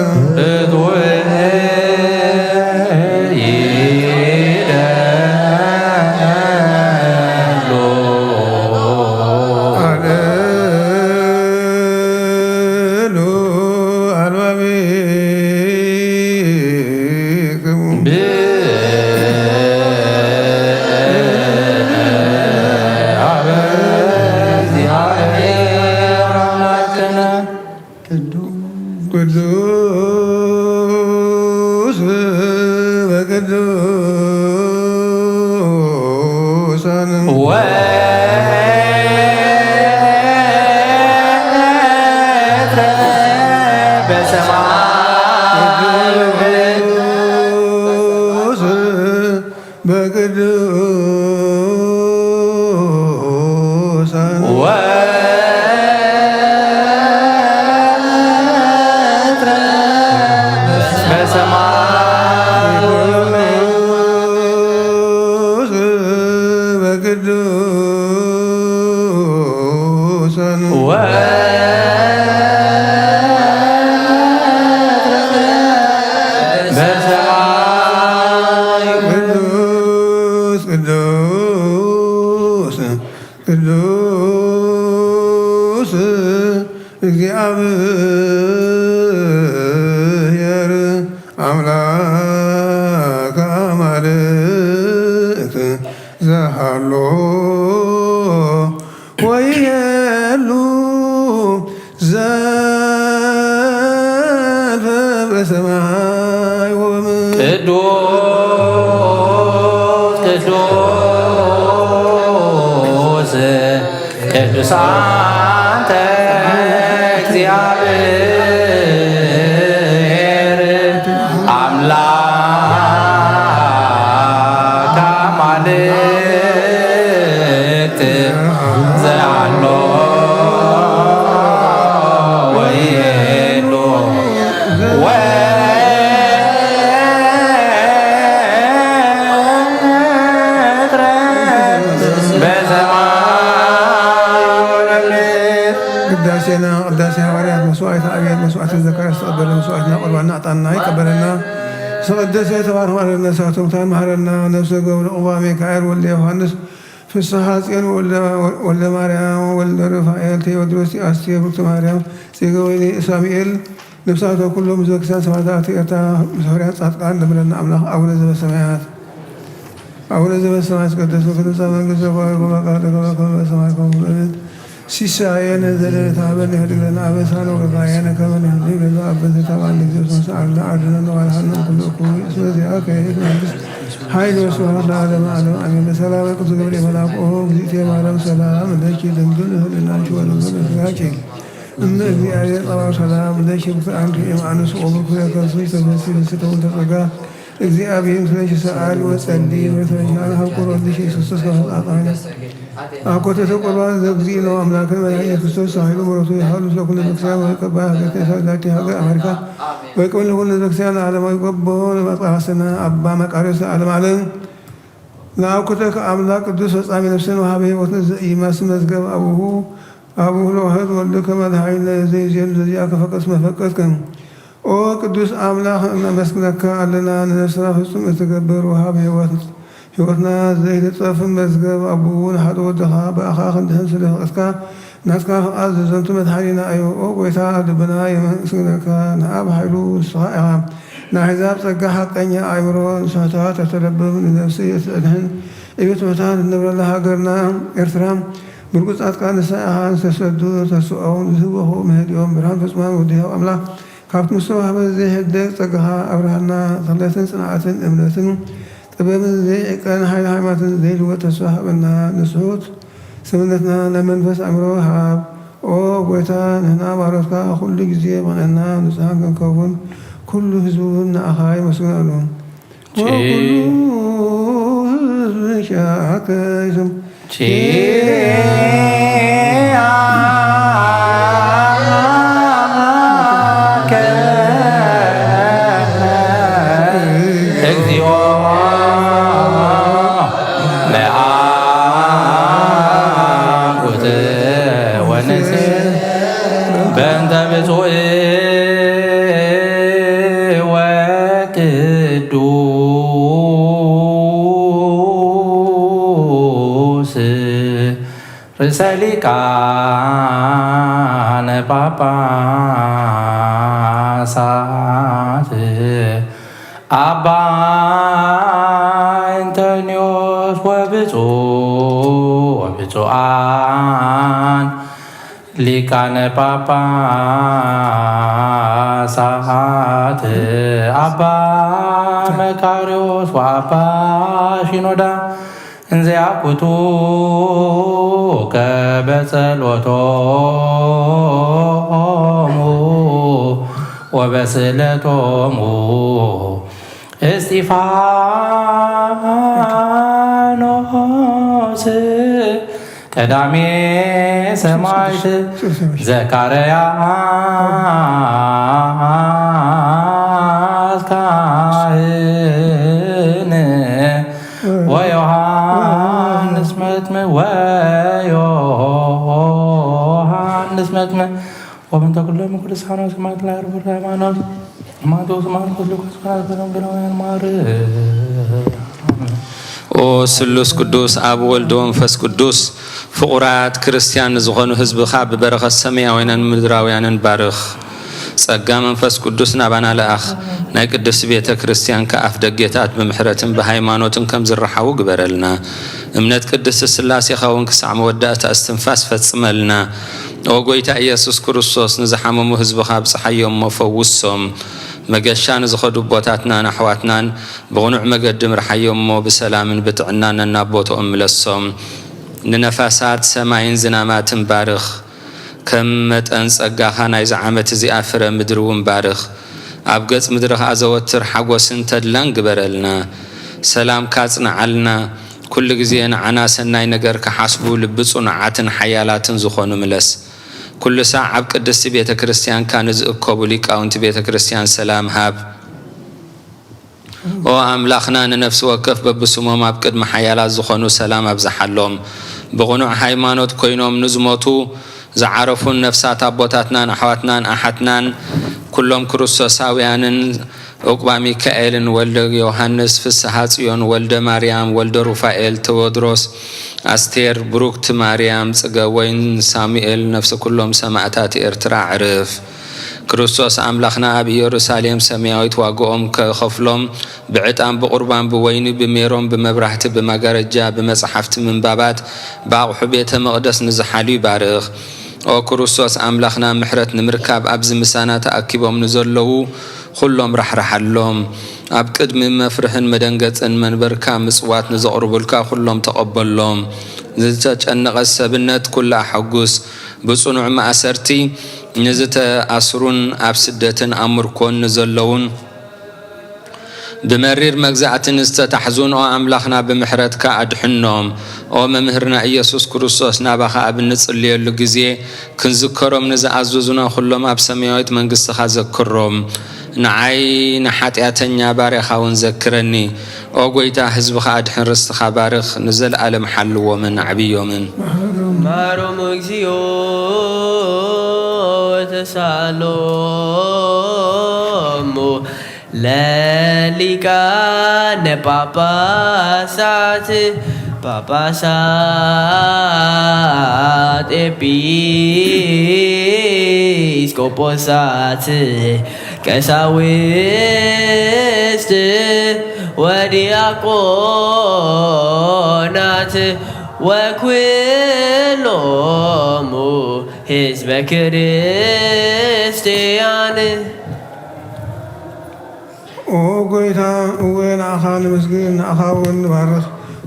ቅዱስ በቅዱሳን ወትረ በሰማይ ቅዱስ በቅዱሳን ወትረ በሰማይ ቅዱስ በቅዱሳን ወትረ በሰማይ ቅዱስ ቅዱስ ቅዱስ እግዚአብሔር አምላክ አማልክት ዘሃሎ ወይሄሉ ዘልፈ በሰማይ ወበምድር። ቅዱስ ቅዱስ ቅዱስ አንተ እግዚአብሔር አምላክ አማልክት ዘአሎ ወይሉ ወትረ በሰማይ ወበምድር። ቅዳሴና ቅዳሴ መስዋዕት ኣቤል፣ መስዋዕት ዘካርያስ ተቐበለ፣ መስዋዕትና ቁርባንና ዕጣንና ይቀበለና። ዝተቐደሰ ተባረኽ ማረና፣ ሰዓቶም ታን መሃረና። ነፍሰ ገብረ ቅዋ ሚካኤል ወልደ ዮሃንስ ፍስሓ ጽዮን ወልደ፣ ወልደ ማርያም ወልደ ሩፋኤል ቴዎድሮስ ኣስቴር ብርክቲ ማርያም ጽጌ ወይኒ ሳሙኤል ነፍሳቶ ኩሎም ምስ ቤተክርስትያን ሰማዕታት ኤርትራ ምስ ሕሩያን ጻድቃን ለምለና ኣምላኽ ኣቡነ ዘበሰማያት ኣቡነ ዘበሰማያት ይትቀደስ ስምከ ትምጻእ መንግስትከ ወይኩን ፈቃድከ በከመ በሰማይ ከማሁ በምድር። ሲሳየነ ዘለለዕለትነ ሀበነ ሀድግ ለነ አበሳነ ወጌጋየነ ከመ ንሕነኒ ለዘአበሰ ተባን ለእግዚኦ ተንሳአነ አድነነ ወአድኃነ እምኩሉ እኩይ። እስመ ዚአከ ይእቲ መንግስት ኃይል ወስብሐት ለዓለመ ዓለም አሜን። በሰላመ ቅዱስ ገብርኤል መልአክ ኦ እግዚእትየ ማርያም ሰላም ለኪ ድንግል ህልናኪ ወድንግል ስጋኪ እመ እግዚአብሔር ጸባኦት ሰላም ለኪ ብርክት አንቲ እም አንስት ወብርኩ ከርሱ ተፈሲ ፍስሕት ተጸጋ እግዚአብሔር ምስሌኪ ሰአሊ ወጸሊ ወተሻለ ሀቁር ወልድሽ ኢየሱስ ክርስቶስ ከመ ጻድቃን አኮተተ ቁርባን ዘግዚእነ አምላክን መድኃኒነ ክርስቶስ ሳይሉ ምረቱ ይሃሉ ስለኩነ ቤተክርስቲያን ወይቀባ ሀገር ተሳዳቲ ሀገር አሜሪካ ወይቀበል ለኩነ ቤተክርስቲያን ለዓለማዊ ቆቦ ለመቃስነ አባ መቃርዮስ ለዓለም ዓለም ለአኩተከ አምላክ ቅዱስ ፈጻሚ ነፍስን ወሃበ ሕይወትን ዘኢይመስል መዝገብ አቡሁ አቡሁ ለዋህድ ወልድከ መድኃኒነ ዘይዜኑ ዘዚአከ ፈቀስ መፈቀስከ ኦ ቅዱስ አምላኽ፣ ነመስግነካ ኣለና። ንነፍስና ፍጹም እትገብር ወሃብ ሕይወት፣ ሕይወትና ዘይትጸፍ መዝገብ ኣቡኡ ንሓደ ወድኻ ብኣኻ ክንድህን ስለ ፍቕርካ ናትካ ፍቓድ ዘዘንቱ መድሓኒና እዩ። ኦ ጐይታ፣ ልብና የመስግነካ። ንኣብ ሓይሉ ንስኻ ኢኻ። ንኣሕዛብ ጸጋ ሓቀኛ ኣእምሮ፣ ንስሕታት እተለብም፣ ንነፍሲ እትድህን፣ ዕቤት ትሑታን እትነብረላ ሃገርና ኤርትራ፣ ብርጉጽ ጻድቃን ንስኻ ኢኻ። ንዝተሰዱ ተስፍኦም፣ ንዝህወኹ ምህድዮም፣ ብርሃን ፍጹማን ወዲ ህያው ኣምላኽ፣ ካብቲ ምስ ተዋህበ ዘይሕደግ ጸጋኻ ኣብርሃልና። ተኽለትን ጽንዓትን እምነትን ጥበብን ዘይዕቀን ሓይሊ ሃይማኖትን ዘይልወጥ ተስፋ ሃበና። ንስሑት ሰብነትና ናይ መንፈስ ኣእምሮ ሃብ። ኦ ጐይታ፣ ንሕና ባሮትካ ኩሉ ግዜ ብቕዕና ንጹሃን ክንከውን፣ ኩሉ ህዝቢ እውን ንኣኻ የመስግነሉ። ቺ- ወኩሉ ህዝቢ ሻከይቶም ቺ- እግዚኦ ለአኩት ወንስ በእንተ ብፁዕ ወቅዱስ ርእሰ ሊቃነ ጳጳሳት አባ እንጠንዮስ ወብፁዕ ወብፁዓን ሊቃነ ጳጳሳት አባ መቃርዮስ ወአባ ሺኖዳ እንዘ ያኩቱ ከበ ጸሎቶሙ ወበስእለቶሙ እስጢፋኖስ ቀዳሜ ሰማዕት ዘካርያስ ካህን ወዮሐንስ መጥምቅ ወዮሐንስ መጥምቅ ወበእንተ ኩሎም ቅዱሳን ወሰማዕት ለአርብር ሃይማኖት ማቴዎስ፣ ማርቆስ፣ ሉቃስ፣ ዮሐንስ፣ ወንጌላውያን ማርያም። ኦ ስሉስ ቅዱስ፣ አብ፣ ወልድ ወመንፈስ ቅዱስ፣ ፍቑራት ክርስትያን ንዝኾኑ ህዝብኻ ብበረኸት ሰማያውያንን ምድራውያንን ባርኽ። ጸጋ መንፈስ ቅዱስ ናባና ለኣኽ። ናይ ቅድስት ቤተ ክርስትያን ከኣፍ ደጌታት ብምሕረትን ብሃይማኖትን ከም ዝረሓዉ ግበረልና። እምነት ቅድስት ስላሴኻ እውን ክሳዕ መወዳእታ እስትንፋስ ፈጽመልና። ኦ ጐይታ ኢየሱስ ክርስቶስ፣ ንዝሓመሙ ህዝብኻ ኣብጽሓዮም እሞ ፈውሶም። መገሻ ንዝኸዱ ኣቦታትናን ኣሕዋትናን ብቕኑዕ መገዲ ምርሓዮም እሞ ብሰላምን ብጥዕናን ነናብ ቦትኦም ምለሶም። ንነፋሳት ሰማይን ዝናማትን ባርኽ። ከም መጠን ጸጋኻ ናይዚ ዓመት እዚኣ ፍረ ምድሪ እውን ባርኽ። ኣብ ገጽ ምድርኻ ዘወትር ሓጎስን ተድላን ግበረልና። ሰላምካ ኣጽንዓልና። ኩሉ ግዜ ንዓና ሰናይ ነገር ክሓስቡ ልቢ ጽኑዓትን ሓያላትን ዝኾኑ ምለስ። ኩሉ ሳዕ ኣብ ቅድስቲ ቤተ ክርስትያንካ ንዝእከቡ ሊቃውንቲ ቤተ ክርስትያን ሰላም ሃብ። ኦ ኣምላኽና፣ ንነፍሲ ወከፍ በብስሞም ኣብ ቅድሚ ሓያላት ዝኾኑ ሰላም ኣብዝሓሎም። ብቕኑዕ ሃይማኖት ኮይኖም ንዝሞቱ ዝዓረፉን ነፍሳት ኣቦታትናን ኣሕዋትናን ኣሓትናን ኩሎም ክርስቶሳውያንን፣ ዑቅባ ሚካኤልን ወልደ ዮሃንስ፣ ፍስሃ ጽዮን፣ ወልደ ማርያም፣ ወልደ ሩፋኤል፣ ቴዎድሮስ፣ ኣስቴር፣ ብሩክት ማርያም፣ ጽገወይን ሳሙኤል፣ ነፍሲ ኩሎም ሰማእታት ኤርትራ ኣዕርፍ። ክርስቶስ ኣምላኽና ኣብ ኢየሩሳሌም ሰማያዊት ዋግኦም ከኸፍሎም፣ ብዕጣን፣ ብቑርባን፣ ብወይኒ፣ ብሜሮን፣ ብመብራህቲ፣ ብመጋረጃ፣ ብመጻሕፍቲ ምንባባት፣ ብኣቑሑ ቤተ መቕደስ ንዝሓሉ ይባርኽ። ኦ ክርስቶስ ኣምላኽና፣ ምሕረት ንምርካብ ኣብዚ ምሳና ተኣኪቦም ንዘለዉ ኩሎም ራሕርሓሎም። ኣብ ቅድሚ መፍርሕን መደንገጽን መንበርካ ምጽዋት ንዘቕርቡልካ ኩሎም ተቐበሎም። ንዝተጨነቐት ሰብነት ኩላ ኣሐጉስ። ብጽኑዕ ማእሰርቲ ንዝተኣስሩን ኣብ ስደትን ኣብ ምርኮን ንዘለዉን ብመሪር መግዛእቲ ንዝተታሕዙን፣ ኦ ኣምላኽና፣ ብምሕረትካ ኣድሕኖም። ኦ መምህርና ኢየሱስ ክርስቶስ፣ ናባኻ ኣብ እንጽልየሉ ግዜ ክንዝከሮም ንዝኣዘዙና ኩሎም ኣብ ሰማያዊት መንግስትኻ ዘክሮም። ንዓይ ንሓጢኣተኛ ባርያኻ እውን ዘክረኒ። ኦ ጐይታ፣ ህዝብኻ ኣድሕን፣ ርስትኻ ባርኽ፣ ንዘለኣለም ሓልዎምን ኣዕብዮምን። መሃሮም እግዚኦ ወተሳሎሙ ለሊቃነ ጳጳሳት፣ ጳጳሳት፣ ኤጲስቆጶሳት፣ ቀሳውስት ወዲያቆናት ወኩሎሙ ህዝበ ክርስቲያን። ኦ ጎይታ፣ እወ ንዓኻ ነመስግን፣ ንዓኻ እውን ንባርኽ።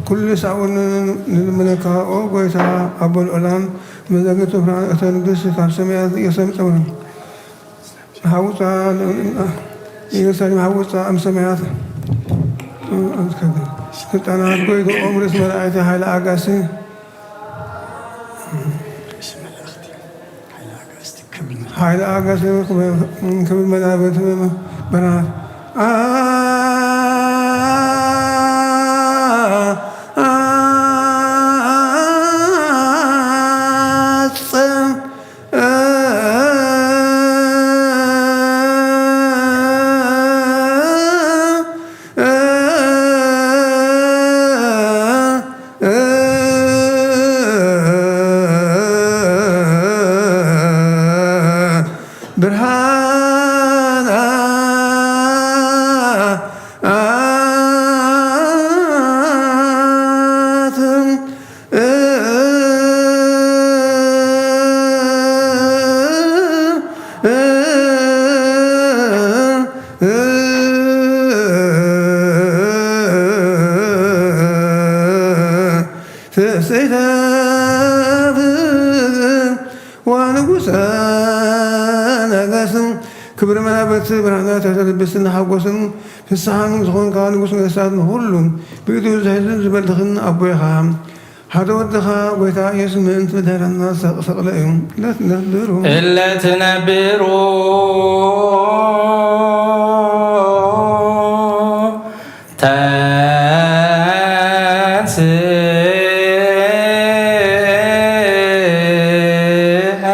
ኩሉ ሳዕ እውን ንልምነካ። ኦ ጎይታ፣ ኣቦ ልዑላን መዘግብ ትፍራን እተ ንግስ ካብ ሰማያት የሰምጠውን። ሃውፃ ኢየሩሳሌም ሃውፃ እም ሰማያት ስልጣናት ጎይትኦም ርእስ መላእክቲ ሓይለ ኣጋሲ ሓይለ ኣጋሲ ክብል መናብርት በናት ኣጽም ብርሃን ኣትም ፍስሕተ ወንጉሰ ነገስት ክብሪ መላበቲ ብርሃናት ተልብስን ሓጎስን ፍስሓን ዝኾንካ ንጉስ ነገስታት ንኹሉ ብኢዱ ዝሕዝን ዝበልኽን ኣቦ ኢኻ። ሓደ ወድኻ ጐይታ ኢየሱስ ምእንቲ ምድህረና ሰቕ-፣ ሰቕለ እዩ። እለ ትነብሩ። እለ ትነብሩ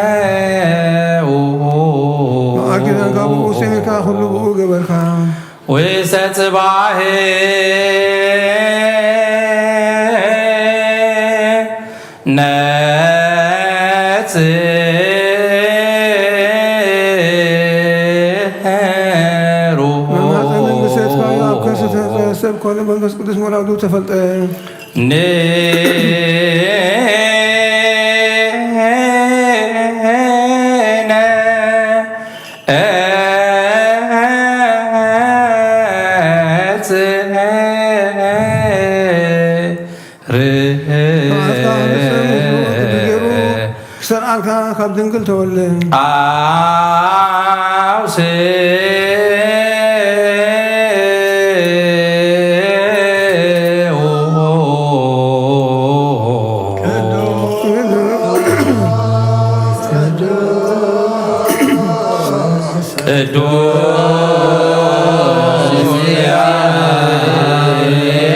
ተንሥኡ። መዓል ኪዳንካ ብኡ ሰሚርካ፣ ኩሉ ብኡ ገበርካ። ውስተ ጽባሕ ነጽሩ። መማፀንን ብሰትካዮ ኣብ ከርሲ ተፈጠረ ሰብ ኮነ፣ መንፈስ ቅዱስ ምውራዱ ተፈልጠ። ንሕነ መዓልትካ ንሰብ ምስሉ ቅዱስ ገይሩ ክሰርዓልካ ካብ ድንግል ተወልደ። ኣውስኡ።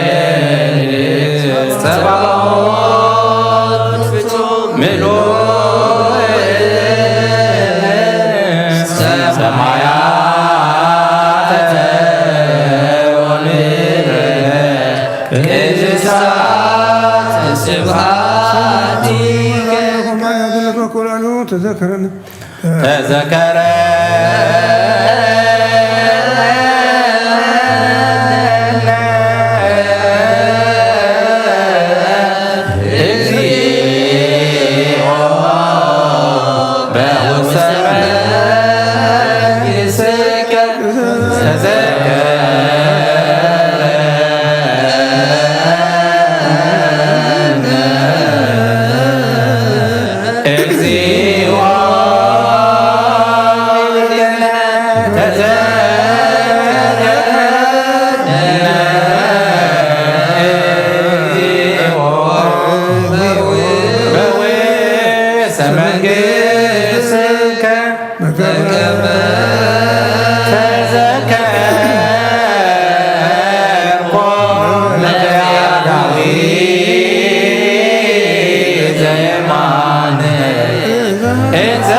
ቅዱስ ጸባኦት ፍጹም ምሉእ ሰማያተ ወምድር ቅድሳት ስብሐቲከ። ተዘከረን። ተዘከረ እግዚኦ በውስተ መንግሥትከ ተዘከረ እግዚኦ በውስተ መንግሥትከ ተዘከርኮ ለዳዊት ዘየማን እንዘ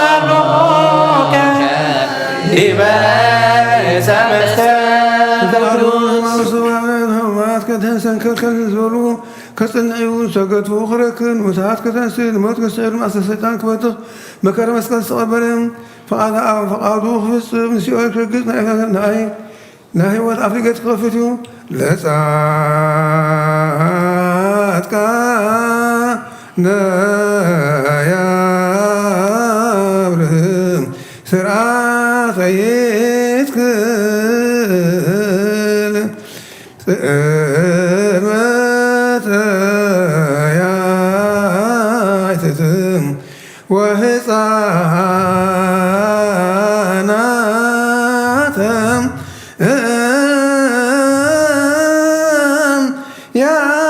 አሎከ ዲበ ዕፀ መስቀል ቅዱስ። ከድህን ሰንከልከል ዝበሉ ከጽንዕ እዩ። ሰገድኩ ክረክብ ንሙሳት ከተንስእ ንሞት ክስዕር ማእሰር ሰይጣን ክበትኽ መከራ መስቀል ዝተቐበለ ፍቓድ ኣብ ፍቓዱ ክፍጽም ንሲኦል ክርግጽ ናይ ናይ ናይ ህይወት ኣፍደገ ክኸፍት እዩ። ለጻድቃነ ያብርህ ስርዓተ ይትክል ጽልመተ ያይትትም ወህፃናተ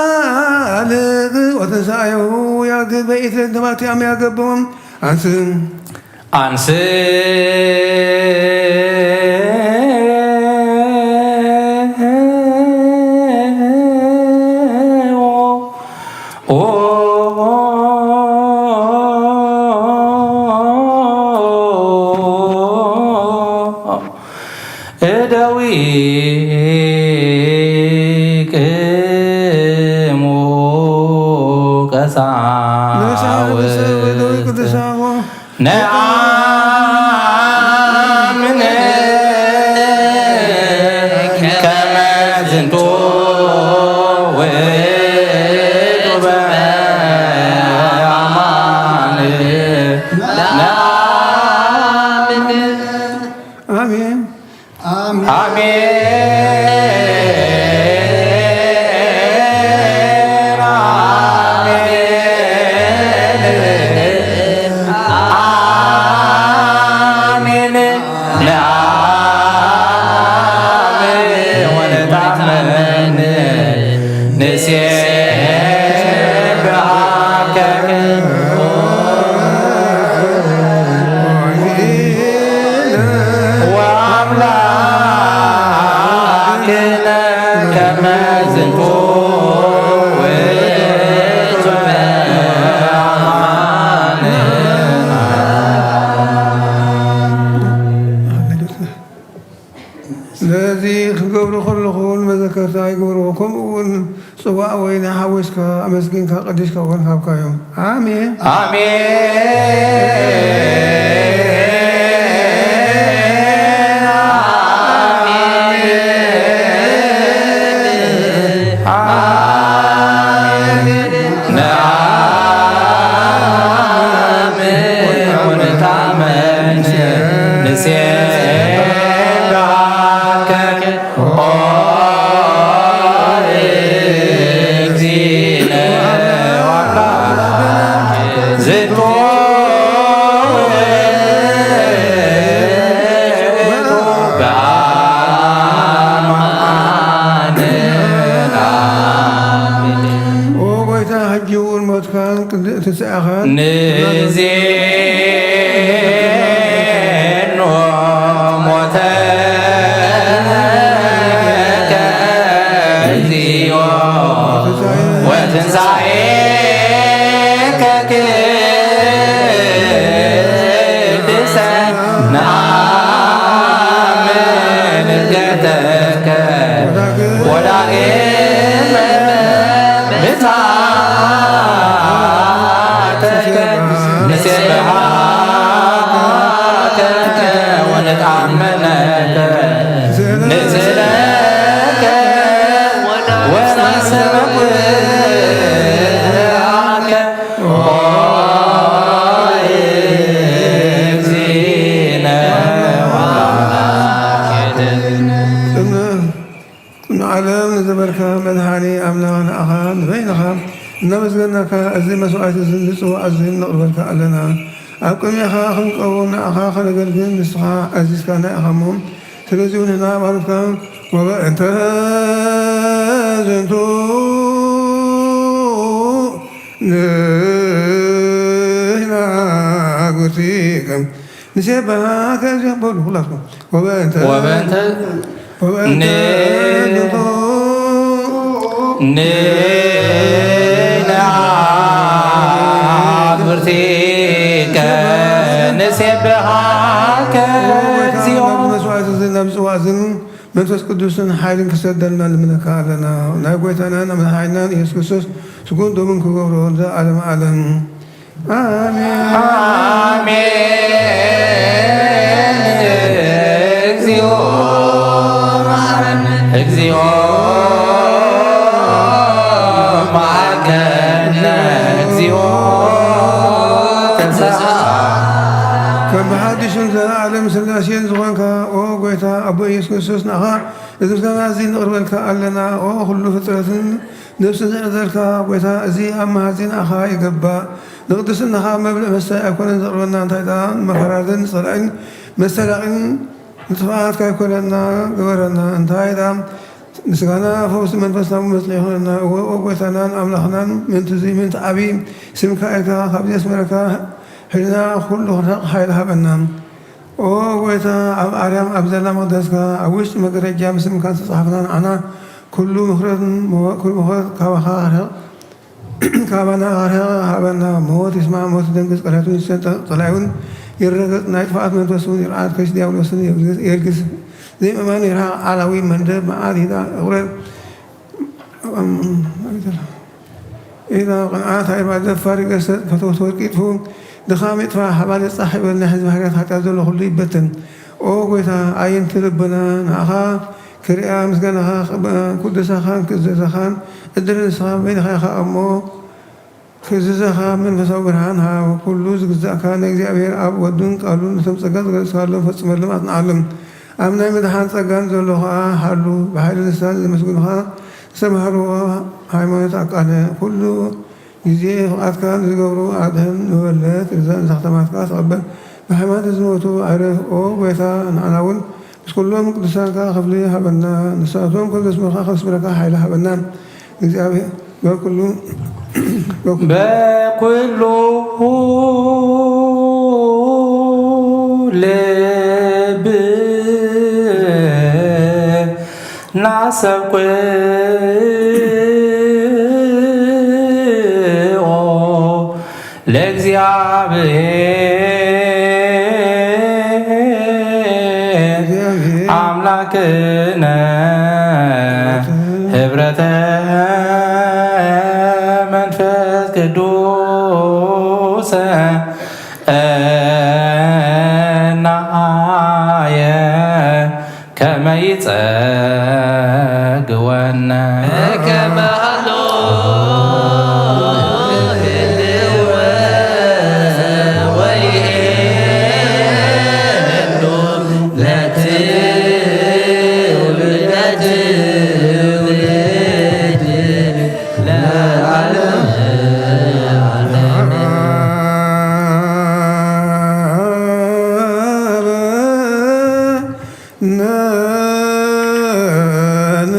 ያልቅ ወትንሳኤሁ ያግበ ኢትረድ ነባቲያም ያገብም አንስም አንስ እደዊክሙ ቀሳውስት ነአምን ከመ ዝንቱ ውእቱ በአማን ነአምን። አሜን። አሜን። አሜን። አሜን። ነአምን ወነታመን ንሴብሐከ ወአምላክነ ከመ ዝንቱ ውእቱ በአማን። ስለዚ ክገብሩ ከለኹ ንመዘከርታ ይግበርዎ። ከምኡ እውን ጽዋእ ወይኒ ሓዊስካ ኣመስጊንካ ቀዲስካ እውን ሃብካዮም። ኣሜን። ኣሜን። ኣሜን። ኣሜን። ነአምን ወንታመን ንሴብሐከ ኦ እግዚእነ ወአምላክነ ዝንቱ ውእቱ በአማን። ኦ ጎይታ፣ ሕጂ እውን ሞትካን ቅድ-፣ ትንሳኤኻን ንዜኑ ሞተከ እግዚኦ ወትንሳኤከ ንሴብሐከ ወንትአመነከ ንስእለከ ወናስተበቅዓከ ኦ እግዚእነ ወአምላክነ። ቅድሚ ዓለም ንዘበርካ መድሓኒ ኣምላኽ ንኣኻ ንበይንኻ እናመስገናካ፣ እዚ መስዋዕቲ እዚ ንጽዋዕ እዚ ነቕርበልካ ኣለና። ኣብ ቅድሜኻ ክንቀውም ንኣኻ ከነገልግል ንስኻ ኣዚዝካና ኢኻ እሞ፣ ስለዚ እውን ንሕና ማለትካ ወበእንተ ዝንቱ ንሕና ኣጉቲከ ንሴብሐከ። እዚኦም በሉ ኩላትኩም። ወበእንተ ወበእንተ ወበእንተ ን- ዝንቱ ንሕና ኣጉቲከ ንሴብሐከ። እዚኦም መስዋዕቲ እዚ ናብ ጽዋዕ እዝን መንፈስ ቅዱስን ሓይልን ክሰደልና ንልምነካ ኣለና። ናይ ጎይታናን መድሓኒናን ኢየሱስ ክርስቶስ ስጉን ደሙን ክገብሮ ንዘለዓለመ ዓለም። ኣሜን። ኣሜን። እግዚኦ መሐረነ፣ እግዚኦ መሐረነ፣ እግዚኦ ተንሥአ። ከም ብሓድሽን ዘለዓለም ስላሴን ዝኾንካ ኦ ጎይታ ኣቦ ኢየሱስ ክርስቶስ ንኣኻ እዚ ምስጋና እዚ ንቕርበልካ ኣለና። ኦ ኩሉ ፍጥረትን ነፍስን ዘዕዘርካ ጎይታ፣ እዚ ኣብ መሃዚ ንኣኻ ይገባእ። ንቅድስናኻ መብልዕ መስተ ኣይኮነን ዘቕርበና፣ እንታይ ደኣ ንመፈራርን ንጸላኢን መሰራቕን ንጥፍኣት ካይኮነና ግበረና። እንታይ ደኣ ንስጋና ፈውሲ መንፈስና መጽለሊ ይኹነና። እወ፣ ኦ ጎይታናን ኣምላኽናን፣ ምእንቲ እዚ ምእንቲ ዓቢ ስምካ ኢልካ ካብዚ ኣስመረካ ሕልና ኩሉ ክንረቕ ሓይሊ ሃበና። ኦ ጎይታ፣ ኣብ ኣርያም ኣብ ዘላ መቕደስካ ኣብ ውሽጢ መጋረጃ ብስምካ ዝተጻሕፍና ንዓና ኩሉ ምኽረትን መወ-፣ ኩሉ ምኽረት ካባኻ ርሕቕ፣ ካባና ርሕቕ ሃበና። ሞት ይስማዕ፣ ሞት ይደንግጽ፣ ቀርያቱ ይሰንጠቕ፣ ጸላኢ እውን ይረገጽ፣ ናይ ጥፍኣት መንፈስ እውን ይርዓድ፣ ከይሲ ዲያብሎስን የርግስ፣ የርግስ። ዘይምእማን ይርሓቕ፣ ዓላዊ መንደብ መዓት ይዳ-፣ ይቑረር። ኢዛ ቅንዓት ሃይባ ደፋር ይገሰጽ፣ ፈተውቲ ወርቂ ይጥፍኡ፣ ድኻም ይጥፋእ፣ ሓባል ይጻሕ ይበል፣ ናይ ሕዝቢ ሃገራት ሓጢኣት ዘሎ ኩሉ ይበተን። ኦ ጎይታ፣ ኣዒንቲ ልብና ንኣኻ ክርእያ፣ ምስጋናኻ ክቕበላ፣ ክውድሳኻን ክእዘዛኻን ዕድል ንስኻ በይንኻ ኢኻ እሞ፣ ክእዘዛኻ መንፈሳዊ ብርሃን ሃብ። ኩሉ ዝግዛእካ ንእግዚኣብሔር ኣብ ወዱን ቃሉን ነቶም ጸጋ ዝገለጽካሎም ፈጽመሎም ኣጽንዓሎም። ኣብ ናይ ምድሓን ጸጋን ዘሎ ኸኣ ሃሉ። ብሓይሊ ልሳን ዘመስግኑኻ ዝተማህርዎ ሃይማኖት ኣቃነ። ኩሉ ግዜ ፍቓድካ ንዝገብሩ ኣድሕን፣ ንመበለት ግዛእ፣ ንዛኽተማትካ ተቐበል። ብሃይማኖት ዝሞቱ ኣዕርፍ። ኦ ጎይታ፣ ንዓና እውን ምስ ኩሎም ቅዱሳንካ ክፍሊ ሃበና። ንሳቶም ከም ዘስምሩኻ ከነስምረካ ሓይሊ ሃበና። እግዚኣብሔር በኩሉ በኩሉ በኩሉ ልብ ናሰብክዎ ለእግዚኣብሔር ኣምላክነ ህብረተ መንፈስ ቅዱስ እናየ ከመ ይጸግወነ ከመ ሃሎ ህልወ ወይሄሉ ለትውልደ ትውልድ ለዓለመ ዓለምን።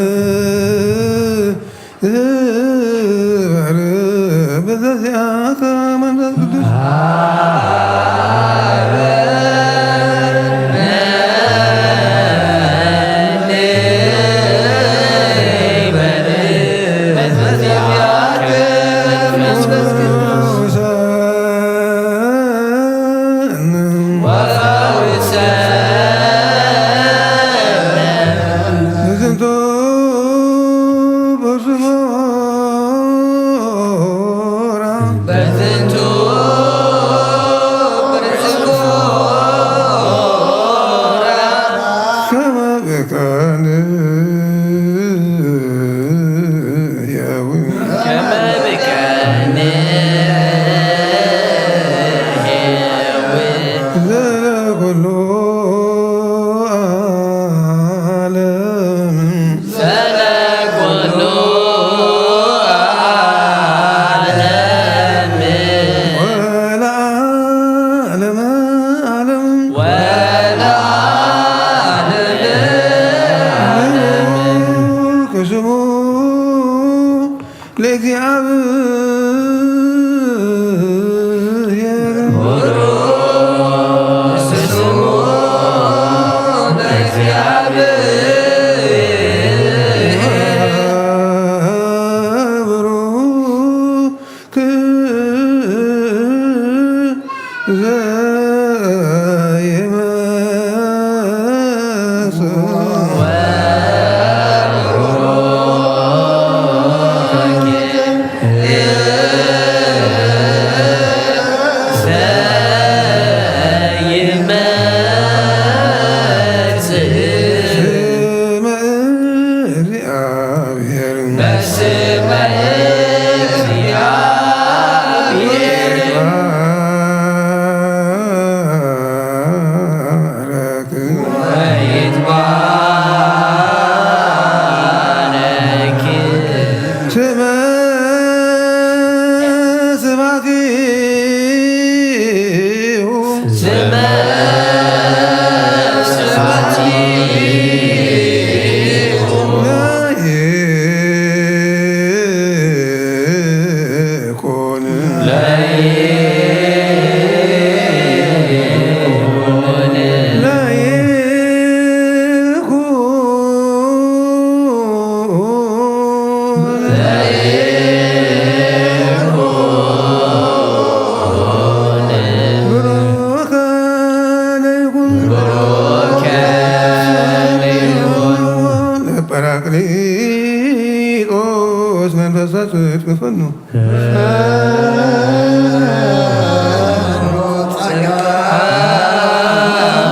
ጳራቅሊጦስ መንፈስ ጽድቅ ፈኑ።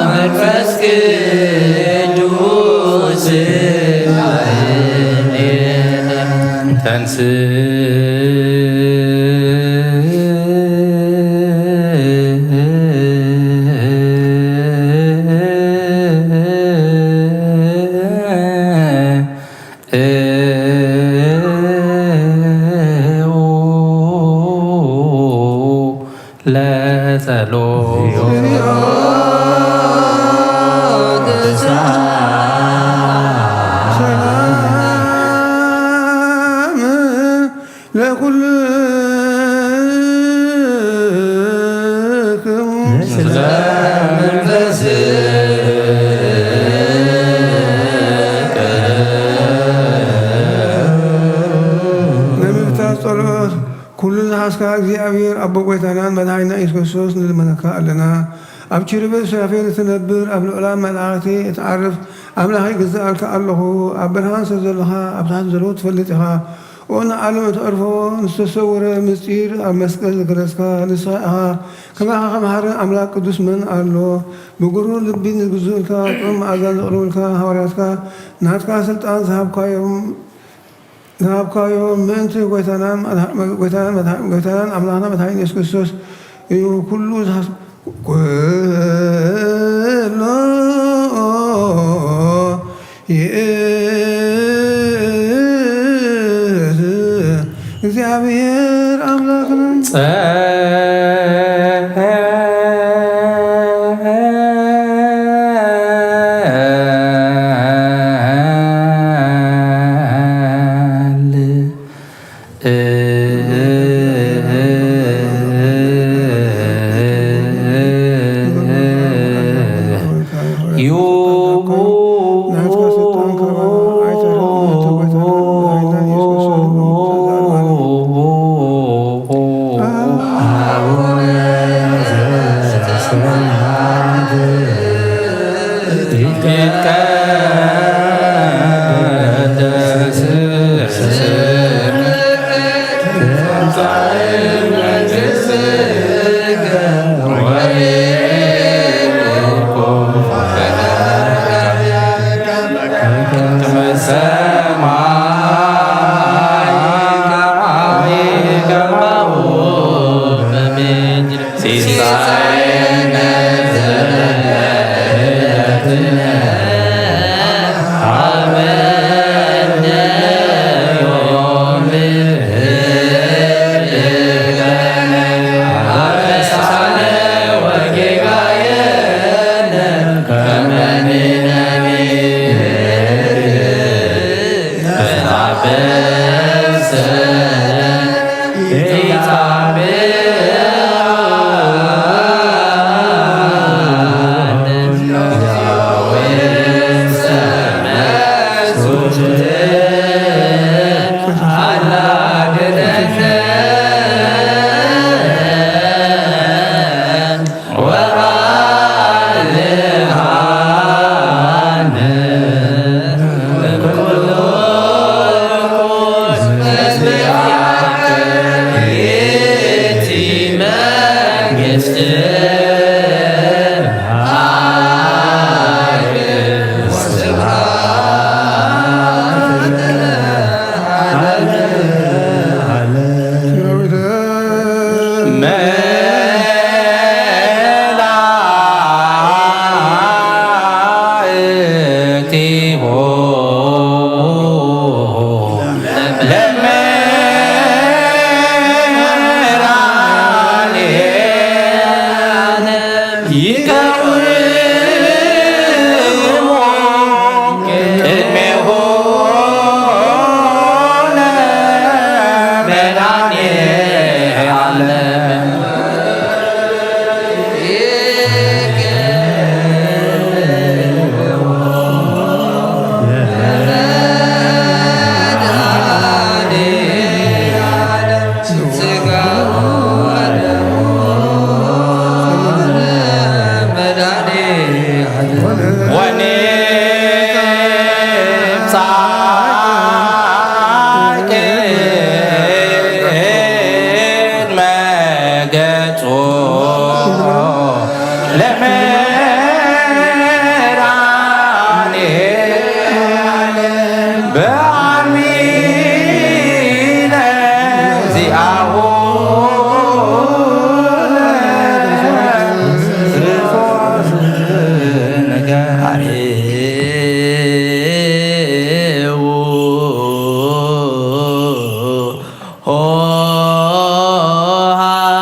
መንፈስ ቅዱስ ተንስ ለጸሎት። ሰላም ለኩልክሙ። ምስለ መንፈስከ። ናይ ምብታስ ጸሎት። ኩሉ ዝሓዝካ እግዚኣብሔር ኣቦ ጐይታናን መድሓኒና ኢየሱስ ክርስቶስ ንልመነካ ኣለና። ኣብ ኪሩቤል ሱራፌል እትነብር፣ ኣብ ልዑላን መላእኽቲ እትዓርፍ ኣምላኽ ይግዝኣልካ ኣለኹ። ኣብ ብርሃን ስለ ዘለኻ ኣብ ታሕቲ ዘለዉ ትፈልጥ ኢኻ። ኦን ዓለም እተዕርፎ ንዝተሰወረ ምስጢር ኣብ መስቀል ዝገለጽካ ንስኻ ኢኻ። ከማኻ ከመሓረ ኣምላኽ ቅዱስ መን ኣሎ? ብጉሩር ልቢ ንግዝኡልካ ጥዑም መኣዛ ዘቕርቡልካ ሃዋርያትካ ናትካ ስልጣን ዝሃብካዮም ዝሃብካዮ ምእንቲ ጐይታናን መድሓ-፣ ጐይታናን መድሓ-፣ ጐይታናን ኣምላኽና መድሓኒና ኢየሱስ ክርስቶስ እዩ። ኩሉ ዝሓስ-፣ ኩሉ ይእዝ እግዚኣብሔር ኣምላኽና። ጸል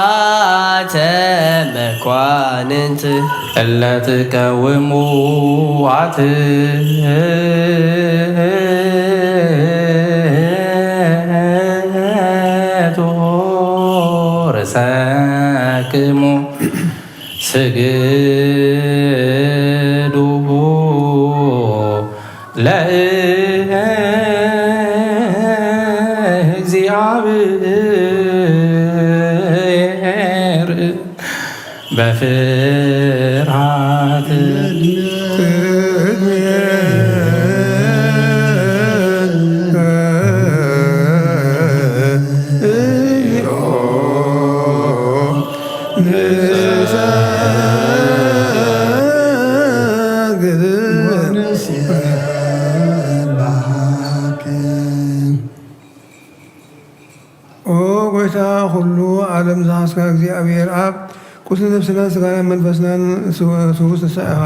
ሆሃተ መኳንንት እለ ትቀውምዋት ርእሰክሙ ስግዱ ለእግዚአብሔር በፍርሃት። ኦ ጎይታ፣ ኩሉ ዓለም ዝሃስካ እግዚኣብሔር ኣብ፣ ቁስሊ ነፍስናን ስጋናን መንፈስናን ስው-፣ ስውስ ንስኻ ኢኻ።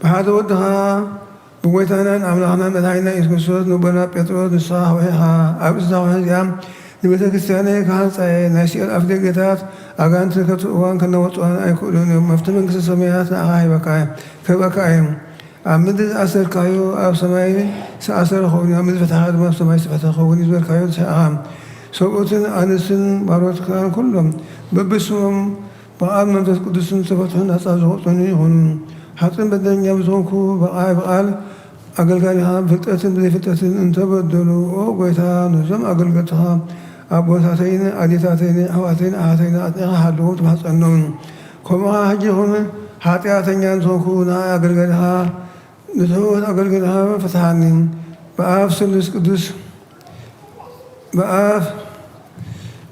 ብሓደ ወድኻ ብጎይታናን ኣምላኽናን መድሓኒና ኢየሱስ ክርስቶስ ንቦና ጴጥሮስ፣ ንስኻ ኹሒ ኢኻ። ኣብ እዛ ኹሒ እዚኣ ንቤተ ክርስቲያነይ ክሃንጻ እየ። ናይ ሲኦል ኣፍደገታት ኣጋንንቲ ከጥፍእዋን ከናወጽዋን ኣይክእሉን እዮም። መፍትሒ መንግስተ ሰማያት ንዓኻ ሂበካ፣ ክህበካ እየ። ኣብ ምድሪ ዝኣሰርካዮ ኣብ ሰማይ ዝተኣሰረ ክኸውን እዩ፣ ኣብ ምድሪ ዝፈታሕካዮ ድማ ኣብ ሰማይ ዝተፈትሐ ክኸውን እዩ ዝበልካዮ ንስኻ ኢኻ። ሰብኡትን ኣንስትን ባሮትካን ኩሎም በብስሞም ብቓል መንፈስ ቅዱስን ዝተፈትሑ ናጻ ዝወጹን ይኹኑ። ሓጥእን በደለኛ ብዝኾንኩ ብቓ-፣ ብቓል ኣገልጋሊኻ ብፍልጠትን ብዘይፍልጠትን እንተበደሉ፣ ኦ ጎይታ፣ ነዞም ኣገልገልትኻ ኣቦታተይን ኣዴታተይን ኣሕዋተይን ኣሓተይን ኣጥኒኻ ሓልዎም ትማሕጸኖም። ከምኡ ኸዓ ሕጂ ይኹን ሓጢኣተኛ እንተኾንኩ ንዓይ ኣገልጋሊኻ ንትሑት ኣገልግልኻ ፍትሓኒ። ብኣብ ስሉስ ቅዱስ፣ ብኣብ፣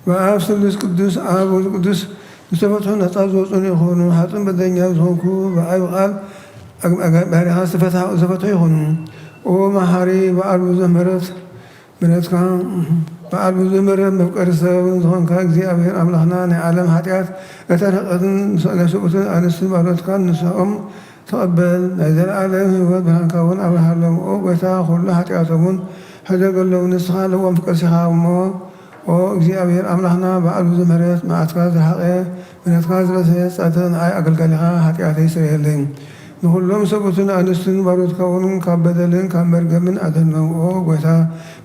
ብኣብ ስሉስ ቅዱስ፣ ኣብ ወልድ ቅዱስ ዝተፈትሑ ናጻ ዝወጹን ይኹኑ። ሓጥእን በደለኛ ዝኾንኩ ብዓቢ ቃል ኣግ-፣ ኣግ-፣ ባሪኻ ዝተፈትሐ-፣ ዝተፈትሑ ይኹኑ። ኦ መሓሪ፣ በዓል ብዙሕ ምሕረት፣ ምሕረትካ በዓል ብዙሕ ምሕረት መፍቀሪ ሰብ ዝኾንካ እግዚኣብሔር ኣምላኽና፣ ናይ ዓለም ሓጢኣት እተን ሕቐትን ናይ ሰብኡትን ኣንስትን ባሮትካን ንስኦም ተቐበል። ናይ ዘለኣለም ህይወት ብርሃንካ እውን ኣብርሃሎም። ኦ ጎይታ፣ ኩሉ ሓጢኣቶም እውን ሕደገሎም። ንስኻ ለዋም ፍቅር ኢኻ እሞ፣ ኦ እግዚኣብሔር ኣምላኽና፣ በዓል ብዙሕ ምሕረት፣ መዓትካ ዝረሓቐ፣ ምሕረትካ ዝበዝሐ ጸተ ንዓይ ኣገልጋሊኻ ሓጢኣተይ ስረየለይ። ንኹሎም ሰብኡትን ኣንስትን ባሮትካ እውን ካብ በደልን ካብ መርገምን ኣድሕኖም። ኦ ጎይታ፣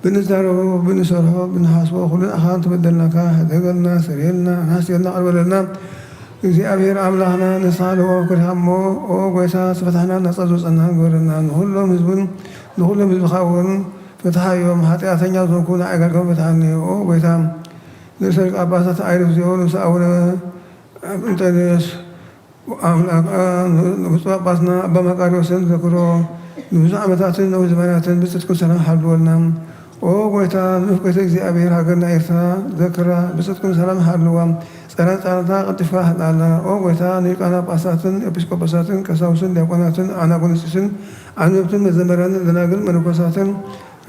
ብንዛረቦ፣ ብንሰርሖ፣ ብንሓስቦ፣ ኩሉ ንዓኻ እንተበደልናካ፣ ሕደገልና፣ ስረየልና፣ ንሓስየልና፣ ይቕረ በለልና። እግዚኣብሔር ኣምላኽና፣ ንስኻ ለዋህ ፍቅር ኢኻ እሞ፣ ኦ ጎይታ፣ ዝተፈታሕናን ናጻ ዝወጸናን ግበረና። ንኹሎም ህዝብን ንኹሎም ህዝብኻ እውን ፍትሓዮም። ሓጢኣተኛ ዝኾንኩ ንዓይ ኣገልጋሊ ፍትሓኒ። ኦ ጎይታ፣ ንርእሰ ሊቃነ ጳጳሳት ኣይረፍ እዚኦ ንጉስ ኣቡነ እንጠንዮስ፣ ኣምላኽ፣ ንጉስ ጳጳስና ኣባ መቃርዮስን ዘክሮ፣ ንብዙሕ ዓመታትን ነዊሕ ዘመናትን ብጽድቅን ሰላም ሓልወልና። ኦ ጎይታ፣ ንፍቅርቲ እግዚኣብሔር ሃገርና ኤርትራ ዘክራ፣ ብጽድቅን ሰላም ሃልዋ፣ ጸረ ጻርታ ቀልጢፍካ ሃልኣላ። ኦ ጎይታ፣ ንሊቃነ ጳጳሳትን ኤጲስቆጶሳትን ቀሳውስትን ዲያቆናትን ኣናጉንስጢስን ኣንበብትን መዘምራንን ደናግል መነኮሳትን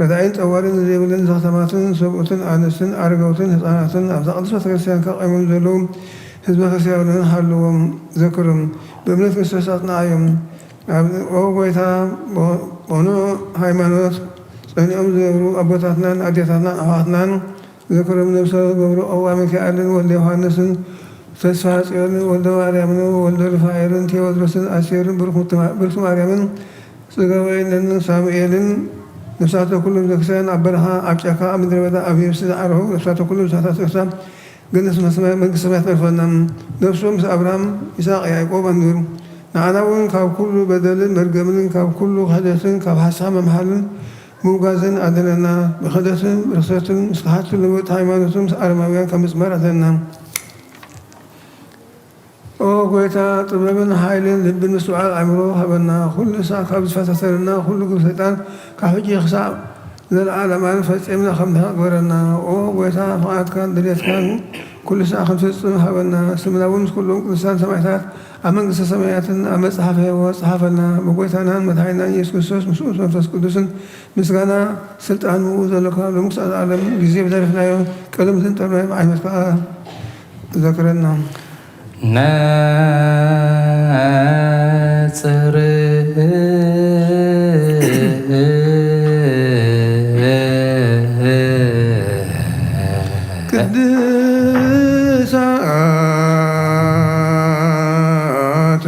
ረዳኢን ጠዋሪን ዘይብለን ዘኽተማትን ሰብኡትን ኣንስትን ኣረጋውትን ህፃናትን ኣብዛ ቅድስት ቤተክርስትያን ከቐይሞም ዘለዉ ህዝበ ክርስቲያንን ሃልዎም ዘክርም። ብእምነት ክርስቶስ ኣጽንዓዮም። ኣብ ኦ ጎይታ፣ ብቕኑዕ ሃይማኖት ጸኒዖም ዝነብሩ ኣቦታትናን ኣዴታትናን ኣሕዋትናን ዘክሮም። ነብሰ ገብሩ ኣዋ ሚካኤልን ወልደ ዮሃንስን ተስፋ ጽዮንን ወልደ ማርያምን ወልደ ሩፋኤልን ቴዎድሮስን ኣስቴርን ብሩክ ምትማ-፣ ብሩክ ማርያምን ጽገወይንን ሳሙኤልን ነፍሳተ ኩሉ ቤተክርስትያን ኣብ በረኻ፣ ኣብ ጫካ፣ ኣብ ምድረ በዳ፣ ኣብ የብሲ ዝዓረፉ ነፍሳተ ኩሉ ነፍሳት ኤርትራ ገነት መስመ-፣ መንግስተ ሰማያት ተርፈና። ነፍሶም ምስ ኣብርሃም፣ ይስሐቅ፣ ያዕቆብ ኣንብር። ንዓና እውን ካብ ኩሉ በደልን መርገምን ካብ ኩሉ ክሕደትን ካብ ሓሳብ ምምሓልን ምውጋዝን ኣድነና። ብክሕደትን ብርክሰትን ምስ ክሓድቲ ልውጥ ሃይማኖትን ምስ ኣረማውያን ካብ ምጽማር ኣድነና። ኦ ጎይታ፣ ጥበብን ሓይልን ልብን ምስትውዓል ኣእምሮ ሃበና። ኩሉ ሳዕ ካብ ዝፈታተነና ኩሉ ግብሪ ሰይጣን ካብ ሕጂ ክሳዕ ዘለዓለማን ፈጺምና ከም ንሕቕ ግበረና። ኦ ጎይታ፣ ፍቓድካን ድሌትካን ኩሉ ሳዕ ክንፍጽም ሃበና። ስምና እውን ምስ ኩሎም ቅዱሳን ሰማዕታት ኣብ መንግስተ ሰማያትን ኣብ መጽሓፈ ሕይወት ጸሓፈልና። ብጎይታናን መድሓኒናን ኢየሱስ ክርስቶስ ምስኡ መንፈስ ቅዱስን ምስጋና ስልጣን ምኡ ዘለካ ሎምስ ኣልዓለም ግዜ ብደረፍናዮ ቀለም ዝንጠርናዮ ብዓይነትካ ዘክረና። ነጽር ቅድሳት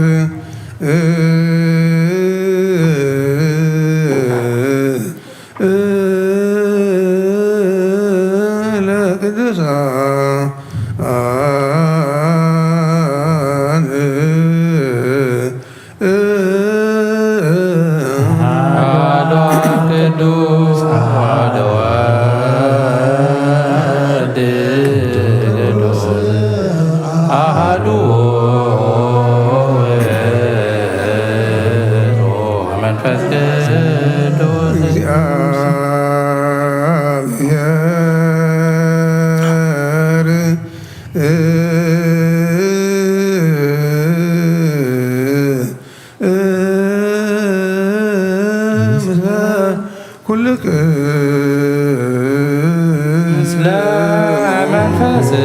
ለቅዱሳን አሐዱ ቅዱስ አሐዱ ወልድ ቅዱስ አሐዱ መንፈስ ቅዱስ እግዚአብሔር ምስለ ኩልክ ምስለ መንፈስከ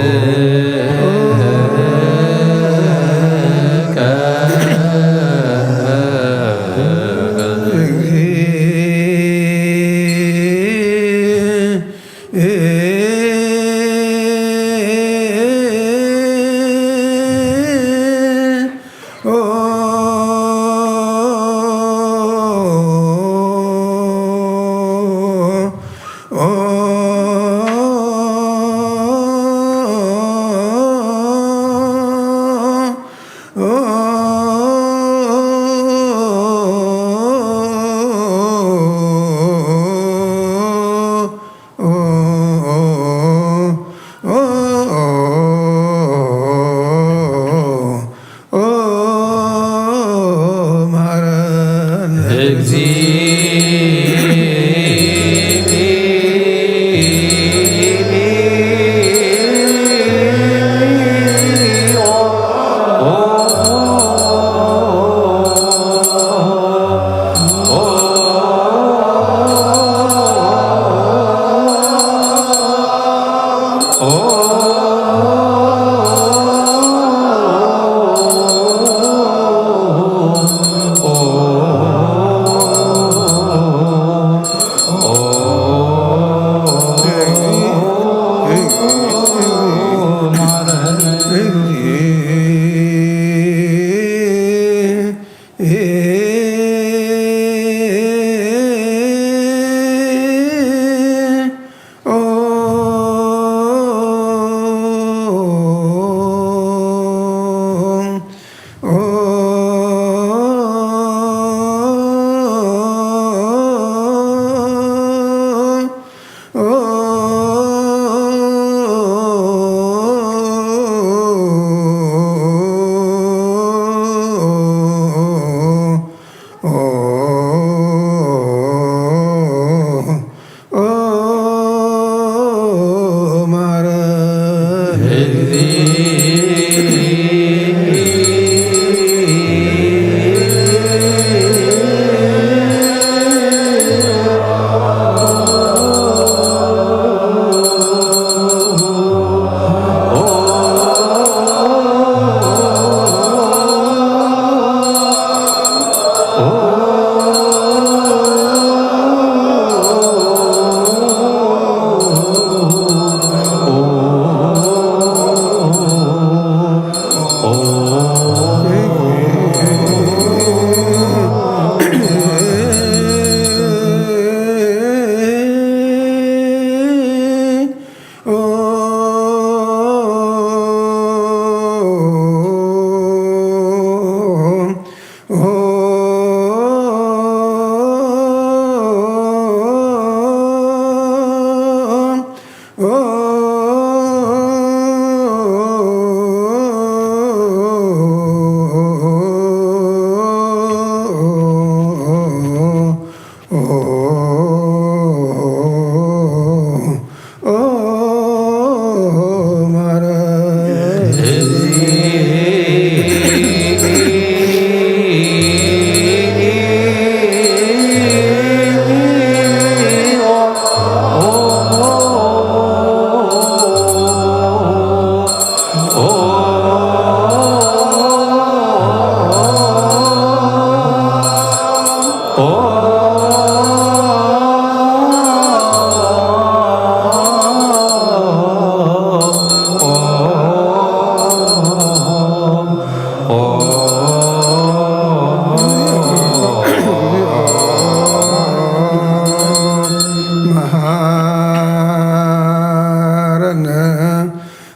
መሃረነ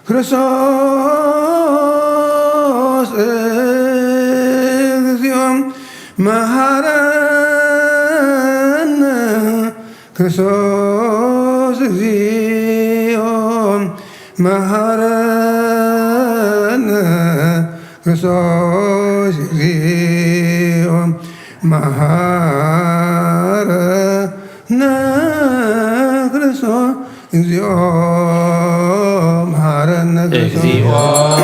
ክርስቶስ እግዚኦ፣ መሃረነ ክርስቶስ እግዚኦ፣ መሃረነ ክርስቶስ እግዚኦ፣ መሃረነ ክርስቶስ እግዚኦ፣ መሃረነ ክርስቶስ።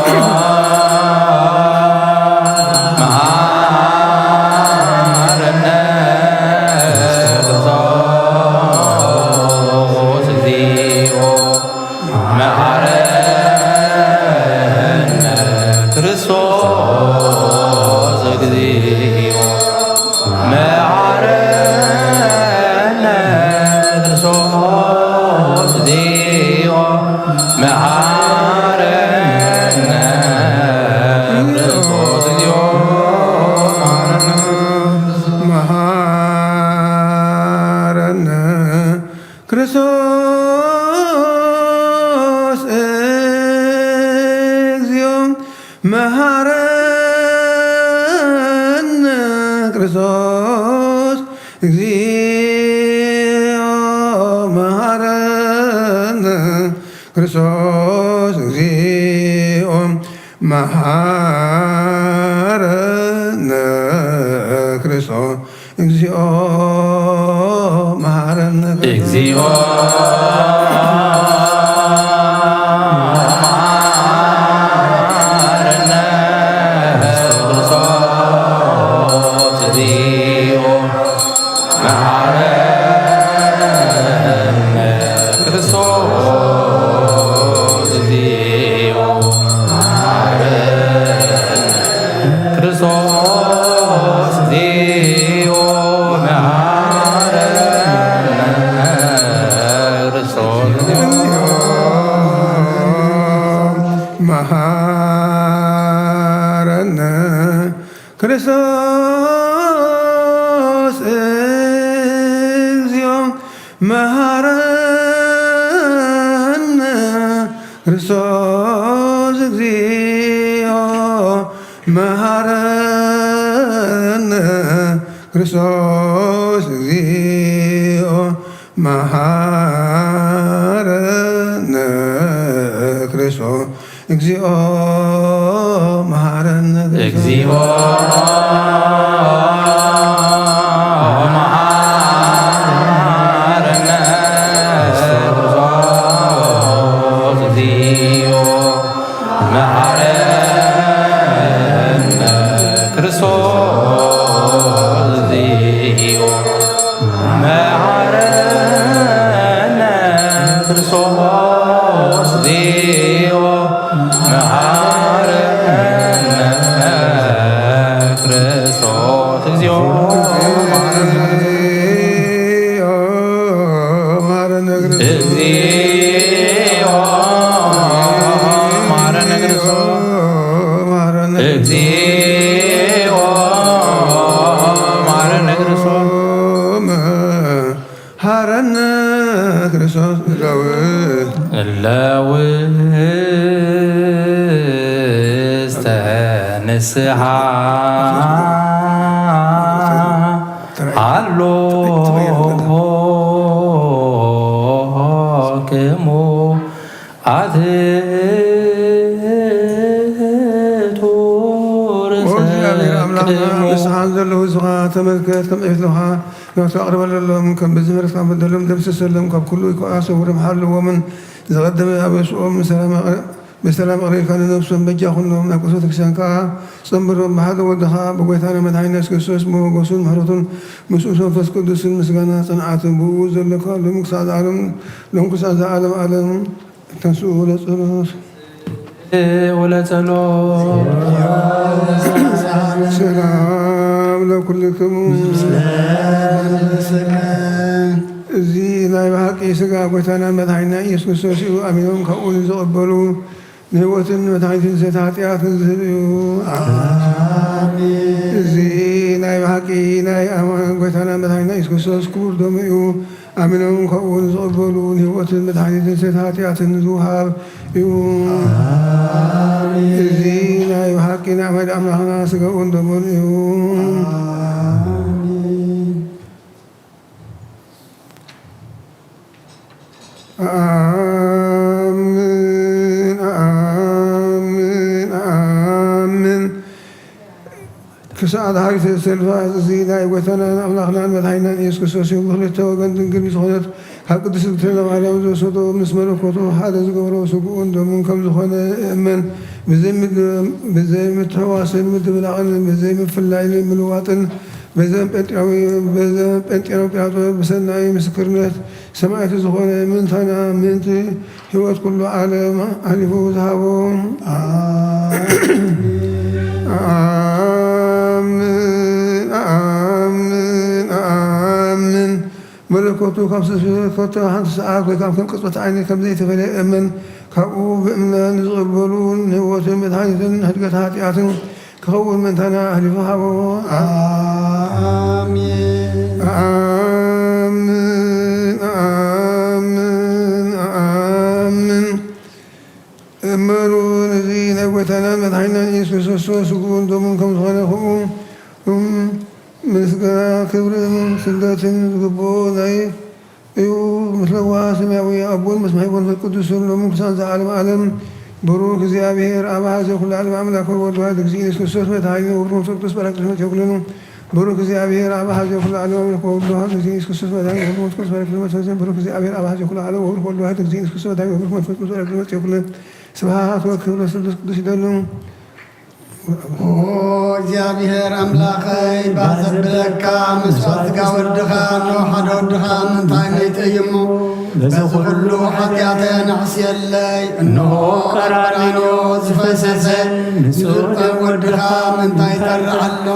እግዚኦ፣ መሃረነ ክርስቶስ። እግዚኦ፣ መሃረነ ክርስቶስ። እግዚኦ፣ መሃረነ ክርስቶስ። እግዚኦ፣ መሃረነ ክርስቶስ። እግዚኦ፣ መሃረነ መሃረነ ክርስቶስ። እግዚኦ፣ መሃረነ ክርስቶስ። እግዚኦ፣ መሃረነ ክርስቶስ። እግዚኦ፣ መሃረነ ክርስቶስ። እግዚኦ፣ መሃረነ ክርስቶስ። እግዚኦ፣ መሃረነ ክርስቶስ። እግዚኦ፣ መሃረነ ክርስቶስ። እግዚኦ፣ መሃረነ ክርስቶስ። እግዚኦ፣ መሃረነ ክርስቶስ። እግዚኦ፣ መሃረነ ክርስቶስ። እግዚኦ፣ መሃረነ ክርስቶስ። እግዚኦ፣ መሃረነ ክርስቶስ። እግዚኦ፣ መሃረነ ክርስቶስ። እግዚኦ፣ መሃረነ ክርስቶስ። እግዚኦ፣ መሃረነ ክርስቶስ። እግዚኦ፣ መሃረነ ክርስቶስ። እግዚኦ፣ መሃረነ ክርስቶስ። እግዚኦ፣ መሃረነ ክርስቶስ። እግዚኦ፣ መሃረነ እግዚኦ፣ መሃረነ ክርስቶስ። እግዚኦ፣ መሃረነ ክርስቶስ። ሃረነ ክርስቶስ። እለ ውስተ ንስሓ ሃሎ ክሙ ኣትቱ ርእሰክሙ። ንስሓ ዘለዉ ህዝብኻ ተመልከት፣ ከም ዕቤት ለኻ ናቱ ኣቕርበለሎም፣ ከም በዚ ምሕረትካ በደሎም ደምስሰሎም፣ ካብ ኩሉ ክፉእ ሰውሮም ሓልዎምን፣ ዝቐደመ ኣበስኦም ብሰላም ኣቕርብ። ብሰላም ኣቕሪብካ ንነብሶም በጃ ኩኖም፣ ናብ ቅድስት ቤተክርስትያን ከኣ ጸንብሮም። ብሓደ ወድኻ ብጎይታና መድሓኒና የሱስ ክርስቶስ ብሞገሱን ምሕረቱን ምስኡ መንፈስ ቅዱስን ምስጋና ጽንዓትን ብኡ ዘሎ ክሳብ ሎም ክሳብ ዘኣለም ሎም ክሳብ ዘኣለም ኣለም ተንስኡ ለጸሎት። ወለጸሎት። ሰላም ለኩልክሙ። እዚ ናይ ብሓቂ ስጋ ጎይታና መድሓኒና ኢየሱስ ክርስቶስ እዩ። ኣሚኖም ካብኡ ንዝቕበሉ ንህይወትን መድሓኒትን ንሰቲ ሓጢኣትን ዝህብ እዩ። ኣሜን። እዚ ናይ ብሓቂ ናይ ኣማን ጎይታና መድሓኒና ኢየሱስ ክርስቶስ ክቡር ደሙ እዩ። ኣሚኖም ከምኡ ንዝቕበሉ ንህይወትን መድሓኒትን ንሰቲ ሓጢኣትን ዝውሃብ እዩ። ኣሜን። እዚ ናይ ብሓቂ ናይ ኣማን ኣምላኽና ስጋኡን ደሙን እዩ። ኣሜን። ኣኣምን፣ ኣኣምን፣ ኣኣምን። ክሳዕ ድሓሪት ሰልፋ እዚ ናይ ጎይታናን ኣምላኽናን መድሓኒናን ኢየሱስ ክርስቶስ እዩ። ብክልተ ወገን ድንግል ብዝኾነት ካብ ቅድስት እግዝእትነ ማርያም ዝወሰዶ ምስ መለኮቱ ሓደ ዝገበሮ ስግኡን ደሙን ከም ዝኾነ እእመን። ብዘይምድ-፣ ብዘይምትሕዋስን ምድብላቕን ብዘይምፍላይን ምልዋጥን በዘን ጴንጤናዊ-፣ በዘን ጴንጤናዊ ጲላጦስ ብሰናይ ምስክርነት ሰማዕቲ ዝኾነ ምእንታና ምእንቲ ህይወት ኩሉ ዓለም ኣሕሊፉ ዝሃቦ። ኣኣምን፣ ኣኣምን፣ ኣኣምን። መለኮቱ ካብ ዝተፈለየ ኮታ ሓንቲ ሰዓት ወይ ካብ ከም ቅጽበት ዓይኒ ከም ዘይተፈለየ እመን። ካብኡ ብእምነት ንዝቕበሉ ንህይወትን መድሓኒትን ህድገት ሓጢኣትን ክኸውን ምእንታና ኣሕሊፉ ሃቦ። ኣሜን። ኣኣምን፣ ኣኣምን፣ ኣኣምን። እመኑ፣ እዚ ናይ ጎይታናን መድሓኒናን ኢየሱስ ክርስቶስ ስግኡን ደሙን ከም ዝኾነ፣ ከምኡ ምስጋና ክብርን ስግደትን ዝግብኦ ናይ እዩ። ምስ ለዋህ ሰማያዊ ኣቦን ምስ መሕቡን መንፈስ ቅዱስን ሎምን ክሳብ ዘዓለም ዓለም ብሩክ እግዚኣብሔር ኣብ ኣሐዜ ኩሉ ዓለም ኣምላክ ወወልድ ዋሕድ እግዚእ ኢየሱስ ክርስቶስ መድሓኒነ ወብሩክ መንፈስ ቅዱስ ጳራቅሊጦስ መጽእ ኩልኑ። ብሩክ እግዚኣብሔር ኣብ ኣሐዜ ኩሉ ዓለም ኣምላክ ወወልድ ዋሕድ እግዚእ ኢየሱስ ክርስቶስ መድሓኒነ ወብሩክ መንፈስ ቅዱስ ጳራቅሊጦስ መጽእ ኩልኑ። ብሩክ እግዚኣብሔር ኣብ ኣሐዜ ኩሉ ዓለም ወብሩክ ወልድ ዋሕድ እግዚእ ኢየሱስ ክርስቶስ መድሓኒነ ወብሩክ መንፈስ ቅዱስ ጳራቅሊጦስ መጽእ ኩልኑ። ስብሐት ወክብር ለስሉስ ቅዱስ ይደሉ። ኦ እግዚኣብሔር ኣምላኸይ፣ ባህ ዘብለካ መስዋዕት ስጋ ወድኻ፣ እንሆ ሓደ ወድኻ ምንታይ መይተ እዩ እሞ፣ በዚ ኩሉ ሓጢኣተይ ኣናሕስየለይ። እንሆ ቀራንዮ ዝፈሰሰ ንጹህ ደም ወድኻ ምንታይ ይጠርዕ ኣሎ።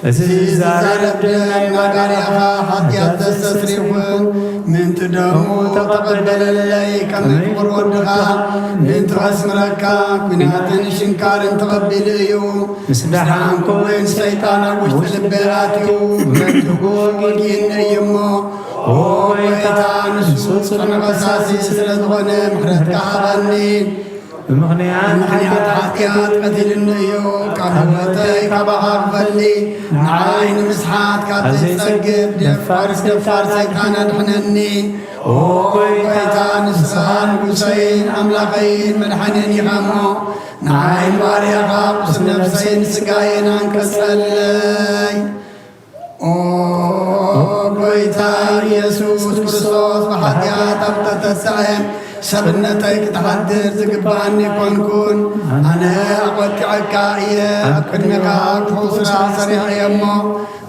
እዚ ዝዛረብ ደም ናይ ባርያኻ ሓጢኣት ዘስተስሪ ይኹን። ምእንቲ ደሙ ተቐበለለይ፣ ከመይ ክቡር ወድኻ ምእንቲ ከስምረካ ኲናትን ሽንካርን ተቐቢሉ እዩ። ምስ ደሓንኩ እውን ሰይጣን ኣብ ውሽጢ ልበይ ኣትዩ ብመንትጉ ወጊኡኒ እዩ እሞ፣ ኦ ጎይታ፣ ንሱ ጽኑዕ ፈሳሲ ስለ ዝኾነ ምሕረትካ ሃበኒ። ብምኽንያት ብምኽንያት ሓጢኣት ቀቲልኒ እዩ። ካብ ህይወተይ ካባኻ ክፈሊ፣ ንዓይ ንምስሓት ካብ ዘይጸግብ ደፋር ደፋር ሰይጣን ኣድሕነኒ። ኦ ጎይታ፣ ንስኻ ንጉሰይን ኣምላኸይን መድሓኒን ኢኻ እሞ፣ ንዓይ ንባርያኻ ቁስል ነፍሰይን ስጋየን ኣንቀጸለይ። ኦ ጎይታ ኢየሱስ ክርስቶስ፣ ብሓጢኣት ኣብ ተተስዐ ሰብነተይ ክትሓድር ዝግባኣኒ ኮንኩን። ኣነ ኣቖጢዐካ እየ፣ ኣብ ቅድሚኻ ክፉእ ስራሕ ሰሪሐ እየ እሞ፣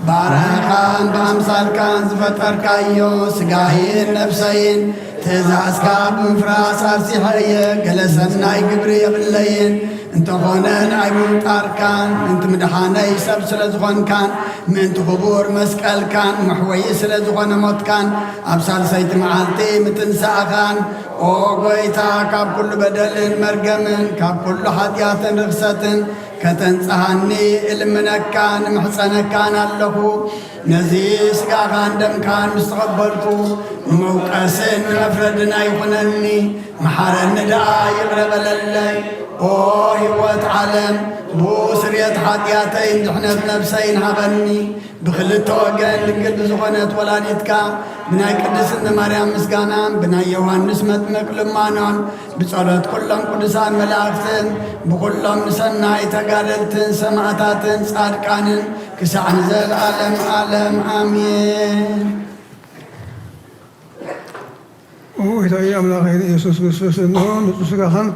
ባርያኻን ብኣምሳልካን ዝፈጠርካዮ ስጋይን ነፍሰይን ትእዛዝካ ብምፍራስ ኣርሲሐ እየ። ገለ ሰናይ ግብሪ የብለይን። እንተኾነ ንኣይ ብምፍጣርካን ምእንቲ ምድሓነይ ሰብ ስለ ዝኾንካን ምእንቲ ክቡር መስቀልካን መሕወዪ ስለ ዝኾነ ሞትካን ኣብ ሳልሰይቲ መዓልቲ ምትንሳእኻን፣ ኦ ጎይታ፣ ካብ ኩሉ በደልን መርገምን ካብ ኩሉ ሓጢኣትን ርኽሰትን ከተንጽሃኒ እልምነካን እምሕጸነካን ኣለኹ። ነዚ ስጋኻን ደምካን ምስ ተቐበልኩ፣ ንመውቀስን ንመፍረድን ኣይኹነኒ፣ መሓረኒ ደኣ ይቕረ በለለይ። ኦ ህይወት ዓለም፣ ብኡ ስርየት ሓጢኣተይን ድሕነት ነብሰይን ሃበኒ። ብኽልተ ወገን ድንግል ብዝኾነት ወላዲትካ፣ ብናይ ቅድስት ማርያም ምስጋናን ብናይ ዮሃንስ መጥምቅ ልማኖን፣ ብጸሎት ኩሎም ቅዱሳን መላእክትን ብኩሎም ንሰናይ ተጋደልትን ሰማዕታትን ጻድቃንን ክሳዕ ንዘለዓለም ዓለም ኣሜን። ኦ ጎይታዬ ኣምላኸይ ኢየሱስ ክርስቶስ፣ እንሆ ንጹህ ሥጋኻን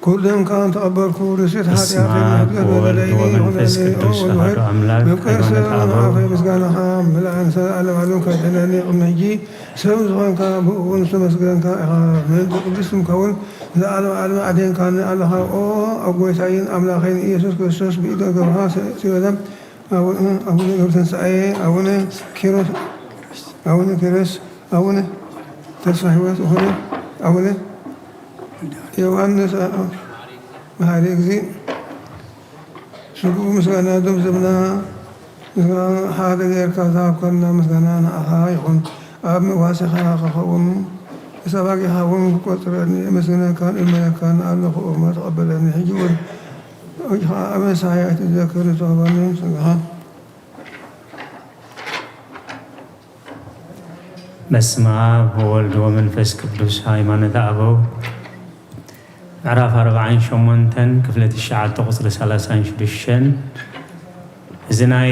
ክቡር ደምካን ተቐበልኩ። ንስት በስመ ሓጢኣተይ ኣብ መሕደር ወወልድ በደለይን ወመንፈስ ይኹነኒ። ቅዱስ ኦ ወልድ ኣሐዱ ኣምላክ። መብቀል ሃይማኖት ሰላም ኣበው። ኣፈይ ምስጋናኻ ምላእን ሰ-፣ ዓለም ዓለም ከድሕነኒ ቅድሚ ሕጂ ሰብ ዝኾንካ ብእውን ዝተመስገንካ ኢኻ። ምእንቲ ቅዱስ ስምካ እውን ንዘለዓለም ዓለም ኣድሄንካኒ ኣለኻ። ኦ ኣብ ጎይታይን ኣምላኸይን ኢየሱስ ክርስቶስ ብኢደ ገብርኻ ስ-፣ ሲበለ ኣቡነ፣ ኣቡነ ገብረ ተንሳኤ፣ ኣቡነ ኪሮስ፣ ኣቡነ ኪሮስ፣ ኣቡነ ተስፋ ሕይወት ዝኾነ ኣቡነ ዮሃንስ፣ ኣ-፣ ሓደ ግዜ ስግኡ ምስጋና፣ እዞም ዘምና ምስጋና ሓደ ጌርካ ዝሃብካና ምስጋና ንዓኻ ይኹን። ኣብ መዋስኻ ክኸውን፣ ክሳብ ኣጊኻ እውን ክቆጽረኒ፣ የመስግነካን እልምነካን ኣለኹ እሞ ተቐበለኒ። ሕጂ እውን ኣጊኻ ኣብ ንስሓ እያ እትዘክር ዝተዋህበኒ ምስጋና። በስመ አብ ወወልድ ወመንፈስ ቅዱስ። ሃይማኖተ አበው ምዕራፍ ኣርባዓን ሸሞንተን ክፍሊ ትሽዓተ ቁፅሪ ሰላሳን ሽዱሽተን። እዚ ናይ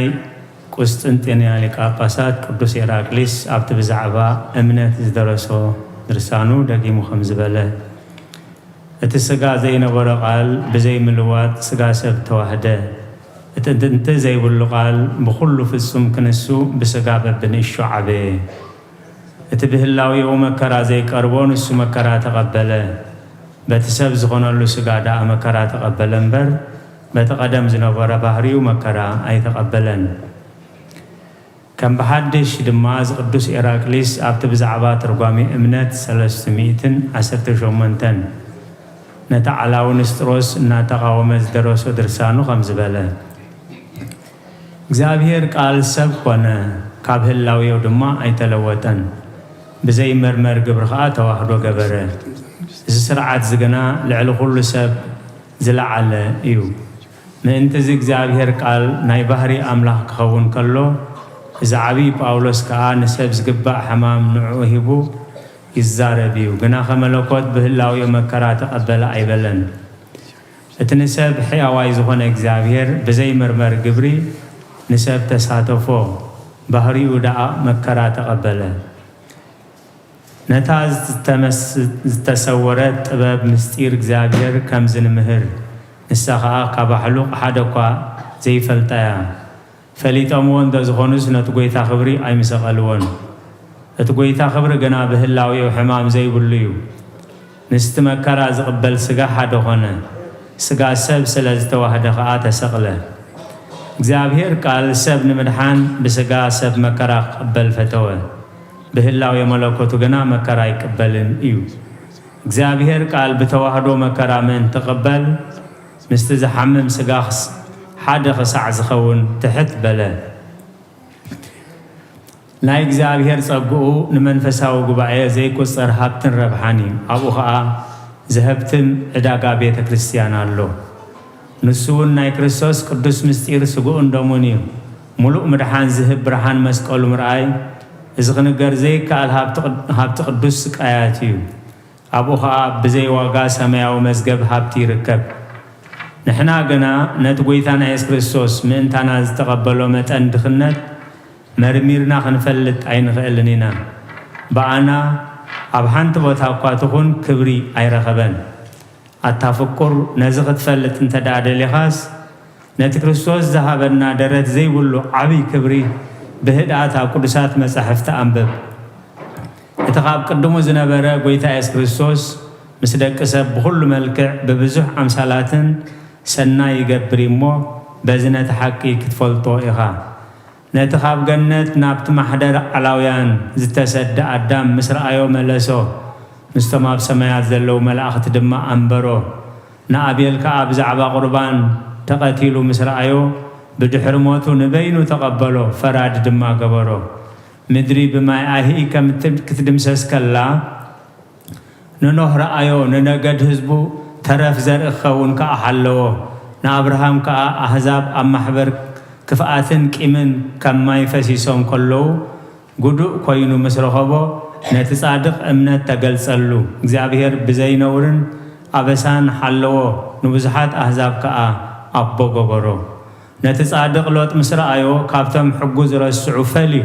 ቁስጥንጥንያ ሊቀ ጳጳሳት ቅዱስ ኤራቅሊስ ኣብቲ ብዛዕባ እምነት ዝደረሶ ድርሳኑ ደጊሙ ከም ዝበለ፣ እቲ ስጋ ዘይነበሮ ቃል ብዘይ ምልዋጥ ስጋ ሰብ ተዋህደ። እቲ ጥንቲ ዘይብሉ ቃል ብኹሉ ፍጹም ክንሱ ብስጋ በብንእሽቱ ዓበየ። እቲ ብህላዌኡ መከራ ዘይቀርቦ ንሱ መከራ ተቐበለ። በቲ ሰብ ዝኾነሉ ስጋ ደኣ መከራ ተቐበለ እምበር፣ በቲ ቀደም ዝነበረ ባህሪኡ መከራ ኣይተቐበለን። ከም ብሓድሽ ድማ እዚ ቅዱስ ኤራቅሊስ ኣብቲ ብዛዕባ ትርጓሜ እምነት ሰለስተ ሚእትን ዓሰርተ ሸሞንተን ነቲ ዓላዊ ንስጥሮስ እናተቓወመ ዝደረሶ ድርሳኑ ከም ዝበለ፣ እግዚኣብሔር ቃል ሰብ ኮነ፣ ካብ ህላዌኡ ድማ ኣይተለወጠን። ብዘይ መርመር ግብሪ ኸኣ ተዋህዶ ገበረ። እዚ ስርዓት እዚ ግና ልዕሊ ኩሉ ሰብ ዝለዓለ እዩ። ምእንቲ እዚ እግዚኣብሔር ቃል ናይ ባህሪ ኣምላኽ ክኸውን ከሎ፣ እዚ ዓብዪ ጳውሎስ ከኣ ንሰብ ዝግባእ ሕማም ንዕኡ ሂቡ ይዛረብ እዩ። ግናኸ መለኮት ብህላዌኡ መከራ ተቐበለ ኣይበለን። እቲ ንሰብ ሕያዋይ ዝኾነ እግዚኣብሔር ብዘይ መርመር ግብሪ ንሰብ ተሳተፎ፣ ባህሪኡ ደኣ መከራ ተቐበለ። ነታ ዝተመስ-፣ ዝተሰወረት ጥበብ ምስጢር እግዚኣብሔር ከምዚ ንምህር፣ ንሳ ኸኣ ካብ ኣሕሉቕ ሓደ እኳ ዘይፈልጣ እያ። ፈሊጦምዎ እንተ ዝኾኑስ ነቲ ጐይታ ክብሪ ኣይምሰቐልዎን። እቲ ጐይታ ክብሪ ግና ብህላዌኡ ሕማም ዘይብሉ እዩ። ምስቲ መከራ ዝቕበል ስጋ ሓደ ኾነ፣ ስጋ ሰብ ስለ ዝተዋህደ ኸኣ ተሰቕለ። እግዚኣብሔር ቃል ሰብ ንምድሓን ብስጋ ሰብ መከራ ክቕበል ፈተወ። ብህላዌ መለኮቱ ግና መከራ ኣይቅበልን እዩ። እግዚኣብሔር ቃል ብተዋህዶ መከራ ምእንቲ ክቕበል፣ ምስቲ ዝሓምም ስጋኽስ ሓደ ኽሳዕ ዝኸውን ትሕት በለ። ናይ እግዚኣብሔር ጸግኡ ንመንፈሳዊ ጉባኤ ዘይቁጸር ሃብትን ረብሓን እዩ። ኣብኡ ኸኣ ዘሀብትም ዕዳጋ ቤተ ክርስቲያን ኣሎ። ንሱ እውን ናይ ክርስቶስ ቅዱስ ምስጢር ስግኡን ደሙን እዩ። ምሉእ ምድሓን ዝህብ ብርሃን መስቀሉ ምርኣይ፣ እዚ ክንገር ዘይከኣል ሃብቲ ቅድ-፣ ሃብቲ ቅዱስ ስቃያት እዩ። ኣብኡ ኸኣ ብዘይ ዋጋ ሰማያዊ መዝገብ ሃብቲ ይርከብ። ንሕና ግና ነቲ ጐይታና የሱስ ክርስቶስ ምእንታና ዝተቐበሎ መጠን ድኽነት መርሚርና ክንፈልጥ ኣይንኽእልን ኢና። ብኣና ኣብ ሓንቲ ቦታ እኳ ትኹን ክብሪ ኣይረኸበን። ኣታ ፍቁር፣ ነዚ ክትፈልጥ እንተ ደኣ ደሊኻስ፣ ነቲ ክርስቶስ ዝሃበና ደረት ዘይብሉ ዓብዪ ክብሪ ብህድኣት ኣብ ቅዱሳት መጻሕፍቲ ኣንብብ። እቲ ካብ ቅድሙ ዝነበረ ጐይታ የሱስ ክርስቶስ ምስ ደቂ ሰብ ብኹሉ መልክዕ ብብዙሕ ኣምሳላትን ሰናይ ይገብር እዩ እሞ፣ በዚ ነቲ ሓቂ ክትፈልጦ ኢኻ። ነቲ ካብ ገነት ናብቲ ማሕደር ዓላውያን ዝተሰደ ኣዳም ምስ ረኣዮ መለሶ፣ ምስቶም ኣብ ሰማያት ዘለዉ መላእኽቲ ድማ ኣንበሮ። ንኣቤል ከኣ ብዛዕባ ቁርባን ተቐቲሉ ምስ ረኣዮ፣ ብድሕሪ ሞቱ ንበይኑ ተቐበሎ፣ ፈራዲ ድማ ገበሮ። ምድሪ ብማይ ኣይሂ ከም እት-፣ ክትድምሰስ ከላ፣ ንኖህ ረኣዮ፣ ንነገድ ህዝቡ ተረፍ ዘርኢ ክኸውን ከኣ ሓለዎ። ንኣብርሃም ከኣ ኣህዛብ ኣብ ማሕበር ክፍኣትን ቂምን ከም ማይ ፈሲሶም ከለዉ፣ ግዱእ ኮይኑ ምስ ረኸቦ፣ ነቲ ጻድቕ እምነት ተገልጸሉ። እግዚኣብሔር ብዘይ ነውርን ኣበሳን ሓለዎ፣ ንብዙሓት ኣህዛብ ከኣ ኣቦ ገበሮ። ነቲ ጻድቕ ሎጥ ምስ ረኣዮ፣ ካብቶም ሕጉ ዝረስዑ ፈልዩ፣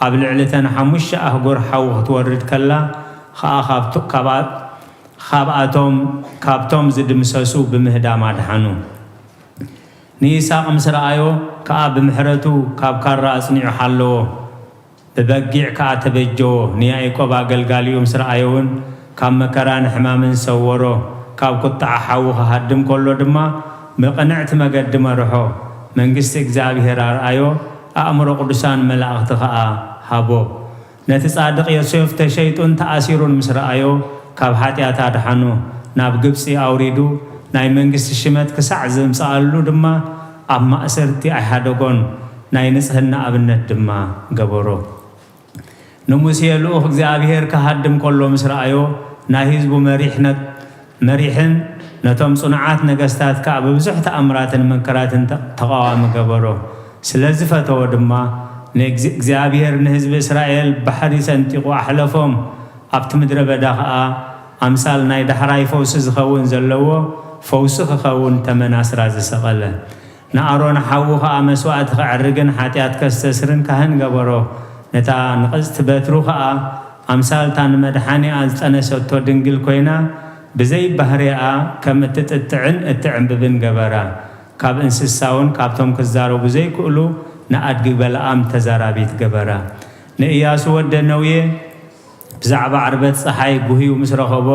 ኣብ ልዕሊ እተን ሓሙሽተ ኣህጉር ሓዊ ክትወርድ ከላ ኸኣ፣ ካብቶ-፣ ካብኣ-፣ ካብኣቶም፣ ካብቶም ዝድምሰሱ ብምህዳም ኣድሓኑ። ንይስሐቅ ምስ ረኣዮ ከኣ፣ ብምሕረቱ ካብ ካራ ኣጽኒዑ ሓለዎ። ብበጊዕ ከኣ ተበጀዎ። ንያኢቆብ ኣገልጋሊኡ ምስ ረኣዮ እውን፣ ካብ መከራን ሕማምን ሰወሮ። ካብ ቁጥዓ ሓዊ ክሃድም ከሎ ድማ፣ ብቕንዕቲ መገዲ መርሖ። መንግስቲ እግዚኣብሔር ኣርኣዮ፣ ኣእምሮ ቅዱሳን መላእኽቲ ከኣ ሃቦ። ነቲ ጻድቕ ዮሴፍ ተሸይጡን ተኣሲሩን ምስ ረኣዮ፣ ካብ ሓጢኣት ኣድሓኖ። ናብ ግብጺ ኣውሪዱ፣ ናይ መንግስቲ ሽመት ክሳዕ ዘምጽኣሉ ድማ ኣብ ማእሰርቲ ኣይሃደጎን፣ ናይ ንጽህና ኣብነት ድማ ገበሮ። ንሙሴ ልኡኽ እግዚኣብሔር ክሃድም ከሎ ምስ ረኣዮ፣ ናይ ህዝቡ መሪሕነት፣ መሪሕን ነቶም ጽኑዓት ነገስታት ከኣ ብብዙሕ ተኣምራትን መንከራትን ተ-፣ ተቓዋሚ ገበሮ። ስለ ዝፈተዎ ድማ፣ ንእግዚ-፣ እግዚኣብሔር ንህዝቢ እስራኤል ባሕሪ ሰንጢቑ ኣሕለፎም። ኣብቲ ምድረ በዳ ኸኣ፣ ኣምሳል ናይ ዳሕራይ ፈውሲ ዝኸውን ዘለዎ፣ ፈውሲ ክኸውን ተመን ኣስራት ዝሰቐለ። ንኣሮን ሓዉ ኸኣ መስዋእቲ ኸዕርግን ሓጢኣት ከስተስርን ካህን ገበሮ። ነታ ንቕጽቲ በትሩ ኸኣ ኣምሳል እታ ንመድሓኒኣ ዝጠነሰቶ ድንግል ኮይና፣ ብዘይ ባህሪኣ ከም እትጥጥዕን እትዕምብብን ገበራ። ካብ እንስሳውን ካብቶም ክዛረቡ ዘይክእሉ ንኣድጊ በለኣም ተዛራቢት ገበራ። ንእያሱ ወደ ነውየ ብዛዕባ ዕርበት ጸሓይ ጉህዩ ምስ ረኸቦ፣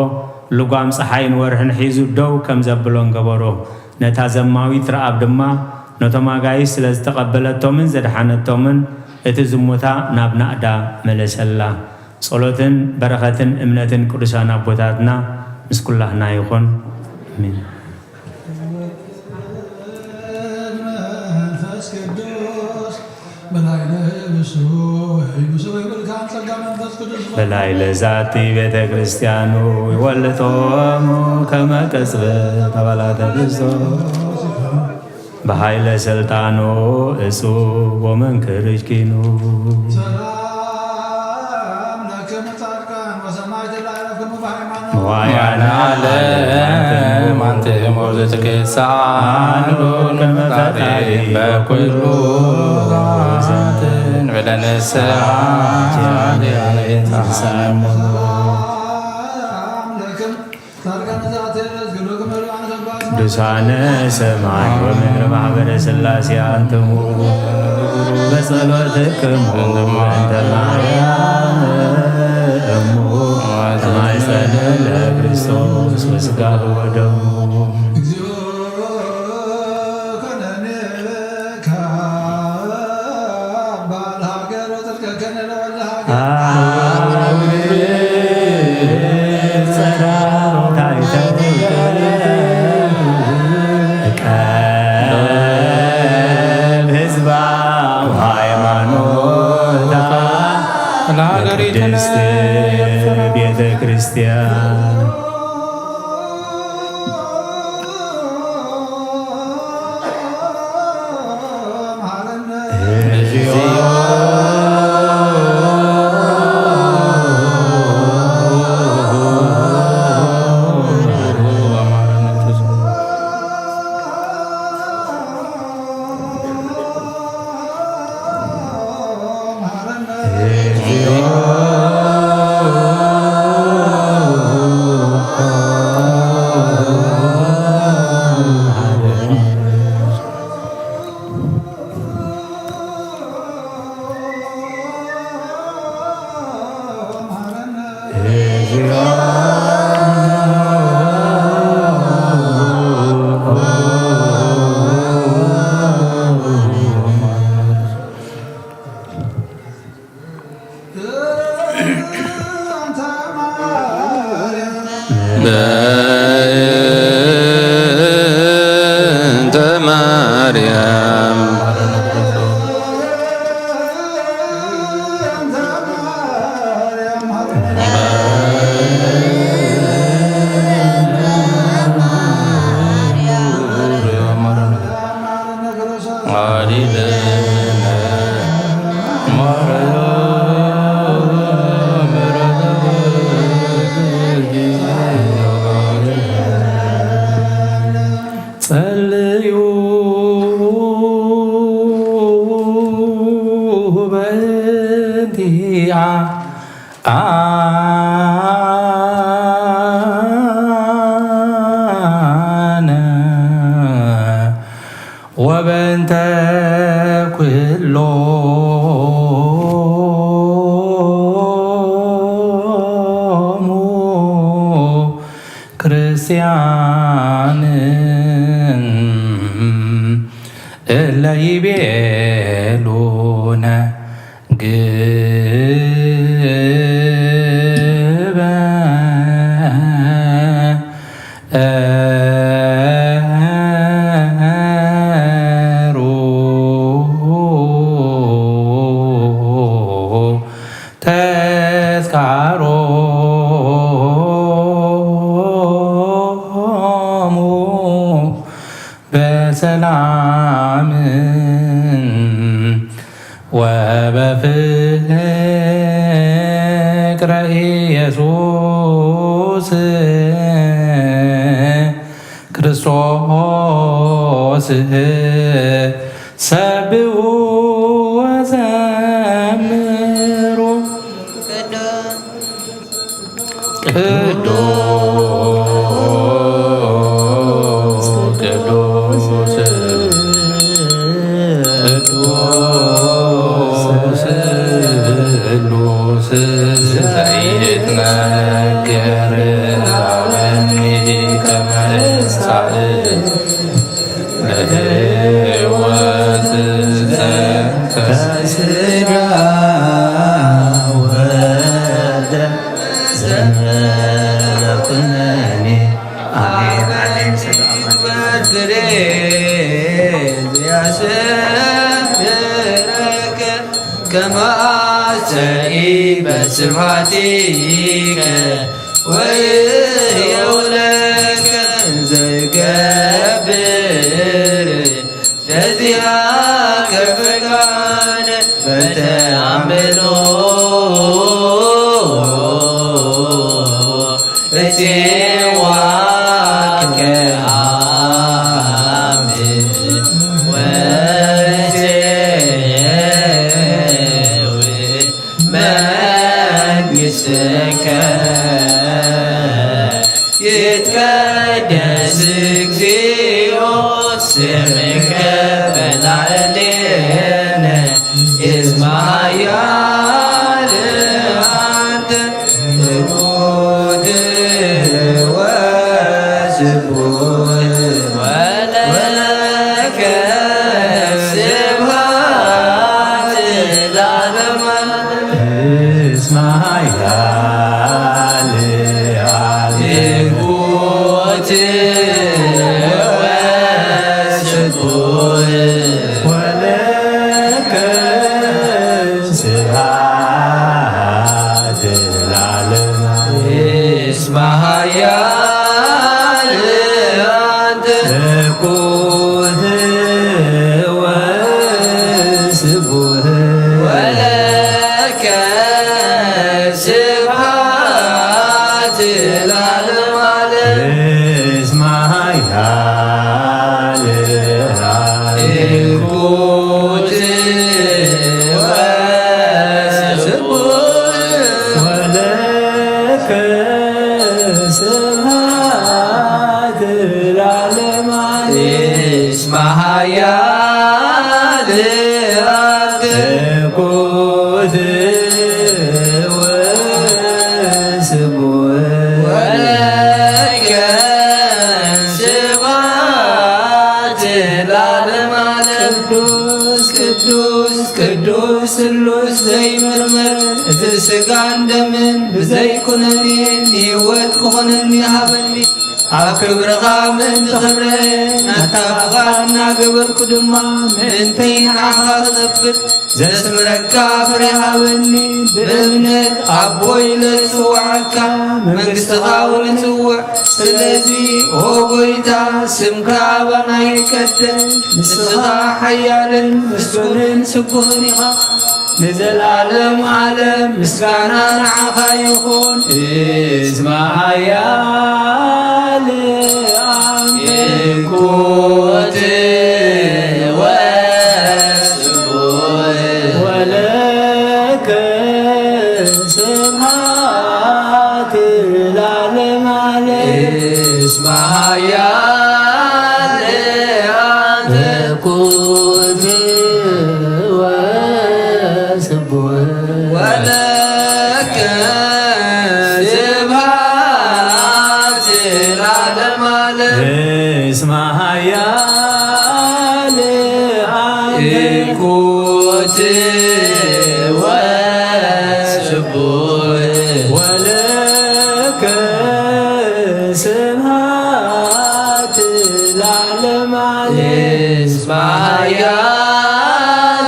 ልጓም ጸሓይን ወርሕን ሒዙ ደው ከም ዘብሎን ገበሮ። ነታ ዘማዊት ረኣብ ድማ፣ ነቶም ኣጋይሽ ስለ ዝተቐበለቶምን ዘድሓነቶምን፣ እቲ ዝሙታ ናብ ናእዳ መለሰላ። ጸሎትን በረኸትን እምነትን ቅዱሳን ኣቦታትና ምስ ኩላህና ይኹን። ኣሜን። መንፈስ ቅዱስ በላዕለ ብሱ ይብሱ ይብልካን ጸጋ መንፈስ ቅዱስ በላዕለ ዛቲ ቤተ ክርስቲያኑ ይወልጦሙ ከመ ቅጽበት አባላተ ክርስቶስ በኃይለ ሥልጣኑ እጹብ ወመንክር እጅኪኑ። ሰላም ለክሙ ጻድቃን ወሰማዕት ለዓረፍክሙ በሃይማኖት። መዋያነ ዓለም ዓለም አንትሙ ዘትከሳሉ ከመ ፈጣሪ በኩሉ ዛትን ብለንስሓ ሰላም ለክሙ ቅዱሳነ ሰማይ ወምድር ማህበረ ሥላሴ አንትሙ በጸሎትክሙ እንተ ማርያም እሙ ተማይጸነ ለክርስቶስ ወስጋ ወደሙ። ቤተ ክርስቲያን በእንተ ማርያም ጸልዩ በእንቲኣ አነ ወበእንተ ኩሎሙ ክርስቲያን እለ ይቤሉነ ግበ ወበፍቅረ ኢየሱስ ክርስቶስ ሰብሑ ወዘምሩ። ቅዱስ ቅዱስ ቅዱስ ቅዱስ ዘይትነገር አበኒ ከመ እሳእ ለሕይወት ዘንተ ስጋ ወደም ዘመረ ኩነኔ። አሜን፣ አሜን። ስብሐት ፍሬ ዘያስብረከ ከመ አስተርኢ በስብሐቲከ ወእየውለከ ዘይገብር ለዚአከ ፈቃደ በተአምኖ እፄዋከ አብ ወእፄዊ መንግሥትከ። ይትቀደስ እግዚኦ ስምከ በላዕሌነ እስመ ኃያል አንተ ትሑት ወስቡሕ ወለከ ስብሐት ለዓለመ ዓለም። እስመ ኃያል አንተ ትሑት ወስቡሕ ወለከ ስብሐት ለዓለመ ዓለም። እስመ ኃያል አንተ ትሑት ወስቡሕ ወለከ ስብሐት ለዓለመ ዓለም። እስመ ኃያል ትሑት ወስቡሕ ወለከ ስብሐት ለዓለመ ዓለም። እስመ ኃያል አንተ ትሑት ወስቡሕ ወለከ ስብሐት ለዓለመ ዓለም። ቅዱስ ቅዱስ ቅዱስ ስሉስ ዘይምርመር እቲ ስጋን ደምን ብዘይ ኩነኔ ንህይወት ክኾነኒ ሃበኒ። ኣብ ክብርኻ ምእንቲ ክረአ ናታ ፍቓድ እናገበርኩ ድማ ምእንተይ ንዓኻ ክነብር ዘስምረካ ፍሬ ሃበኒ። ብእምነት ኣቦ ኢለ ዝጽውዓካ መንግሥትኻ እውን እጽውዕ። ስለዚ ኦ ጐይታ ስምካ ኣባና ይቀደስ። ንስኻ ሓያልን ምስጉንን ስቡሕን ኢኻ። ንዘለዓለም ዓለም ምስጋና ንዓኻ ይኹን። እስመ ኃያል አንተ ትሑት ወስቡሕ ወለከ ስብሐት ለዓለመ ዓለም። እስመ ኃያል አንተ ትሑት ወስቡሕ ወለከ ስብሐት ለዓለመ ዓለም። እስመ ኃያል አንተ ትሑት ወስቡሕ ወለከ ስብሐት ለዓለመ ዓለም። እስመ ኃያል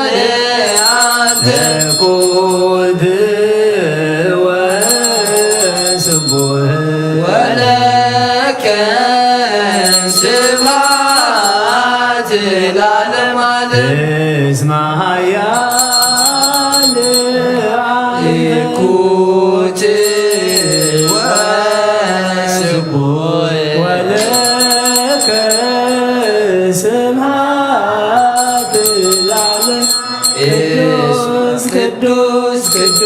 አንተ ትሑት ወስቡሕ ወለከ ስብሐት ለዓለመ ዓለም። እስመ ኃያል ቅዱስ ቅዱስ ቅዱስ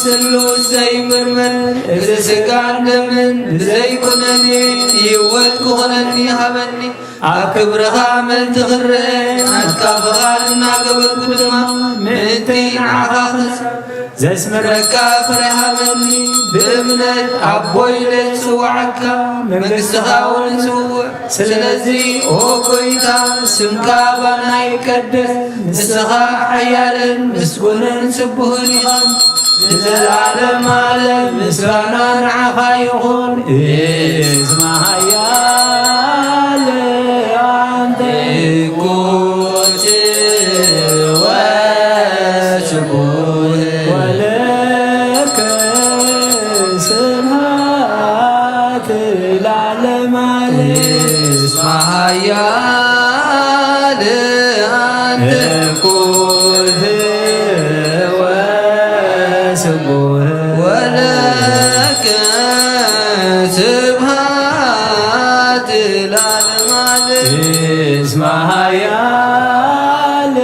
ስሉስ ዘይምርመር፣ እዚ ስጋን ደምን ብዘይኩነኔ ህይወት ክኾነኒ ሃበኒ። ኣብ ክብርኻ ምእንቲ ክረአ ናትካ ፍቓድ እናገበርኩ ድማ ምእንቲ ንዓኻ ክነብር ዘስምረካ ፍረ ሃበኒ። ብእምነት ኣቦ ኢለ ዝጽውዓካ መንግስትኻ እውን ጽውዕ። ስለዚ ኦ ጎይታ፣ ስምካ ባና ይቀደስ። ንስኻ ሓያልን ምስጉንን ስቡህን ኢኻ። ንዘለዓለም ዓለም ምስጋና ንዓኻ ይኹን። እስመ ኃያል ኣንተ። ትኩት ወስቡህ ወለከ ስብሐት ለዓለመ ዓለም። እስመ ኃያል ኣንተ። ትኩት ወስቡህ ወለከ ስብሐት ለዓለመ ዓለም። እስመ ኃያል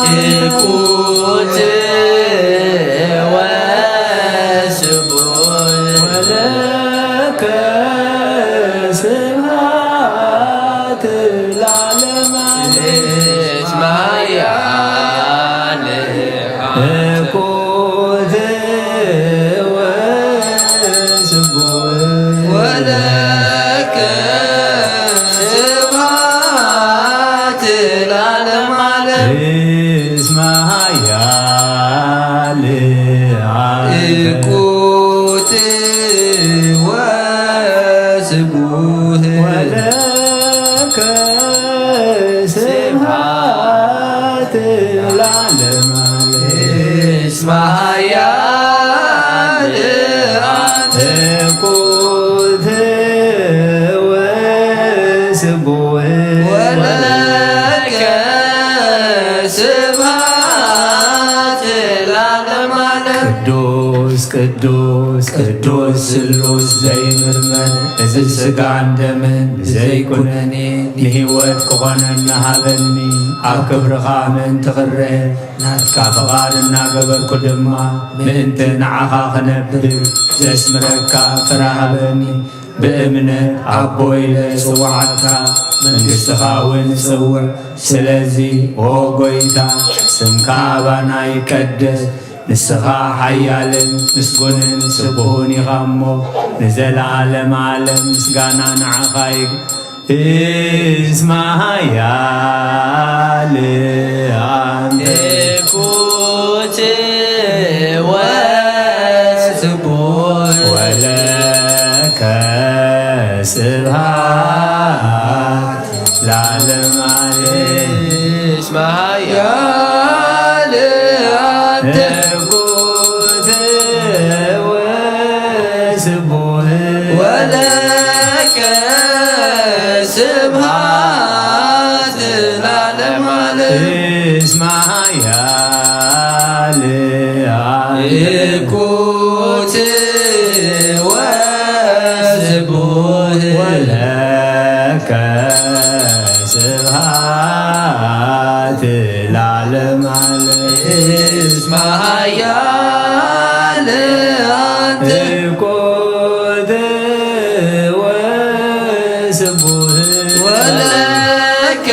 ትኩት ወስቡህ ወለከ ስብሐት ለዓለመ ዓለም። እስመ ኃያል ትኩት ወስቡህ ወለከ ስብሐት ለዓለመ ዓለም። እስመ ኃያል ትኩት ወስቡህ ወለከ ስብሐት ለዓለመ ዓለም። እስመ ኃያል ትኩት ወስቡህ ወለከ ስብሐት ለዓለመ ዓለም። ቅዱስ ቅዱስ ቅዱስ ስሉስ ዘይምርመር፣ እዚ ስጋን ደምን ብዘይኩነኔ ንህይወት ክኾነና ሃበኒ። ኣብ ክብርኻ ምእንቲ ክረአ ናትካ ፍቓድ እናገበርኩ ድማ ምእንቲ ንዓኻ ክነብር ዘስምረካ ፍረ ሃበኒ። ብእምነት ኣቦ ኢለ ጽውዓካ መንግስትኻ እውን ጽውዕ። ስለዚ ኦ ጎይታ፣ ስምካ ኣባና ይቀደስ። ንስኻ ሓያልን ምስጉንን ስቡህን ኢኻ እሞ፣ ንዘለዓለም ዓለም ምስጋና ንዓኻ ይግ-፣ እስመ ኃያል ኣንተ። ትኩት ወስቡህ ወለከ ስብሐት ለዓለመ ዓለም። እስመ ኃያል ኣንተ። ትኩት ወስቡህ ወለከ ስብሐት ለዓለመ ዓለም። እስመ ኃያል ትኩት ወስቡህ ወለከ ስብሐት ለዓለመ ዓለም። እስመ ኃያል ኣንተ። ትኩት ወስቡህ ወለከ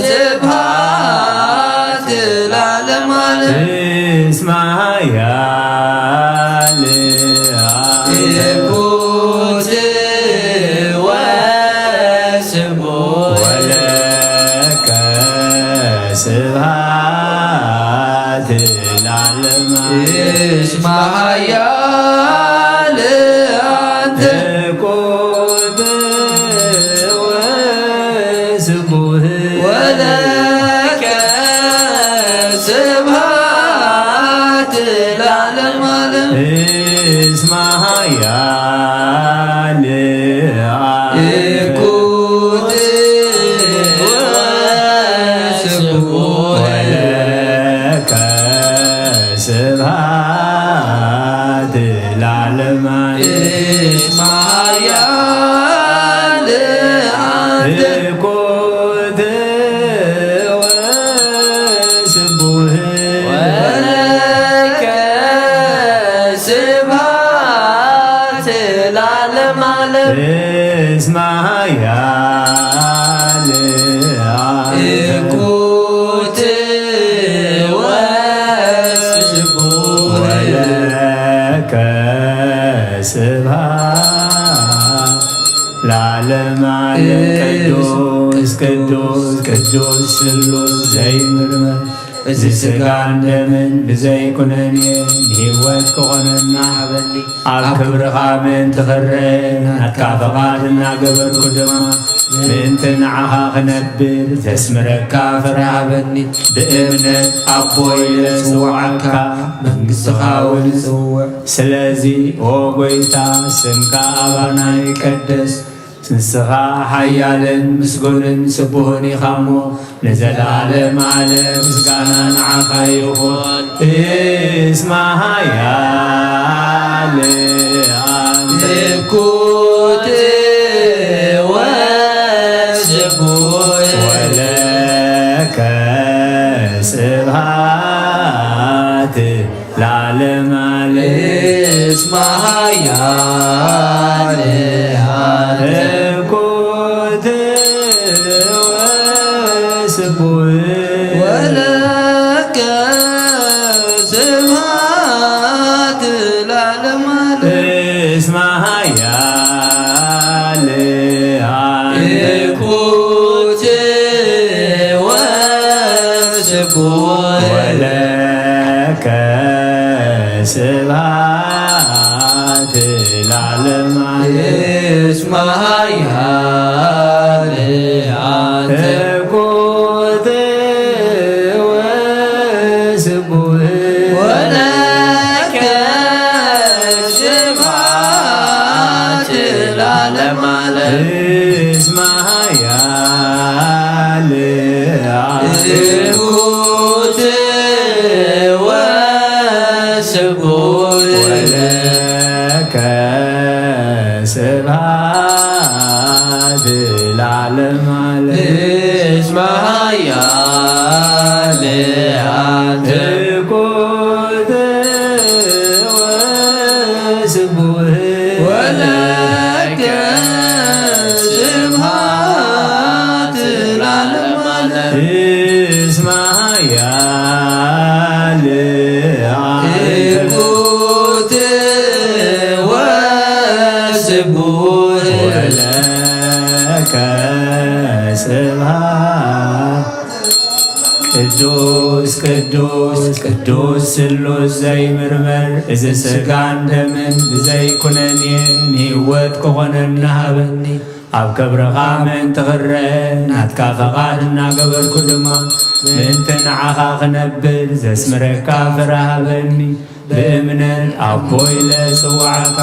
ስብሐት ለዓለመ ዓለም። እስመ ኃያል ትኩት ወስቡህ ወለከ ስብሐት ለዓለመ ዓለም። እስመ ኃያል ኣንተ። ትኩት ወስቡህ ወለከ ስብሐት ለዓለመ ዓለም። እስመ ኃያል ትኩት ወስቡህ ወለከ ስብሐት ቅዱስ ቅዱስ ቅዱስ ስሉስ ዘይምርመር፣ እዚ ስጋን ደምን ብዘይ ኩነኔ ንህይወት ክኾነና ሃበኒ። ኣብ ክብርኻ ምእንቲ ክረአ ናትካ ፍቓድ እናገበርኩ ድማ፣ ምእንቲ ንዓኻ ክነብር ዘስምረካ ፍረ ሃበኒ። ብእምነት ኣቦ ኢለ ጽውዓካ፣ መንግስትኻ እውን ጽውዕ። ስለዚ ኦ ጎይታ፣ ስምካ ኣባና ይቀደስ። ንስኻ ሓያልን ምስጉንን ስቡህን ኢኻ እሞ፣ ንዘለዓለም ዓለም ምስጋና ንዓኻ ይኹን። እስመ ኃያል ኣንተ። እኩት ወስቡሕ። ወለከ ስብሐት ለዓለመ ዓለም። እስመ ኃያል አንተ። እኩት ወስቡሕ። ወለከ ስብሐት ለዓለመ ዓለም። እስመ ኃያል አንተ። እኩት ወስቡሕ። ወለከ ስብሐት ለዓለመ ዓለም። እስመ ኃያል አንተ። እኩት ወስቡሕ። ወለከ ስብሐት ለዓለመ ዓለም። እስመ ኃያል አንተ። እኩት ወስቡሕ። ወለከ ስብሐት ለዓለመ ዓለም። እስመ ኃያል አንተ። እኩት ወስቡሕ። ወለከ ስብሐት ለዓለመ ዓለም። እስመ ኃያል አንተ። እኩት ወስቡሕ። ወለከ ስብሐት። ቅዱስ ቅዱስ ቅዱስ ስሉስ ዘይምርመር፣ እዚ ስጋን ደምን ብዘይ ኩነኔ ንህይወት ክኾነና ሃበኒ። ኣብ ክብርኻ ምእንቲ ክረአ ናትካ ፈቓድ እናገበርኩ ድማ፣ ምእንቲ ንዓኻ ክነብር ዘስምረካ ፍረ ሃበኒ። ብእምነት ኣቦ ኢለ ጽውዓካ፣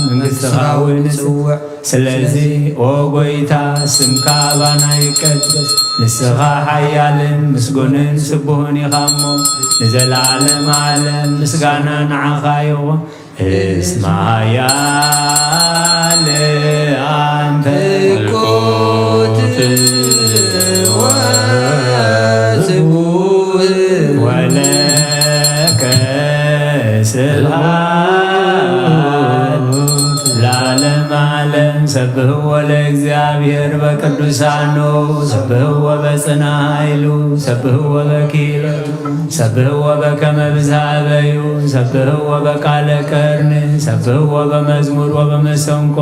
መንግስትኻ እውን ጽውዕ። ስለዚ ኦ ጎይታ፣ ስምካ ኣባና ይቀደስ። ንስኻ ሓያልን ምስጉንን ስቡህን ኢኻ እሞ፣ ንዘለዓለም ዓለም ምስጋና ንዓኻ ይኹን። እስመ ኃያል አንተ። እኩት ወስቡህ። ወለከ ስብሐት ለዓለመ ዓለም። ሰብሕዎ ለእግዚኣብሔር በቅዱሳኑ፣ ሰብሕዎ በጽና ኃይሉ፣ ሰብሕዎ በኪለቱ፣ ሰብሕዎ በከመ ብዝሃ በዩ፣ ሰብሕዎ በቃለ ቀርን፣ ሰብሕዎ በመዝሙር ወበመሰንቆ፣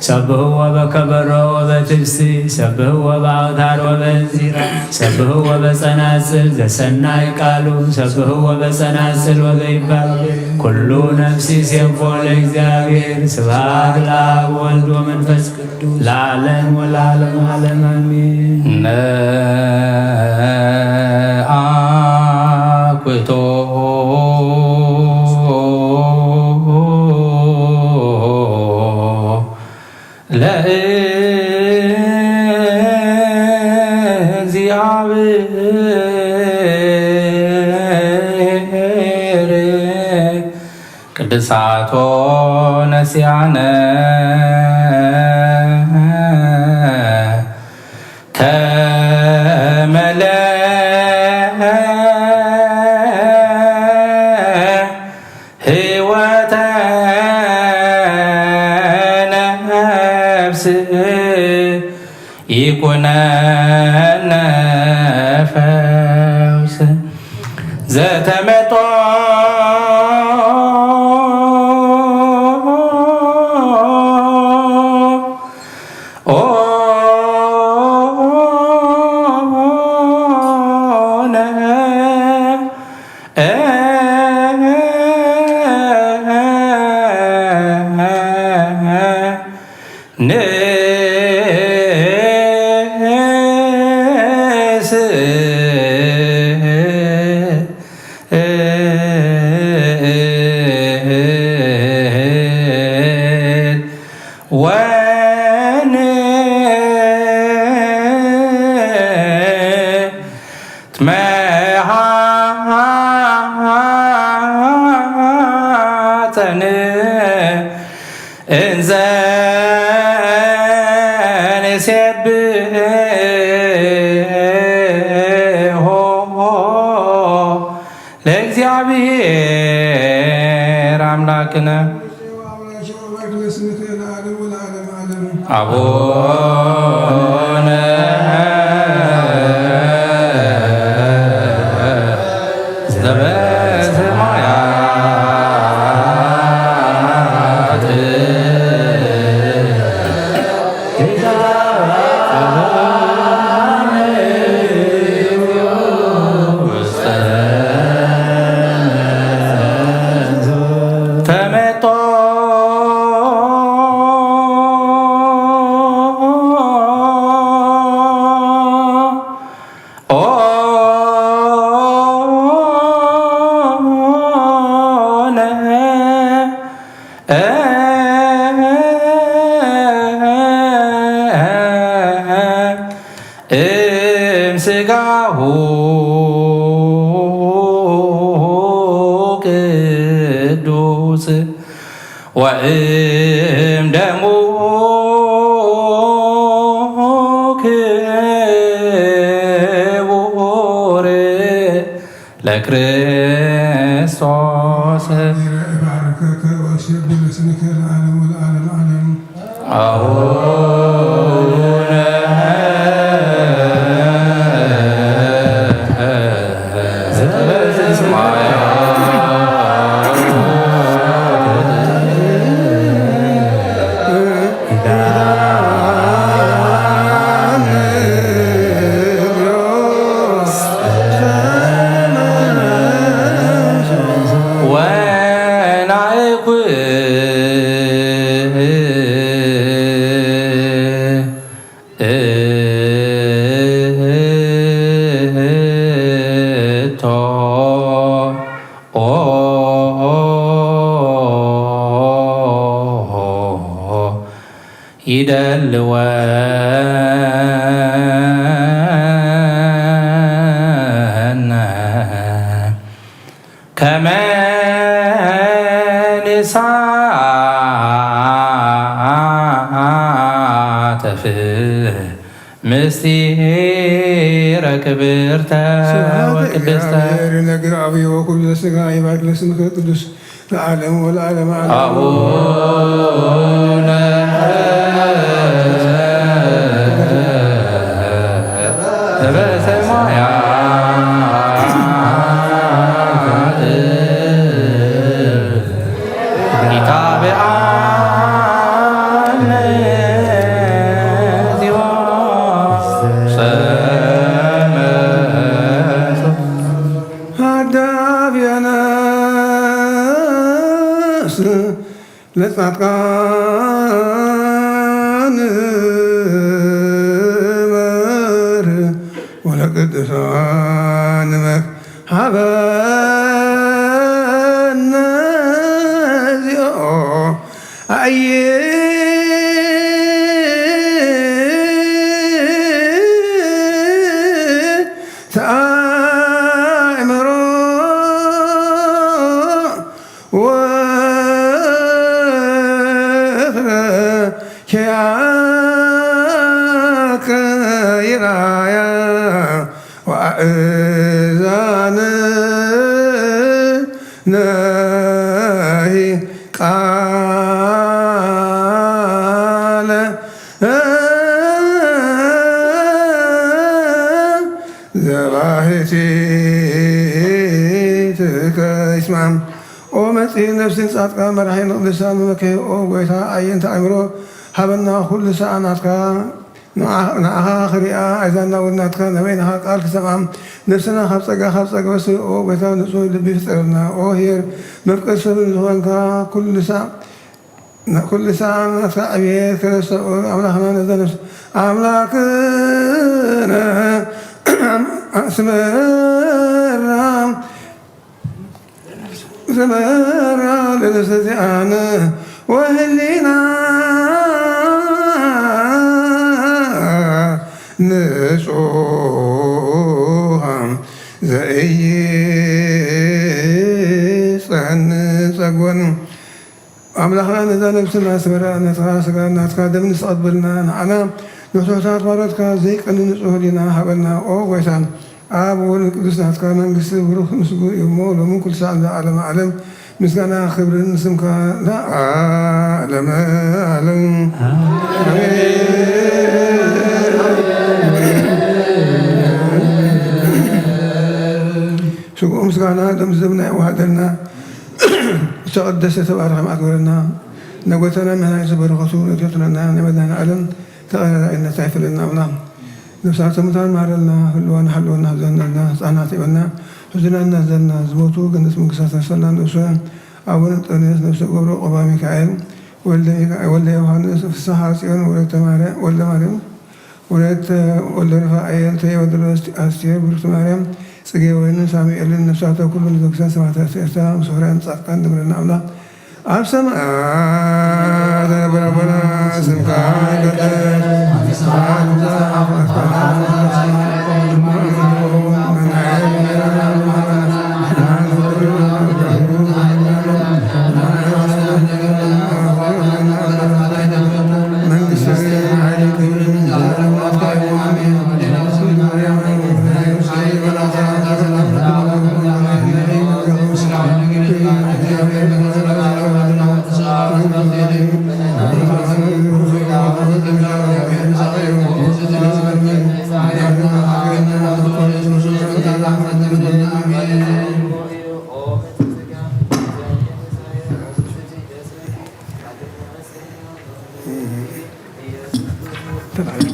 ሰብሕዎ በከበሮ ወበትፍሲ፣ ሰብሕዎ በአውታር ወበእንዚራ፣ ሰብሕዎ በጸናጽል ዘሰናይ ቃሉ፣ ሰብሕዎ በጸናጽል ወበይባቤ። ኩሉ ነፍሲ ሴፎ ለእግዚኣብሔር። ስብሐት ለአብ ወወልድ ወመንፈስ ቅዱስ ለዓለም ወለዓለም ዓለም አሜን። ነአኩቶ ለእግዚአብሔር ቅድሳቶ ነሲያነ ከመለ ህይወተ ነፍስ ይኩነነ ፈውስ ዘተመጦ ጸን እንዘ ንሴብሖ ለእግዚኣብሔር ኣምላክነ። አቡነ ዘበሰማያት ተመጦ ኦነ እምስጋሁ ቅዱስ ወእም ደሙ ክቡር ለክርስቶስ። እባርከከ ወእሴብሖ ለስምከ ለዓለም ወለዓለም ዓለም። አቡነ ወናእኩ እቶ ይደልወነ ከመ ንሳተፍ ምስጢረ ክብርተ ስብሐት ወቅድስተ። ለእግዚኣብሔር ይነግር አብዮ ኩሉ ስጋ ይባርክ ለስምከ ቅዱስ ለዓለም ወለዓለም ዓለም። አቡነ ዘበሰማያት ይትባረክ ስምከ። ሃዳፍ ያነስ ለጻድቃን መር ወለቅዱሳን መር ሃበነ ዚኦ አየ ተአእምሮ ወፍረ ኪያከ ይራያ ወአእዛነ ነሂ ቃለ ዘባህቲትከ ይስማም። ኦ መጽሔ ነፍስን ጻድቃን መራሒ ንቅዱሳን መመከሒ ኦ ጎይታ ኣየንተ ኣእምሮ ሃበና ኩሉ ሰዓ ናትካ ንዓ-፣ ንዓኻ ክሪኣ ኣእዛንና እውን ናትካ ናይ በይንኻ ቃል ክሰምዓ ነፍስና ካብ ጸጋ ካብ ጸጋ ወስድ ኦ ጎይታ ንጹህ ልቢ ፍጠረልና። ኦ ኄር መፍቀር ሰብን ዝኾንካ ኩሉ ሰዓ ኩሉ ሰዓ ናትካ ዕብየት ከነስተብዕል ኣምላኽና ነዛ ነፍስ ኣምላክነ ኣስመራ ዘመራ ለነፍሰ ዚኣነ ወህሊና ንጹሃ ዘእይ ኣምላኽና ነዛ ነብስና ስበራ ናትካ ስጋ ናትካ ደም ንስቐበልና ንዓና ንሕቱሕታት ባሮትካ ዘይቀኒ ንጹህ ህሊና ሃበና። ኦ ጎይታ፣ ኣብ ወልድ ቅዱስ ናትካ መንግስቲ ብሩኽ ምስጉን እዩ እሞ ሎምን ኩሉ ሳዕ ንዘለዓለመ ዓለም ምስጋና ክብርን ንስምካ ለዓለመ ዓለም። ስግኡ ምስጋና ደም ዝብና ይዋሃደልና። ዝተቐደሰ ተባረኸ መዓት ግበረና። ነጎተና መድሃኒት በረኸቱ ረድኤቱ ነና ናይ መድኃኔ ዓለም ተቐዳዳኢነት ኣይፈለና ኣምላኽ። ነፍሳተ ሙታን ማረልና፣ ህልዋና ሓልወና ዘንና፣ ህፃናት ይበልና፣ ሕዙናና ዘንና፣ ዝሞቱ ገነት መንግስታ ተሰና ንእሱ ኣቡነ እንጦንዮስ ነፍሰ ገብረ ቆባ ሚካኤል ወልደ ሚካ-፣ ወልደ ዮሃንስ ፍስሓ ጽዮን ወለተ ማርያ-፣ ወልደ ማርያም ወለተ ወልደ ሩፋኤል ተወድሮስ ኣስቴር ብርክቲ ማርያም ጽጌ ወይንን ሳሙኤልን ነፍሳተ ኩሉ ንዘግሳን ሰማዕታት ኤርትራ ምስ ፍርያን ጻድቃን ድምረና ኣምላኽ ኣብ ሰማያት ዝነብር ኣቦና ስምካ ይቀደስ፣ መንግስትኻ ትምጻእ፣ ፈቃድካ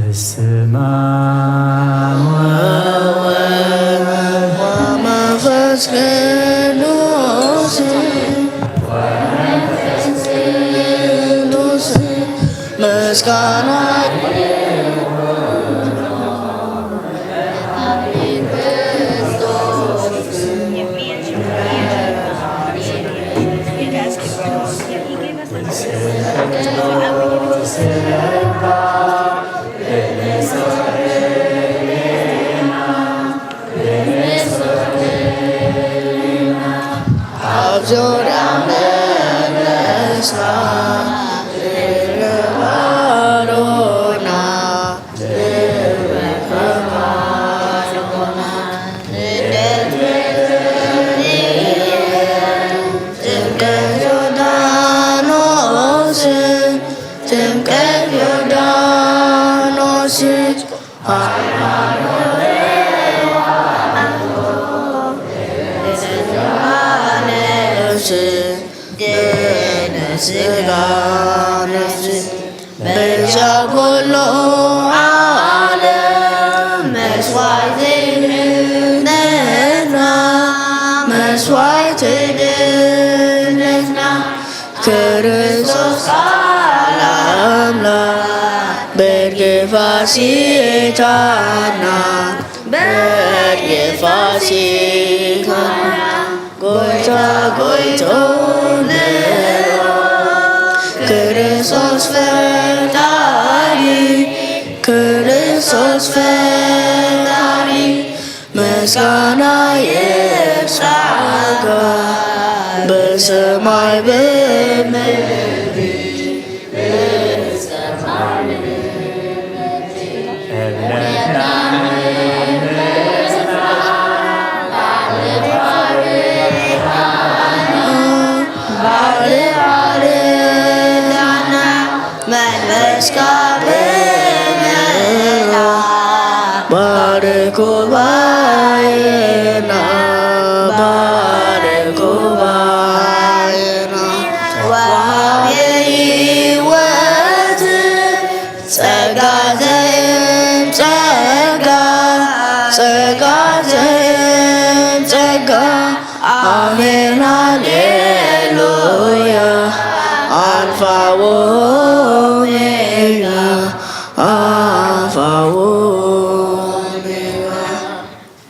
በስመ አብ ወወልድ ወመንፈስ ቅዱስ። ምስጋና ኣብ ዙርያ መቅደስና ንባሮና ጥምቀት ዮርዳኖስ፣ ጥምቀት ዮርዳኖስ፣ ስጋ ነፍስ በዛ ኩሉ ዓለም መስዋዕቲ ድነትና፣ መስዋዕቲ ድነትና። ክርስቶስ ቃል ኣምላኽ በድጊ ፋሲካና፣ በድጊ ፋሲካና። ጎይታ ጎይቶም ንብሎ፣ ክርስቶስ ፈጣሪ፣ ክርስቶስ ፈጣሪ፣ ምስጋና ይብጻሕካ በሰማይ ብምድሪ። መንፈስካ ብምልኣ ባርክ ጉባኤና፣ ባርክ ጉባኤና። ወሃቢ ሕይወት ጸጋ ዘእም ጸጋ፣ ጸጋ ዘእም ጸጋ። ኣሜን ሃሌሉያ። ኣልፋ ወኦሜጋ፣ ኣልፋ ወኦሜጋ።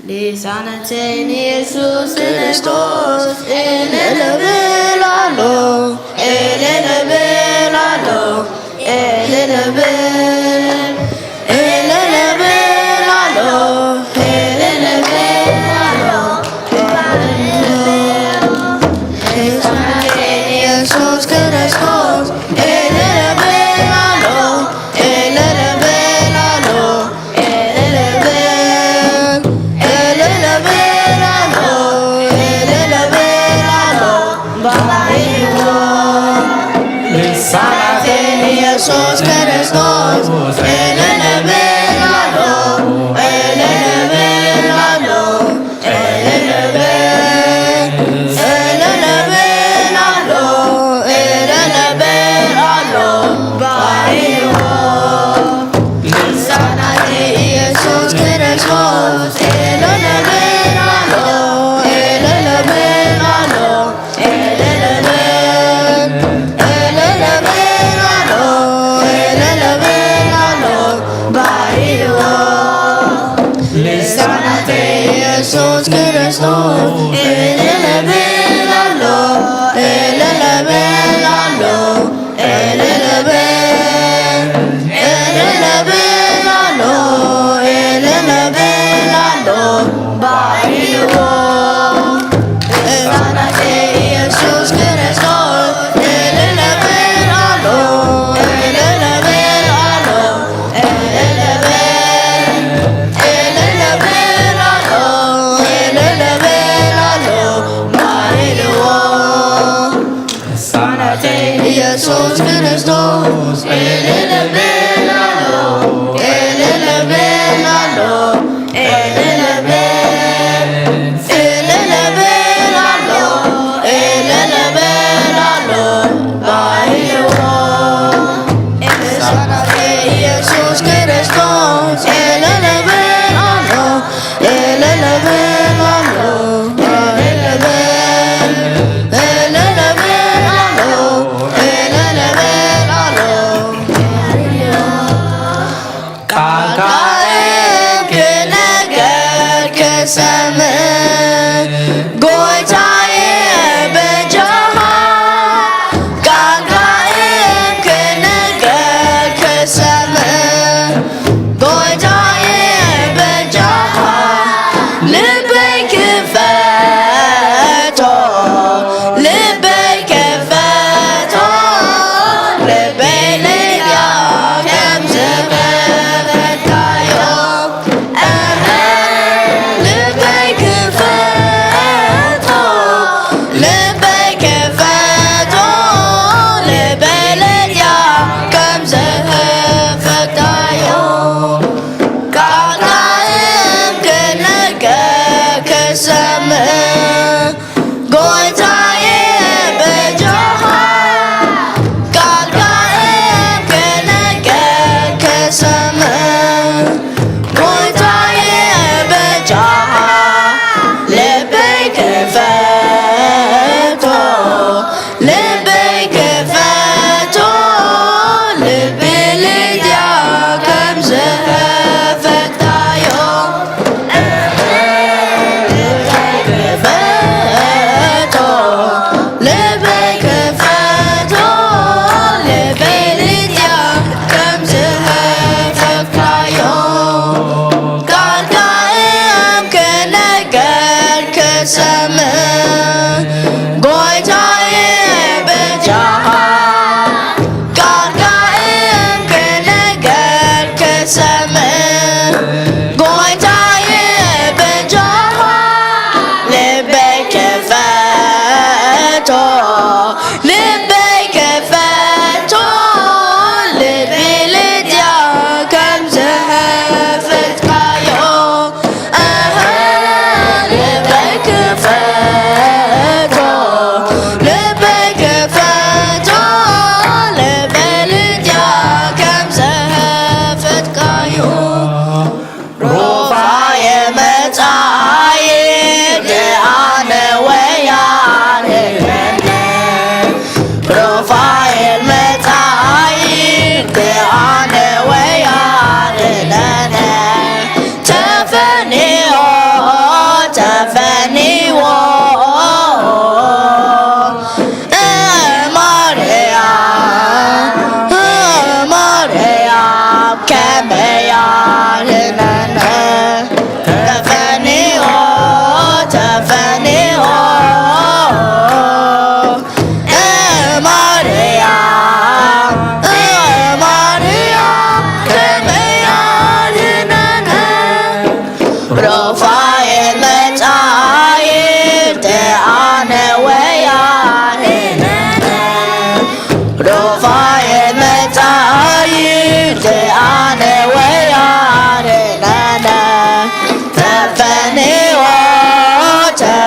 ሊሳነተይ ንየሱስ ክርስቶስ እልል እብል ኣሎ፣ እልል እብል ኣሎ፣ እልል እብል፣ እልል እብል ኣሎ፣ እልል እብል ኣሎ። ሊሳነተይ ንየሱስ ክርስቶስ እልል እብል ኣሎ፣ እልል እብል ኣሎ። እልል በል፣ እልል በል ኣሎ፣ እልል በል ኣሎ፣ ባርክዎ። ልሳናተይ ንየሱስ ክርስቶስ እልል በል ኣሎ፣ እልል በል ኣሎ፣ እልል በል፣ እልል በል ኣሎ፣ እልል በል ኣሎ፣ ባርክዎ። ልሳናት ኢየሱስ ክርስቶስ እልል በል ኣሎ፣ እልል በል ኣሎ፣ እልል በል፣ እልል በል ኣሎ፣ እልል በል ኣሎ፣ ባርክዎ። ልሳናት ኢየሱስ ክርስቶስ እልል በል ኣሎ፣ እልል በል ኣሎ፣ እልል በል፣ እልል በል ኣሎ፣ እልል በል ኣሎ፣ ባርክዎ። ልሳናት ኢየሱስ ክርስቶስ እልል በል ኣሎ፣ እልል በል ኣሎ፣ እልል በል፣ እልል በል ኣሎ፣ እልል በል ኣሎ፣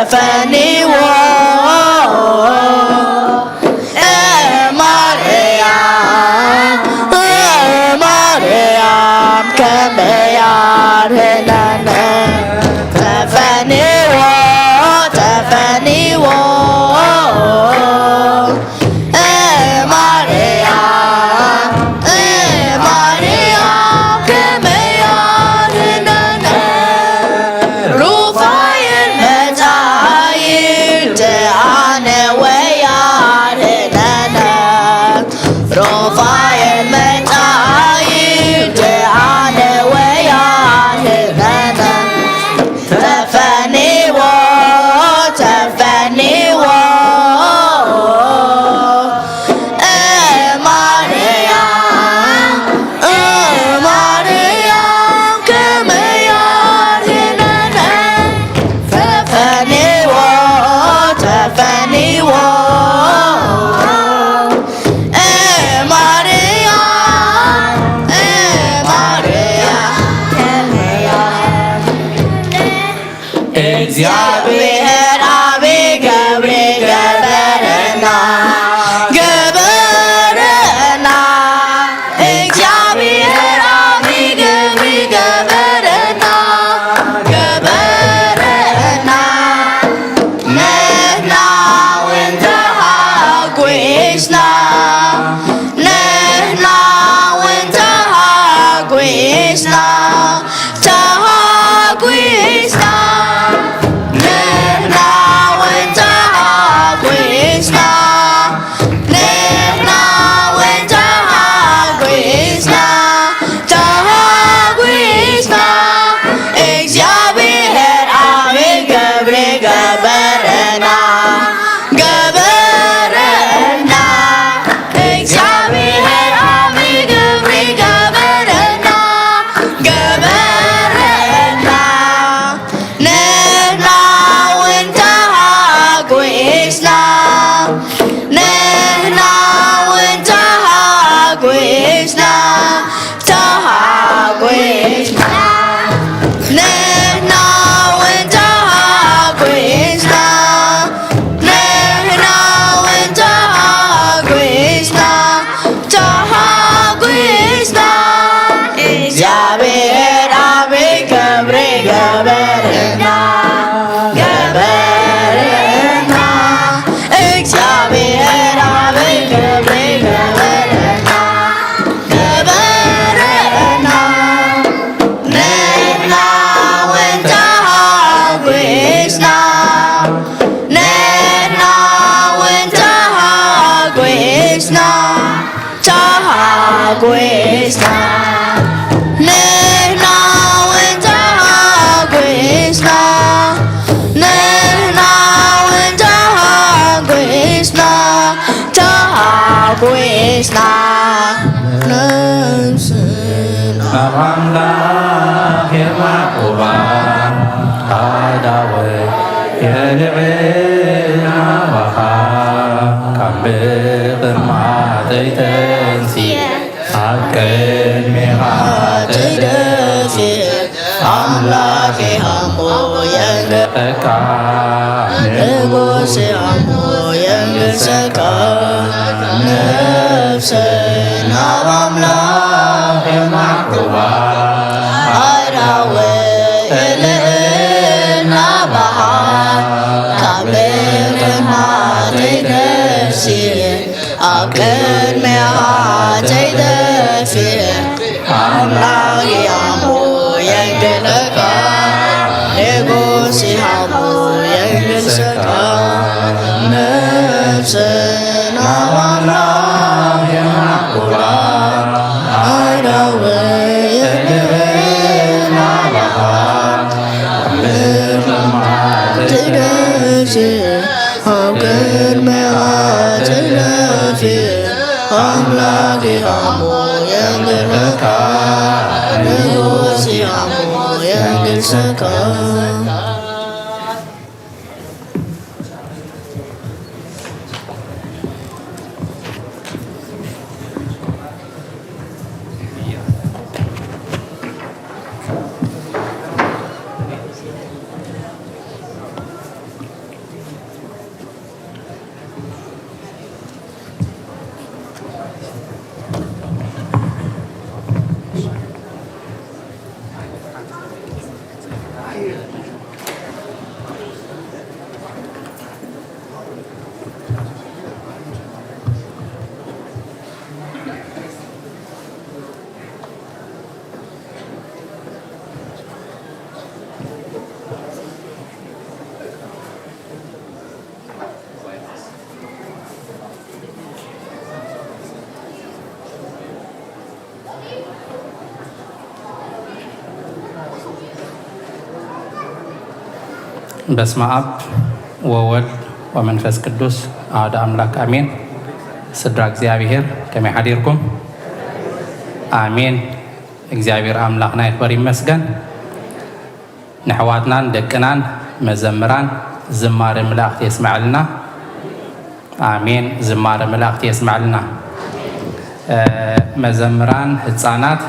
ፈኒዎ ማርያም፣ ማርያም ከመይ ኣድሕነነ። ተፈኒዎ፣ ተፈኒዎ ማርያም፣ ማርያም ከመይ ኣድሕነነ። ሩፋኤል መጻኢ ደኣነ ወይ ኣድሕነነ። ሩፋኤል መጻኢ ደኣነ ወይ ኣድሕነነ። ተፈኒዎ፣ ተፈኒዎ ማርያም፣ ማርያም ከመይ ኣድሕነነ። ተፈኒዎ፣ ተፈኒዎ ማርያም፣ ማርያም ከመይ ኣድሕነነ። እግዚኣብሔር ዓቢ ገብሪ ገበረና፣ ገበረና። እግዚኣብሔር ዓቢ ገብሪ ገበረና፣ ገበረና። ንሕና እውን ተሃጒስና፣ ንሕና እውን ተሃጒስና። ተሃጒስና፣ ንሕና እውን ተሃጒስና፣ ንሕና እውን ተሃጒስና፣ ተሃጒስና። እግዚኣብሔር ዓቢ ገብሪ ገበረና፣ ገበረና። እግዚኣብሔር ዓቢ ገብሪ ገበረና፣ ገበረና። ንሕና እውን ተሃጒስና፣ ንሕና እውን ተሃጒስና፣ ተሃጒስና። ንሕና እውን ተሃጒስና፣ ንሕና እውን ተሃጒስና፣ ተሃጒስና። እግዚኣብሔር ዓቢ ገብሪ ገበረና፣ ገበረና። እግዚኣብሔር ዓቢ ገብሪ ገበረና፣ ገበረና። ንሕና እውን ተሃጒስና፣ ንሕና እውን ተሃጒስና፣ ተሃጒስና። ንሕና እውን ተሃጒስና፣ ንሕና እውን ተሃጒስና፣ ተሃጒስና። ነፍስና ናብ ኣምላኽ የማዕቁባ፣ ኣእዳወይ የልዕል ናባኻ፣ ካብ ምቕማጠይ ተንሲኤ ኣብ ቅድሜኻ ተደፊኤ፣ ኣምላኽ ሃሞ የንግሰካ፣ ንጉስ ሃሞ የንግሰካ። ነፍሰይ ናብ ኣምላኽ የማዕቁባ፣ ኣእዳወይ የልዕል ናባኻ፣ ካብ ምቕማጠይ ተንሲኤ ኣብ ቅድሜኻ ተደፊኤ፣ ኣምላኽ ሃሞ የንግሰካ፣ ንጉስ ሃሞ የንግሰካ። ነፍሰይ ናብ ኣምላኽ የማዕቁባ፣ ኣእዳወይ የልዕል ናባኻ፣ ኣብ ምቕማጠይ ተንሲኤ ኣብ ቅድሜኻ ተደፊኤ፣ ኣምላኽ ሃሞ የንግሰካ፣ ንጉስ ሃሞ የንግሰካ። በስመ አብ ወወልድ ወመንፈስ ቅዱስ አሐዱ አምላክ አሜን። ስድራ እግዚኣብሔር ከመይ ሓዲርኩም? አሜን። እግዚኣብሔር ኣምላኽና ይኽበር ይመስገን። ንኣሕዋትናን ደቅናን መዘምራን ዝማሬ መላእክት የስመዐልና። አሜን። ዝማሬ መላእክት የስመዐልና። እ፣ መዘምራን ህፃናት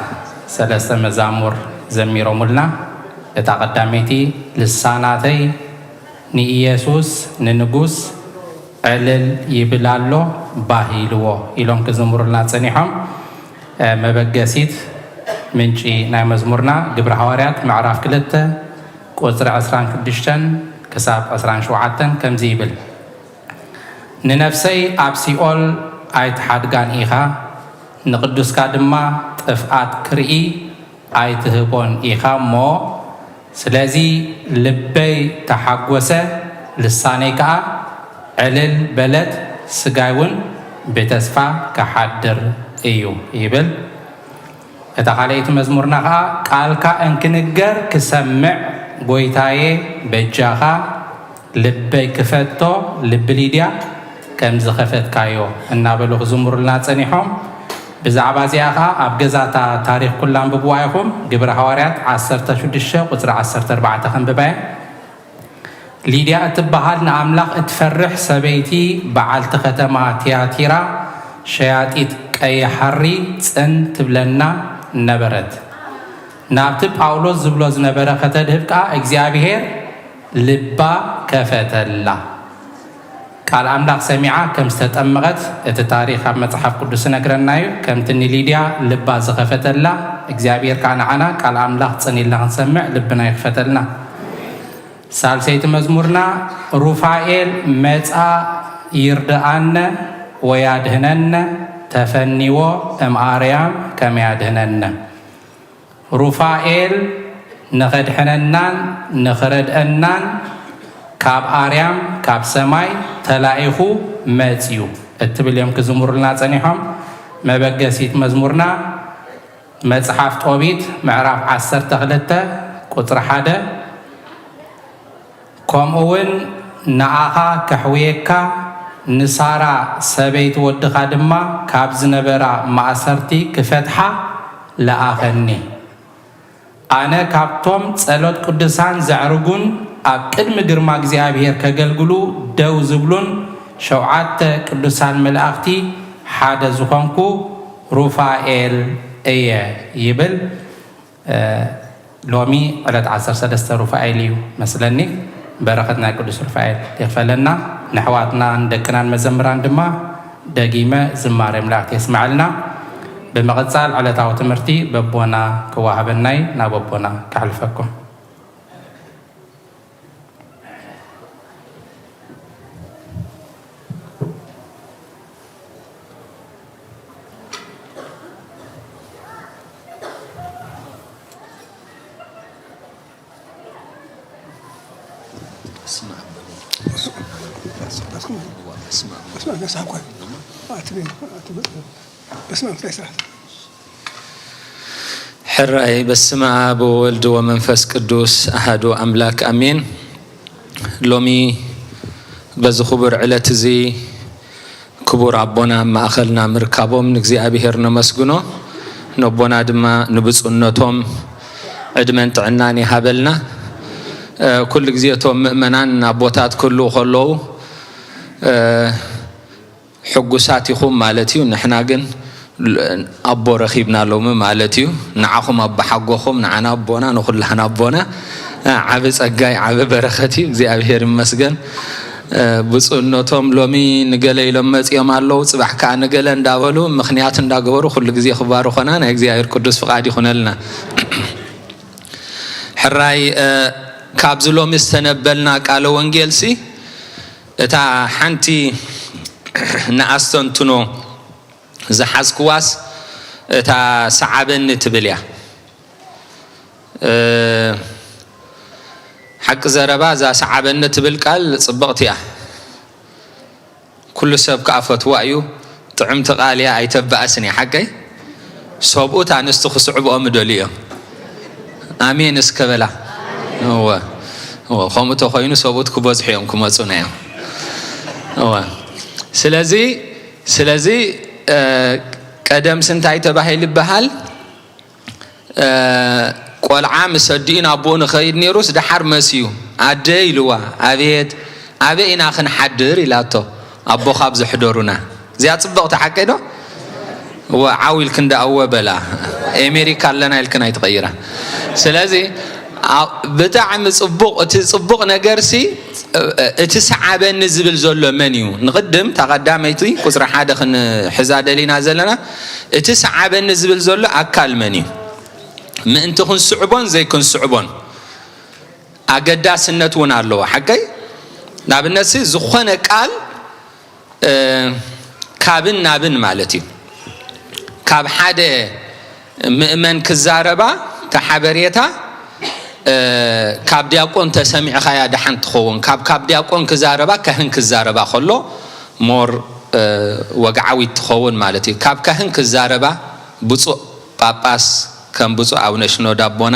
ሰለስተ መዛሙር ዘሚሮሙልና። እታ ቀዳመይቲ ልሳናተይ ንኢየሱስ ንንጉስ ዕልል ይብል ኣሎ ባህ ኢልዎ ኢሎም ክዝምሩልና ጸኒሖም። እ፣ መበገሲት ምንጪ ናይ መዝሙርና ግብረ ሃዋርያት ምዕራፍ ክልተ ቁጽሪ ዕስራን ሽዱሽተን ክሳብ ዕስራን ሸውዓተን ከምዚ ይብል። ንነፍሰይ ኣብ ሲኦል ኣይትሓድጋን ኢኻ፣ ንቅዱስካ ድማ ጥፍኣት ክርኢ ኣይትህቦን ኢኻ እሞ፣ ስለዚ ልበይ ተሓጎሰ፣ ልሳነይ ከኣ ዕልል በለት፣ ስጋይ እውን ብተስፋ ክሓድር እዩ ይብል። እታ ካልኣይቲ መዝሙርና ኸኣ ቃልካ እንክንገር ክሰምዕ፣ ጎይታዬ በጃኻ ልበይ ክፈቶ፣ ልቢ ሊድያ ከም ዝኸፈትካዮ እናበሉ ክዝምሩልና ጸኒሖም። ብዛዕባ እዚኣ ኸኣ ኣብ ገዛታ ታሪኽ ኩላ ኣንብብዋ ኢኹም። ግብረ ሃዋርያት ዓሰርተ ሽዱሽተ ቁጽሪ ዓሰርተ ኣርባዕተ ከንብባ እየ። ሊድያ እትበሃል ንኣምላኽ እትፈርሕ ሰበይቲ በዓልቲ ከተማ ቲያቲራ ሸያጢት ቀይሕ ሓሪ ጽን ትብለና ነበረት። ናብቲ ጳውሎስ ዝብሎ ዝነበረ ከተድህብ ከኣ እግዚኣብሔር ልባ ከፈተላ። ቃል ኣምላኽ ሰሚዓ ከም ዝተጠመቐት እቲ ታሪኽ ኣብ መጽሓፍ ቅዱስ ይነግረና እዩ። ከምቲ ንሊድያ ልባ ዝኸፈተላ እግዚኣብሔር ከኣ ንዓና ቃል ኣምላኽ ጽን ኢልና ክንሰምዕ ልብና ይኽፈተልና። ሳልሰይቲ መዝሙርና ሩፋኤል መጻ ይርድኣነ ወያድህነነ ተፈኒዎ እምኣርያም ከመያድህነነ። ሩፋኤል ንኸድሕነናን ንኽረድአናን ካብ ኣርያም ካብ ሰማይ ተላኢኹ መጽዩ እትብል እዮም ክዝምሩልና ጸኒሖም። መበገሲት መዝሙርና መጽሓፍ ጦቢት ምዕራፍ ዓሰርተ ክልተ ቁጽሪ ሓደ። ከምኡ እውን ንኣኻ ከሕውየካ፣ ንሳራ ሰበይቲ ወድኻ ድማ ካብ ዝነበራ ማእሰርቲ ክፈትሓ ለኣኸኒ። ኣነ ካብቶም ጸሎት ቅዱሳን ዘዕርጉን ኣብ ቅድሚ ግርማ እግዚኣብሔር ከገልግሉ ደው ዝብሉን ሸውዓተ ቅዱሳን መላእኽቲ ሓደ ዝኾንኩ ሩፋኤል እየ ይብል። እ፣ ሎሚ ዕለት ዓሰርተ ሰለስተ ሩፋኤል እዩ መስለኒ። በረኸት ናይ ቅዱስ ሩፋኤል ይኽፈለና። ንኣሕዋትናን ደቅናን መዘምራን ድማ ደጊመ ዝማሬ መላእክት የስምዐልና። ብምቕጻል ዕለታዊ ትምህርቲ በቦና ክወሃበናይ ናብ ኣቦና ከሕልፈኩም። በስመ አብ በሉ። በስመ አብ። በስመ አብ። በስመ አብ። በስመ አብ። በስመ አብ። በስመ አብ። በስመ አብ። በስመ አብ። ሕራይ በስመ አብ ወወልድ ወመንፈስ ቅዱስ አሐዱ አምላክ አሜን። ሎሚ በዚ ክቡር ዕለት እዚ ክቡር ኣቦና ኣብ ማእኸልና ምርካቦም ንእግዚኣብሔር ነመስግኖ። ነቦና ድማ ንብፁዕነቶም ዕድመን ጥዕናን ይሃበልና። እ፣ ኩሉ ግዜ እቶም ምእመናን ኣቦታት ክህልዉ ከለዉ፣ እ፣ ሕጉሳት ኢኹም ማለት እዩ። ንሕና ግን ል-፣ ኣቦ ረኺብና ሎሚ ማለት እዩ። ንዓኹም ኣቦ ሓጎኹም፣ ንዓና ኣቦና፣ ንኹላህና ኣቦና። ዓቢ ጸጋይ፣ ዓቢ በረኸት እዩ። እግዚኣብሔር ይመስገን። ብፁዕነቶም ሎሚ ንገለ ኢሎም መጺኦም ኣለዉ፣ ጽባሕ ከኣ ንገለ እንዳበሉ ምኽንያት እንዳገበሩ ኩሉ ግዜ ክባርኾና ናይ እግዚኣብሔር ቅዱስ ፍቓድ ይኹነልና። ሕራይ፣ እ፣ ካብዚ ሎሚ ዝተነበልና ቃለ ወንጌልሲ እታ ሓንቲ ንኣስተንትኖ ዝሓዝክዋስ እታ ሰዓበኒ ትብል እያ። እ፣ ሓቂ ዘረባ እዛ ሰዓበኒ ትብል ቃል ጽብቕቲ እያ። ኩሉ ሰብ ከኣ ፈትዋ እዩ። ጥዕምቲ ቃል እያ፣ ኣይተባእስን እያ። ሓቀይ? ሰብኡት ኣንስቲ ክስዕብኦም ይደልዩ እዮም። ኣሜን እስከ በላ። እወ። እወ፣ ከምኡ ተኾይኑ ሰብኡት ክበዝሑ እዮም ክመፁና እዮም። እወ። ስለዚ ስለዚ እ፣ ቀደምሲ እንታይ ተባሂሉ ይበሃል? እ፣ ቆልዓ ምስ ኣዲኡ ናብኡ ንኸይድ ነይሩስ፣ ደሓር መስዩ፣ ኣደ ኢልዋ። ኣቤት፣ ኣበይ ኢና ክንሓድር ኢላቶ። ኣቦኻ ኣብ ዘሕደሩና። እዚኣ ጽብቕቲ ሓቀይ ዶ? እወ፣ ዓው ኢልክን ደኣ እወ በላ። ኣሜሪካ ኣለና ኢልክን ኣይትቐይራ። ስለዚ፣ ኣ-፣ ብጣዕሚ ጽቡቕ፣ እቲ ጽቡቕ ነገርሲ፣ እ-፣ እቲ ሰዓበኒ ዝብል ዘሎ መን እዩ? ንቕድም፣ እታ ቀዳመይቲ ቁጽሪ ሓደ ክንሕዛ ደሊና ዘለና፣ እቲ ሰዓበኒ ዝብል ዘሎ ኣካል መን እዩ? ምእንቲ ክንስዕቦን ዘይክንስዕቦን ኣገዳስነት እውን ኣለዎ። ሓቀይ? ንኣብነትሲ፣ ዝኾነ ቃል፣ እ፣ ካብን ናብን ማለት እዩ። ካብ ሓደ ምእመን ክዛረባ፣ እታ ሓበሬታ፣ እ፣ ካብ ዲያቆን ተሰሚዕኻያ ደሓን ትኸውን። ካብ፣ ካብ ዲያቆን ክዛረባ፣ ካህን ክዛረባ ከሎ፣ ሞር፣ እ፣ ወግዓዊት ትኸውን ማለት እዩ። ካብ ካህን ክዛረባ፣ ብፁዕ ጳጳስ፣ ከም ብፁዕ ኣቡነ ሽኖዳ ኣቦና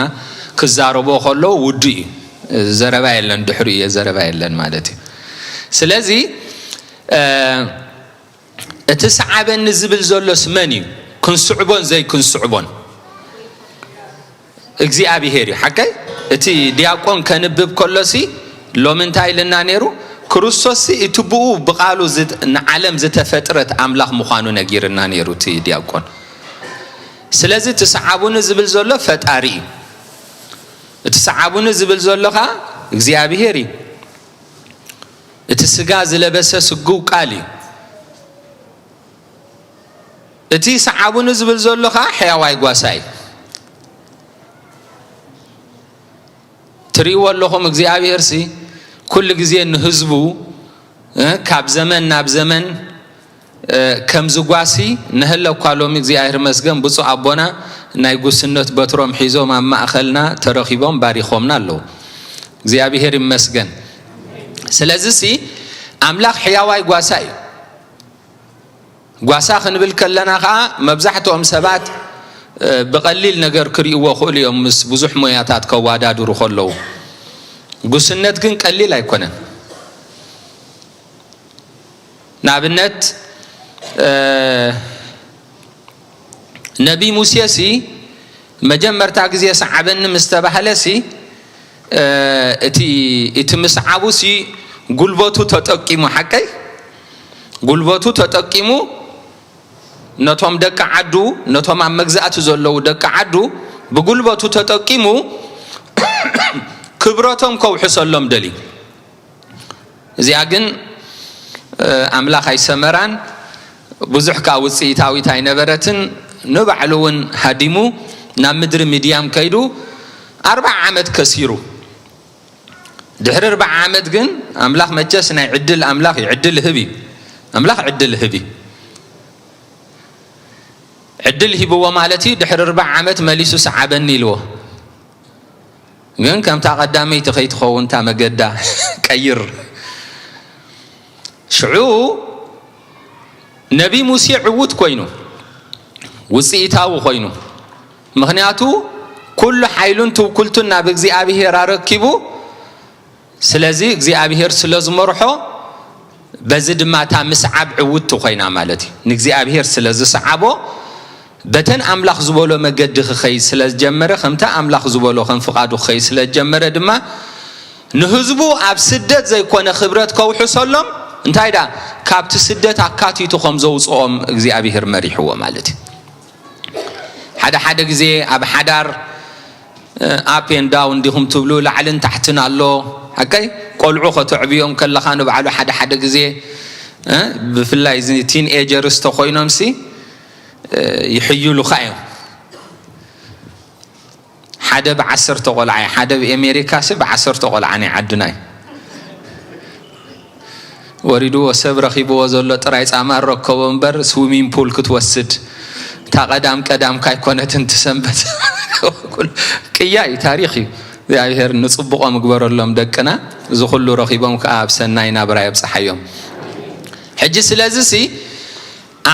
ክዛረቦ ከሎ፣ ውዱ እዩ። ዘረባ የለን፣ ድሕሪኡ እየ ዘረባ የለን ማለት እዩ። ስለዚ፣ እ፣ እቲ ሰዓበኒ ዝብል ዘሎስ መን እዩ? ክንስዕቦን ዘይክንስዕቦን እግዚኣብሄር እዩ። ሓቀይ? እቲ ዲያቆን ከንብብ ከሎሲ፣ ሎሚ እንታይ ኢልና ነይሩ? ክርስቶስሲ እቲ ብኡ ብቓሉ ዝት-፣ ንዓለም ዝተፈጥረት ኣምላኽ ምዃኑ ነጊርና ነይሩ እቲ ዲያቆን። ስለዚ እቲ ሰዓቡኒ ዝብል ዘሎ ፈጣሪ እዩ። እቲ ሰዓቡኒ ዝብል ዘሎ ኸኣ እግዚኣብሄር እዩ። እቲ ስጋ ዝለበሰ ስግው ቃል እዩ። እቲ ሰዓቡኒ ዝብል ዘሎ ኸኣ ሕያዋይ ጓሳ እዩ። ትርእይዎ ኣለኹም፣ እግዚኣብሄርሲ ኩሉ ግዜ ንህዝቡ፣ እ፣ ካብ ዘመን ናብ ዘመን፣ እ፣ ከም ዝጓሲ ንህለ እኳ ሎሚ እግዚኣብሄር መስገን ብፁዕ ኣቦና ናይ ጉስነት በትሮም ሒዞም ኣብ ማእኸልና ተረኺቦም ባሪኾምና ኣለዉ። እግዚኣብሄር ይመስገን። ስለዚሲ ኣምላኽ ሕያዋይ ጓሳ እዩ። ጓሳ ክንብል ከለና ኸኣ መብዛሕትኦም ሰባት፣ እ፣ ብቐሊል ነገር ክርእይዎ ክእሉ እዮም፣ ምስ ብዙሕ ሞያታት ከዋዳድሩ ከለዉ። ጉስነት ግን ቀሊል ኣይኮነን። ንኣብነት፣ እ፣ ነቢ ሙሴሲ መጀመርታ ግዜ ሰዓበኒ ምስ ተባህለሲ፣ እ፣ እቲ፣ እቲ ምስዓቡሲ ጉልበቱ ተጠቂሙ፣ ሓቀይ? ጉልበቱ ተጠቂሙ ነቶም ደቂ ዓዱ፣ ነቶም ኣብ መግዛእቲ ዘለዉ ደቂ ዓዱ ብጉልበቱ ተጠቂሙ ክብረቶም ከውሕሰሎም ደልዩ። እዚኣ ግን፣ እ፣ ኣምላኽ ኣይሰመራን፣ ብዙሕ ከኣ ውጽኢታዊት ኣይነበረትን። ንባዕሉ እውን ሃዲሙ ናብ ምድሪ ሚድያም ከይዱ ኣርብዓ ዓመት ከሲሩ። ድሕሪ ኣርብዓ ዓመት ግን ኣምላኽ መቸስ ናይ ዕድል ኣምላኽ እዩ፣ ዕድል ህብ እዩ። ኣምላኽ ዕድል ህብ እዩ። ዕድል ሂብዎ ማለት እዩ፣ ድሕሪ ኣርብዓ ዓመት መሊሱ ሰዓበኒ ኢልዎ። ግን ከምታ ቀዳመይቲ ከይትኸውን እታ መገዳ ቀይር። ሽዑ ነቢ ሙሴ ዕዉት ኮይኑ፣ ውጽኢታዊ ኮይኑ፣ ምኽንያቱ ኩሉ ሓይሉን ትውክልቱን ናብ እግዚኣብሄር ኣረኪቡ፣ ስለዚ እግዚኣብሄር ስለ ዝመርሖ፣ በዚ ድማ እታ ምስዓብ ዕውትቲ ኮይና ማለት እዩ። ንእግዚኣብሄር ስለ ዝሰዓቦ፣ በተን ኣምላኽ ዝበሎ መገዲ ክኸይድ ስለ ዝጀመረ፣ ከምታ ኣምላኽ ዝበሎ ከም ፍቓዱ ክኸይድ ስለ ዝጀመረ ድማ፣ ንህዝቡ ኣብ ስደት ዘይኮነ ክብረት ከውሕሰሎም፣ እንታይ ደኣ፣ ካብቲ ስደት ኣካቲቱ ከም ዘውጽኦም እግዚኣብሄር መሪሕዎ ማለት እዩ። ሓደ ሓደ ግዜ ኣብ ሓዳር፣ እ፣ up and down ዲኹም ትብሉ፣ ላዕልን ታሕትን ኣሎ። ሓቀይ? ቆልዑ ከተዕብዮም ከለኻ ንባዕሉ ሓደ ሓደ ግዜ፣ እ፣ ብፍላይ እዚ ቲን ኤጀርስ ተኾይኖምሲ፣ እ፣ ይሕይሉኻ እዮም። ሓደ ብዓሰርተ ቆልዓ እዩ፣ ሓደ ብኤሜሪካሲ ብዓሰርተ ቆልዓ ናይ ዓድና እዩ። ወሪድዎ፣ ሰብ ረኺብዎ ዘሎ ጥራይ ጻማ ረከቦ እምበር ስዊሚንግ ፑል ክትወስድ፣ እታ ቀዳም ቀዳምካ ኣይኮነትን ትሰንበት። ቅያ እዩ፣ ታሪኽ እዩ። እግዚኣብሔር ንጽቡቖም ግበረሎም ደቅና፣ እዚ ኩሉ ረኺቦም ከኣ ኣብ ሰናይ ናብራ የብጽሓዮም። ሕጂ ስለዚሲ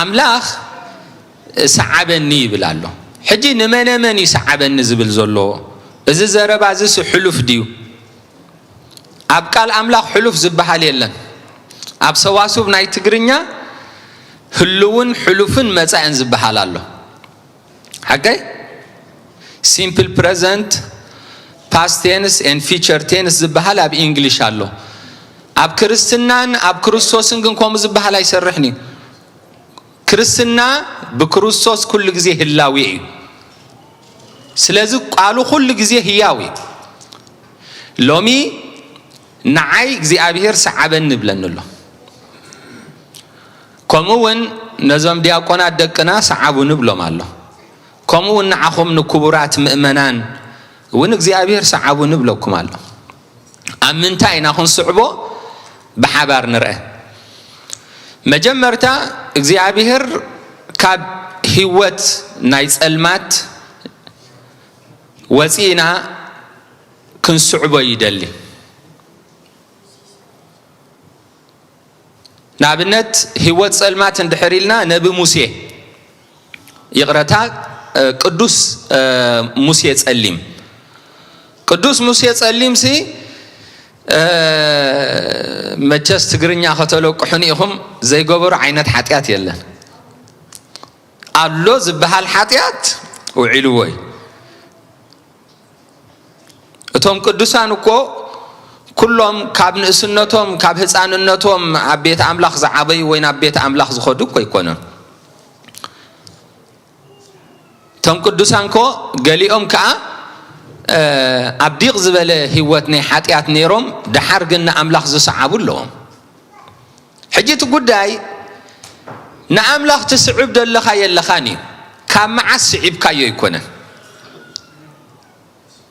ኣምላኽ ሰዓበኒ ይብል ኣሎ። ሕጂ ንመነመን እዩ ሰዓበኒ ዝብል ዘሎ? እዚ ዘረባ እዚስ ሕሉፍ ድዩ? ኣብ ቃል ኣምላኽ ሕሉፍ ዝበሃል የለን። ኣብ ሰዋስብ ናይ ትግርኛ ህልውን ሕሉፍን መጻእን ዝበሃል ኣሎ። ሓቀይ? Simple present, past tense and future tense ዝበሃል ኣብ ኢንግሊሽ ኣሎ። ኣብ ክርስትናን ኣብ ክርስቶስን ግን ከምኡ ዝበሃል ኣይሰርሕን እዩ። ክርስትና ብክርስቶስ ኩሉ ግዜ ህላዊ እዩ። ስለዚ ቃሉ ኩሉ ግዜ ህያው እዩ። ሎሚ ንዓይ እግዚኣብሔር ሰዓበኒ ይብለኒ ኣሎ። ከምኡ እውን ነዞም ዲያቆናት ደቅና ሰዓቡ ንብሎም ኣሎ። ከምኡ እውን ንዓኹም ንክቡራት ምእመናን እውን እግዚኣብሔር ሰዓቡ ንብለኩም ኣሎ። ኣብ ምንታይ ኢና ክንስዕቦ? ብሓባር ንርአ። መጀመርታ እግዚኣብሔር ካብ ህይወት ናይ ጸልማት ወፂእና ክንስዕቦ ይደሊ። ንኣብነት ህይወት ጸልማት እንድሕር ኢልና ነቢ ሙሴ፣ ይቕረታ፣ እ፣ ቅዱስ፣ እ፣ ሙሴ ጸሊም። ቅዱስ ሙሴ ጸሊም ሲ፣ እ፣ መቸስ ትግርኛ ከተለቅሑኒ ኢኹም፣ ዘይገበሮ ዓይነት ሓጢኣት የለን። ኣሎ ዝበሃል ሓጢኣት ውዒልዎ እዩ። እቶም ቅዱሳን እኮ ኩሎም ካብ ንእስነቶም፣ ካብ ህፃንነቶም ኣብ ቤት ኣምላኽ ዝዓበዩ ወይ ናብ ቤት ኣምላኽ ዝኸዱ እኮ ኣይኮነን። እቶም ቅዱሳን እኮ ገሊኦም ከዓ፣ እ፣ ኣብ ዲቕ ዝበለ ህይወት ናይ ሓጢኣት ነይሮም፣ ደሓር ግን ንኣምላኽ ዝሰዓቡ ኣለዎም። ሕጂ እቲ ጉዳይ ንኣምላኽ ትስዕብ ደለኻ የለኻን እዩ። ካብ መዓስ ስዒብካዮ ኣይኮነን።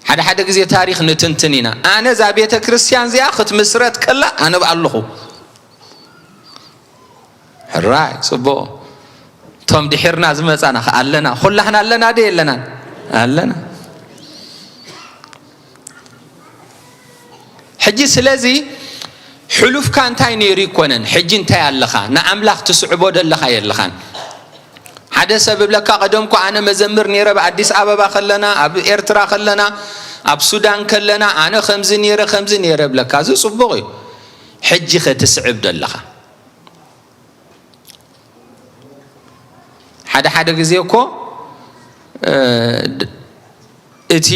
ሓደ ሓደ ግዜ ታሪኽ ንትንትን ኢና። ኣነ እዛ ቤተ ክርስቲያን እዚኣ ክትምስረት ከላ ኣነ ብኣለኹ። ሕራይ፣ ጽቡቕ። እቶም ድሒርና ዝመጻና ኸ ኣለና? ኩላህና ኣለና ዶ የለናን? ኣለና። ሕጂ ስለዚ ሕሉፍካ እንታይ ነይሩ ይኮነን፣ ሕጂ እንታይ ኣለኻ፣ ንኣምላኽ ትስዕቦ ደለኻ የለኻን። ሓደ ሰብ እብለካ፣ ቀደምኮ ኣነ መዘምር ነይረ፣ ኣብ ኣዲስ ኣበባ ከለና፣ ኣብ ኤርትራ ከለና፣ ኣብ ሱዳን ከለና፣ ኣነ ከምዚ ነይረ፣ ከምዚ ነይረ እብለካ። እዚ ጽቡቕ እዩ። ሕጂ ኸ ትስዕብ ደለኻ? ሓደ ሓደ ግዜ እኮ፣ እ፣ ድ-፣ እቲ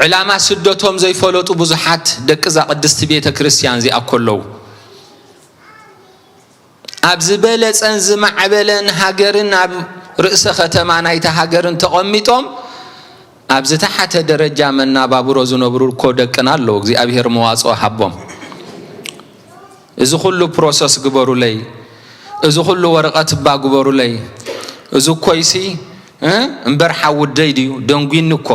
ዕላማ ስደቶም ዘይፈለጡ ብዙሓት ደቂ እዛ ቅድስቲ ቤተ ክርስቲያን እዚኣ እኮ ኣለዉ። ኣብ ዝበለጸን ዝማዕበለን ሃገርን ኣብ ርእሰ ከተማ ናይታ ሃገርን ተቐሚጦም ኣብ ዝተሓተ ደረጃ መናባብሮ ዝነብሩ እኮ ደቅና ኣለዉ። እግዚኣብሔር መዋጽኦ ሃቦም። እዚ ኩሉ ፕሮሰስ ግበሩለይ፣ እዚ ኩሉ ወረቐት እባ ግበሩለይ፣ እዚ እኮይሲ፣ እ፣ እምበር ሓውደይ ድዩ ደንጒኒ እኮ፣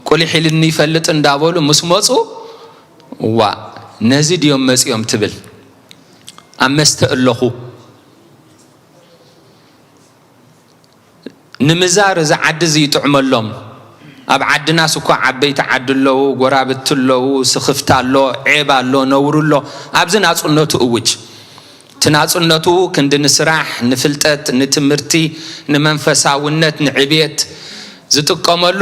ቁሊሕ ኢልኒ ይፈልጥ እንዳበሉ ምስ መጹ፣ ዋ፣ ነዚ ድዮም መጺኦም ትብል። ኣብ መስተ ኣለኹ። ንምዛር እዚ ዓዲ እዚ ይጥዕመሎም። ኣብ ዓድናስ እኳ ዓበይቲ ዓዲ ኣለዉ፣ ጎራብቲ ኣለዉ፣ ስኽፍታ ኣሎ፣ ዔብ ኣሎ፣ ነውሪ ኣሎ። ኣብዚ ናጽነቱ እውጅ። እቲ ናጽነቱ ክንዲ ንስራሕ፣ ንፍልጠት፣ ንትምህርቲ፣ ንመንፈሳውነት፣ ንዕብየት ዝጥቀመሉ፣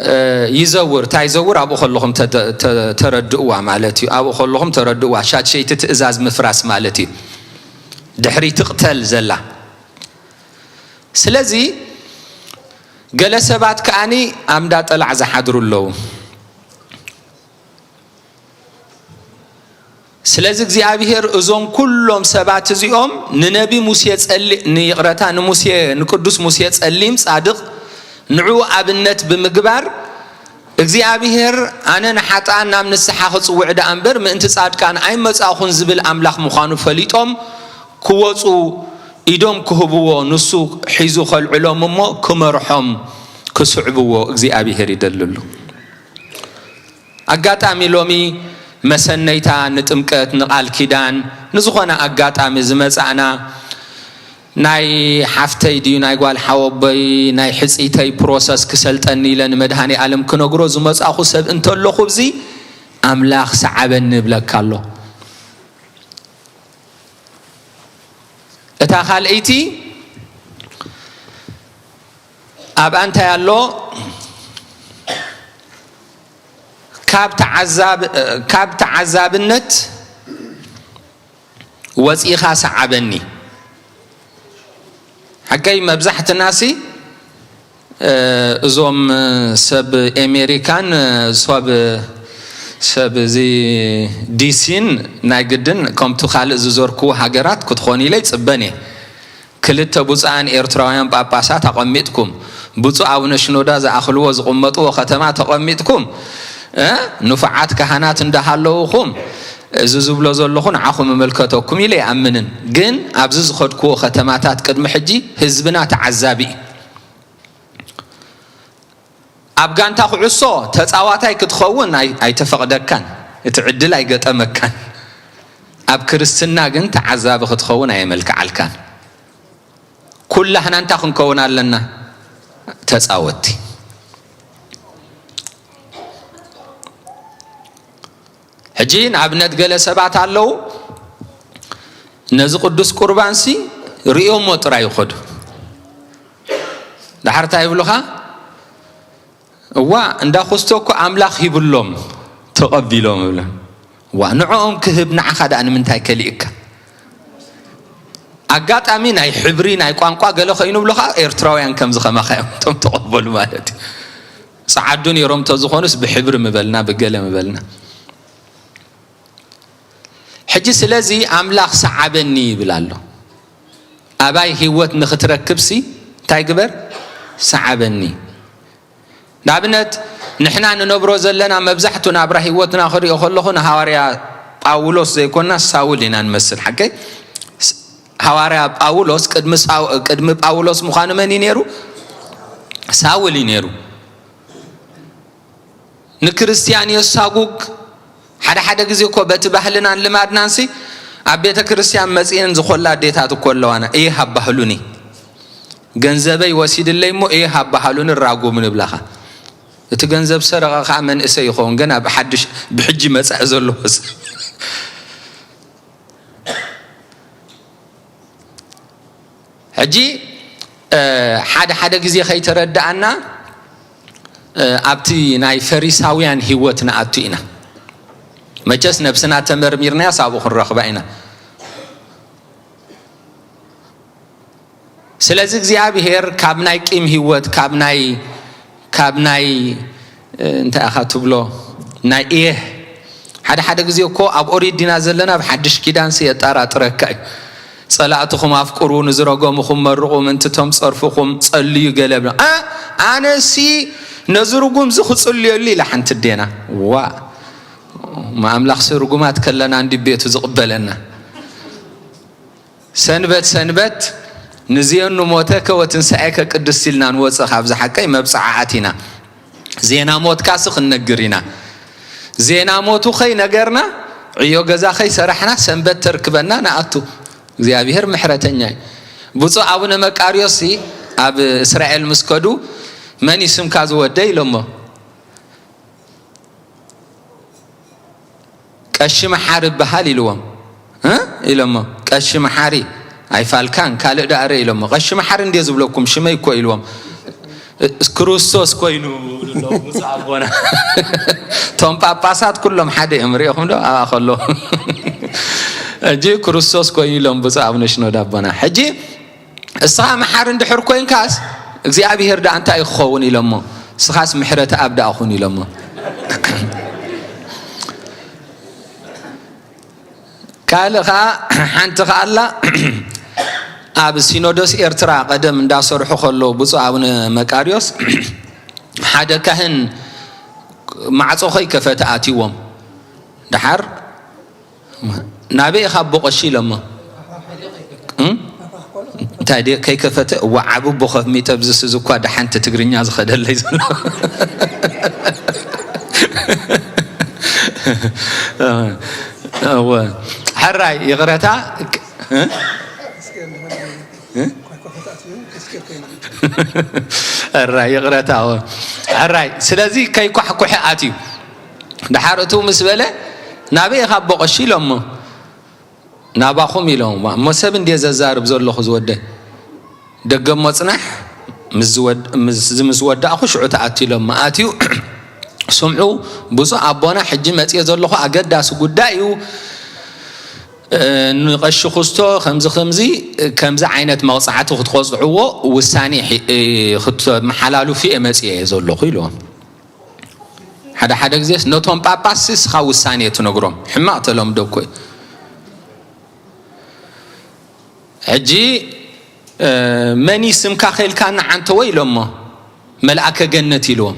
እ፣ ይዘውር። እንታይ ይዘውር? ኣብኡ ከለኹም ተ-፣ ተ-፣ ተረድእዋ ማለት እዩ። ኣብኡ ከለኹም ተረድእዋ። ሻድሸይቲ ትእዛዝ ምፍራስ ማለት እዩ። ድሕሪ ትቕተል ዘላ። ስለዚ ገለ ሰባት ከኣኒ ኣብ እንዳ ጠላዕ ዝሓድሩ ኣለዉ። ስለዚ እግዚኣብሔር እዞም ኩሎም ሰባት እዚኦም ንነቢ ሙሴ ጸሊ-፣ ንይቕረታ፣ ንሙሴ፣ ንቅዱስ ሙሴ ጸሊም ጻድቕ ንዕኡ ኣብነት ብምግባር እግዚኣብሔር ኣነ ንሓጥኣን ናብ ንስሓ ክጽውዕ ደኣ እምበር ምእንቲ ጻድቃን ኣይመጻእኹን ዝብል ኣምላኽ ምዃኑ ፈሊጦም ክወጹ ኢዶም ክህብዎ ንሱ ሒዙ ከልዕሎም እሞ ክመርሖም ክስዕብዎ እግዚኣብሔር ይደሊ ኣሎ። ኣጋጣሚ ሎሚ መሰነይታ ንጥምቀት፣ ንቓል ኪዳን፣ ንዝኾነ ኣጋጣሚ ዝመጻእና ናይ ሓፍተይ ድዩ ናይ ጓል ሓወቦይ ናይ ሕጽይተይ ፕሮሰስ ክሰልጠኒ ኢለ ንመድሃኔ ኣለም ክነግሮ ዝመጻኹ ሰብ እንተለኹ፣ ብዚ ኣምላኽ ሰዓበኒ እብለካ ኣሎ። እታ ካልኣይቲ ኣብኣ እንታይ ኣሎ? ካብ ተዓዛብ-፣ ካብ ተዓዛብነት ወፂእኻ ሰዓበኒ። ሓቀይ መብዛሕትናሲ፣ እ፣ እዞም ሰብ ኤሜሪካን፣ ሰብ፣ ሰብ እዚ ዲሲን ናይ ግድን ከምቱ ካልእ ዝዞርክዎ ሃገራት ክትኾኑ ኢለ ይፅበን እየ። ክልተ ብፁዓን ኤርትራውያን ጳጳሳት ኣቐሚጥኩም፣ ብፁዕ ኣቡነ ሽኖዳ ዝኣኽልዎ ዝቕመጥዎ ከተማ ተቐሚጥኩም፣ እ፣ ንፉዓት ካህናት እንዳሃለውኹም፣ እዚ ዝብሎ ዘለኹ ንዓኹም ይምልከተኩም ኢለ ይኣምንን። ግን ኣብዚ ዝኸድክዎ ከተማታት ቅድሚ ሕጂ ህዝብና ተዓዛቢ እዩ። ኣብ ጋንታ ኩዕሶ ተጻዋታይ ክትኸውን ኣይ-፣ ኣይተፈቕደካን፣ እቲ ዕድል ኣይገጠመካን። ኣብ ክርስትና ግን ተዓዛቢ ክትኸውን ኣየመልክዓልካን። ኩላህና እንታይ ክንከውን ኣለና? ተጻወትቲ። ሕጂ ንኣብነት ገለ ሰባት ኣለዉ፣ ነዚ ቅዱስ ቁርባንሲ ርእዮሞ ጥራይ ይኸዱ። ደሓር እንታይ ይብሉኻ? እዋ፣ እንዳ ኩስቶ እኮ ኣምላኽ ሂብሎም፣ ተቐቢሎም ይብሎም። እዋ፣ ንዕኦም ክህብ ንዓኻ ደኣ ንምንታይ ከሊእካ? ኣጋጣሚ ናይ ሕብሪ፣ ናይ ቋንቋ ገለ ኸይኑ ብሎኻ፣ ኤርትራውያን ከምዚ ኸማኻ እዮም እቶም ተቐበሉ ማለት እዩ። ጸዓዱ ነይሮም ተዝኾኑስ ብሕብሪ ምበልና፣ ብገለ ምበልና። ሕጂ ስለዚ ኣምላኽ ሰዓበኒ ይብል ኣሎ። ኣባይ ህይወት ንኽትረክብሲ እንታይ ግበር? ሰዓበኒ። ንኣብነት ንሕና ንነብሮ ዘለና መብዛሕቱ ናብራ ህይወትና ክሪኦ ከለኹ ንሃዋርያ ጳውሎስ ዘይኮንና ሳውል ኢና ንመስል። ሓቀይ? ስ-፣ ሃዋርያ ጳውሎስ ቅድሚ ሳው-፣ ቅድሚ ጳውሎስ ምዃኑ መን እዩ ነይሩ? ሳውል እዩ ነይሩ። ንክርስትያን የሳጉግ። ሓደ ሓደ ግዜ እኮ በቲ ባህልናን ልማድናንሲ ኣብ ቤተ ክርስቲያን መጺኤን ዝኾላ ኣዴታት እኮ ኣለዋና። እየ ሃባህሉኒ፣ ገንዘበይ ወሲድለይ እሞ እየ ሃባህሉኒ ራጉም ንብላኻ። እቲ ገንዘብ ሰረቐ ኸዓ መንእሰይ ይኸውን፣ ገና ብሓድሽ ብሕጂ መጻኢ ዘለዎ ሰብ። ሕጂ፣ እ፣ ሓደ ሓደ ግዜ ከይተረድኣና፣ እ፣ ኣብቲ ናይ ፈሪሳውያን ህይወት ንኣቱ ኢና። መቸስ ነብስና ተመርሚርናያስ ኣብኡ ክንረኽባ ኢና። ስለዚ እግዚኣብሄር ካብ ናይ ቂም ህይወት፣ ካብ ናይ፣ ካብ ናይ፣ እ፣ እንታይ ኢኻ ትብሎ፣ ናይ እየህ፣ ሓደ ሓደ ግዜ እኮ ኣብ ኦሪት ዲና ዘለና፣ ኣብ ሓድሽ ኪዳንሲ የጠራጥረካ እዩ። "ጸላእትኹም ኣፍቅሩ፣ ንዝረገሙኹም መርቑ፣ ምእንቲ እቶም ጸርፍኹም ጸልዩ" ገለ ብሎ። እ፣ ኣነሲ ነዚ ርጉምዚ ክጽልየሉ ኢላ ሓንቲ ዴና። ዋ፣ ኣምላኽሲ ርጉማት ከለና እንዲ ቤቱ ዝቕበለና። ሰንበት ሰንበት ንዜኑ ሞተከ ወትንሳኤከ ቅድስት ኢልና ንወፅእ ካብዚ ሓቀይ መብፅዓ ኣቲና። ዜና ሞትካሲ ክንነግር ኢና። ዜና ሞቱ ከይነገርና፣ ዕዮ ገዛ ከይሰራሕና፣ ሰንበት ተርክበና ንኣቱ። እግዚኣብሔር ምሕረተኛ እዩ። ብፁዕ ኣቡነ መቃርዮስ ሲ ኣብ እስራኤል ምስ ከዱ፣ "መን እዩ ስምካ ዝወደ?" ኢሎሞ። "ቀሺ መሓሪ እበሃል" ኢልዎም። "እ?" ኢሎሞ። "ቀሺ መሓሪ ኣይፋልካን፣ ካልእ ደኣ ርእ" ኢሎሞ። "ቀሺ መሓሪ እንድየ ዝብለኩም፣ ሽመይ እኮ" ኢልዎም። "እ-፣ ክርስቶስ ኮይኑ" ብሉ ኣለዉ ብፁዕ ኣቦና። እቶም ጳጳሳት ኩሎም ሓደ እዮም፣ ሪእኹም ዶ? ኣብኣ ከሎ። ሕጂ "ክርስቶስ ኮይኑ" ኢሎም ብፁዕ ኣቡነ ሽኖዳ ኣቦና። ሕጂ እስኻ መሓሪ እንድሕር ኮይንካስ፣ እግዚኣብሄር ደኣ እንታይ ክኸውን ኢሎሞ? እስኻስ ምሕረት ኣብ ደኣ ኩን ኢሎሞ። ካልእ ኸዓ፣ ሓንቲ ኸዓ ኣላ፣ ኣብ ሲኖዶስ ኤርትራ ቀደም እንዳሰርሑ ከለዉ ብፁዕ ኣቡነ መቃርዮስ፣ ሓደ ካህን ማዕጾ ከይከፈተ ኣትይዎም። ደሓር "ናበይ ኢኻ ኣቦ ቀሺ?" ኢሎሞ። እም? እንታይ ድየ ከይከፈተ፣ እዋ፣ ዓቢ ኣቦ ከሚጠ ብዝስ፣ እዚ እኳ ደሓንቲ ትግርኛ ዝኸደለይ ዘሎ። እወ። ሕራይ ይቕረታ። እ? እ? ሕራይ ይቕረታ። እወ። ሕራይ። ስለዚ ከይኳሕኩሐ ኣትዩ። ደሓር እቱ ምስ በለ፣ "ናበይ ኢኻ ኣቦ ቀሺ?" ኢሎሞ። "ናባኹም" ኢሎም። እሞ ሰብ እንድየ ዘዛርብ ዘለኹ ዝወደ። "ደገ እሞ ጽናሕ፣ ምስ ዝወድ-፣ ምስ፣ ምስ ወዳእኹ ሽዑ ትኣቱ" ኢሎም። ኣትዩ ስምዑ፣ ብፁዕ ኣቦና፣ ሕጂ መጽየ ዘለኹ ኣገዳሲ ጉዳይ እዩ። እ፣ ንቐሺ ኩስቶ ከምዚ ከምዚ፣ ከምዚ ዓይነት መቕጻዕቲ ክትቆጽዕዎ ውሳኔ ሒ-፣ እ፣ ክትመሓላልፉ እየ መጽየ ዘለኹ ኢልዎም። ሓደ ሓደ ግዜስ ነቶም ጳጳስ እስኻ ውሳኔ ትነግሮም። ሕማቕ ተለምዶ እኮ እዩ። ሕጂ፣ እ፣ መን እዩ ስምካ ከኢልካኒ ዓንተወ ኢሎሞ፣ መልኣከ ገነት ኢልዎም።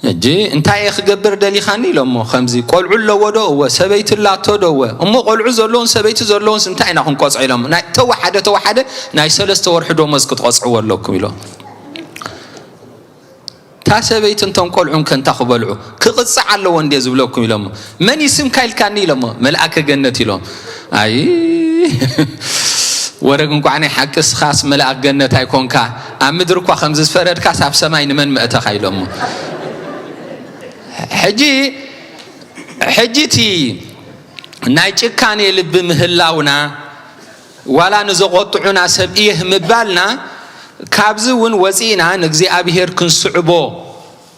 ሕጂ እንታይ እየ ክገብር ደሊኻኒ ኢሎሞ፣ ከምዚ ቆልዑ ኣለዎ ዶ? እወ። ሰበይቲ ኣላቶ ዶ? እወ። እሞ ቆልዑ ዘለዎን ሰበይቲ ዘለዎንስ እንታይ ኢና ክንቆጽዖ ኢሎም። ናይ ተወሓደ ተወሓደ ናይ ሰለስተ ወርሒ ደሞዝ ክትቆጽዕዎ ኣለኩም ኢሎም። እታ ሰበይትን እቶም ቆልዑን ከ እንታይ ክበልዑ? ክቕጻዕ ኣለዎ እንዴ ዝብለኩም ኢሎሞ። መን እዩ ስምካ ኢልካኒ ኢሎሞ። መልኣከ ገነት ኢሎም። ኣይ፣ ወረግ እንኳዕ ናይ ሓቂ እስኻስ መልኣክ ገነት ኣይኮንካ። ኣብ ምድሪ እኳ ከምዚ ዝፈረድካስ ኣብ ሰማይ ንመን መእተኻ ኢሎሞ። ሕጂ፣ ሕጂ እቲ ናይ ጭካኔ ልቢ ምህላውና፣ ዋላ ንዘቖጥዑና ሰብ እየህ ምባልና፣ ካብዚ እውን ወፂእና ንእግዚኣብሔር ክንስዕቦ፣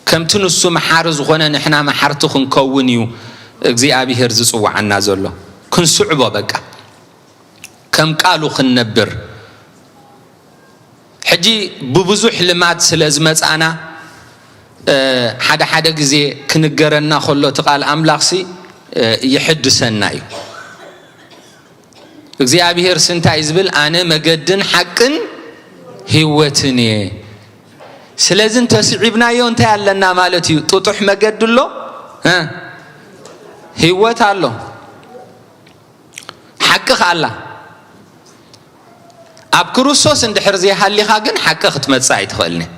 ከምቲ ንሱ መሓሪ ዝኾነ ንሕና መሓርቲ ክንከውን እዩ እግዚኣብሔር ዝጽውዓና ዘሎ። ክንስዕቦ በቃ፣ ከም ቃሉ ክንነብር። ሕጂ ብብዙሕ ልማድ ስለ ዝመጻና፣ እ፣ ሓደ ሓደ ግዜ ክንገረና ከሎ እቲ ቃል ኣምላኽሲ፣ እ፣ ይሕድሰና እዩ። እግዚኣብሔርሲ እንታይ እዩ ዝብል? ኣነ መገድን ሓቅን ህይወትን እየ። ስለዚ እንተስዒብናዮ እንታይ ኣለና ማለት እዩ? ጥጡሕ መገዲ ኣሎ፣ እ፣ ህይወት ኣሎ፣ ሓቂ ከኣ ኣላ። ኣብ ክርስቶስ እንድሕር ዘይሃሊኻ ግን ሓቂ ክትመጽእ ኣይትኽእልን እያ።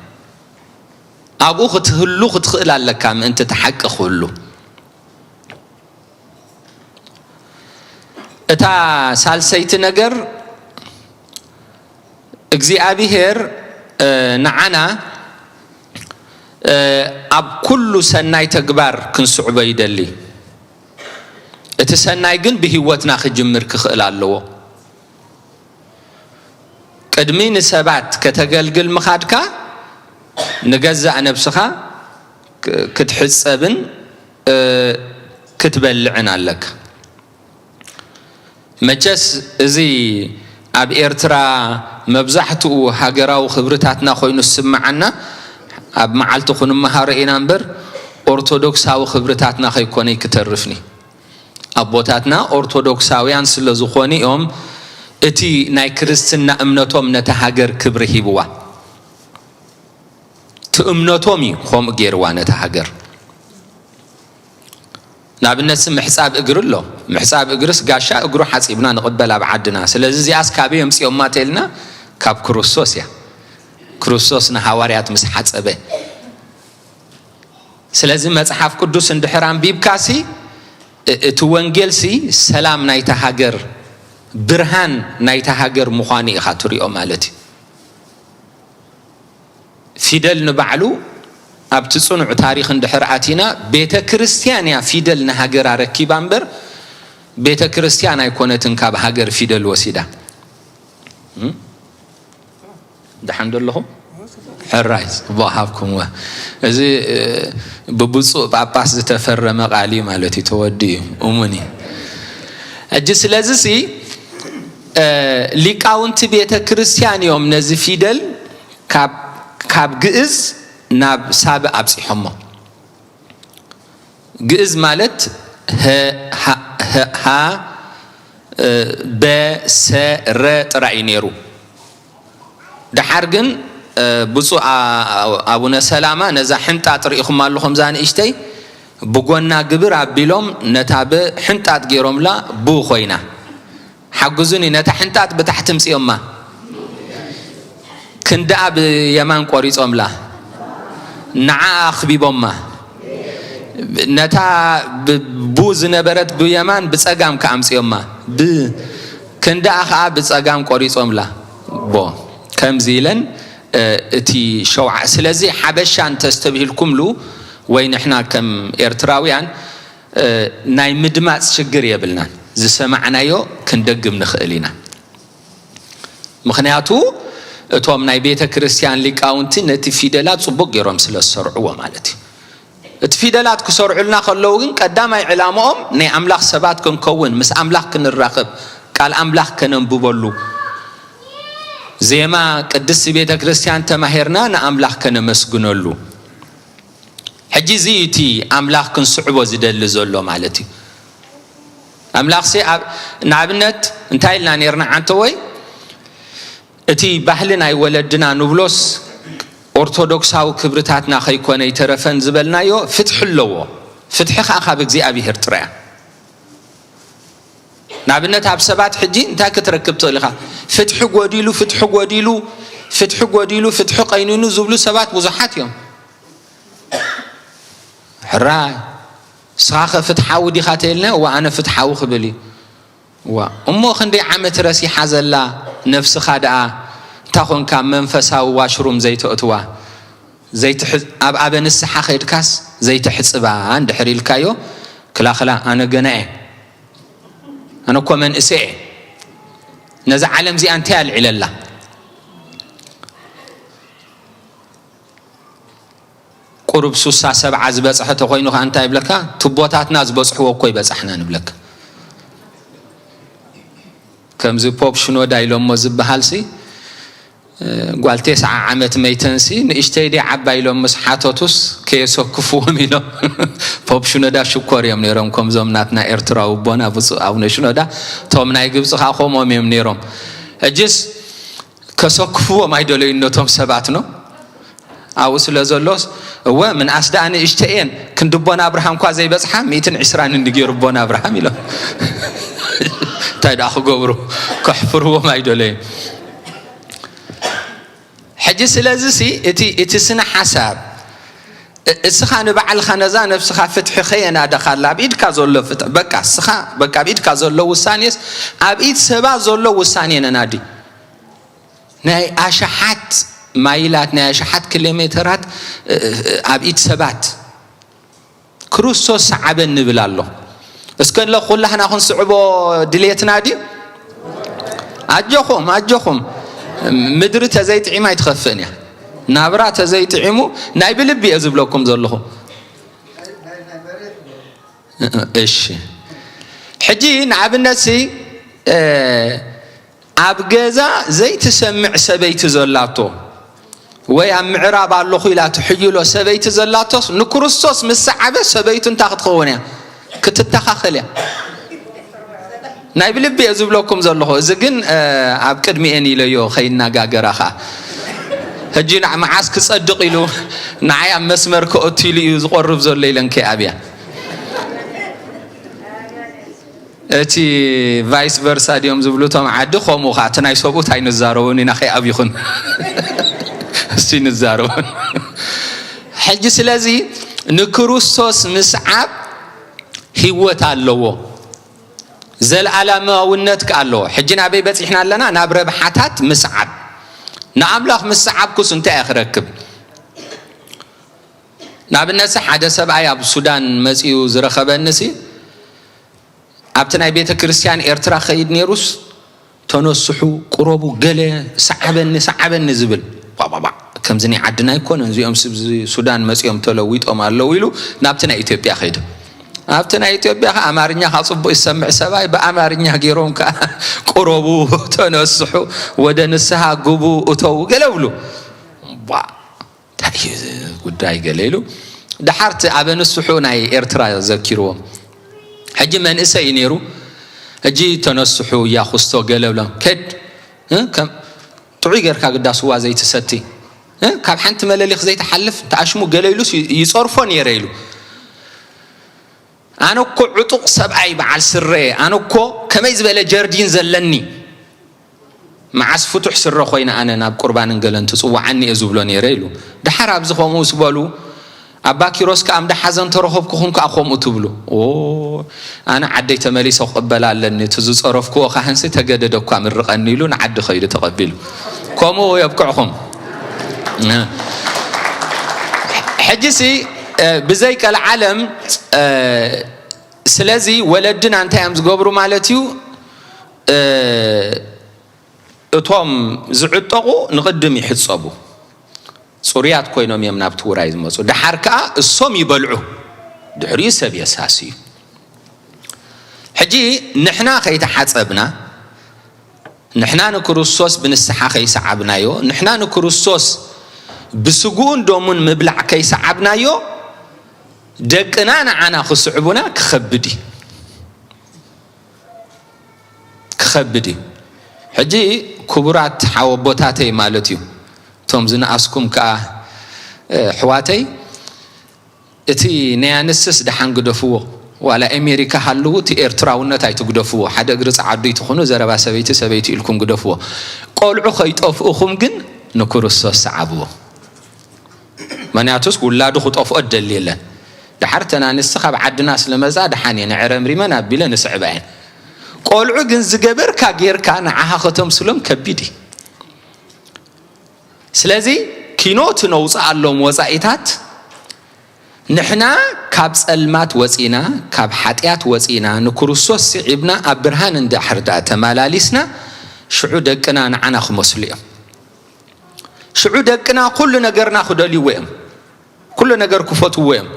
ኣብኡ ክትህሉ ክትኽእል ኣለካ ምእንቲ እቲ ሓቂ ክህሉ። እታ ሳልሰይቲ ነገር፣ እግዚኣብሔር፣ እ፣ ንዓና፣ እ፣ ኣብ ኩሉ ሰናይ ተግባር ክንስዕቦ ይደሊ። እቲ ሰናይ ግን ብህይወትና ክጅምር ክኽእል ኣለዎ። ቅድሚ ንሰባት ከተገልግል ምኻድካ፣ ንገዛእ ነብስኻ ክ-፣ ክትሕጸብን፣ እ፣ ክትበልዕን ኣለካ። መቸስ እዚ ኣብ ኤርትራ መብዛሕትኡ ሃገራዊ ክብርታትና ኮይኑ ዝስምዓና፣ ኣብ መዓልቲ ክንመሃሮ ኢና እምበር፣ ኦርቶዶክሳዊ ክብርታትና ከይኮነ ክተርፍኒ። ኣቦታትና ኦርቶዶክሳውያን ስለ ዝኾኑ እዮም እቲ ናይ ክርስትና እምነቶም ነታ ሃገር ክብሪ ሂብዋ። እቲ እምነቶም እዩ ከምኡ ገይርዋ ነታ ሃገር። ንኣብነት ሲ ምሕጻብ እግሪ ኣሎ። ምሕጻብ እግርስ ጋሻ እግሩ ሓጺብና ንቕበል ኣብ ዓድና። ስለዚ እዚኣስ ካበይ ኣምጺኦማ ተልና፣ ካብ ክርስቶስ እያ። ክርስቶስ ንሃዋርያት ምስ ሓጸበ። ስለዚ መጽሓፍ ቅዱስ እንድሕር ኣንቢብካሲ፣ እ-፣ እቲ ወንጌልሲ ሰላም ናይታ ሃገር፣ ብርሃን ናይታ ሃገር ምዃኑ ኢኻ ትሪኦ ማለት እዩ። ፊደል ንባዕሉ ኣብቲ ጽኑዕ ታሪኽ እንድሕር ኣቲና፣ ቤተ ክርስቲያን እያ ፊደል ንሃገር ኣረኪባ እምበር፣ ቤተ ክርስቲያን ኣይኮነትን ካብ ሃገር ፊደል ወሲዳ። እም? ደሓን ዶ ኣለኹም? ሕራይ፣ ጽቡቕ ሃብኩምዋ። እዚ፣ እ፣ ብብፁዕ ጳጳስ ዝተፈረመ ቃል እዩ ማለት እዩ፣ ተወዲኡ እዩ፣ እሙን እዩ። ሕጂ ስለዚ ሲ፣ እ፣ ሊቃውንቲ ቤተ ክርስቲያን እዮም ነዚ ፊደል ካብ፣ ካብ ግእዝ ናብ ሳብእ ኣብጺሖሞ። ግእዝ ማለት ሀ፣ ሃ፣ ሀ፣ ሃ፣ እ፣ በ፣ ሰ፣ ረ ጥራይ እዩ ነይሩ። ደሓር ግን፣ እ፣ ብፁዕ ኣ-፣ ኣቡነ ሰላማ ነዛ ሕንጣጥ ርኢኹማ ኣለኹም፣ እዛ ንእሽተይ ብጎና ግብር ኣቢሎም ነታ ብ ሕንጣጥ ገይሮምላ ቡ ኮይና። ሓግዙኒ፣ ነታ ሕንጣጥ ብታሕቲ ምጽዮማ። ክንድኣ ብየማን ቆሪጾምላ። ንዓ ኣኽቢቦማ። ነታ ብ-፣ ቡ ዝነበረት ብየማን ብጸጋም ከኣ ኣምጽዮማ። ብ-፣ ክንድኣ ከኣ ብጸጋም ቆሪጾምላ። ቦ። ከምዚ ኢለን፣ እ፣ እቲ ሸውዓ-፣ ስለዚ ሓበሻ እንተስተብሂልኩምሉ ወይ ንሕና ከም ኤርትራውያን፣ እ፣ ናይ ምድማጽ ሽግር የብልናን። ዝሰማዕናዮ ክንደግም ንኽእል ኢና። ምኽንያቱ እቶም ናይ ቤተ ክርስቲያን ሊቃውንቲ ነቲ ፊደላት ጽቡቕ ገይሮም ስለ ዝሰርዕዎ ማለት እዩ። እቲ ፊደላት ክሰርዑልና ከለዉ ግን ቀዳማይ ዕላምኦም ናይ ኣምላኽ ሰባት ክንከውን፣ ምስ ኣምላኽ ክንራኸብ፣ ቃል ኣምላኽ ከነንብበሉ፣ ዜማ ቅድስቲ ቤተ ክርስቲያን ተማሂርና ንኣምላኽ ከነመስግነሉ። ሕጂ እዚ እቲ ኣምላኽ ክንስዕቦ ዝደሊ ዘሎ ማለት እዩ። ኣምላኽሲ ኣብ፣ ንኣብነት እንታይ ኢልና ነርና ዓንተወይ? እቲ ባህሊ ናይ ወለድና ንብሎስ ኦርቶዶክሳዊ ክብርታትና ከይኮነ ይተረፈን ዝበልናዮ ፍትሒ ኣለዎ። ፍትሒ ከኣ ካብ እግዚኣብሄር ጥራያ። ንኣብነት ኣብ ሰባት ሕጂ እንታይ ክትረክብ ትኽእል ኢኻ? ፍትሒ ጎዲሉ፣ ፍትሒ ጎዲሉ፣ ፍትሒ ጎዲሉ፣ ፍትሒ ቀይኒኑ ዝብሉ ሰባት ብዙሓት እዮም። ሕራይ፣ ንስኻኸ ፍትሓዊ ዲኻ ተይልና? እዋ ኣነ ፍትሓዊ ክብል እዩ። እዋ እሞ ክንደይ ዓመት ረሲሓ ዘላ ነፍስኻ ደኣ እንታይ ኾንካ መንፈሳዊ ዋሽሩም ዘይተእትዋ? ዘይትሕ-፣ ኣብ ኣበ ንስሓ ኸይድካስ ዘይትሕጽባ እንድሕር ኢልካዮ፣ ክላኽላ ኣነ ገና እየ፣ ኣነ እኮ መንእሰይ እየ፣ ነዛ ዓለም እዚኣ እንታይ ኣልዒለላ? ቁሩብ ሱሳ ሰብዓ ዝበጽሐ ተኾይኑ ከኣ እንታይ ይብለካ? ቱቦታትና ዝበጽሕዎ እኮ ይበጻሕና ንብለካ። ከምዚ ፖፕ ሽኖዳ ኢሎሞ ዝበሃልሲ፣ እ፣ ጓል ተስዓ ዓመት መይተንሲ ንእሽተይ ድያ ዓባይ ኢሎም ምስ ሓተቱስ ከየሰክፍዎም ኢሎም። ፖፕ ሽኖዳ ሽኮር እዮም ነይሮም፣ ከምዞም ናትና ኤርትራዊ ኣቦና ብፁዕ ኣቡነ ሽኖዳ። እቶም ናይ ግብጺ ከኣ ከምኦም እዮም ነይሮም። ሕጅስ ከሰክፍዎም ኣይደለዩን ነቶም ሰባት ነው። ኣብኡ ስለ ዘሎስ፣ እወ ምንኣስ ደኣ ንእሽተይ እየን፣ ክንዲ ኣቦና ኣብርሃም እኳ ዘይበጽሓ ሚእትን ዕስራን እንዲ ገይሩ ኣቦና ኣብርሃም ኢሎም። እንታይ ደኣ ክገብሩ? ከሕፍርዎም ኣይደለዩን። ሕጂ ስለዚ ሲ እቲ፣ እቲ ስነ ሓሳብ እ-፣ እስኻ ንባዕልኻ ነዛ ነብስኻ ፍትሒ ከየናደኻላ ኣብ ኢድካ ዘሎ ፍትሒ፣ በቃ እስኻ፣ በቃ ኣብ ኢድካ ዘሎ ውሳኔስ ኣብ ኢድ ሰባት ዘሎ ውሳኔ ነናዲ። ናይ ኣሽሓት ማይላት፣ ናይ ኣሽሓት ኪሎ ሜተራት፣ እ፣ እ፣ ኣብ ኢድ ሰባት። ክርስቶስ ሰዓበኒ ንብል ኣሎ። እስከ ለ ኩላህና ክንስዕቦ ድሌትና ድዩ? ኣጆኹም፣ ኣጆኹም። ምድሪ ተዘይጥዒማ ኣይትኸፍእን እያ። ናብራ ተዘይጥዒሙ ናይ ብልቢ እየ ዝብለኩም ዘለኹ። እሺ። ሕጂ ንኣብነት ሲ፣ እ፣ ኣብ ገዛ ዘይትሰምዕ ሰበይቲ ዘላቶ ወይ ኣብ ምዕራብ ኣለኹ ኢላ ትሕይሎ ሰበይቲ ዘላቶስ ንክርስቶስ ምስ ሰዓበ ሰበይቱ እንታይ ክትኸውን እያ? ክትተኻኸል እያ። ናይ ብልቢ እየ ዝብለኩም ዘለኹ። እዚ ግን፣ እ፣ ኣብ ቅድሚኤን ኢለዮ ከይናጋገራ ኸኣ። ሕጂ ንዓ-፣ መዓስ ክጸድቕ ኢሉ ንዓይ ኣብ መስመር ከእቱ ኢሉ እዩ ዝቆርብ ዘሎ ኢለን ከይኣብያ። እቲ ቫይስ ቨርሳ ድዮም ዝብሉ እቶም ዓዲ፣ ከምኡ ኸዓ እቲ ናይ ሰብኡት ኣይንዛረቡን ኢና ከይኣብዩኽን። እስቲ ንዛረቡን። ሕጂ ስለዚ ንክርስቶስ ምስዓብ ህይወት ኣለዎ። ዘለኣለማውነት ከኣ ኣለዎ። ሕጂ ናበይ በጺሕና ኣለና? ናብ ረብሓታት ምስዓብ። ንኣምላኽ ምስ ሰዓብኩስ እንታይ እየ ክረክብ? ንኣብነትሲ ሓደ ሰብኣይ ኣብ ሱዳን መጺኡ ዝረኸበኒሲ፣ ኣብቲ ናይ ቤተ ክርስቲያን ኤርትራ ኸይድ ነይሩስ፣ ተነስሑ፣ ቁረቡ፣ ገለ ሰዓበኒ፣ ሰዓበኒ ዝብል። ባባባ፣ ከምዚ ናይ ዓድና ኣይኮነን፣ እዚኦም ስብ-፣ ሱዳን መጺኦም ተለዊጦም ኣለዉ ኢሉ ናብቲ ናይ ኢትዮጵያ ኸይደ። ኣብቲ ናይ ኢትዮጵያ ኸኣ ኣማርኛ ኸኣ ጽቡቕ ይሰምዕ ሰብኣይ፣ ብኣማርኛ ገይሮም ከኣ ቁረቡ፣ ተነስሑ፣ ወደ ንስሃ ግቡ፣ እተዉ፣ ገለ ብሉ። ባ፣ እንታይ እዩ እዚ ጉዳይ ገለ ኢሉ። ደሓር እቲ ኣበ ንስሑ ናይ ኤርትራ ዘኪርዎም። ሕጂ መንእሰይ እዩ ነይሩ። ሕጂ ተነስሑ፣ እያ ኩስቶ፣ ገለ ብሎም። ከድ፣ እ፣ ከም ጥዑይ ጌርካ ግዳ ስዋ ዘይትሰቲ፣ እ፣ ካብ ሓንቲ መለሊኽ ዘይትሓልፍ፣ ተኣሽሙ ገለ ኢሉስ ይ-፣ ይጸርፎ ነይረ ኢሉ። ኣነ እኮ ዕጡቕ ሰብኣይ በዓል ስረ እየ። ኣነ እኮ ከመይ ዝበለ ጀርዲን ዘለኒ። መዓስ ፍቱሕ ስረ ኮይነ ኣነ ናብ ቁርባንን ገለን ትጽውዓኒ እየ ዝብሎ ነይረ ኢሉ። ደሓር ኣብዚ ከምኡ ምስ በሉ፣ ኣባ ኪሮስ ከኣ እንዳ ሓዘን ተረኸብኩኹም ከኣ ከምኡ ትብሉ። ኦ፣ ኣነ ዓደይ ተመሊሰ ክቕበል ኣለኒ፣ እቲ ዝጸረፍክዎ ካህንሲ ተገደደ እኳ ምርቐኒ ኢሉ ንዓዲ ከይዱ ተቐቢሉ። ከምኡ የብቅዕኹም። ሕጂሲ፣ እ፣ ብዘይ ቀልዓለም፣ እ፣ ስለዚ ወለድና እንታይ እዮም ዝገብሩ ማለት እዩ? እ፣ እቶም ዝዕጠቑ ንቕድም ይሕጸቡ፣ ጽሩያት ኮይኖም እዮም ናብቲ ውራይ ዝመጹ። ደሓር ከኣ እሶም ይበልዑ፣ ድሕሪኡ ሰብ የሳስዩ። ሕጂ ንሕና ከይተሓጸብና፣ ንሕና ንክርስቶስ ብንስሓ ከይሰዓብናዮ፣ ንሕና ንክርስቶስ ብስግኡን ደሙን ምብላዕ ከይሰዓብናዮ፣ ደቅና ንዓና ክስዕቡና ክኸብድ እዩ። ክኸብድ እዩ። ሕጂ ክቡራት ሓወቦታተይ ማለት እዩ፣ እቶም ዝነኣስኩም ከኣ፣ እ፣ ኣሕዋተይ፣ እቲ ናይ ኣንስትስ ደሓን ግደፍዎ። ዋላ ኣሜሪካ ሃልዉ፣ እቲ ኤርትራውነት ኣይትግደፍዎ። ሓደ እግሪ ጸዓዱ ይትኹኑ፣ ዘረባ ሰበይቲ ሰበይቲ ኢልኩም ግደፍዎ። ቆልዑ ከይጠፍኡኹም ግን ንክርስቶስ ሰዓብዎ። ምኽንያቱስ ውላዱ ክጠፍኦ ደሊ የለን። ደሓር ተን ኣንስቲ ካብ ዓድና ስለመጻ ደሓን እየን፣ ኣዕረምሪመን ኣቢለ ንስዕባ እየን። ቆልዑ ግን ዝገበርካ ጌርካ ንዓኻ ከተምስሎም ከቢድ እዩ። ስለዚ ኪኖት ነውጽኣሎም ወጻኢታት፣ ንሕና ካብ ጸልማት ወጺና፣ ካብ ሓጢኣት ወጺና፣ ንክርስቶስ ስዒብና ኣብ ብርሃን እንድሕር ደኣ ተመላሊስና፣ ሽዑ ደቅና ንዓና ክመስሉ እዮም። ሽዑ ደቅና ኩሉ ነገርና ክደልይዎ እዮም። ኩሉ ነገር ክፈትዎ እዮም።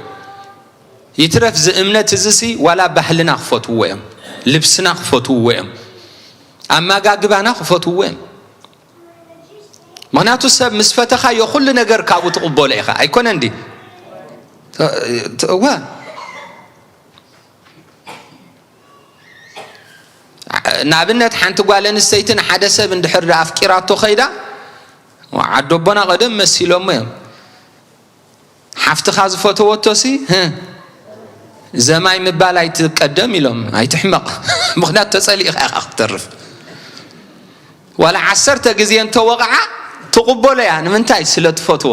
ይትረፍ እዚ እምነት እዚሲ ዋላ ባህልና ክፈትዎ እዮም። ልብስና ክፈትዎ እዮም። ኣመጋግባና ክፈትዎ እዮም። ምኽንያቱ ሰብ ምስ ፈተኻዮ ኩሉ ነገር ካብኡ ትቕበሎ ኢኻ። ኣይኮነን ድዩ? ተ-፣ ተ-፣ እወ። ንኣብነት ሓንቲ ጓል ኣንስተይቲ ንሓደ ሰብ እንድሕር ደኣ ኣፍቂራቶ ከይዳ፣ ዓዲ ኣቦና ቀደም መሲሎሞ እዮም። ሓፍትኻ ዝፈተወቶሲ፣ ህ፣ ዘማይ ምባል ኣይትቀደም ኢሎም፣ ኣይትሕመቕ። ምኽንያቱ ተጸሊእኻ ኢኻ ክትተርፍ። ዋላ ዓሰርተ ግዜ እንተወቕዓ ትቕበሎ እያ። ንምንታይ? ስለ ትፈትዎ።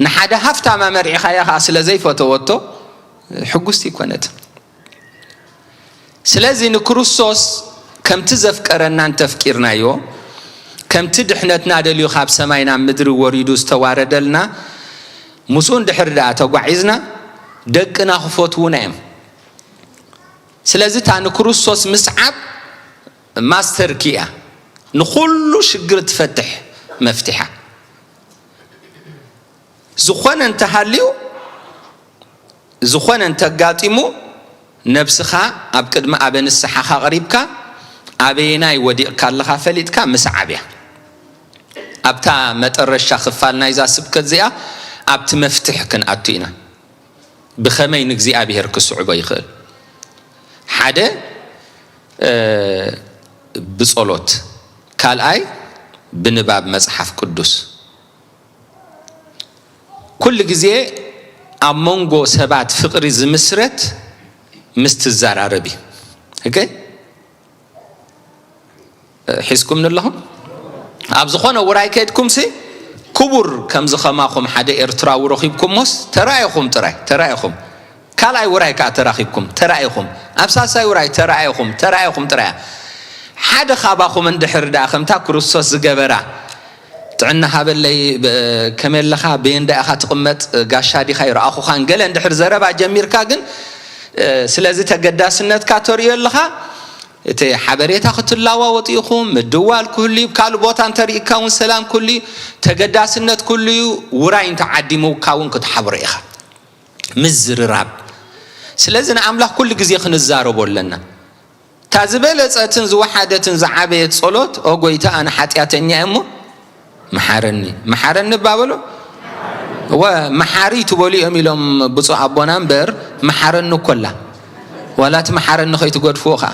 ንሓደ ሃፍታም ኣመርዒኻያ ኸኣ ስለ ዘይፈተወቶ ሕጉስቲ ኣይኮነትን። ስለዚ ንክርስቶስ ከምቲ ዘፍቀረና እንተፍቂርናዮ፣ ከምቲ ድሕነትና ደልዩ ካብ ሰማይ ናብ ምድሪ ወሪዱ ዝተዋረደልና፣ ምስኡ እንድሕር ደኣ ተጓዒዝና፣ ደቅና ክፈትዉና እዮም። ስለዚ እታ ንክርስቶስ ምስዓብ ማስተር ኪ እያ። ንኹሉ ሽግር ትፈትሕ መፍትሓ። ዝኾነ እንተሃልዩ፣ ዝኾነ እንተጋጢሙ፣ ነብስኻ ኣብ ቅድሚ ኣበ ንስሓኻ ኣቕሪብካ፣ ኣበየናይ ወዲቕካ ኣለኻ ፈሊጥካ ምስዓብ እያ። ኣብታ መጠረሻ ክፋል ናይዛ ስብከት እዚኣ፣ ኣብቲ መፍትሕ ክንኣቱ ኢና። ብኸመይ ንእግዚኣብሔር ክስዕቦ ይኽእል? ሓደ፣ እ፣ ብጸሎት፣ ካልኣይ ብንባብ መጽሓፍ ቅዱስ። ኩሉ ግዜ ኣብ መንጎ ሰባት ፍቕሪ ዝምስረት ምስ ትዘራረብ እዩ። ኦኬ? ሒዝኩምኒ ኣለኹም? ኣብ ዝኾነ ውራይ ከድኩምሲ፣ ክቡር ከምዚ ከማኹም ሓደ ኤርትራዊ ረኺብኩሞስ፣ ተራኢኹም ጥራይ፣ ተራኢኹም። ካልኣይ ውራይ ከኣ ተራኺብኩም፣ ተራኢኹም። ኣብ ሳልሳይ ውራይ ተራኢኹም፣ ተራኢኹም ጥራይ። ሓደ ካባኹም እንድሕር ደኣ ከምታ ክርስቶስ ዝገበራ፣ ጥዕና ሃበለይ፣ ብ-፣ ከመይ ኣለኻ? በየንዳ ኢኻ ትቕመጥ? ጋሻ ዲኻ? ይረኣኹኻን ገለ እንድሕር ዘረባ ጀሚርካ ግን፣ እ፣ ስለዚ ተገዳስነትካ ተርእዮ ኣለኻ። እቲ ሓበሬታ ክትለዋወጡ ኢኹም፣ ምድዋል ክህሉ እዩ፣ ካልእ ቦታ እንተርኢካ እውን ሰላም ክህሉ እዩ፣ ተገዳስነት ክህሉ እዩ። ውራይ እንተዓዲሙካ እውን ክትሓብሮ ኢኻ። ምዝርራብ። ስለዚ ንኣምላኽ ኩሉ ግዜ ክንዛረቦ ኣለና። እታ ዝበለጸትን ዝወሓደትን ዝዓበየት ጸሎት፣ "ኦ ጎይታ፣ ኣነ ሓጢኣተኛ እየ እሞ መሓረኒ፣ መሓረኒ" እባ በሎ። እወ፣ መሓሪ ትበሉ እዮም ኢሎም ብፁዕ ኣቦና እምበር፣ መሓረኒ እኮ ኣላ። ዋላ እቲ መሓረኒ ከይትገድፍዎ ከኣ።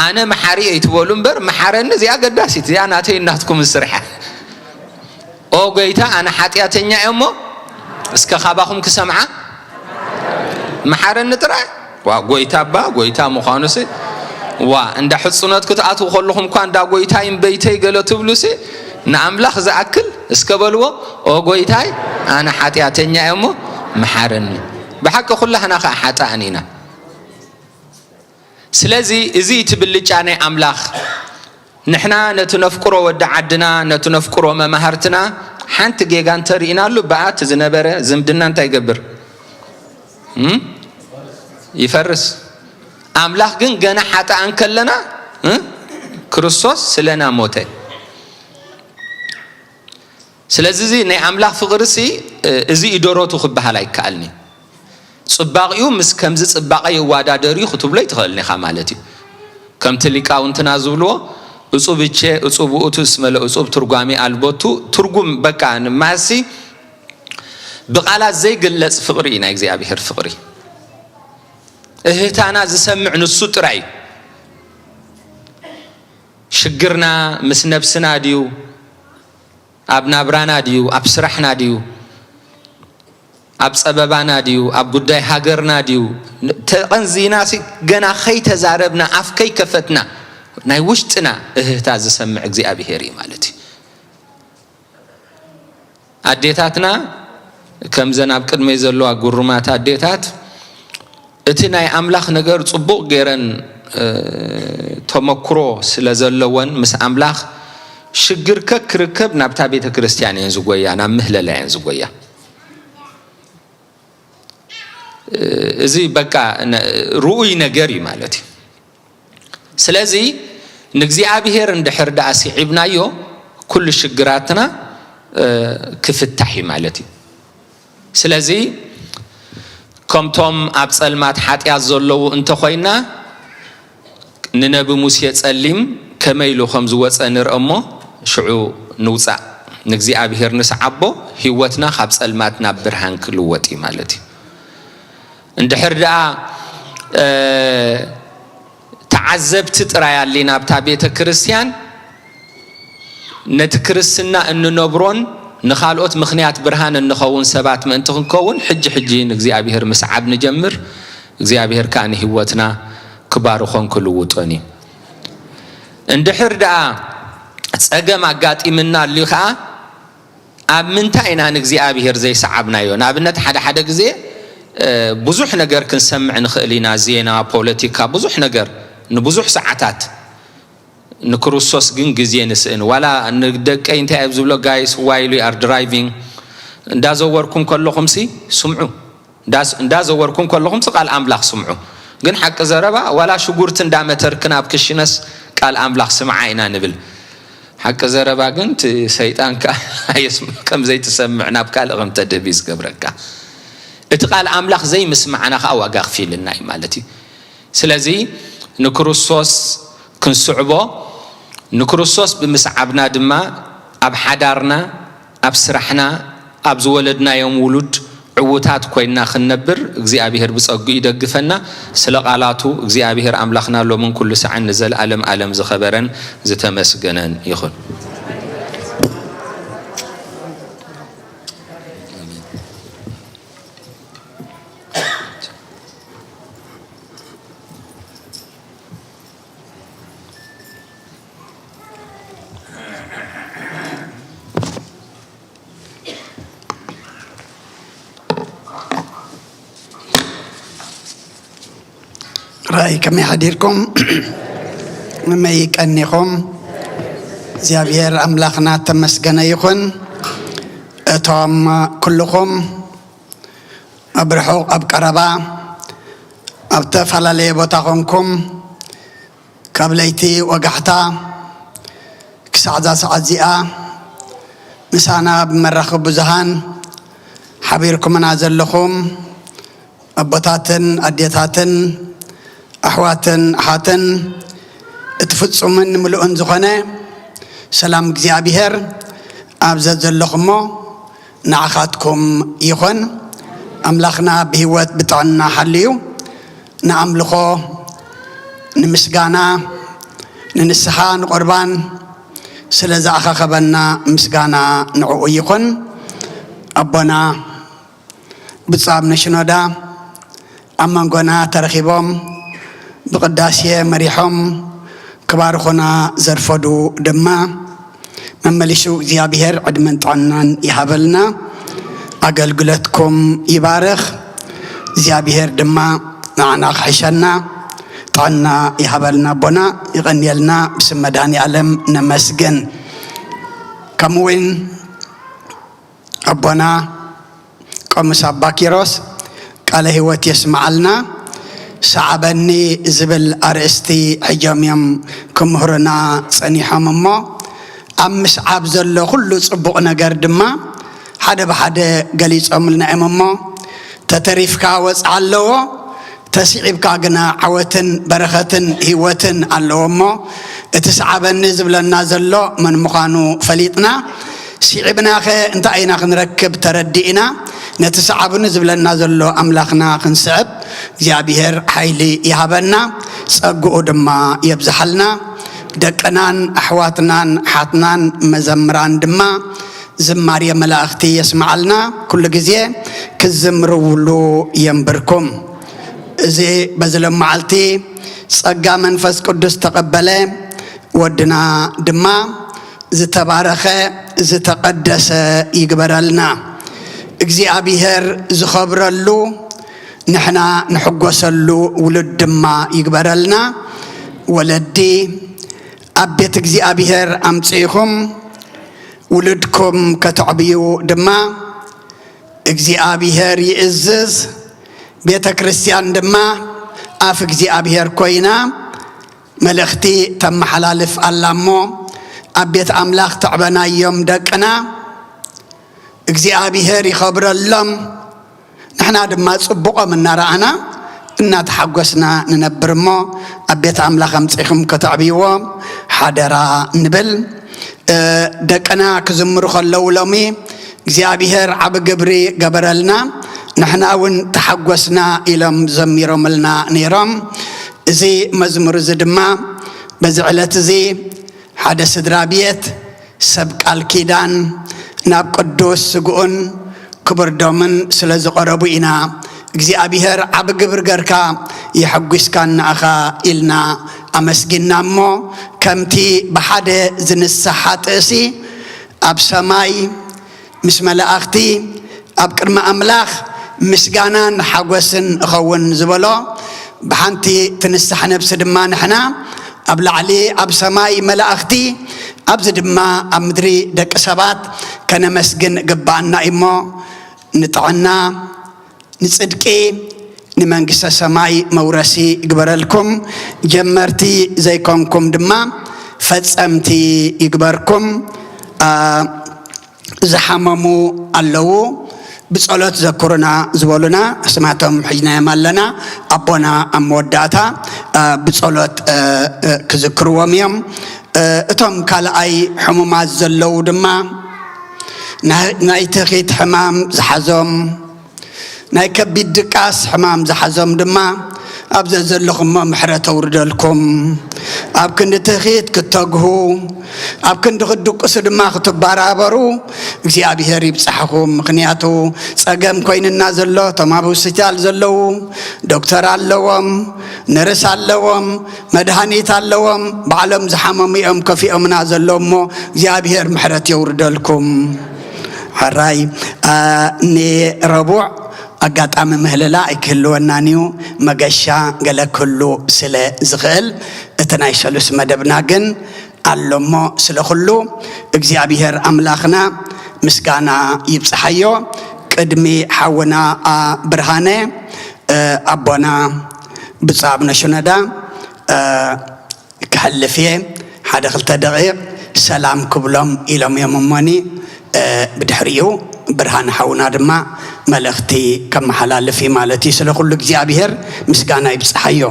ኣነ መሓሪ እየ ትበሉ እምበር፣ መሓረኒ እዚኣ ኣገዳሲት፣ እዚኣ ናተይ ናትኩም ስርሓ። "ኦ ጎይታ፣ ኣነ ሓጢኣተኛ እየ እሞ እስከ ካባኹም ክሰምዓ መሓረኒ ጥራይ።" ዋ፣ ጎይታ እባ ጎይታ ምዃኑሲ፣ ዋ፣ እንዳ ሕጹነት ክትኣትዉ ከለኹም እኳ እንዳ ጎይታይ እምበይተይ ገለ ትብሉሲ፣ ንኣምላኽ ዝኣክል እስከ በልዎ፣ "ኦ ጎይታይ፣ ኣነ ሓጢኣተኛ እየ እሞ መሓረኒ።" ብሓቂ ኩላህና ኸኣ ሓጣእን ኢና። ስለዚ እዚ እቲ ብልጫ ናይ ኣምላኽ። ንሕና ነቲ ነፍቅሮ ወዲ ዓድና፣ ነቲ ነፍቅሮ መማህርትና ሓንቲ ጌጋ እንተርኢናሉ፣ ብኣ እቲ ዝነበረ ዝምድና እንታይ ይገብር? እም? ይፈርስ። ኣምላኽ ግን ገና ሓጥኣን ከለና፣ እ? ክርስቶስ ስለና ሞተ። ስለዚ እዚ ናይ ኣምላኽ ፍቕርሲ፣ እ፣ እዚ እዩ ደረቱ ክበሃል ኣይከኣልኒ። ጽባቕኡ ምስ ከምዚ ጽባቐ ይዋዳደር እዩ ክትብሎ ኣይትኽእልን ኢኻ ማለት እዩ። ከምቲ ሊቃውንትና ዝብልዎ፣ እጹብ እቼ እጹብ ውእቱ እስመ ለእጹብ ትርጓሜ ኣልቦቱ፣ ትርጉም በቃ ማሲ ብቓላት ዘይግለጽ ፍቕሪ እዩ ናይ እግዚኣብሔር ፍቕሪ። እህታና ዝሰምዕ ንሱ ጥራይ እዩ። ሽግርና ምስ ነብስና ድዩ? ኣብ ናብራና ድዩ? ኣብ ስራሕና ድዩ? ኣብ ጸበባና ድዩ? ኣብ ጉዳይ ሃገርና ድዩ? ተቐንዚና ሲ ገና ከይተዛረብና፣ ኣፍ ከይከፈትና፣ ናይ ውሽጥና እህህታ ዝሰምዕ እግዚኣብሔር እዩ ማለት እዩ። ኣዴታትና፣ ከምዘን ኣብ ቅድመይ ዘለዋ ጉሩማት ኣዴታት፣ እቲ ናይ ኣምላኽ ነገር ጽቡቕ ገይረን፣ እ፣ ተመክሮ ስለ ዘለወን፣ ምስ ኣምላኽ ሽግር ከክርከብ ናብታ ቤተ ክርስቲያን እየን ዝጎያ፣ ናብ ምህለላ እየን ዝጎያ። እ፣ እዚ በቃ ነ-፣ ርኡይ ነገር እዩ ማለት እዩ። ስለዚ ንእግዚኣብሔር እንድሕር ደኣ ስዒብናዮ፣ ኩሉ ሽግራትና፣ እ፣ ክፍታሕ እዩ ማለት እዩ። ስለዚ ከምቶም ኣብ ጸልማት ሓጢኣት ዘለዉ እንተኾይና፣ ንነቢ ሙሴ ጸሊም ከመይ ኢሉ ከም ዝወጸ ንርአ እሞ፣ ሽዑ ንውጻእ፣ ንእግዚኣብሔር ንስዓቦ፣ ህይወትና ካብ ጸልማት ናብ ብርሃን ክልወጥ እዩ ማለት እዩ። እንድሕር ደኣ፣ እ፣ ተዓዘብቲ ጥራይ ኣሊና ኣብታ ቤተ ክርስቲያን፣ ነቲ ክርስትና እንነብሮን ንኻልኦት ምኽንያት ብርሃን እንኸውን ሰባት ምእንቲ ክንከውን፣ ሕጂ ሕጂ ንእግዚኣብሔር ምስዓብ ንጀምር። እግዚኣብሔር ከኣ ንህይወትና ክባርኾን ክልውጦን እዩ። እንድሕር ደኣ ጸገም ኣጋጢምና ኣልዩ ከኣ፣ ኣብ ምንታይ ኢና ንእግዚኣብሔር ዘይሰዓብናዮ? ንኣብነት፣ ሓደ ሓደ ግዜ፣ እ፣ ብዙሕ ነገር ክንሰምዕ ንኽእል ኢና፣ ዜና፣ ፖለቲካ፣ ብዙሕ ነገር፣ ንብዙሕ ሰዓታት። ንክርስቶስ ግን ግዜ ንስእን። ዋላ ንደቀይ እንታይ እዮም ዝብሎ? "ጋይስ፣ ዋይል ዩ ኣር ድራይቪንግ፣ እንዳዘወርኩም ከለኹምሲ ስምዑ። እንዳስ-፣ እንዳዘወርኩም ከለኹምሲ ቃል ኣምላኽ ስምዑ። ግን ሓቂ ዘረባ፣ ዋላ ሽጉርቲ እንዳመተርክን ኣብ ክሽነስ ቃል ኣምላኽ ስምዓ ኢና ንብል። ሓቂ ዘረባ ግን፣ እቲ ሰይጣን ከኣ ኣየስም-፣ ከም ዘይትሰምዕ ናብ ካልእ ከም ተድህብ እዩ ዝገብረካ። እቲ ቃል ኣምላኽ ዘይምስማዕና ከኣ ዋጋ ኣኽፊልና እዩ ማለት እዩ። ስለዚ ንክርስቶስ ክንስዕቦ፣ ንክርስቶስ ብምስዓብና ድማ ኣብ ሓዳርና፣ ኣብ ስራሕና፣ ኣብ ዝወለድናዮም ውሉድ ዕዉታት ኮይንና ክንነብር እግዚኣብሔር ብጸግኡ ይደግፈና። ስለ ቃላቱ እግዚኣብሔር ኣምላኽና ሎምን ኩሉ ሳዕን ንዘለኣለም ኣለም ዝኸበረን ዝተመስገነን ይኹን። ራእይ ከመይ ሓዲርኩም? ከመይ ቀኒኹም? እግዚኣብሔር ኣምላኽና ተመስገነ ይኹን። እቶም ኩልኹም ኣብ ርሑቕ ኣብ ቀረባ፣ ኣብ ተፈላለየ ቦታ ኾንኩም፣ ካብ ለይቲ ወጋሕታ ክሳዕ እዛ ሰዓት እዚኣ ምሳና ብመራኸቢ ብዙሃን ሓቢርኩምና ዘለኹም ኣቦታትን ኣዴታትን ኣሕዋትን ኣሓትን፣ እቲ ፍጹምን ምሉእን ዝኾነ ሰላም እግዚኣብሔር ኣብ ዘዘለኹሞ ንዓኻትኩም ይኹን። ኣምላኽና ብህይወት ብጥዕና ሓልዩ ንኣምልኾ፣ ንምስጋና፣ ንንስሓ፣ ንቁርባን ስለ ዝኣኻኸበና ምስጋና ንዕኡ ይኹን። ኣቦና ብፁዕ ኣቡነ ሽኖዳ ኣብ መንጎና ተረኺቦም ብቅዳሴ መሪሖም ክባርኹና ዘርፈዱ ድማ መመሊሱ እግዚኣብሔር ዕድመን ጥዕናን ይሃበልና። ኣገልግሎትኩም ይባርኽ። እግዚኣብሔር ድማ ንዓና ክሕሸና ጥዕና ይሃበልና። ኣቦና ይቐንየልና። ብስም መድኃኔ ዓለም ነመስግን። ከምኡ እውን ኣቦና ቆሞስ ኣባ ኪሮስ ቃለ ሕይወት የስምዓልና። ሰዓበኒ ዝብል ኣርእስቲ ሒዞም እዮም ክምህሩና ጸኒሖም እሞ፣ ኣብ ምስዓብ ዘሎ ኩሉ ጽቡቕ ነገር ድማ ሓደ ብሓደ ገሊጾምልና እዮም እሞ፣ "ተተሪፍካ ወጽዓ ኣለዎ፣ ተስዒብካ ግና ዓወትን በረኸትን ህይወትን ኣለዎ እሞ፣ እቲ ሰዓበኒ ዝብለና ዘሎ መን ምዃኑ ፈሊጥና፣ ስዒብናኸ እንታይ ኢና ክንረክብ ተረዲእና፣ ነቲ ሰዓቡኒ ዝብለና ዘሎ ኣምላኽና ክንስዕብ እግዚኣብሔር ሓይሊ ይሃበና፣ ጸግኡ ድማ የብዝሓልና። ደቅናን ኣሕዋትናን ሓትናን መዘምራን ድማ ዝማሬ መላእኽቲ የስምዓልና፣ ኩሉ ግዜ ክዝምርውሉ የንብርኩም። እዚ በዚ ሎመዓልቲ ጸጋ መንፈስ ቅዱስ ተቐበለ ወድና ድማ ዝተባረኸ ዝተቐደሰ ይግበረልና። እግዚኣብሔር ዝኸብረሉ ንሕና ንሕጎሰሉ ውሉድ ድማ ይግበረልና። ወለዲ ኣብ ቤት እግዚኣብሔር ኣምጺእኹም ውሉድኩም ከተዕብዩ ድማ እግዚኣብሔር ይእዝዝ። ቤተ ክርስቲያን ድማ ኣፍ እግዚኣብሔር ኮይና መልእኽቲ ተመሓላልፍ ኣላ እሞ፣ ኣብ ቤት ኣምላኽ ተዕበናዮም ደቅና፣ እግዚኣብሔር ይኸብረሎም። ንሕና ድማ ጽቡቖም እናረኣና እናተሓጎስና ንነብር እሞ፣ ኣብ ቤት ኣምላኽ ኣምጺእኹም ከተዕብይዎ ሓደራ ንብል። እ፣ ደቅና ክዝምሩ ከለዉ ሎሚ፣ "እግዚኣብሔር ዓቢ ግብሪ ገበረልና፣ ንሕና እውን ተሓጎስና" ኢሎም ዘሚሮምልና ነይሮም። እዚ መዝሙር እዚ ድማ በዚ ዕለት እዚ ሓደ ስድራ ቤት ሰብ ቃል ኪዳን ናብ ቅዱስ ስግኡን ክቡር ደሙን ስለ ዝቐረቡ ኢና እግዚኣብሔር ዓቢ ግብሪ ገርካ የሐጒስካና ኢኻ ኢልና ኣመስጊንና እሞ፣ ከምቲ ብሓደ ዝንሳሕ ሓጥእሲ ኣብ ሰማይ ምስ መላእኽቲ ኣብ ቅድሚ ኣምላኽ ምስጋናን ሓጎስን እኸውን ዝበሎ፣ ብሓንቲ ትንሳሕ ነብሲ ድማ ንሕና ኣብ ላዕሊ ኣብ ሰማይ መላእኽቲ፣ ኣብዚ ድማ ኣብ ምድሪ ደቂ ሰባት ከነመስግን ግባኣና እዩ እሞ፣ ንጥዕና፣ ንጽድቂ፣ ንመንግስተ ሰማይ መውረሲ ይግበረልኩም። ጀመርቲ ዘይኮንኩም ድማ ፈጸምቲ ይግበርኩም። አ፣ ዝሓመሙ ኣለዉ፣ ብጸሎት ዘክሩና ዝበሉና ኣስማቶም ሒዝናዮም ኣለና። ኣቦና ኣብ መወዳእታ፣ አ፣ ብጸሎት፣ እ፣ እ፣ ክዝክርዎም እዮም። እ፣ እቶም ካልኣይ ሕሙማት ዘለዉ ድማ ናይ፣ ናይ ትኺት ሕማም ዝሓዞም፣ ናይ ከቢድ ድቃስ ሕማም ዝሓዞም ድማ ኣብ ዘዘለኹሞ ምሕረት ኣውርደልኩም። ኣብ ክንዲ ትኺት ክትተግሁ፣ ኣብ ክንዲ ክትድቅሱ ድማ ክትበራበሩ እግዚኣብሔር ይብጻሕኹም። ምኽንያቱ ጸገም ኮይንና ዘሎ፣ እቶም ኣብ ሆስፒታል ዘለዉ ዶክተር ኣለዎም፣ ነርስ ኣለዎም፣ መድሃኒት ኣለዎም፣ ባዕሎም ዝሓመሙ እዮም ከፊኦምና ዘለዉ እሞ እግዚኣብሔር ምሕረት የውርደልኩም። ሕራይ፣ አ፣ ንረቡዕ ኣጋጣሚ ምህልላ ኣይክህልወናን እዩ። መገሻ ገለ ክህሉ ስለ ዝኽእል፣ እቲ ናይ ሰሉስ መደብና ግን ኣሎ እሞ፣ ስለ ኩሉ እግዚኣብሔር ኣምላኽና ምስጋና ይብጽሓዮ። ቅድሚ ሓውና፣ አ፣ ብርሃነ፣ እ፣ ኣቦና ብፁዕ ኣቡነ ሽኖዳ፣ እ፣ ክሐልፍ እየ። ሓደ ክልተ ደቂቕ ሰላም ክብሎም ኢሎም እዮም እሞኒ፣ እ፣ ብድሕሪኡ ብርሃን ሓውና ድማ መልእኽቲ ከመሓላልፍ እዩ ማለት እዩ። ስለ ኩሉ እግዚኣብሔር ምስጋና ይብጽሓዮ።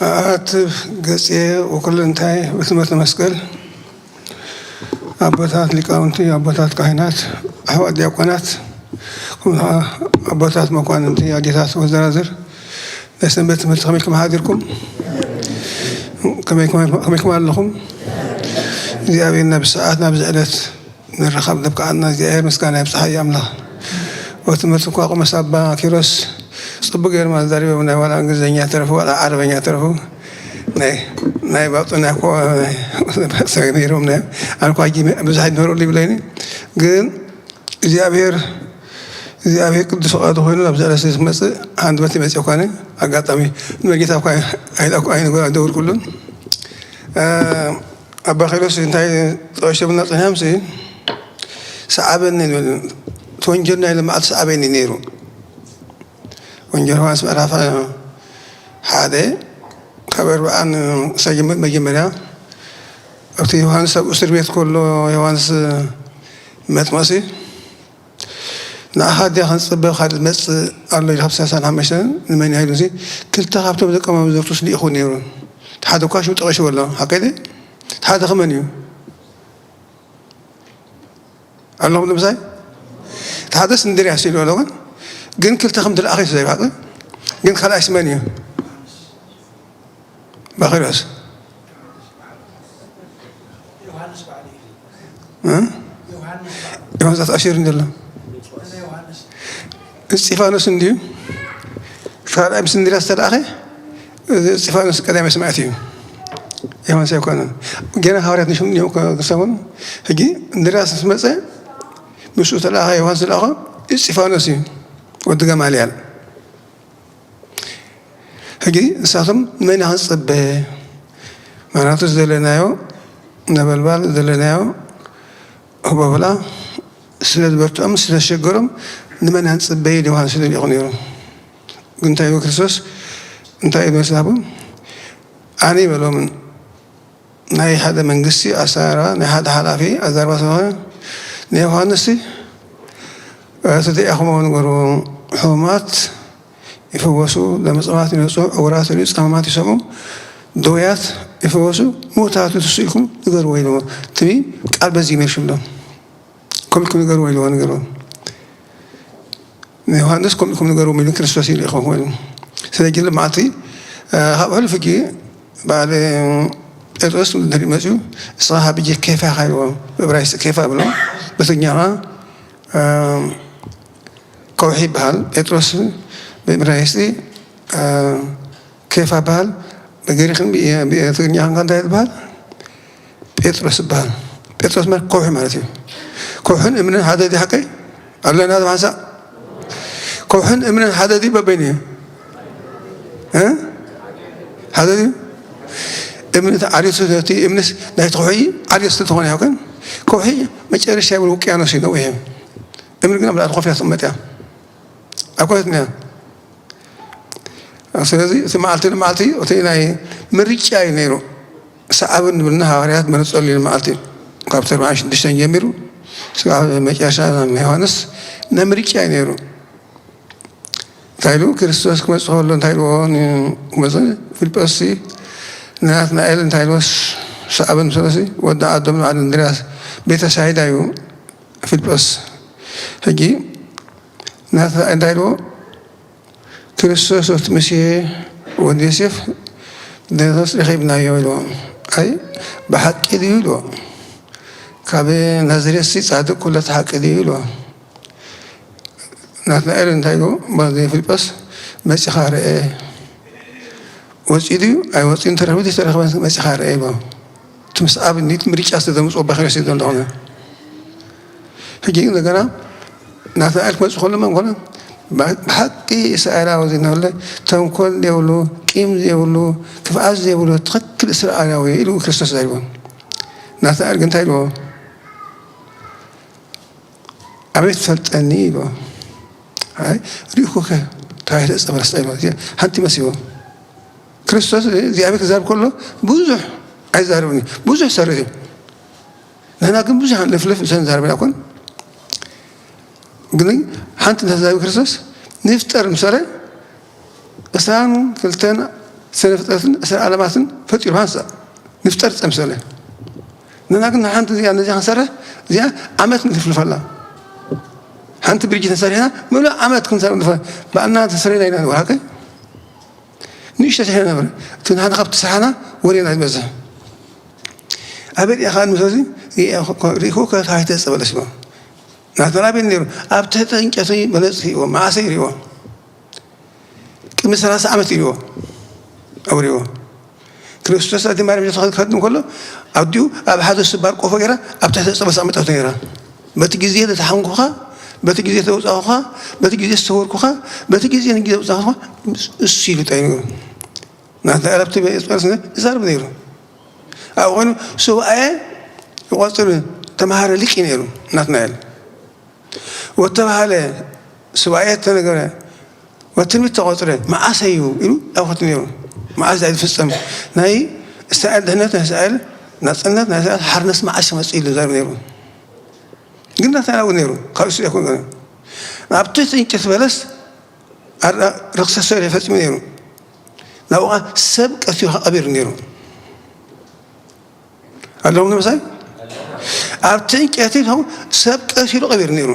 ኣእትብ ገጽየ ወኩለንታይ በትምህርተ መስቀል፣ ኣቦታት ሊቃውንቲ፣ ኣቦታት ካህናት፣ ኣሕዋት ዲያቆናት፣ ከምኡ ኸዓ ኣቦታት መኳንንቲ፣ ኣዴታት ወዘራዝር፣ ናይ ሰንበት ትምህርቲ ከመይ ኢልኩም ሓዲርኩም? ከመይ፣ ከመይ፣ ከመይ ኢልኩም ኣለኹም? እግዚኣብሔር ናብ ሰዓት፣ ናብዚ ዕለት ንራኸብ ዘብቅዓና እግዚኣብሔር ምስጋና ይብጽሓዮ ኣምላኽ። ወትምህርቲ እኳ ቁመስ ኣባ ኪሮስ ጽቡቅ ገይሮም ኣዛሪቦም፣ ናይ ዋላ እንግሊዝኛ ተረፉ፣ ዋላ ዓረበኛ ተረፉ፣ ናይ፣ ናይ ባጡና እኮ፣ ናይ፣ ነይሮም፣ ናይ፣ ኣልኳጂ ብዙሕ ኣይንህርሉ ይብለኒ። ግን እግዚኣብሔር እግዚኣብሔር ቅዱስ ፍቓዱ ኮይኑ ናብዚ ዕለት እዚ ክመጽእ ሃንደበት መጺእ እኳ ነኝ። ኣጋጣሚ ንመርጌታ እኳ ኣይለኣኩ ኣይነገ-፣ ኣይደወልኩሉን። እ፣ ኣባ ኪሮስ እንታይ ጠቒሶምና ጸኒሖምሲ፣ "ሰዓበኒ" ንብል። እቲ ወንጌል ናይ ሎማዓልቲ ሰዓበኒ ነይሩ። ወንጌል ዮሃንስ ምዕራፍ ሓደ ካብ ኣርብዓን ክሳብ ጀመ-፣ መጀመርያ ኣብቲ ዮሃንስ ኣብ እስር ቤት ከሎ ዮሃንስ መጥመሲ ንኣኻ ድያ ክንጽበ ካልእ ዝመጽእ ኣሎ ኢሉ ካብ ሰላሳን ሓሙሽተን ንመን ኢሉ እዚ ክልተ ካብቶም ደቀ መዛሙርቱስ ልኢኹ ነይሩ። እቲ ሓደ እኳ ሽም ጠቒስዎ ኣሎ። ሓቀይ ድዩ? እቲ ሓደ ከመን እዩ? ኣለኹም ንምሳይ? እቲ ሓደስ እንድርያስ ኢሉ ኣሎ። ግን፣ ግን ክልተ ከም ዝለኣኸ እዩ ዘይባቕ። ግን ካልኣይስ መን እዩ? ባኺሮስ። እ? ዮሃንስ ተኣሲሩ እንዲ ኣሎ። እስጢፋኖስ እንድዩ። ካልኣይ ምስ እንድርያስ ዝተለኣኸ፣ እዚ እስጢፋኖስ ቀዳማይ ሰማዕት እዩ። ዮሃንስ ኣይኮነን። ገና ሃዋርያት ንሽም እዮም ክሰሙን። ሕጂ እንድርያስ ምስ መጸ፣ ምስኡ ተለኣኸ፣ ዮሃንስ ዝለኣኸ እስጢፋኖስ እዩ። ወዲ ገማልያል። ሕጂ ንሳቶም ንመን ኢና ክንጽበ? ምኽንያቱ ዝደለናዮ ነበልባል፣ ዝደለናዮ ህቦብላ ስለ ዝበርትዖም፣ ስለ ዘሸገሮም፣ ንመን ኢና ክንጽበ ኢሉ ዮሃንስ ይብል ይኹን ነይሩ። ግን እንታይ ይብል ክርስቶስ? እንታይ እዩ መልሲ ሃቦም? ኣነ ይበሎምን፣ ናይ ሓደ መንግስቲ ኣሰራርባ፣ ናይ ሓደ ሓላፊ ኣዘራርባ ስለዝኾነ፣ ንዮሃንስ እቲ ደያኹሞ ንገርዎ፣ ሕሙማት ይፍወሱ፣ ለምጻማት ይነጽሁ፣ ዕውራት ይርእዩ፣ ጸማማት ይሰምዑ፣ ድውያት ይፍወሱ፣ ምዉታት ይትስኡ ኢልኩም ንገርዎ ኢልዎ። ትቢ ቃል በዚ ይመልሽሎም። ከምኡ ኢልኩም ንገርዎ ኢልዎ፣ ንገርዎ። ንዮሃንስ ከምኡ ኢልኩም ንገርዎም ኢሉ ክርስቶስ ይልእኾም ኮይኑ። ስለዚ ሎማዓልቲ፣ እ፣ ካብ ሕሉፍ ሕጂ በዓል ጴጥሮስ እንድሕሪ መጺኡ፣ "ንስኻ ካብ እጀ ኬፋ" ኢኻ ኢልዎ። ብዕብራይስጢ ኬፋ ብሎ፣ በትግርኛ ኸዓ፣ እ፣ ከውሒ ይበሃል። ጴጥሮስ ብዕብራይስጢ፣ እ፣ ኬፋ በሃል። ብግሪኽን ብ-፣ ብትግርኛ ኸንካ እንታይ ትበሃል? ጴጥሮስ ይበሃል። ጴጥሮስ ማለት ከውሒ ማለት እዩ። ከውሕን እምንን ሓደ ድዩ ሓቀይ? ኣለና ዝሓንሳእ? ከውሕን እምንን ሓደ ድዩ በበይኑ እዩ? እ? ሓደ ድዩ? እምኒ ተዓርዩ እቲ እምንስ ናይቲ ከውሒ ዓርዩ ስለ ዝኾነ ይኸውን። ከውሒ መጨረሻ ይብል ውቅያኖስ እዩ ነዊሕ እዩ። እምኒ ግን ኣብ ላዕሊ ኮፍ ኢላ ትቕመጥ እያ። ኣብ ኮፍ እያ። ስለዚ እቲ መዓልቲ ንመዓልቲ እቲ ናይ ምርጫ እዩ ነይሩ። ሰዓብን ንብልና ሃዋርያት መረጸሉ እዩ መዓልቲ። ካብ ኣርብዓን ሽዱሽተን ጀሚሩ ስጋብ መጨረሻ ናይ ዮሃንስ ናይ ምርጫ እዩ ነይሩ። እንታይ ኢሉ ክርስቶስ ክመጽእ ከሎ እንታይ ኢልዎ ን-፣ ክመጽእ ፊልጶስሲ ንናትናኤል እንታይ ኢልዎ ሰዓብን ሰለሲ ወዲ ዓዶም ንዓዲ እንድርያስ ቤተሳይዳ እዩ ፊልጶስ። ሕጂ ናትናኤል እንታይ ኢልዎ? ክርስቶስ ወቲ ሙሴ ወዲ ዮሴፍ ደረስ ረኺብናዮ ኢልዎ። ኣይ ብሓቂ ድዩ ኢልዎ። ካብ ናዝሬትሲ ጻድቅ ኩሉ እቲ ሓቂ ድዩ ኢልዎ። ናትናኤል እንታይ ኢልዎ? ባዜ ፊልጶስ መጺኻ ርአ። ወጺኡ ድዩ ኣይወጺኡን ተረኽቡ ድዩ ተረኽበን መጺኻ ርአ ኢልዎ። እቲ ምስ ኣብ ኒት ምርጫ ስለ ዘምጽኦ ባኺሮስ እዩ ዘለኹ። ሕጂ እንደገና ናትናኤል ክመጽእ ከሎ መን ኮነ? ብ-፣ ብሓቂ እስራኤላዊ ዘይነበለ፣ ተንኮል ዘይብሉ፣ ቂም ዘይብሉ፣ ክፍኣት ዘይብሉ ትኽክል እስራኤላዊ ኢሉ ክርስቶስ ዘሪቡ። ናትናኤል ግን እንታይ ኢልዎ? ኣበይ ትፈልጠኒ ኢልዎ። ኣይ ሪእኩኸ ተባሂለ ጸበል ስጠ ኢልዎ። እዚኣ ሓንቲ መሲዎ። ክርስቶስ እግዚኣብሔር ክዛረብ ከሎ ብዙሕ ኣይዛረብን እዩ። ብዙሕ ይሰርሕ እዩ። ንሕና ግን ብዙሕ ንፍልፍ ሰን ዛረብ ኣይኮን። ግን ሓንቲ እንተዛረብ ክርስቶስ ንፍጠር ምሰለ ዕስራን ክልተን ስነ ፍጥረትን ዕስራ ዓለማትን ፈጢሩ ሓንሳእ ንፍጠር ጸምሰለ። ንሕና ግን ሓንቲ እዚኣ ነዚኣ ክንሰርሕ እዚኣ ዓመት ንልፍልፈላ። ሓንቲ ብርጅ ተሰሪሕና ምሉእ ዓመት ክንሰርሕ ንፈ-፣ ባዕልና ተሰሪሕና ኢና ንብል፣ ሓቀይ? ንእሽቶ ስራሕ ነበር። እቲ ንሓደ ካብቲ ስራሕና ወሬና ዝበዝሕ። ኣበይ ርኢኻ ንምሰዚ ርኢኹ ከ-፣ ተባሂተ ጸበለ ስሞ። ናትና ኣበይ ነይሩ? ኣብ ትሕቲ ዕንጨቲ በለጽ ርእይዎ፣ መዓሰ ይርእይዎ። ቅድሚ ሰላሳ ዓመት ይርእይዎ። ኣብርእይዎ። ክርስቶስ ኣዲ ማርያም ሒዛ ክኸድ እንከሎ፣ ኣዲኡ ኣብ ሓደ ስባር ቆፎ ገይራ፣ ኣብ ትሕቲ ዕጸ በለስ ኣቐሚጣቶ ነይራ። በቲ ግዜ ተተሓንኩኻ፣ በቲ ግዜ ተውፃእኹኻ፣ በቲ ግዜ ዝተወርኩኻ፣ በቲ ግዜ ንግዜ ውፃእኹኻ እሱ ይልጠ ይነግሩ። ናትና ዕረፍቲ በየስጳስ ይዛረብ ነይሩ። ኣብኡ ኮይኑ ሱባኤ ይቆፅር ተምሃረ ሊቅ እዩ ነይሩ ናትናኤል። ወተባሃለ ሱባኤ ተነገረ ወትንቢት ተቆፅረ መዓስ እዩ ኢሉ ኣብኸት ነይሩ። መዓስ ዳይ ዝፍፀም ናይ እስራኤል ድሕነት ናይ እስራኤል ናፅነት ናይ እስራኤል ሓርነት መዓስ ይመፅእ ኢሉ ዛረብ ነይሩ። ግን ናትናኤል ኣብኡ ነይሩ ካብ እሱ ኣይኮን። ኣብቲ እንጨት በለስ ኣራ- ርክሰ ሰሪሑ ፈጺሙ ነይሩ። ናብኡ ኸዓ ሰብ ቀቲሉ ኸዓ ቀቢሩ ነይሩ። ኣለኹም ንምሳይ ኣብቲ እንጨቲ ኸዓ ሰብ ቀቲሉ ቀቢሩ ነይሩ።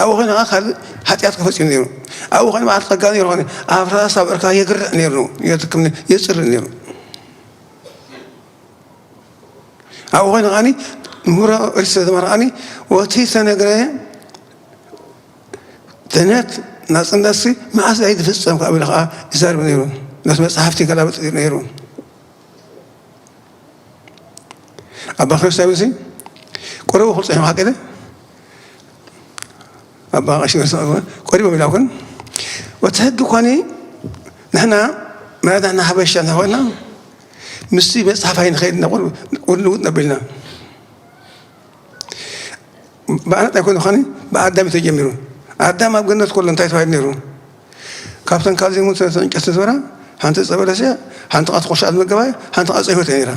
ኣብኡ ኸይኑ ኸዓ ካልእ ሓጢኣት ከፈጺሙ ነይሩ። ኣብኡ ኸይኑ በዓል ጸጋ ነይሩ ኾነ ኣብ ራስ ኣብ ዕርካ የግርዕ ነይሩ። የትክም የጽርእ ነይሩ። ኣብኡ ኾይኑ ኸዓኒ ምህሮ ርእሲ ተመርዓኒ ወቲ ዝተነግረ ድሕነት ናጽነትሲ መዓስ እዩ ዝፍጸም ካብ ኢሉ ኸዓ ይዛረብ ነይሩ። ነቲ መጽሓፍቲ ይገላብጥ ነይሩ። ኣባ ክርስቶስ ቁሩብ ክልጽሑ ሓቂ ደ ኣባ ቀሺ ክርስቶስ ቆሪቦም ኢላኩን ወቲ ሕጊ ኮኒ ንሕና ማለት ንሕና ሓበሻ እንተኾይና ምስቲ መጽሓፍ ኣይንኸይድ ኢና ቁሩብ ልውጥ ነቢልና። ብኣነት ኣይኮነ ኾነ ብኣዳም እዩ ተጀሚሩ። ኣዳም ኣብ ገነት ከሎ እንታይ ተባሂሉ ነይሩ? ካብተን ካብ ዘይሙት እንጨት ዝበራ ሓንቲ ጸበለስ እያ፣ ሓንቲ ቃ ትቆሻ ዝመገባ እያ፣ ሓንቲ ቃ ጸይወት እያ ነይራ።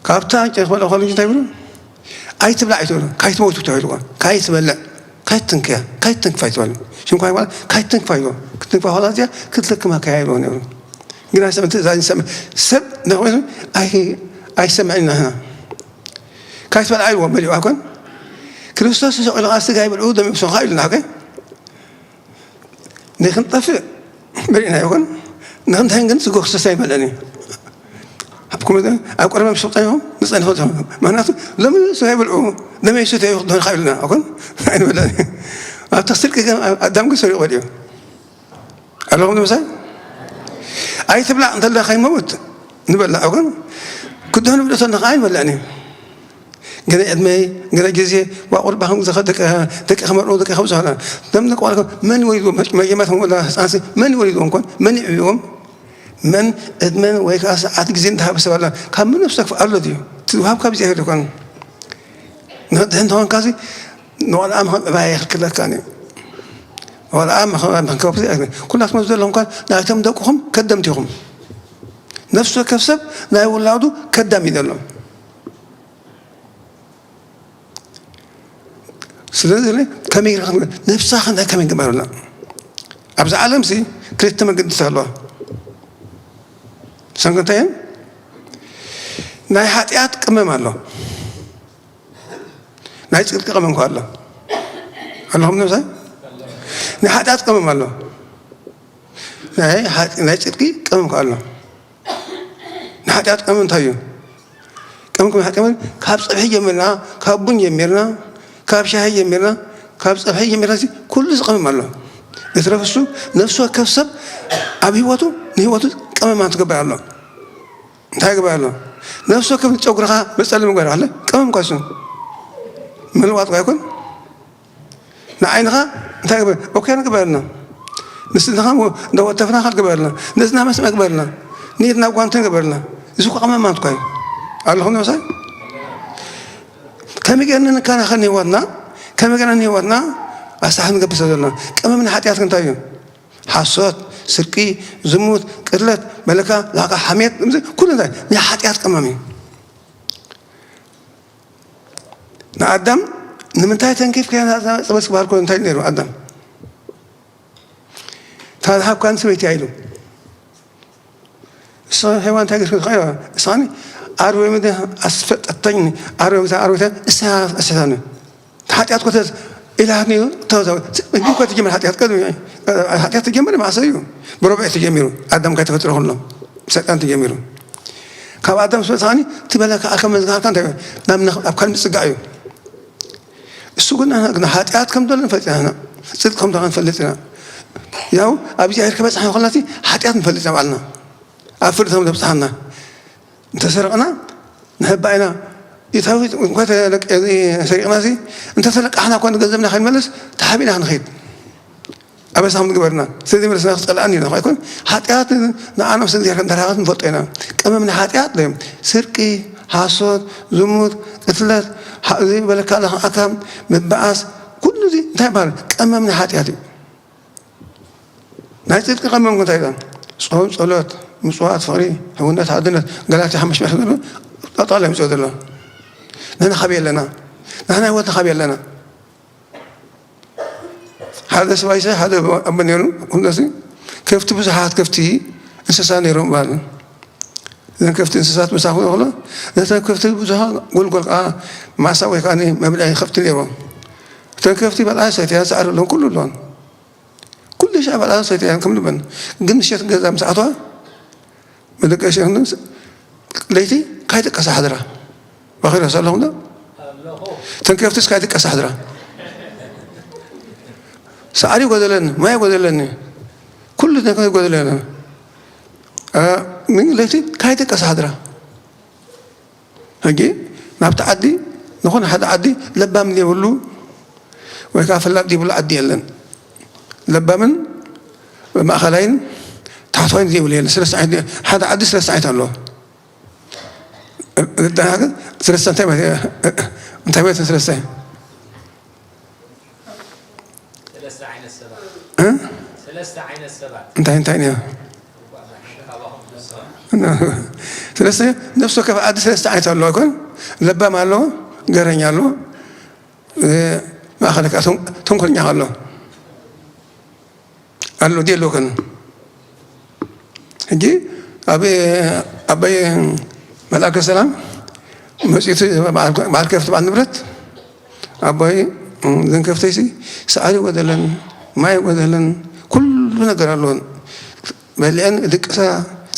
ካብታ እንጨት በልዑ ከሉ እንታይ ይብሉ? ኣይትብላዕ ኣይትብሉ፣ ካይትመውቱ ተባሂሉ እኳ፣ ካይትበልዕ፣ ካይትንክያ፣ ካይትንክፋ ይተባሉ። ሽም ኳ ይባል ካይትንክፋ ይብሉ። ክትንክፋ ኋላ እዚኣ ክትልክማ ከያ ይብሉ ነይሩ። ግን ኣይሰምዕ ትእዛዝ ይሰምዕ ሰብ ነኾይኑ ኣይ ኣይሰምዕን ኢና። ካይትበልዓ ኢልዎም በሊዑ ኣይኮን? ክርስቶስ ተሰቒሉ ኸዓ ስጋ ይበልዑ ደም ይብስኻ ኢሉና፣ ኦኬ? ንኽንጠፍእ በሊዕና ይኹን ንኽንድሕን ግን ስጋ ክርስቶስ ኣይበልዕን እዩ። ኣብ ኮመ-፣ ኣብ ቀረባ ምስ ወጣ ይኹን ንጸንሑ ይኹን። ምኽንያቱ ሎሚ ስጋ ይበልዑ ደም ይሰትዩ ይኹን ኢሉና ኣይኮን? ኣይንበልዕን እዩ። ኣብቲ ስርቂ ግን ኣዳም ግን ሰሪቑ በሊዑ። ኣለኹም ንምሳይ? ኣይትብላዕ እንተለካ ይመውት ንበልዕ፣ ግን ክድሕኑ ብልእቶ ንኸዓ ኣይንበልዕን እዩ። ገለ ዕድመይ፣ ገለ ግዜ፣ ዋ ቁርባኹም ዝኸ-፣ ደቂ፣ ደቂ ክመርዑ፣ ደቂ ከብዝሑ፣ ደም ደቂ ቆልዑ፣ መን ወሊድዎም? መጀመርታ ወላ ህፃንሲ መን ወሊድዎም ኮን? መን ይዕብዎም? መን ዕድመን ወይ ከዓ ሰዓት ግዜ እንተሃበ ሰብ ኣላ? ካብ መን ነፍሰ ክፍኣሎ ድዩ? እቲ ዝሃብካ ብዚኣ ይኸድ ኮን? ንኽድሕን እንተኾንካሲ ንቆልዓ ምዕባይ ኣይኽልክለካን እዩ። ንቆልዓ ምዕባይ ምኽንካብ ዘይኣክል። ኩላትኩም ኣብዚ ዘለኹም እኳ ናይቶም ደቅኹም ከደምቲ ኢኹም። ነፍሲ ወከፍ ሰብ ናይ ውላዱ ከዳሚ እዩ ዘሎ። ስለዚ ከመይ ጌርካ ነብስኻ እንታይ ከመይ ግበረላ? ኣብዚ ዓለምሲ ክልተ መገዲ ኣለዋ። ሰንከ እንታይ እየን? ናይ ሓጢኣት ቅመም ኣሎ። ናይ ጽድቂ ቀመም ከ ኣሎ? ኣለኹም ነብሳይ? ናይ ሓጢኣት ቀመም ኣሎ። ናይ ሓጢ-፣ ናይ ጽድቂ ቀመም ከ ኣሎ? ናይ ሓጢኣት ቀመም እንታይ እዩ? ቀመም ከም ሓጢኣት ማለት ካብ ጸብሒ ጀሚርና፣ ካብ ቡን ጀሚርና፣ ካብ ሻሂ ጀሚርና፣ ካብ ጸብሒ ጀሚርና፣ እዚ ኩሉ ዝቀመም ኣሎ። እትረፍ እሱ ነፍሲ ወከፍ ሰብ ኣብ ህይወቱ፣ ንህይወቱ ቀመማት ክገብር ኣሎ። እንታይ ይግበር ኣሎ? ነፍሲ ወከፍ ጨጉርኻ መጸለሚ ግበር ኣለ። ቀመም እኳ እሱ ምልዋጥ እኳ ይኩን ንዓይንኻ እንታይ ግበር? ኦኬ ንግበረልና። ንስንኻ እንዳወተፍና ካልግበረልና። ነዝና መስመ ግበረልና። ንኢድና ጓንትን ግበረልና። እዚ እኮ ቀመም ማለት እኳ እዩ። ኣለኹም ነብሳይ? ከመይ ጌርና ንከናኸን ህይወትና? ከመይ ጌርና ንህይወትና ኣሳሕ ንገብር ዘለና? ቀመም ንሓጢኣት እንታይ እዩ? ሓሶት፣ ስርቂ፣ ዝሙት፣ ቅትለት፣ በለካ፣ ላቃ፣ ሓሜት፣ እምዚ ኩሉ እንታይ ናይ ሓጢኣት ቀመም እዩ። ንኣዳም ንምንታይ ተንኪፍካ ጸበስ ክበሃል ከሎ እንታይ ነይሩ ኣዳም? እታ ዝሃብካኒ ሰበይቲ እያ ኢሉ። እሱ ሄዋን እንታይ ገይርካ ኢልዋ? እሳኒ ኣርዌ ምደ ኣስፈጠተኝ ኣርዌ ምደ ኣርዌ እሳ እሳኒ ሓጢኣት ኮተ ኢላትኒ እዩ ተወዛው። ህጂ እኮ ትጀምር ሓጢኣት ቀድሚ ሓጢኣት ትጀምር ማእሰር እዩ። ብረብዒ ተጀሚሩ ኣዳም ካይተፈጥረ ከሎ ሰይጣን ተጀሚሩ። ካብ ኣዳም ስለ ሳኒ ትበለካ ኣከ መዝጋርካ እንታይ ናብ ነኽ-፣ ኣብ ካልእ ምጽጋዕ እዩ። እሱ ግን ኣና ግን ሓጢኣት ከም ዘሎ ንፈልጥ ኢና። ጽድቂ ከም ደኣ ንፈልጥ ኢና። ያው ኣብ እግዚኣብሔር ክበጽሕ ከሎሲ ሓጢኣት ንፈልጥ ኢና ባዕልና። ኣብ ፍርዲ ከም ዘብጽሓና። እንተሰረቕና ንሕባእ ኢና፣ ኢታዊ እንኳ ተለቀ-፣ ሰሪቕና ሲ፣ እንተ ተለቃሕና እኳ ንገንዘብና ከይንመልስ ተሓቢእና ክንኸይድ። ኣበሳ ከም ዝገበርና፣ ስለዚ መለስና ክጸልኣኒ ኢልና ኣይኮን። ሓጢኣት ንኣና ምስ እግዚኣብሔር እንዳረኸብና ንፈልጦ ኢና። ቀመም ናይ ሓጢኣት ድዮም? ስርቂ፣ ሓሶት፣ ዝሙት፣ ቅትለት፣ ሓ-፣ እዚ በለካ ኣለኻ ኣካም፣ ምብኣስ፣ ኩሉ እዚ እንታይ ይበሃል? ቀመም ናይ ሓጢኣት እዩ። ናይ ጽድቂ ቀመም እንታይ ኢሎም? ጾም፣ ጸሎት፣ ምጽዋት፣ ፍቕሪ፣ ሕውነት፣ ሓድነት፣ ገላትያ ሓሙሽተ ምዕራፍ ዘሎ ጠቕላላ ይምጽኦ ዘሎ። ንሕና ካበይ ኣለና? ንሕና ህይወትና ካበይ ኣለና? ሓደ ሰብኣይሰ ሓደ ኣቦ ነይሩ፣ ኩንደሲ ከፍቲ ብዙሓት ከፍቲ እንስሳ ነይሮም ይበሃል። እዘን ከፍቲ እንስሳት ምሳኹ ይኽእሎ፣ ነተን ከፍቲ ብዙሓት ጎልጎል ከዓ ማሳ ወይ ከዓ መብልዒ ከፍቲ ነይሮም። እተን ከፍቲ በልዓ ሰትያን ሳዕሪ ኣለውን ኩሉ ኣለውን። ኩሉ ሻዕ በልዓ ሰትያን ከም ልበን። ግን ምሸት ገዛ ምስ ኣተዋ መደቀሲ ይኹን ለይቲ ካይደቀሳ ሓድራ። ባኺሮ ኣለኹም ዶ? እተን ከፍትስ ካይደቀሳ ሓድራ። ሳዕሪ ይጎደለኒ፣ ማይ ይጎደለኒ፣ ኩሉ ነገር ይጎደለኒ። እ፣ ምን ለይቲ ካይደቀሳ ሓድራ። ሕጂ ናብቲ ዓዲ፣ ንኹን ሓደ ዓዲ ለባም ዘይብሉ ወይ ከዓ ፈላጥ ዘይብሉ ዓዲ የለን። ለባምን ማእኸላይን ታሕተዋይን ዘይብሉ የለን። ሰለስተ ዓይነት፣ ሓደ ዓዲ ሰለስተ ዓይነት ኣለዎ። ሰለስተ እንታይ ማለት እዩ? እንታይ ማለት ነው ሰለስተ? ሰለስተ ዓይነት ሰባት። እ? ሰለስተ ዓይነት ሰባት። እንታይ እንታይ ነው? ሰለስተ፣ ነፍሲ ወከፍ ዓዲ ሰለስተ ዓይነት ኣለዎ። ይኮን ለባም ኣለዎ፣ ገረኛ ኣለዎ፣ እ፣ ማእኸል ከዓ ተን-፣ ተንኮለኛ ኣሎ። ኣሎ ድዩ የለዎን? ሕጂ ኣብ ኣባይ መልኣከ ሰላም መጺኡ በዓል፣ በዓል ከፍቲ በዓል ንብረት ኣቦይ፣ እዘን ከፍተይሲ ሳዕሪ ይጎደለን፣ ማይ ይጎደለን፣ ኩሉ ነገር ኣለወን። በሊዐን ድቅሳ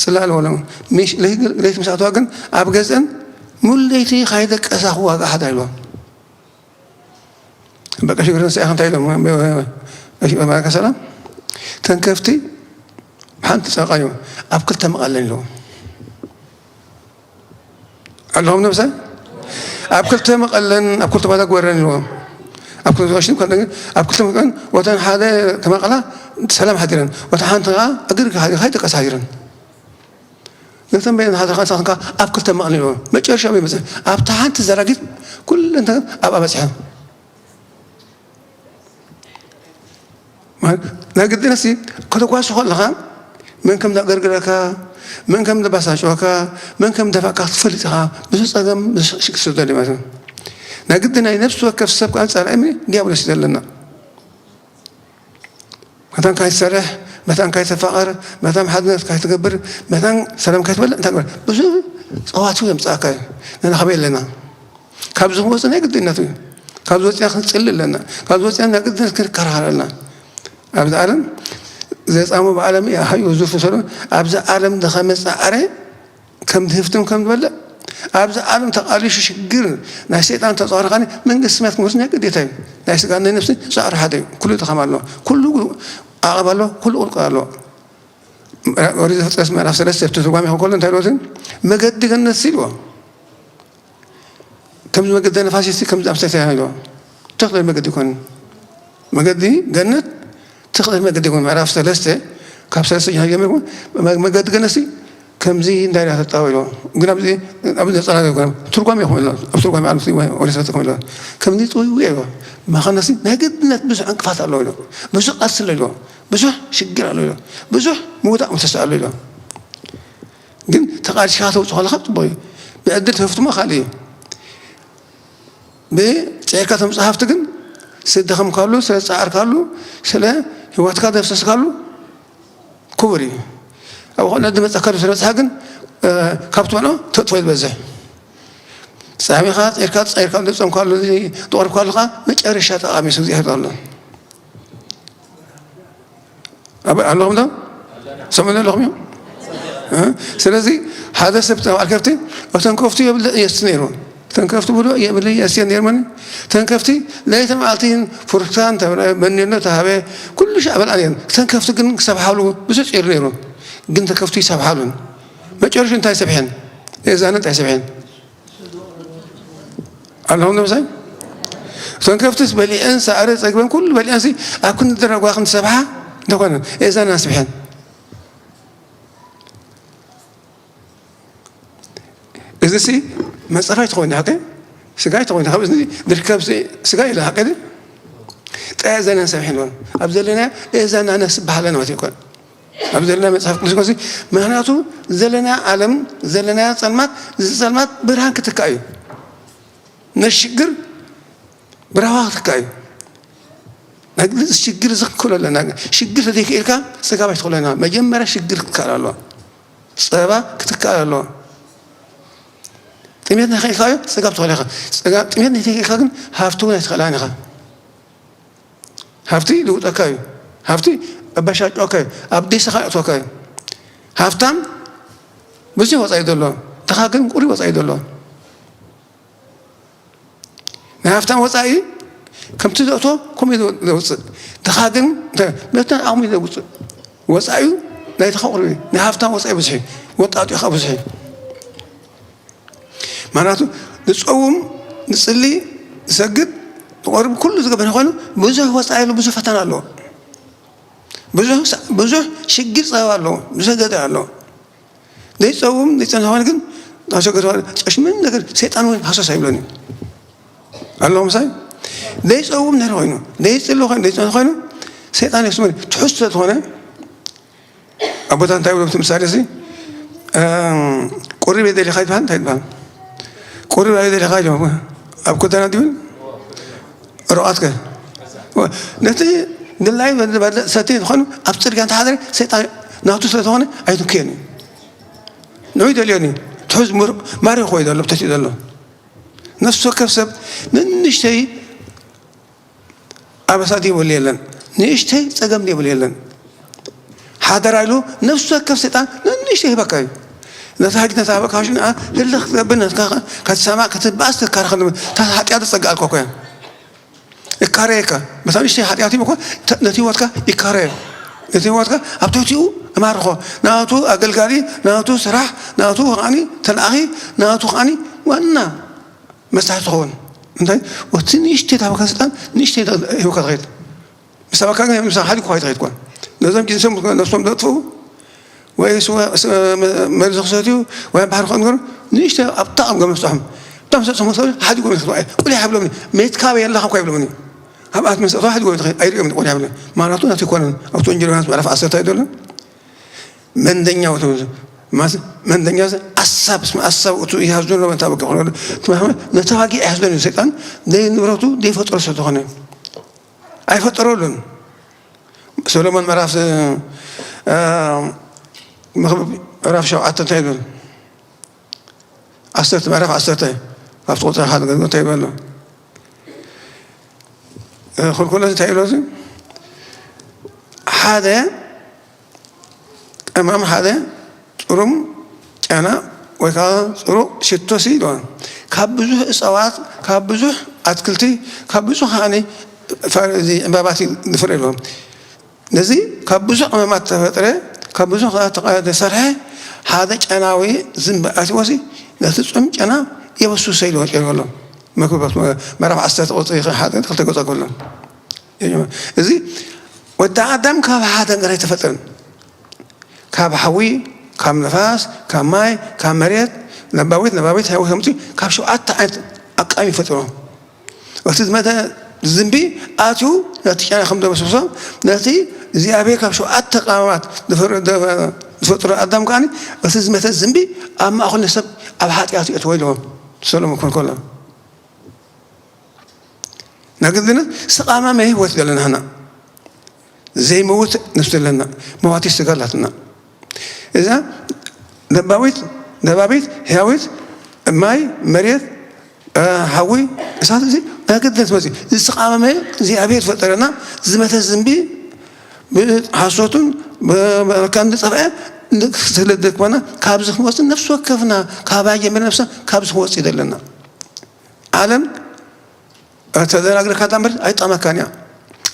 ጽላል ኣለወን። ምሽ-፣ ለይ-፣ ለይቲ ምስ ኣተዋ ግን ኣብ ገዝአን ሙሉ ለይቲ ካይደቀሳ ክዋጋ ሓዳ ኢልዋ። በቃ ሽግር ንስኣ እንታይ ኢሎም፣ በ-፣ በ-፣ በ-፣ ሰላም፣ እተን ከፍቲ ሓንቲ ጸቃ እዮም፣ ኣብ ክልተ መቐለን ኢልዎም። ኣለኹም ነብሰ? ኣብ ክልተ መቐለን፣ ኣብ ክልተ ቦታ ግበረን ኢልዎም። ኣብ ክልተ መቐለን፣ ኣብ ክልተ መቐለን፣ ወተን ሓደ ተመቐላ ሰላም ሓዲረን፣ ወተን ሓንቲ ኸዓ እግር ከይደቀሳ ሓዲረን። ነተን በየን ሓደ ኻንሳ ክንካ ኣብ ክልተ መቕሊዎ። መጨረሻ በይ መጽ-፣ ኣብታ ሓንቲ ዘራጊት ኩለን ተን ኣብኣ በጽሐን። ማለት ናይ ግድን እስቲ ከተጓሱ ከለኻ መን ከም ዘዕገርግረካ፣ መን ከም ዘባሳጭወካ፣ መን ከም ደፋእካ ክትፈልጥ ኢኻ። ብዙሕ ጸገም፣ ብዙሕ ሽግር ስለ ዘሎ ማለት ነው። ናይ ግድን ናይ ነፍሲ ወከፍ ሰብ ከኣ ጸላኢ ምን ዲያብሎስ እዩ ዘለና። መታን ካይትሰርሕ፣ መታን ካይተፋቐር፣ መታን ሓድነት ካይትገብር፣ መታን ሰላም ካይትበልዕ፣ እንታይ ግበር? ብዙሕ ጸዋትው የምጽኣካ እዩ። ንሕና ካበይ ኣለና? ካብዚ ክንወጽእ ናይ ግድነት እዩ። ካብዚ ወጺና ክንጽሊ ኣለና። ካብዚ ወጺና ናይ ግድነት ክንከራኸር ኣለና። ኣብዚ ዓለም ዘጻሙ ብዓለም ይሃዩ ዝፉ ሰሎ፣ ኣብዚ ዓለም ዝኸመ ጻዕረ ከም ድህፍትም ከም ዝበልዕ፣ ኣብዚ ዓለም ተቓሊሹ ሽግር ናይ ሰይጣን ተጻዋሪ ኻኒ መንግስቲ ሰማያት ክመርስ ናይ ግዴታ እዩ። ናይ ስጋን ናይ ነፍሲ ጻዕሪ ሓደ እዩ። ኩሉ ድኻም ኣሎ፣ ኩሉ ዓቐብ ኣሎ፣ ኩሉ ቁልቁል ኣሎ። ኦሪት ዘፍጥረት ምዕራፍ ሰለስተ ኣብቲ ትርጓሜ ከሎ እንታይ ኢልዎ? መገዲ ገነት ኢልዎ። ከምዚ መገዲ ነፋሲስቲ ከምዚ ኣምሳይታ ኢልዎ። ትኽክል መገዲ ይኮን። መገዲ ገነት ትኽክል መገዲ ይኮን። ምዕራፍ ሰለስተ ካብ ሰለስተ ጀሚርኩም መ-፣ መገዲ ገነት ሲ ከምዚ እንታይ ኢላ ተጣው ኢልዎ። ግን ኣብዚ፣ ኣብዚ ነጸላ ዘይኮነ ትርጓሜ ይኹን ኢልዎ። ኣብ ትርጓሜ ዓለም ሲ ወይ ወደ ሰለስተ ይኹን ኢልዎ። ከምዚ ጥውይ ኢልዎ። መኸነሲ ናይ ግድነት ብዙሕ ዕንቅፋት ኣሎ ኢልዎ። ብዙሕ ቃልሲ ኣሎ ኢልዎ። ብዙሕ ሽግር ኣሎ ኢልዎ። ብዙሕ ምውዳቕ መሰሳ ኣሎ ኢልዎ። ግን ተቃልስካ ተውፅኦ ከለካ ፅቡቅ እዩ። ብዕድል ተፍትሞ ካልእ እዩ። ብፅዒርካ ተምፅእ ሃፍቲ ግን ስለ ደኸምካሉ፣ ስለ ዝፀዓርካሉ፣ ስለ ህይወትካ ዘፍሰስካሉ ክቡር እዩ። ኣብ ኾነ ድመፀካ ስለ በፅሓ ግን፣ እ፣ ካብ ትበልዖ ተጥፎ እዩ ዝበዝሕ። ፃሚኻ፣ ፅዒርካ፣ ፀዒርካ፣ ዝፀምካሉ፣ ዝቆርብካሉ ከዓ መጨረሻ ጠቓሚ እዩ፣ እግዚኣብሔር ኣሎ። ኣብ-፣ ኣለኹም ዶ? ሰምዑ ኣለኹም እዮም? እ? ስለዚ ሓደ ሰብ ተባዕል ከፍቲ፣ እተን ከፍቲ የብለ የስ ነይሩ። እተን ከፍቲ ብሎ የብለ የስ ነይሩ። ማን? እተን ከፍቲ ለይቲ መዓልቲ ፍሩታን ተብለ፣ በኒኖ ተሃበ፣ ኩሉ ሻዕ በልዓ ነይሩ። እተን ከፍቲ ግን ክሰብሓሉ ብዙሕ ፂሩ ነይሩ። ግን እተን ከፍቲ ይሰብሓሉን። መጨረሻ እንታይ ሰብሐን? የዛነ እንታይ ሰብሐን? ኣለኹም ዶ ምሳይ? እተን ከፍትስ በሊዐን ሳዕሪ ጸግበን ኩሉ በሊዐንሲ ኣብ ክንዲ ደረጓ ክንሰብሓ እንተኾነ እዘን ኣስብሐን። እዚሲ መጸፋይ ተኾይኑ ሓቂ ስጋይ ተኾይኑ ካብ እዚ ድርከብ ስጋ ኢለ ሓቂ ጥራይ እዘን ኣንሰብሐን። ኣብ ዘለና እዘን ኣነስ በሃለን ማለት ይኮን ኣብ ዘለና መጽሓፍ ቅዱስ ኮሲ። ምክንያቱ ዘለና ዓለም ዘለና ጸልማት እዚ ጸልማት ብርሃን ክትካእ እዩ። ነሽግር ብራዋ ክትካእ እዩ። ናይ ግልጽ ሽግር ዝክክሎ ኣለና። ሽግር ተዘይክኢልካ ጸጋብ ኣይትኽእለና። መጀመርያ ሽግር ክትከኣል ኣለዋ። ጸባ ክትከኣል ኣለዋ። ጥሜት ናይ ክኢልካዮ ጸጋብ ትኽእል ኢኻ። ጸጋ-፣ ጥሜት ናይ ተክኢልካ ግን ሃፍቲ እውን ኣይትኽእላን ኢኻ። ሃፍቲ ልውጠካ እዩ። ሃፍቲ ኣባሻጫካ እዩ። ኣብ ዴሳኻ የእትወካ እዩ። ሃፍታም ብዙሕ ወጻኢ ዘሎ፣ ድኻ ግን ቁሩብ ወጻኢ ዘሎ። ናይ ሃፍታም ወጻኢ ከምቲ ዘእቶ ከምኡ እዩ ዘውጽእ። ድኻ ግን እንታይ መተን ዓቕሚ እዩ ዘውጽእ። ወጻኢኡ ናይ ድኻ ቁሩብ እዩ። ናይ ሃፍታም ወጻኢ ብዙሕ እዩ። ወጣጢኡ ከዓ ብዙሕ እዩ። ምኽንያቱ ንጸውም፣ ንጽሊ፣ ንሰግድ፣ ንቆርብ ኩሉ ዝገብር ኮይኑ ብዙሕ ወጻኢ ኣሎ፣ ብዙሕ ፈተና ኣለዎ። ብዙሕ ሳ-፣ ብዙሕ ሽግር ጸበባ ኣለዎ፣ ብዙሕ ገዛ ኣለዎ። ዘይጸውም ዘይጸንሖ ኮይኑ ግን ኣሸገር ጨሽምን ነገር ሰይጣን እውን ሃሰስ ኣይብሎን እዩ። ኣለኹም ምሳይ? ዘይጸውም ነገር ኮይኑ፣ ዘይጽሊ ኮይኑ፣ ዘይጸንሖ ኮይኑ ሰይጣን የስመን ትሑዝ ስለ ዝኾነ ኣቦታት እንታይ ይብሉ እቲ ምሳሌ እዚ? እም፣ ቁሪብ የደሊኻ ይበሃል፣ እንታይ ይበሃል? ቁሪብ ኣየደሊኻ ኢሎም ኣብ ጎደና ድብል ርቓትከ ነቲ ድላይ በልዕ ሰቲ ዝኾኑ ኣብ ጽርግያ እንተሓደረ ሰይጣን ናቱ ስለ ዝኾነ ኣይትንክዮን እዩ። ንዑ ይደልዮን እዩ። ትሑዝ ሙር-፣ ማሪኹ እዩ ዘሎ፣ ብተቲኡ ዘሎ። ነፍሲ ወከፍ ሰብ ንንእሽተይ ኣበሳ ዘይብሉ የለን፣ ንእሽተይ ጸገም ዘይብሉ የለን። ሓደራ ኢሉ ነፍሲ ወከፍ ሰይጣን ንንእሽተይ ይህበካ እዩ። ነታ ሕጂ ነታ ሃበካ ሽን ህልኽ ክትገብር ነትካ ከ-፣ ከትሰማዕ ክትበኣስ ትካረ ከለ እታ ሓጢኣት ትጸግኣልካ እኮ እያ። ይካረየካ። በታ ንእሽተይ ሓጢኣት እዩ እኮ ተ-፣ ነቲ ህይወትካ ይካረዮ። ነቲ ህይወትካ ኣብ ትሕቲኡ እማርኾ። ናቱ ኣገልጋሊ፣ ናቱ ስራሕ፣ ናቱ ከዓኒ ተለኣኺ፣ ናቱ ከዓኒ ዋና መሳሒ ትኸውን። እንታይ? ወቲ ንእሽተይ ታበካ ስልጣን ንእሽተይ ሂብካ ትኸይድ። ምስ ታበካ ግን ምስ ሓዲግኳ ኣይትኸይድ እኳ። ነዞም ጅንሶም ነብሶም ዘጥፍኡ ወይ ስወ-፣ ስ-፣ መ-፣ መርዚ ክሰትዩ ወይ ባሕሪ ክኾኑ ገሩ ንእሽተይ ኣብታ ኣብ ገመ ስጥሖም። እቶም ሰብሶም ሰው ሓዲጎም ይኸይድ። ቁሊሕ ይብሎምኒ። መትካ በየላ ካብ ይብሎምኒ። ኣብኣት መሰጥሖ ሓዲጎም ይኸይድ። ኣይርእዮም ቁሊሕ ይብሎምኒ። ማለቱ ናት ይኮነን። ኣብቲ ወንጀል ዮሃንስ ምዕራፍ ዓሰርተ ኣይደሎ? መንደኛ ወተ-፣ ማስ-፣ መንደኛ ዘ-፣ ኣሳብ፣ ስም ኣሳብ እቱ ይሃዝዶ ነው መታወቅ ሆኖ። ትማህመ ነተዋጊ ኣይሃዝዶ ነው ሰይጣን። ደይ ንብረቱ ደይ ፈጥሮ ስለተኾነ። ኣይፈጠረሉን። ሰሎሞን ምዕራፍ፣ እ፣ መኽብብ ምዕራፍ ሸውዓተ እንታይ ይብል? ዓሰርተ፣ ምዕራፍ ዓሰርተ ካብቲ ቁጽሪ ሓደ ገጽ እንታይ ይብል ኣሎ? እ፣ ክልኩለት እንታይ ይብሎ እዚ? ሓደ ቀማም ሓደ ጥሩም ጨና ወይ ከዓ ጽሩቕ ሽቶሲ ኢልዋ። ካብ ብዙሕ እጸዋት፣ ካብ ብዙሕ ኣትክልቲ፣ ካብ ብዙሕ ከዓኒ ፈ-፣ እዚ ዕምባባቲ ዝፍረ ኢልዋ። ነዚ ካብ ብዙሕ ቀመማት ተፈጥረ፣ ካብ ብዙሕ ተቐ-፣ ተሰርሐ ሓደ ጨናዊ ዝንቢ ኣትወሲ ነቲ ጽም ጨና የበሱሰ ኢልዋ ጨርበሎ። መክብብ ምዕራፍ ዓሰርተ ቁጽሪ ሓደ ክልተ ገጾ ከሎ። እዚ ወዲ ኣዳም ካብ ሓደ ነገር ኣይተፈጠረን። ካብ ሓዊ፣ ካብ ነፋስ፣ ካብ ማይ፣ ካብ መሬት፣ ለባዊት፣ ነባቢት፣ ህያዊት ከምቲ ካብ ሸውዓተ ዓይነት ኣቃሚ ይፈጥሮ። እቲ ዝመተ ዝንቢ ኣትዩ ነቲ ጨና ከም ደበስብሶ፣ ነቲ እግዚኣብሔር ካብ ሸውዓተ ቀማማት ዝፈር-፣ ደ-፣ ዝፈጥሮ ኣዳም ከዓኒ እቲ ዝመተ ዝንቢ ኣብ ማእከሉ ሰብ ኣብ ሓጢኣቱ የእትዎ ኢልዎ ሰሎሞን ክብል ከሎ። ናይ ግድነት ስቓማመ ህይወት ዘለና ህና። ዘይመውት ነፍሲ ኣለና። መዋቲ ስጋ ኣላትና። እዛ ነባዊት፣ ነባቢት፣ ህያዊት፣ ማይ፣ መሬት፣ እ፣ ሓዊ፣ እሳት፣ እዚ ናይ ግድነት መጽዩ። እዚ ስቓማመ እግዚኣብሔር ዝፈጠረና፣ ዝመተ ዝንቢ፣ ብሓሶቱን ብመልካም ዝጸፍዐ፣ ስለ ደክመና፣ ካብዚ ክንወጽእ ነፍሲ ወከፍና፣ ካባይ ጀሚርና ነፍስና፣ ካብዚ ክንወጽእ ዘለና። ዓለም ተደናግርካ እታ እምበር ኣይጠቕመካን እያ።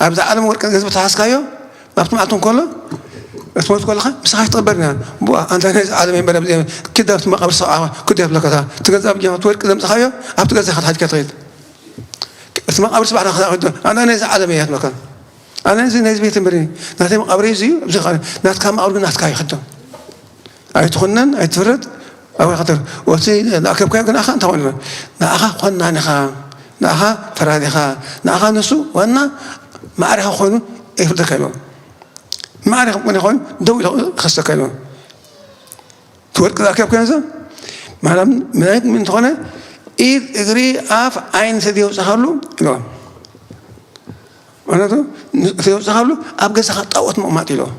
ኣብዛ ዓለም ወርቂ ገንዘብ ተሓዝካዮ፣ ኣብቲ መዓልቲ እንከሎ፣ ክትሞት ከለኻ ምሳኻ ኣይትቕበርን እያ። ቡኣ፣ ኣንታ ናይዚ ዓለም እምበር ኣብዚ ክዳብ መቓብር ሰብዓ ክዳብ ለከታ፣ እቲ ገንዘብ ኣብ ጃማ፣ እቲ ወርቂ ዘምጽኻዮ፣ ኣብቲ ገዛኻ ተሓዝካ ትኸይድ። እቲ መቓብር ስባሕ ናኻ ክዶ ኣነ ነዚ ዓለም እያ ትብለካ። ኣነ እዚ ነዚ ቤት ምሪ ናተይ መቓብር እዚ እዩ፣ እዚ ኸ ናትካ መቓብር ግን ናትካ ይኽዶ። ኣይትኹነን፣ ኣይትፍረድ። ኣብ ኸተር ወቲ ኣከብካዮ ግን ኣኻ እንታይ ኮይኑ ንኣኻ ኮናን ኢኻ፣ ንኣኻ ፈራድ ኢኻ፣ ንኣኻ ንሱ ዋና ማዕረኻ ኮይኑ ይፍርደካ ኢልዎ። ማዕረኻ ኮይኑ ኮይኑ ደው ኢሉ ክኸሰካ ኢልዎ። ትወድቅ ኣከብካዮ ዘ ማለት ምን ምን ተኾነ ኢድ እግሪ ኣፍ ዓይን ተደውጽኻሉ ኢልዎ። ማለት ተደውጽኻሉ ኣብ ገዛኻ ጣዖት ምቕማጥ ኢልዎ።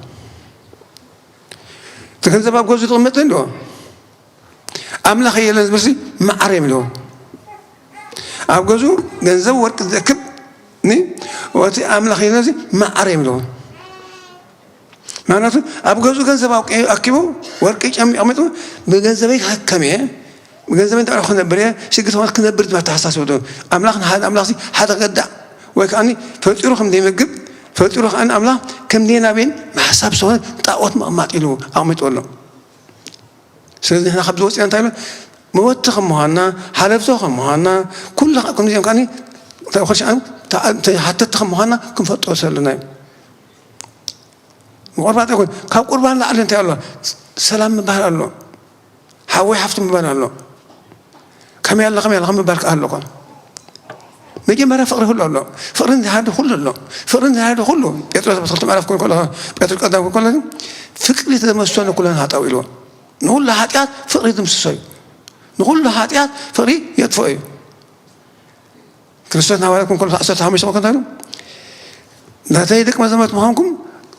እቲ ገንዘብ ኣብ ገዙ ትቕመጥ እንዶ ኣምላኽ የለን ዝብልሲ መዓር እዮም ኢልዎ። ኣብ ገዙ ገንዘብ ወርቂ ዝእክብ ኒ ወቲ ኣምላኽ የለን ዚ መዓር እዮም ኢልዎ። ምክንያቱ ኣብ ገዙ ገንዘብ ኣውቂ- ኣኪቡ ወርቂ ጨሚ ኣሚጡ ብገንዘበይ ክሕከም እየ ብገንዘበይ እንታይ ክነብር እየ ሽግር ተኾነ ክነብር ዝብል ኣተሓሳስብ ኣምላኽ ንሓደ ኣምላኽ ሓደ ገዳዕ ወይ ከዓ ፈጢሩ ከም ዘይምግብ ፈጢሩ ከዓ ኣምላኽ ከም ዘይናበይን ምሕሳብ ዝኾነ ጣዖት ምቕማጥ ኢሉ ኣቕሚጡ ኣሎ። ስለዚ ንሕና ካብዚ ወፂና እንታይ ኢሉ መወቲ ከም ምዃንና ሓለፍቶ ከም ምዃንና ኩሉ ከምዚኦም ከዓ ተኮርሻን ተሓተቲ ከም ምዃንና ክንፈልጦ ዘለና እዩ። ምቑርባን ይኹን ካብ ቁርባን ላዕሊ እንታይ ኣሎ? ሰላም ምባል ኣሎ። ሓወይ ሓፍቲ ምባል ኣሎ። ከመይ ኣለ ከመይ ኣለ ምባል ከኣ ኣሎ። መጀመርያ ፍቕሪ ሁሉ ኣሎ። ፍቕሪ እንተሃደ ኩሉ ኣሎ። ፍቕሪ እንተሃደ ኩሉ ጴጥሮስ ኣብ ክልተ ምዕራፍ ኮን ከሎ ጴጥሮስ ቀዳም ኮን ከሎ ፍቅሪ ተመስሎ ንኩለን ኃጣው ኢልዎ። ንኹሉ ኃጢኣት ፍቕሪ ድምስሶ እዩ። ንኹሉ ኃጢኣት ፍቕሪ የጥፍኦ እዩ። ክርስቶስ ንሃዋርያት ኮን ከሎ ዓሰርተ ሓሙሽተ ኮን እንታይ ኢሉ? ናተይ ደቂ መዛሙርት ምዃንኩም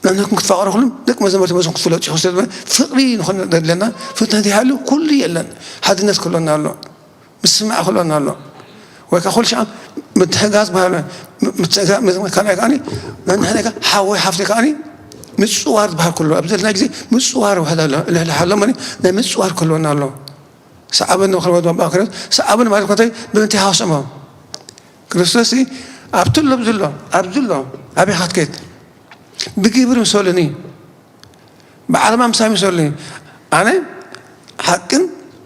ንሕንኩም ክትፋቐሩ ኩሉም ደቂ መዛሙርቲ መስኹም ክትፍለጡ ኢኹም። ስለ ፍቕሪ ንኾን ዘድለና ፍትነት ይሃሉ ኩሉ የለን። ሓድነት ክህልወና ኣሎ። ምስማዕ ክህልወና ኣሎ። ወይ ከዓ ኩሉ ሻዕ ምትሕጋዝ ባህል ካልኣይ ከዓ ንሕና ከዓ ሓወይ ሓፍቲ ከዓ ምፅዋር ዝበሃል ኩሉ ኣብዚ ዘለና ግዜ ምፅዋር ውሕድ ኣሎ። ልሕልሕ ኣሎ ናይ ምፅዋር ክህልወና ኣሎ። ሰዓበኒ ወክልወት ባባ ክረት ሰዓበኒ ማለት ኮንታይ ብምንታይ ሃውሰሞ ክርስቶስ ኣብቲ ኣሎ ኣብዚ ኣሎ ኣብዚ ኣሎ ኣበይ ኻትከይት ብግብሪ ምሰሉኒ ብዓለማ ምሳይ ምሰሉኒ ኣነ ሓቅን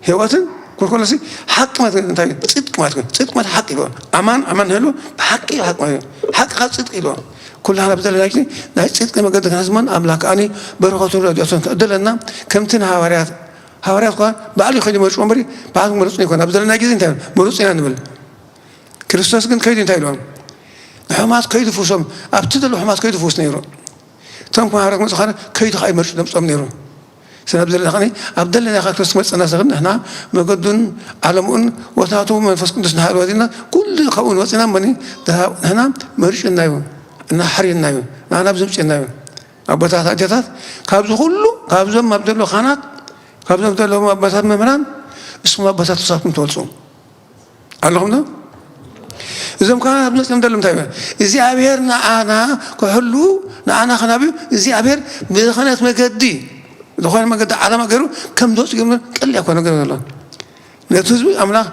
ህይወትን ኩልኮለሲ ሓቂ ማለት እንታይ እዩ? ጽድቅ ማለት እዩ። ጽድቅ ማለት ሓቂ እዩ። ኣማን ኣማን ህሉ ብሓቂ እዩ ሓቂ ማለት እዩ። ሓቂ ካብ ጽድቅ እዩ። ኩላህና ብዘለና ግዜ ናይ ጽድቂ መገዲ ክንሕዝሞን ኣምላኽ ከኣኒ በረኸቱ ረድኤቱን ክዕድለና ከምቲ ንሃዋርያት ሃዋርያት እኳ ባዕሉ ይኸይዱ መርፅዎ እምበሪ ባዕሉ መርፁ ይኮን ኣብ ዘለና ግዜ እንታይ መርፁ ኢና ንብል። ክርስቶስ ግን ከይዱ እንታይ ኢልዎም? ንሕማት ከይዱ ፍውሶም ኣብቲ ዘሎ ሕማት ከይዱ ፍውስ ነይሩ። እቶም ሃዋርያት መፁ ካነ ከይዱ ከዓ ይመርፁ ደምፆም ነይሩ። ስለ ኣብ ዘለና ከኒ ኣብ ዘለና ካ ክርስቶስ መፀና ሰኽን ንሕና መገዱን ዓለምኡን ወታቱ መንፈስ ቅዱስ ንሃሉ ወዚና ኩሉ ካብኡ ንወፅና እመኒ ንሕና መርጭና እዩ እና ሓሪና እዩ ንሕና ኣብዚ ምፅና እዩ። ኣቦታት ኣዴታት ካብዚ ኩሉ ካብዞም ኣብ ዘሎ ካህናት ካብዞም ዘለዎም ኣቦታት መምህራን እስኹም ኣቦታት ክሳብኩም ትወልፁ ኣለኹም ዶ? እዞም ካህናት መፅኦም ዘለዉ እንታይ ይበል እግዚኣብሔር ንዓና ክሕሉ ንዓና ክናብዩ እግዚኣብሔር ብዝኸነት መገዲ ዝኾነ መገዲ ዓላማ ገይሩ ከም ዝወፁ ገይሩ ቀል ያኮ ነገር ዘሎ ነቲ ህዝቢ ኣምላኽ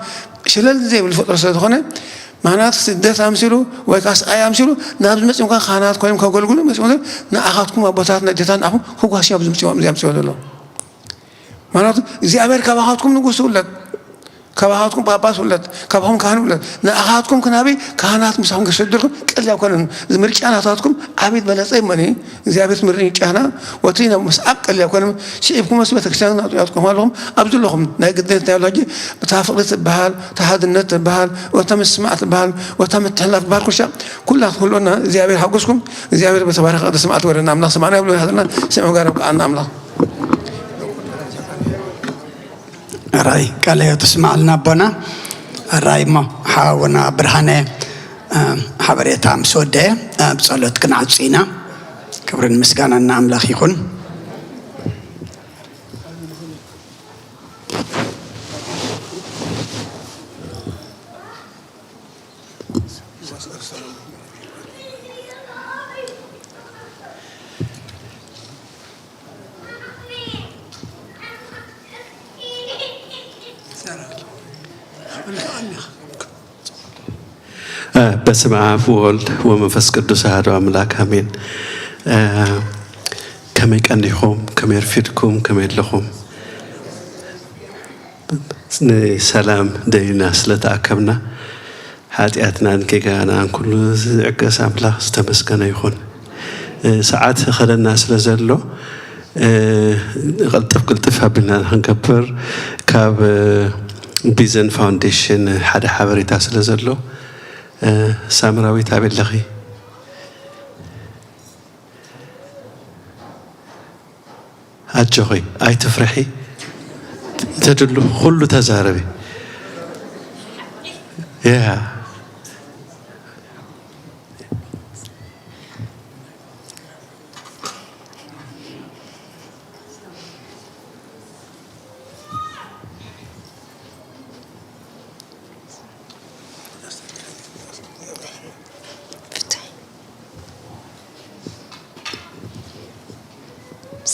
ሽለል ዘይብል ፍጡር ስለ ዝኾነ ማናት ስደት ኣምሲሉ ወይ ከዓ ስቃይ ኣምሲሉ ናብዚ መፂኦም ከዓ ካህናት ኮይኖም ከገልግሉ መፂኦም ንኣኻትኩም ኣቦታት ነዴታት ንኣኹም ክጓስዩ ኣብዚ ምፅኦም እዚኣ ምፅኦ ዘሎ ማለቱ እግዚኣብሔር ካባኻትኩም ንጉስ ይውለድ ካባኻትኩም ጳጳስ ይውለድ ካባኹም ካህን ይውለድ ንኣኻትኩም ክናበይ ካህናት ምሳኹም ክሰድልኩም ቀል ኣይኮነን እዚ ምርጫ ናታትኩም ዓብይ በለፀ ይመኒ እግዚኣብሔር ምርጫና ወቲ ናብ ምስዓብ ቀል ኣይኮነን ስዒብኩም መስ ቤተክርስትያን ናጥያትኩም ኣለኹም ኣብዚ ኣለኹም ናይ ግድነት ናይ ኣሎ ሕጂ እታ ፍቕሪ ትበሃል እታ ሓድነት ትበሃል እታ ምስማዕ ትበሃል እታ ምትሕልላፍ ትበሃል ኩሻ ኩላ ትክልኦና እግዚኣብሔር ሓጎስኩም እግዚኣብሔር በተባረከ ቅዱስ መዓልቲ ወረና ኣምላኽ ስማዕና ይብሎ ይሃልና ስምዑ ጋር ኣብቅዓና ኣምላኽ ራይ ቃለ ሕይወት ስማዕልና ኣቦና ራይ እሞ ሓውና ብርሃነ ሓበሬታ ምስ ወደ ብፀሎት ክንዓፁ ኢና ክብርን ምስጋናና ኣምላኽ ይኹን በስመ አብ ወወልድ ወመንፈስ ቅዱስ አሐዱ አምላክ አሜን። ከመይ ቀኒኹም? ከመይ ኣርፊድኩም? ከመይ ኣለኹም? ንሰላም ደሊና ስለ ተኣከብና ሓጢኣትናን ጌጋናን ኩሉ ዝዕገስ ኣምላኽ ዝተመስገነ ይኹን። እ፣ ሰዓት ኸለና ስለ ዘሎ፣ እ፣ ቅልጥፍ ቅልጥፍ ኣቢልና ንኽንገብር ካብ፣ እ፣ ቢዘን ፋውንዴሽን ሓደ ሓበሬታ ስለ ዘሎ፣ እ፣ ሳምራዊት ኣበይ ኣለኺ? ኣጆኺ፣ ኣይትፍርሒ። ተድሉ ኩሉ ተዛረቢ። ያ።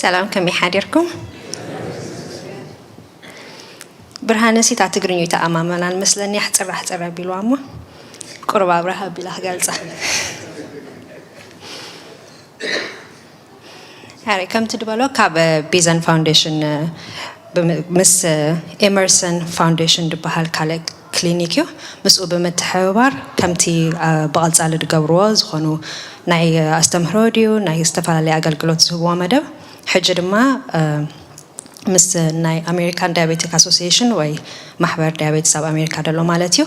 ሰላም፣ ከመይ ሓዲርኩም? ብርሃነ ሲ እታ ትግርኛ ኣይተኣማመናን መስለኒ፣ ኣሕፅር ኣሕፅር ኣቢልዋ እሞ ቁሩብ ኣብርህ ኣቢላ ክገልፃ። ኣረ፣ ከምቲ ድበሎ ካብ ቢዘን ፋውንዴሽን፣ ምስ ኤመርሰን ፋውንዴሽን ዝበሃል ካልእ ክሊኒክ እዩ። ምስኡ ብምትሕብባር ከምቲ ብቐፃሊ ዝገብርዎ ዝኾኑ ናይ ኣስተምህሮ ድዩ ናይ ዝተፈላለየ ኣገልግሎት ዝህብዎ መደብ፣ ሕጂ ድማ ምስ ናይ ኣሜሪካን ዳያቤቲክ ኣሶሲሽን ወይ ማሕበር ዳያቤትስ ኣብ ኣሜሪካ ዘሎ ማለት እዩ፣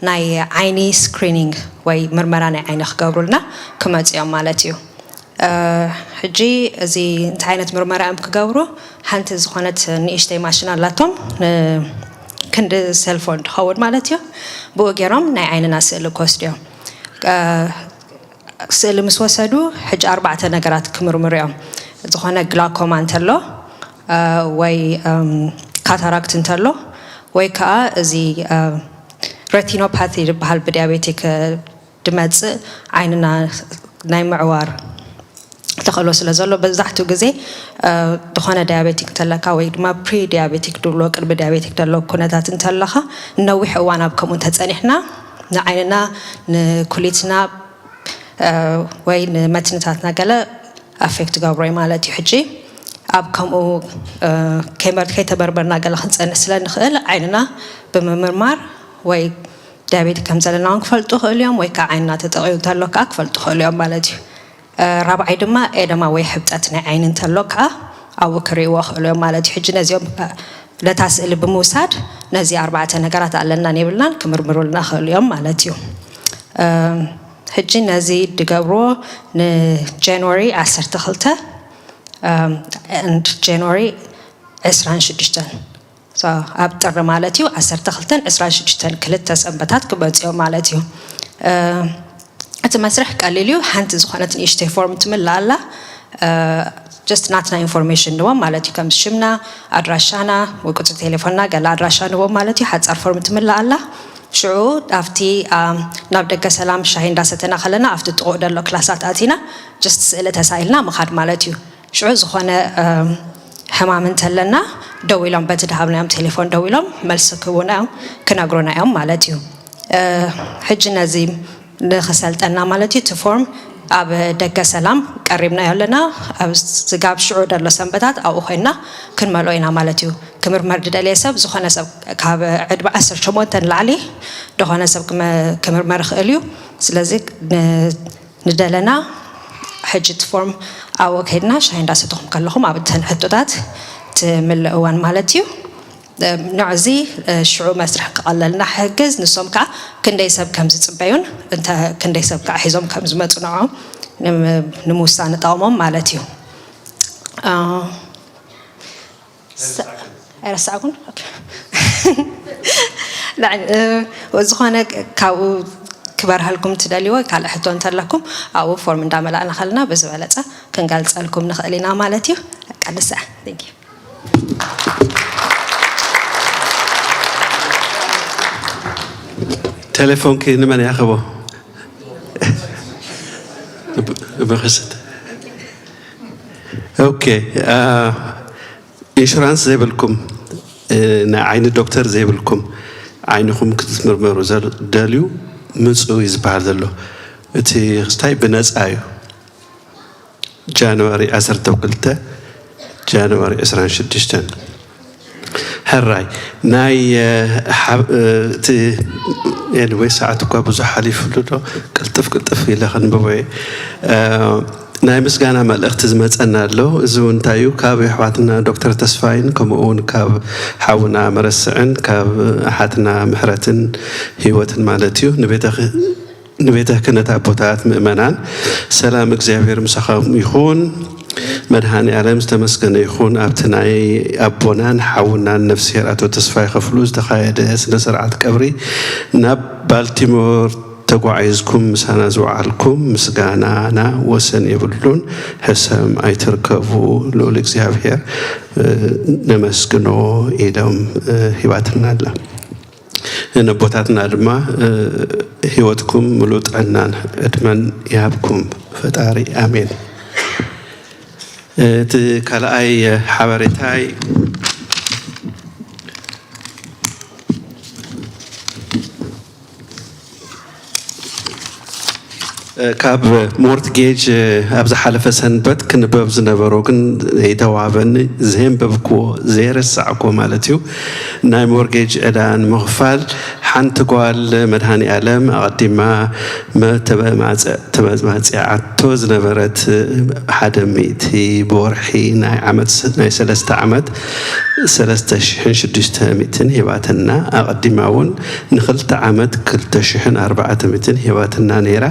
ናይ ዓይኒ ስክሪኒንግ ወይ ምርመራ ናይ ዓይኒ ክገብሩልና ክመፅኦም ማለት እዩ። ሕጂ እዚ እንታይ ዓይነት ምርመራ እዮም ክገብሩ? ሓንቲ ዝኾነት ንእሽተይ ማሽን ኣላቶም፣ ክንዲ ሴልፎን ትኸውን ማለት እዩ። ብኡ ገይሮም ናይ ዓይንና ስእሊ ክወስዱ እዮም። ስእሊ ምስ ወሰዱ፣ ሕጂ ኣርባዕተ ነገራት ክምርምሩ እዮም። ዝኾነ ግላኮማ እንተሎ፣ ወይ ካታራክት እንተሎ፣ ወይ ከዓ እዚ ረቲኖፓቲ ዝበሃል ብዲያቤቲክ ድመፅእ ዓይንና ናይ ምዕዋር ተኽእሎ ስለ ዘሎ፣ መብዛሕትኡ ግዜ ዝኾነ ዳያቤቲክ እንተለካ ወይ ድማ ፕሪ ዳያቤቲክ ድብሎ ቅድሚ ዳያቤቲክ ዘሎ ኩነታት እንተለኻ፣ ነዊሕ እዋን ኣብ ከምኡ እንተፀኒሕና፣ ንዓይንና፣ ንኩሊትና ወይ ንመትንታትና ገለ ኣፌክት ገብሮ እዩ ማለት እዩ። ሕጂ ኣብ ከምኡ ከይተመርመርና ገለ ክንፀንሕ ስለ ንኽእል ዓይንና ብምምርማር ወይ ዳያቤቲክ ከም ዘለና እውን ክፈልጡ ይኽእሉ እዮም፣ ወይ ከዓ ዓይንና ተጠቒዩ እንተሎ ከዓ ክፈልጡ ይኽእሉ እዮም ማለት እዩ። ራብዓይ ድማ ኤደማ ወይ ሕብጠት ናይ ዓይኒ እንተሎ ከዓ ኣብኡ ክርእይዎ ይኽእሉ እዮም ማለት እዩ። ሕጂ ነዚኦም ነታ ስእሊ ብምውሳድ ነዚ ኣርባዕተ ነገራት ኣለናን የብልናን ክምርምሩልና ይኽእሉ እዮም ማለት እዩ። ሕጂ ነዚ ድገብርዎ ንጃንዋሪ ዓሰርተ ክልተ and ጃንዋሪ ዕስራን ሽዱሽተን፣ ኣብ ጥሪ ማለት እዩ፣ ዓሰርተ ክልተን ዕስራን ሽዱሽተን ክልተ ሰንበታት ክመፅኡ እዮም ማለት እዩ። እቲ መስርሕ ቀሊል እዩ። ሓንቲ ዝኾነት ንእሽተይ ፎርም ትምልእ ኣላ። ጀስት ናትና ኢንፎርሜሽን ንዎም ማለት እዩ፣ ከም ሽምና፣ ኣድራሻና ወይ ቁፅሪ ቴሌፎንና፣ ገለ ኣድራሻ ንዎም ማለት እዩ። ሓፃር ፎርም ትምልእ ኣላ። ሽዑ ኣብቲ ናብ ደገ ሰላም ሻሂ እንዳሰተና ከለና ኣብቲ ጥቑኡ ደሎ ክላሳት ኣቲና ጀስት ስእሊ ተሳኢልና ምኻድ ማለት እዩ። ሽዑ ዝኾነ ሕማም እንተለና ደዊሎም በቲ ድሃብናዮም ቴሌፎን ደዊሎም መልሲ ክህቡና እዮም፣ ክነግሩና እዮም ማለት እዩ። ሕጂ ነዚ ንኽሰልጠና ማለት እዩ፣ እቲ ፎርም ኣብ ደገ ሰላም ቀሪብናዮ ኣለና። ኣብ ስጋብ ሽዑ ደሎ ሰንበታት ኣብኡ ኮይንና ክንመልኦ ኢና ማለት እዩ። ክምርመር ዝደለየ ሰብ፣ ዝኾነ ሰብ ካብ ዕድመ ዓሰርተ ሸሞንተ ንላዕሊ ዝኾነ ሰብ ክምርመር ይኽእል እዩ። ስለዚ ንደለና ሕጂ እቲ ፎርም ኣብኡ ከይድና ሻሂ እንዳሰተኹም ከለኹም ኣብ እተን ሕቶታት ትምልእወን ማለት እዩ። ንዕዚ ሽዑ መስርሕ ክቐለልና ሕግዝ፣ ንሶም ከዓ ክንደይ ሰብ ከም ዝፅበዩን እንተ ክንደይ ሰብ ከዓ ሒዞም ከም ዝመፁ ንዕኦም ንምውሳን ይጠቕሞም ማለት እዩ። ኣይረሳዕኩን። ዝኾነ ካብኡ ክበርሃልኩም ትደልይዎ ካልእ ሕቶ እንተለኩም ኣብኡ ፎርም እንዳመላእና ከለና ብዝበለፀ ክንገልፀልኩም ንኽእል ኢና ማለት እዩ። ቀንሰ ቴሌፎን ንመን ያኸቦ ብክስት ኦኬ ኢንሹራንስ ዘይብልኩም፣ ናይ ዓይኒ ዶክተር ዘይብልኩም፣ ዓይንኹም ክትምርመሩ ዝደልዩ ምፁ እዩ ዝበሃል ዘሎ። እቲ ክስታይ ብነፃ እዩ። ጃንዋሪ ዓሰርተ ክልተ፣ ጃንዋሪ ዕስራን ሽዱሽተን። ሕራይ ናይ እቲ ኤንወይ ሰዓት እኳ ብዙሕ ሓሊፉሉ ዶ ቅልጥፍ ቅልጥፍ ኢለ ከንብቦ እየ። ናይ ምስጋና መልእኽቲ ዝመፀና ኣሎ። እዚ እውን እንታይ እዩ? ካብ ኣሕዋትና ዶክተር ተስፋይን ከምኡ እውን ካብ ሓውና መረስዕን ካብ ኣሓትና ምሕረትን ህይወትን ማለት እዩ። ንቤተ ንቤተ ክህነት ኣቦታት ምእመናን ሰላም እግዚኣብሔር ምሳኹም ይኹን። መድሃኒ ዓለም ዝተመስገነ ይኹን። ኣብቲ ናይ ኣቦናን ሓውናን ነፍስሔር ኣቶ ተስፋይ ከፍሉ ዝተኻየደ ስነ ስርዓት ቀብሪ ናብ ባልቲሞር ተጓዒዝኩም ምሳና ዝወዓልኩም ምስጋናና ወሰን የብሉን። ሕሰም ኣይትርከቡ፣ ልኡል እግዚኣብሔር ነመስግኖ ኢሎም ሂባትና ኣላ። ነቦታትና ድማ ህይወትኩም ምሉእ ጥዕናን ዕድመን ይሃብኩም ፈጣሪ፣ ኣሜን። እቲ ካልኣይ ሓበሬታይ ካብ ሞርትጌጅ ኣብ ዝሓለፈ ሰንበት ክንበብ ዝነበሮ ግን ዘይተዋበኒ፣ ዘየንበብክዎ፣ ዘየረሳዕክዎ ማለት እዩ። ናይ ሞርጌጅ ዕዳ ንምኽፋል ሓንቲ ጓል መድሃኒ ኣለም ኣቐዲማ መተበማፀ ተመጽማጺዓቶ ዝነበረት ሓደ ሚእቲ ብወርሒ ናይ ዓመት ናይ ሰለስተ ዓመት ሰለስተ ሽሕን ሽዱሽተ ሚእትን ሂባትና። ኣቐዲማ እውን ንኽልተ ዓመት ክልተ ሽሕን ኣርባዕተ ሚእትን ሂባትና ነይራ።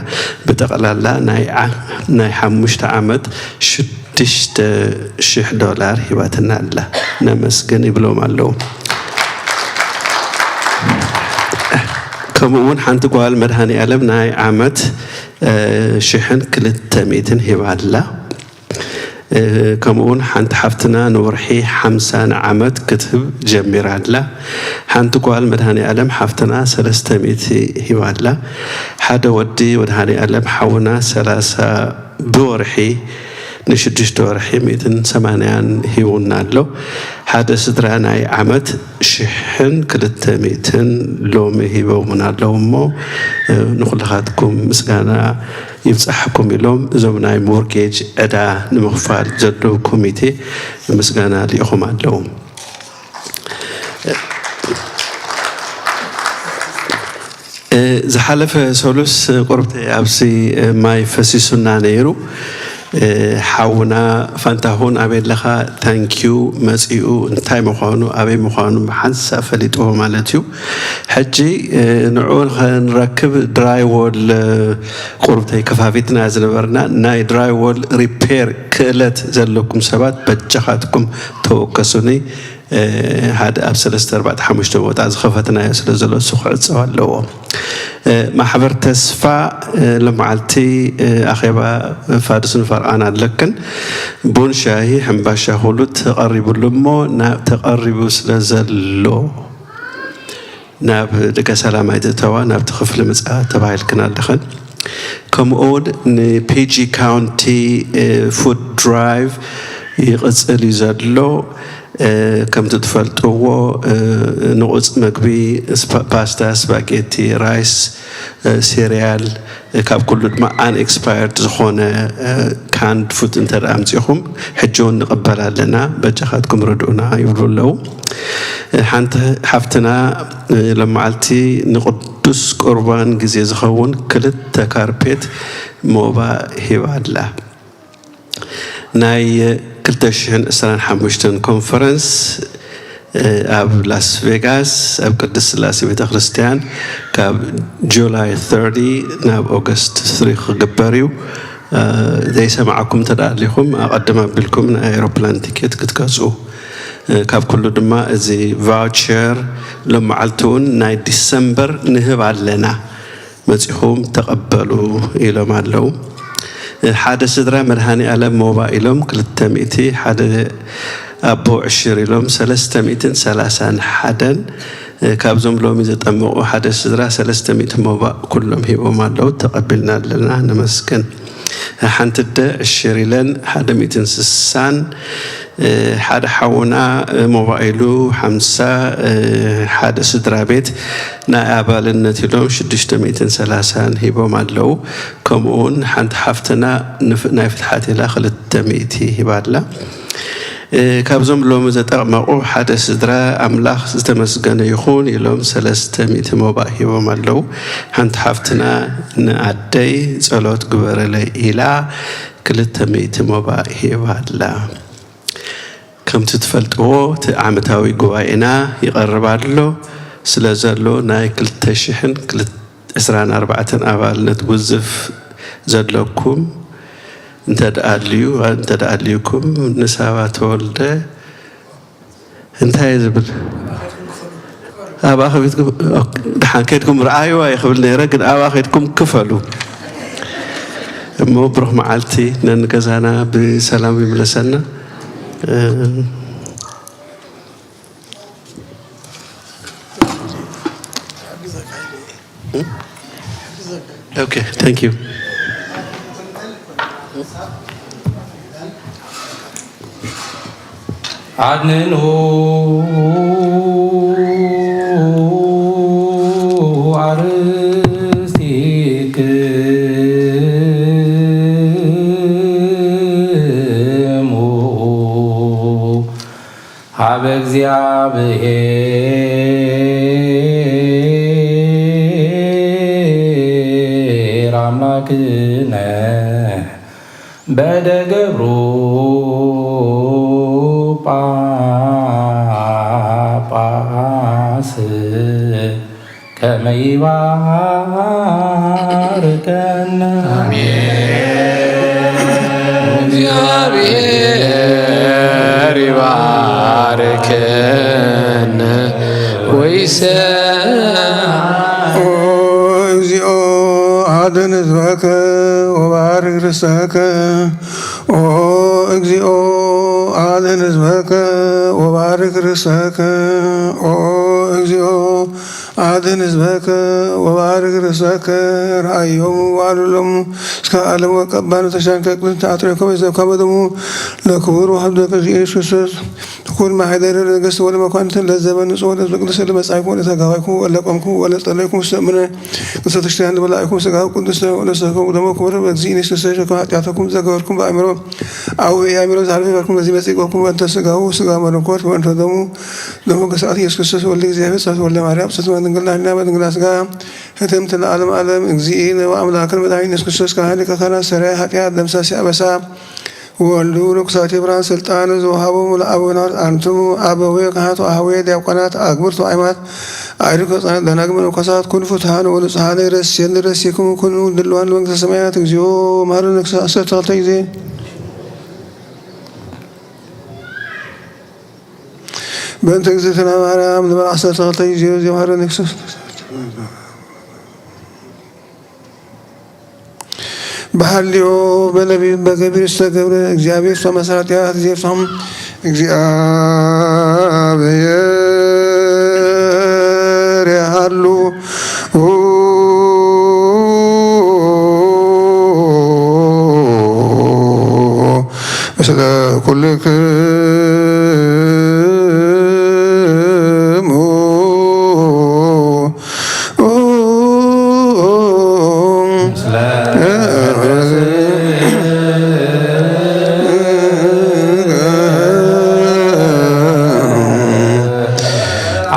ብጠቕላላ ናይ ዓ- ናይ ሓሙሽተ ዓመት ሽዱሽተ ሽሕ ዶላር ሂባትና ኣላ። ነመስግን ይብሎም ኣለዉ። ከምኡ እውን ሓንቲ ጓል መድሃኒ ኣለም ናይ ዓመት ሽሕን ክልተ ሚእትን ሂባ ኣላ። ከምኡውን ሓንቲ ሓፍትና ንወርሒ ሓምሳ ንዓመት ክትህብ ጀሚራ ኣላ። ሓንቲ ጓል መድሃኒ ኣለም ሓፍትና ሰለስተ ሚእቲ ሂባ ኣላ። ሓደ ወዲ መድሃኒ ኣለም ሓውና ሰላሳ ብወርሒ ንሽዱሽተ ወርሒ ሚእትን ሰማንያን ሂቡና ኣሎ። ሓደ ስድራ ናይ ዓመት ሽሕን ክልተ ሚእትን ሎሚ ሂቦምና ኣለዉ እሞ ንኩልኻትኩም ምስጋና ይብጻሕኩም ኢሎም እዞም ናይ ሞርጌጅ ዕዳ ንምኽፋል ዘለዉ ኮሚቴ ምስጋና ልኢኹም ኣለዉ። ዝሓለፈ ሰሉስ ቁርብተይ ኣብዚ ማይ ፈሲሱና ነይሩ። ሓውና ፋንታሁን ኣበይ ኣለኻ? ታንኪዩ መፂኡ እንታይ ምዃኑ ኣበይ ምዃኑ ብሓንሳብ ፈሊጥዎ ማለት እዩ። ሕጂ ንዕኡ ንኸንረክብ ድራይዎል ቁርብተይ ከፋፊትና ዝነበርና ናይ ድራይዎል ሪፔር ክእለት ዘለኩም ሰባት በጃኻትኩም ተወከሱኒ። ሓደ ኣብ ሰለስተ ኣርባዕተ ሓሙሽተ ቦታ ዝኸፈትናዮ ስለ ዘሎ እሱ ክዕፀው ኣለዎ። ማሕበር ተስፋ ሎመዓልቲ ኣኼባ ፋዱስን ፈርቓን ኣለክን። ቡን ሻሂ ሕምባሻ ኩሉ ተቐሪቡሉ እሞ ናብ ተቐሪቡ ስለ ዘሎ ናብ ደገ ሰላም ኣይትእተዋ ናብቲ ክፍሊ ምፃ ተባሂልክን ኣለኽን። ከምኡ እውን ንፒጂ ካውንቲ ፉድ ድራይቭ ይቕፅል እዩ ዘሎ። ከምቲ ትፈልጥዎ ንቑፅ መግቢ ፓስታ፣ ስፓጌቲ፣ ራይስ፣ ሴሪያል ካብ ኩሉ ድማ ኣንኤክስፓየርድ ዝኾነ ካንድ ፉድ እንተ ኣምፂኹም ሕጂ እውን ንቕበል ኣለና፣ በጃኻትኩም ርድኡና ይብሉ ኣለዉ። ሓንቲ ሓፍትና ሎመዓልቲ ንቅዱስ ቁርባን ግዜ ዝኸውን ክልተ ካርፔት ሞባ ሂባ ኣላ። ናይ ክልተ ሽሕን ዕስራን ሓሙሽተን ኮንፈረንስ ኣብ ላስ ቬጋስ ኣብ ቅድስት ስላሴ ቤተ ክርስቲያን ካብ ጁላይ ተርቲ ናብ ኦገስት ስሪ ክግበር እዩ። ዘይሰማዕኩም እንተ ኣሊኹም ኣቐድም ኣቢልኩም ናይ ኣውሮፕላን ቲኬት ክትገዝኡ። ካብ ኩሉ ድማ እዚ ቫውቸር ሎም መዓልቲ እውን ናይ ዲሰምበር ንህብ ኣለና። መጺኹም ተቐበሉ ኢሎም ኣለዉ። ሓደ ስድራ መድሃኒ ኣለም ሞባ ኢሎም ክልተ ሚእቲ፣ ሓደ ኣቦ ዕሽር ኢሎም ሰለስተ ሚእትን ሰላሳን ሓደን። ካብዞም ሎሚ ዘጠመቑ ሓደ ስድራ ሰለስተ ሚእቲ ሞባ ኩሎም ሂቦም ኣለዉ። ተቐቢልና ኣለና፣ ነመስግን። ሓንቲ ኣደ ዕሽር ኢለን ሓደ ሚእትን ስሳን ሓደ ሓውና ሞባይሉ ሓምሳ ሓደ ስድራ ቤት ናይ ኣባልነት ኢሎም ሽዱሽተ ሚእትን ሰላሳን ሂቦም ኣለዉ። ከምኡውን ሓንቲ ሓፍትና ናይ ፍትሓት ኢላ ክልተ ሚእቲ ሂባ ኣላ። እ፣ ካብዞም ሎሚ ዘጠቕመቑ ሓደ ስድራ፣ ኣምላኽ ዝተመስገነ ይኹን ኢሎም ሰለስተ ሚእቲ ሞባእ ሂቦም ኣለዉ። ሓንቲ ሓፍትና ንኣደይ ጸሎት ግበረለይ ኢላ ክልተ ሚእቲ ሞባእ ሂባ ኣላ። ከምቲ ትፈልጥዎ፣ እቲ ዓመታዊ ጉባኤና ይቐርብ ኣሎ ስለ ዘሎ፣ ናይ ክልተ ሽሕን ዕስራን ኣርባዕተን ኣባልነት ውዝፍ ዘለኩም እንተ ደኣ ኣልዩ፣ እንተ ደኣ ኣልዩኩም፣ ንሳባ ተወልደ እንታይ እዩ ዝብል? ኣብኣ ከቢድኩም፣ ኦኬ፣ ደሓን ከይድኩም ረኣይዋ እየ ክብል ነይረ፣ ግን ኣብኣ ከይድኩም ክፈሉ እሞ ብሩኽ መዓልቲ ነንገዛና ብሰላም ይምለሰና። እ፣ Okay, thank you. ኣድንኑ ኣርእስቲክሙ ሀበ እግዚአብሔር አምላክነ በደ ገብሩ ጳጳስ ከመ ይባርከነ። አሜን። እግዚአብሔር ይባርከነ ወይሰ ኦ እግዚኦ አድን ህዝበከ ወባርክ ርሰከ። ኦ እግዚኦ አድን ህዝበከ ወባርክ ርሰከ። ኦ እግዚኦ አድን ህዝበከ ወባርክ ርእሰከ። ረኣዮም ወኣልሎም እስከ ዓለም ወቀባን ተሻንከ ቅድስት ኣትሮከ ወይዘብካ በደሙ ለክቡር ወሃብ ደቀ ኢየሱስ ክርስቶስ ትኩን ማሕደር ነገስት ወለመኳንንት ለዘበን ንጹሕ ወለዘበን ቅዱስ ለመጻይኩም ወለተጋባይኩም ወለቆምኩም ወለጸለይኩም ውስተ እምነ ቅድስተ ክርስቲያን ለበላዕኩም ስጋው ቅዱስ ወለሰኩም ደሞ ክቡር በእግዚእነ ኢየሱስ ክርስቶስ ሸከም ኃጢአተኩም ዘገበርኩም በአእምሮ አዊ አእምሮ ዛሬ ባርኩም በዚህ መጽቆኩም በእንተ ስጋው ስጋ መለኮት ወእንተ ደሙ ለሞገሳት ኢየሱስ ክርስቶስ ወልደ እግዚአብሔር ጸት ወልደ ማርያም ጸት መንግልና ህና በድንግላ ስጋ ህተምት ለዓለም ዓለም እግዚእነ ወአምላክን መድኃኒነ ኢየሱስ ክርስቶስ ካህን ሊቀ ካህናት ሰራይ ኃጢአት ደምሳሲ አበሳ ወልዱ ርኩሳት የብርሃን ስልጣን ዘውሃቦሙ ለአቡናት አንትሙ አበዌ ካህናት ወአሃዌ ዲያቆናት አግብርት ወአይማት አዕርክ ወፃናት ደናግል መነኮሳት ኩኑ ፍትሃን ወንጹሃን ረስየን ረሲክሙ ኩኑ ድልዋን መንግስተ ሰማያት እግዚኦ መሐረነ ክሰ አሰርተ ክልተ ጊዜ በእንተ እግዝእትነ ማርያም ንበል ዓሰርተ ክልተ ጊዜ ዜምሃረኒ ክርስቶስ ብሃልዮ በለቢብ በገቢር ዝተገብረ እግዚኣብሔር ሰመሰራጢያ ዜፍቶም እግዚኣብሔር ያሃሉ ምስለ ኩልክሙ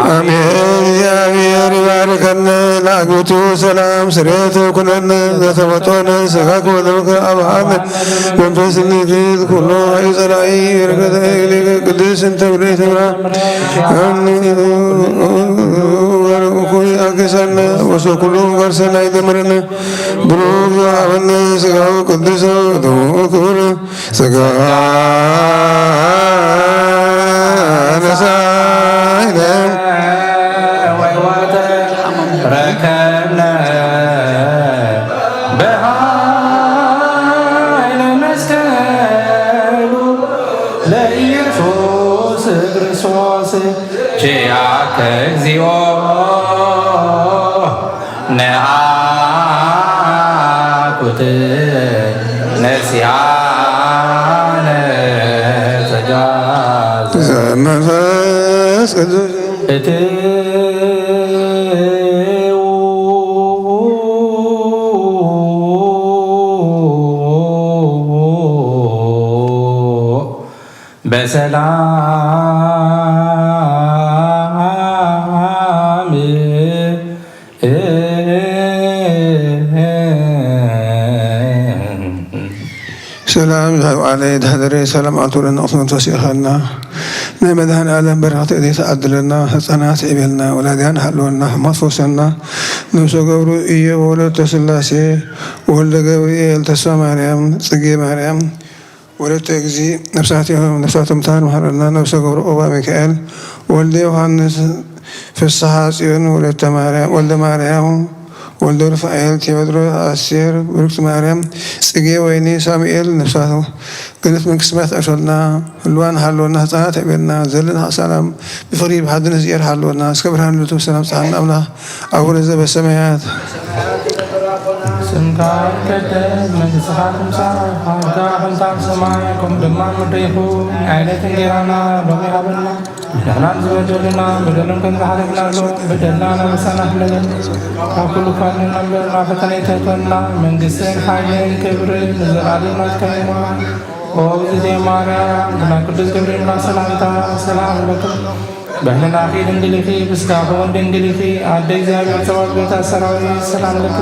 አሜን። እግዚአብሔር ይባርከነ ለአግብቱ ሰላም ስሬት ኩነነ ለተፈጦነ ስጋክ ወደምከ አብሃነ መንፈስ ንግድ ኩሎ ሀዩ ጸላኢ በረከተ እግሊከ ቅድስት እንተ ብሬ ተብራ ኩይ አገሳነ ወሶ ኩሉ ጋር ሰናይ ደመረነ ብሩክ ዘወሃበነ ስጋው ቅዱስ ደሙ ክቡር ስጋ ነሳይነ ወይወተ ረከብነ በኃይለ መስቀሉ ለኢየሱስ ክርስቶስ ኪያከ እግዚኦ ነአኩት ነሲያነ ጸጋ ዘመንፈስ ቅዱስ እትው በሰላም ሰላም ዝሃብ ዓለይ ድሃደረ ሰላም ኣቱረና ቅስመት ወሲኸና ናይ መድሃን ዓለም በረኸት እዴት ኣድለና ህፃናት ዕቤልና ወላዲያን ሃለወና ሕማት ፈውሰና ነብሰ ገብሩ እየ ወለተ ስላሴ ወልደ ገብርኤል ተስፋ ማርያም ጽጌ ማርያም ወለተ እግዚ ነፍሳትዮም ነፍሳቶም ታን መሃረና ነብሰ ገብሩ ኦባ ሚካኤል ወልደ ዮሃንስ ፍስሓ ጽዮን ወለተ ማርያም ወልደ ማርያም ወልደ ሩፋኤል ቴዎድሮስ ኣስቴር ብሩክቲ ማርያም ጽጌ ወይኒ ሳሙኤል ነፍሳቶ ገነት መንግስቲ ሰማያት ኣርሶልና ህልዋን ሃለወና ህፃናት ዕቤልና ዘለና ሰላም ብፍቅሪ ብሓድነት ዝየር ሃለወና እስከ ብርሃን ልደቱ ሰላም ፀሓና ኣምላኽ ኣቡነ ዘበሰማያት ስምካ ይቀደስ መንግስትኻ ትምጻእ ሓብካ ከምታ ኣብ ሰማይ ከምኡ ድማ ምድሪ ይኹን ኣይነት እንጌራና ሎሚ ሃበና ንሕናን ዝበደሉና በደሎም ከም ዝሓለፍናሉ በደልና ናበሳና ክለለን ካብ ኩሉ ፋልና እምበር ናብ ፈተነ ይተእትወና መንግስትን ሓይልን ክብርን ንዘለኣለም ናትካ እዩ ኦ እግዝእትየ ማርያም ብናይ ቅዱስ ገብርኤልና ሰላምታ ሰላም ለኩም ብሕልናኺ ድንግል ኢኺ ብስጋኺ እውን ድንግል ኢኺ ኣደ እግዚኣብሔር ጸባኦት ጎይታ ሰራዊት ሰላም ለኪ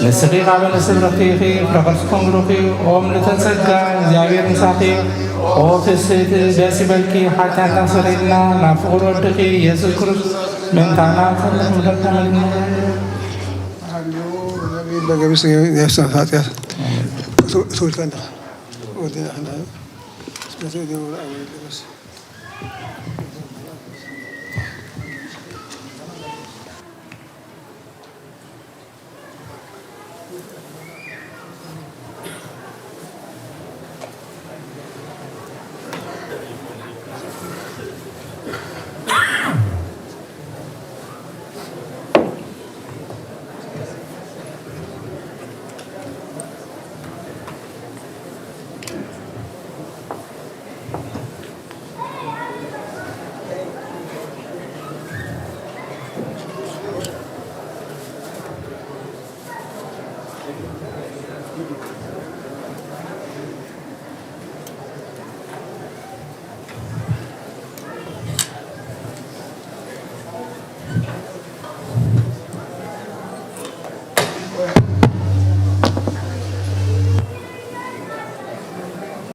ንስኺ ካብ ኣንስቲ ብርኽቲ ኢኺ ፍረ ከርስኺ እውን ብሩኽ እዩ ኦ ምልእተ ጸጋ እግዚኣብሔር ምሳኺ ኦ ፍስሕቲ ደስ ይበልኪ ሓጢኣትና ሰሪልና ናብ ፍቑር ወድኺ ኢየሱስ ክርስቶስ ምእንታና ጸልኽ ምሕረትና መግና ትውልካ ኣለኻ ወዲና ሓና ስመሰ ደውር ኣወይ ልበስ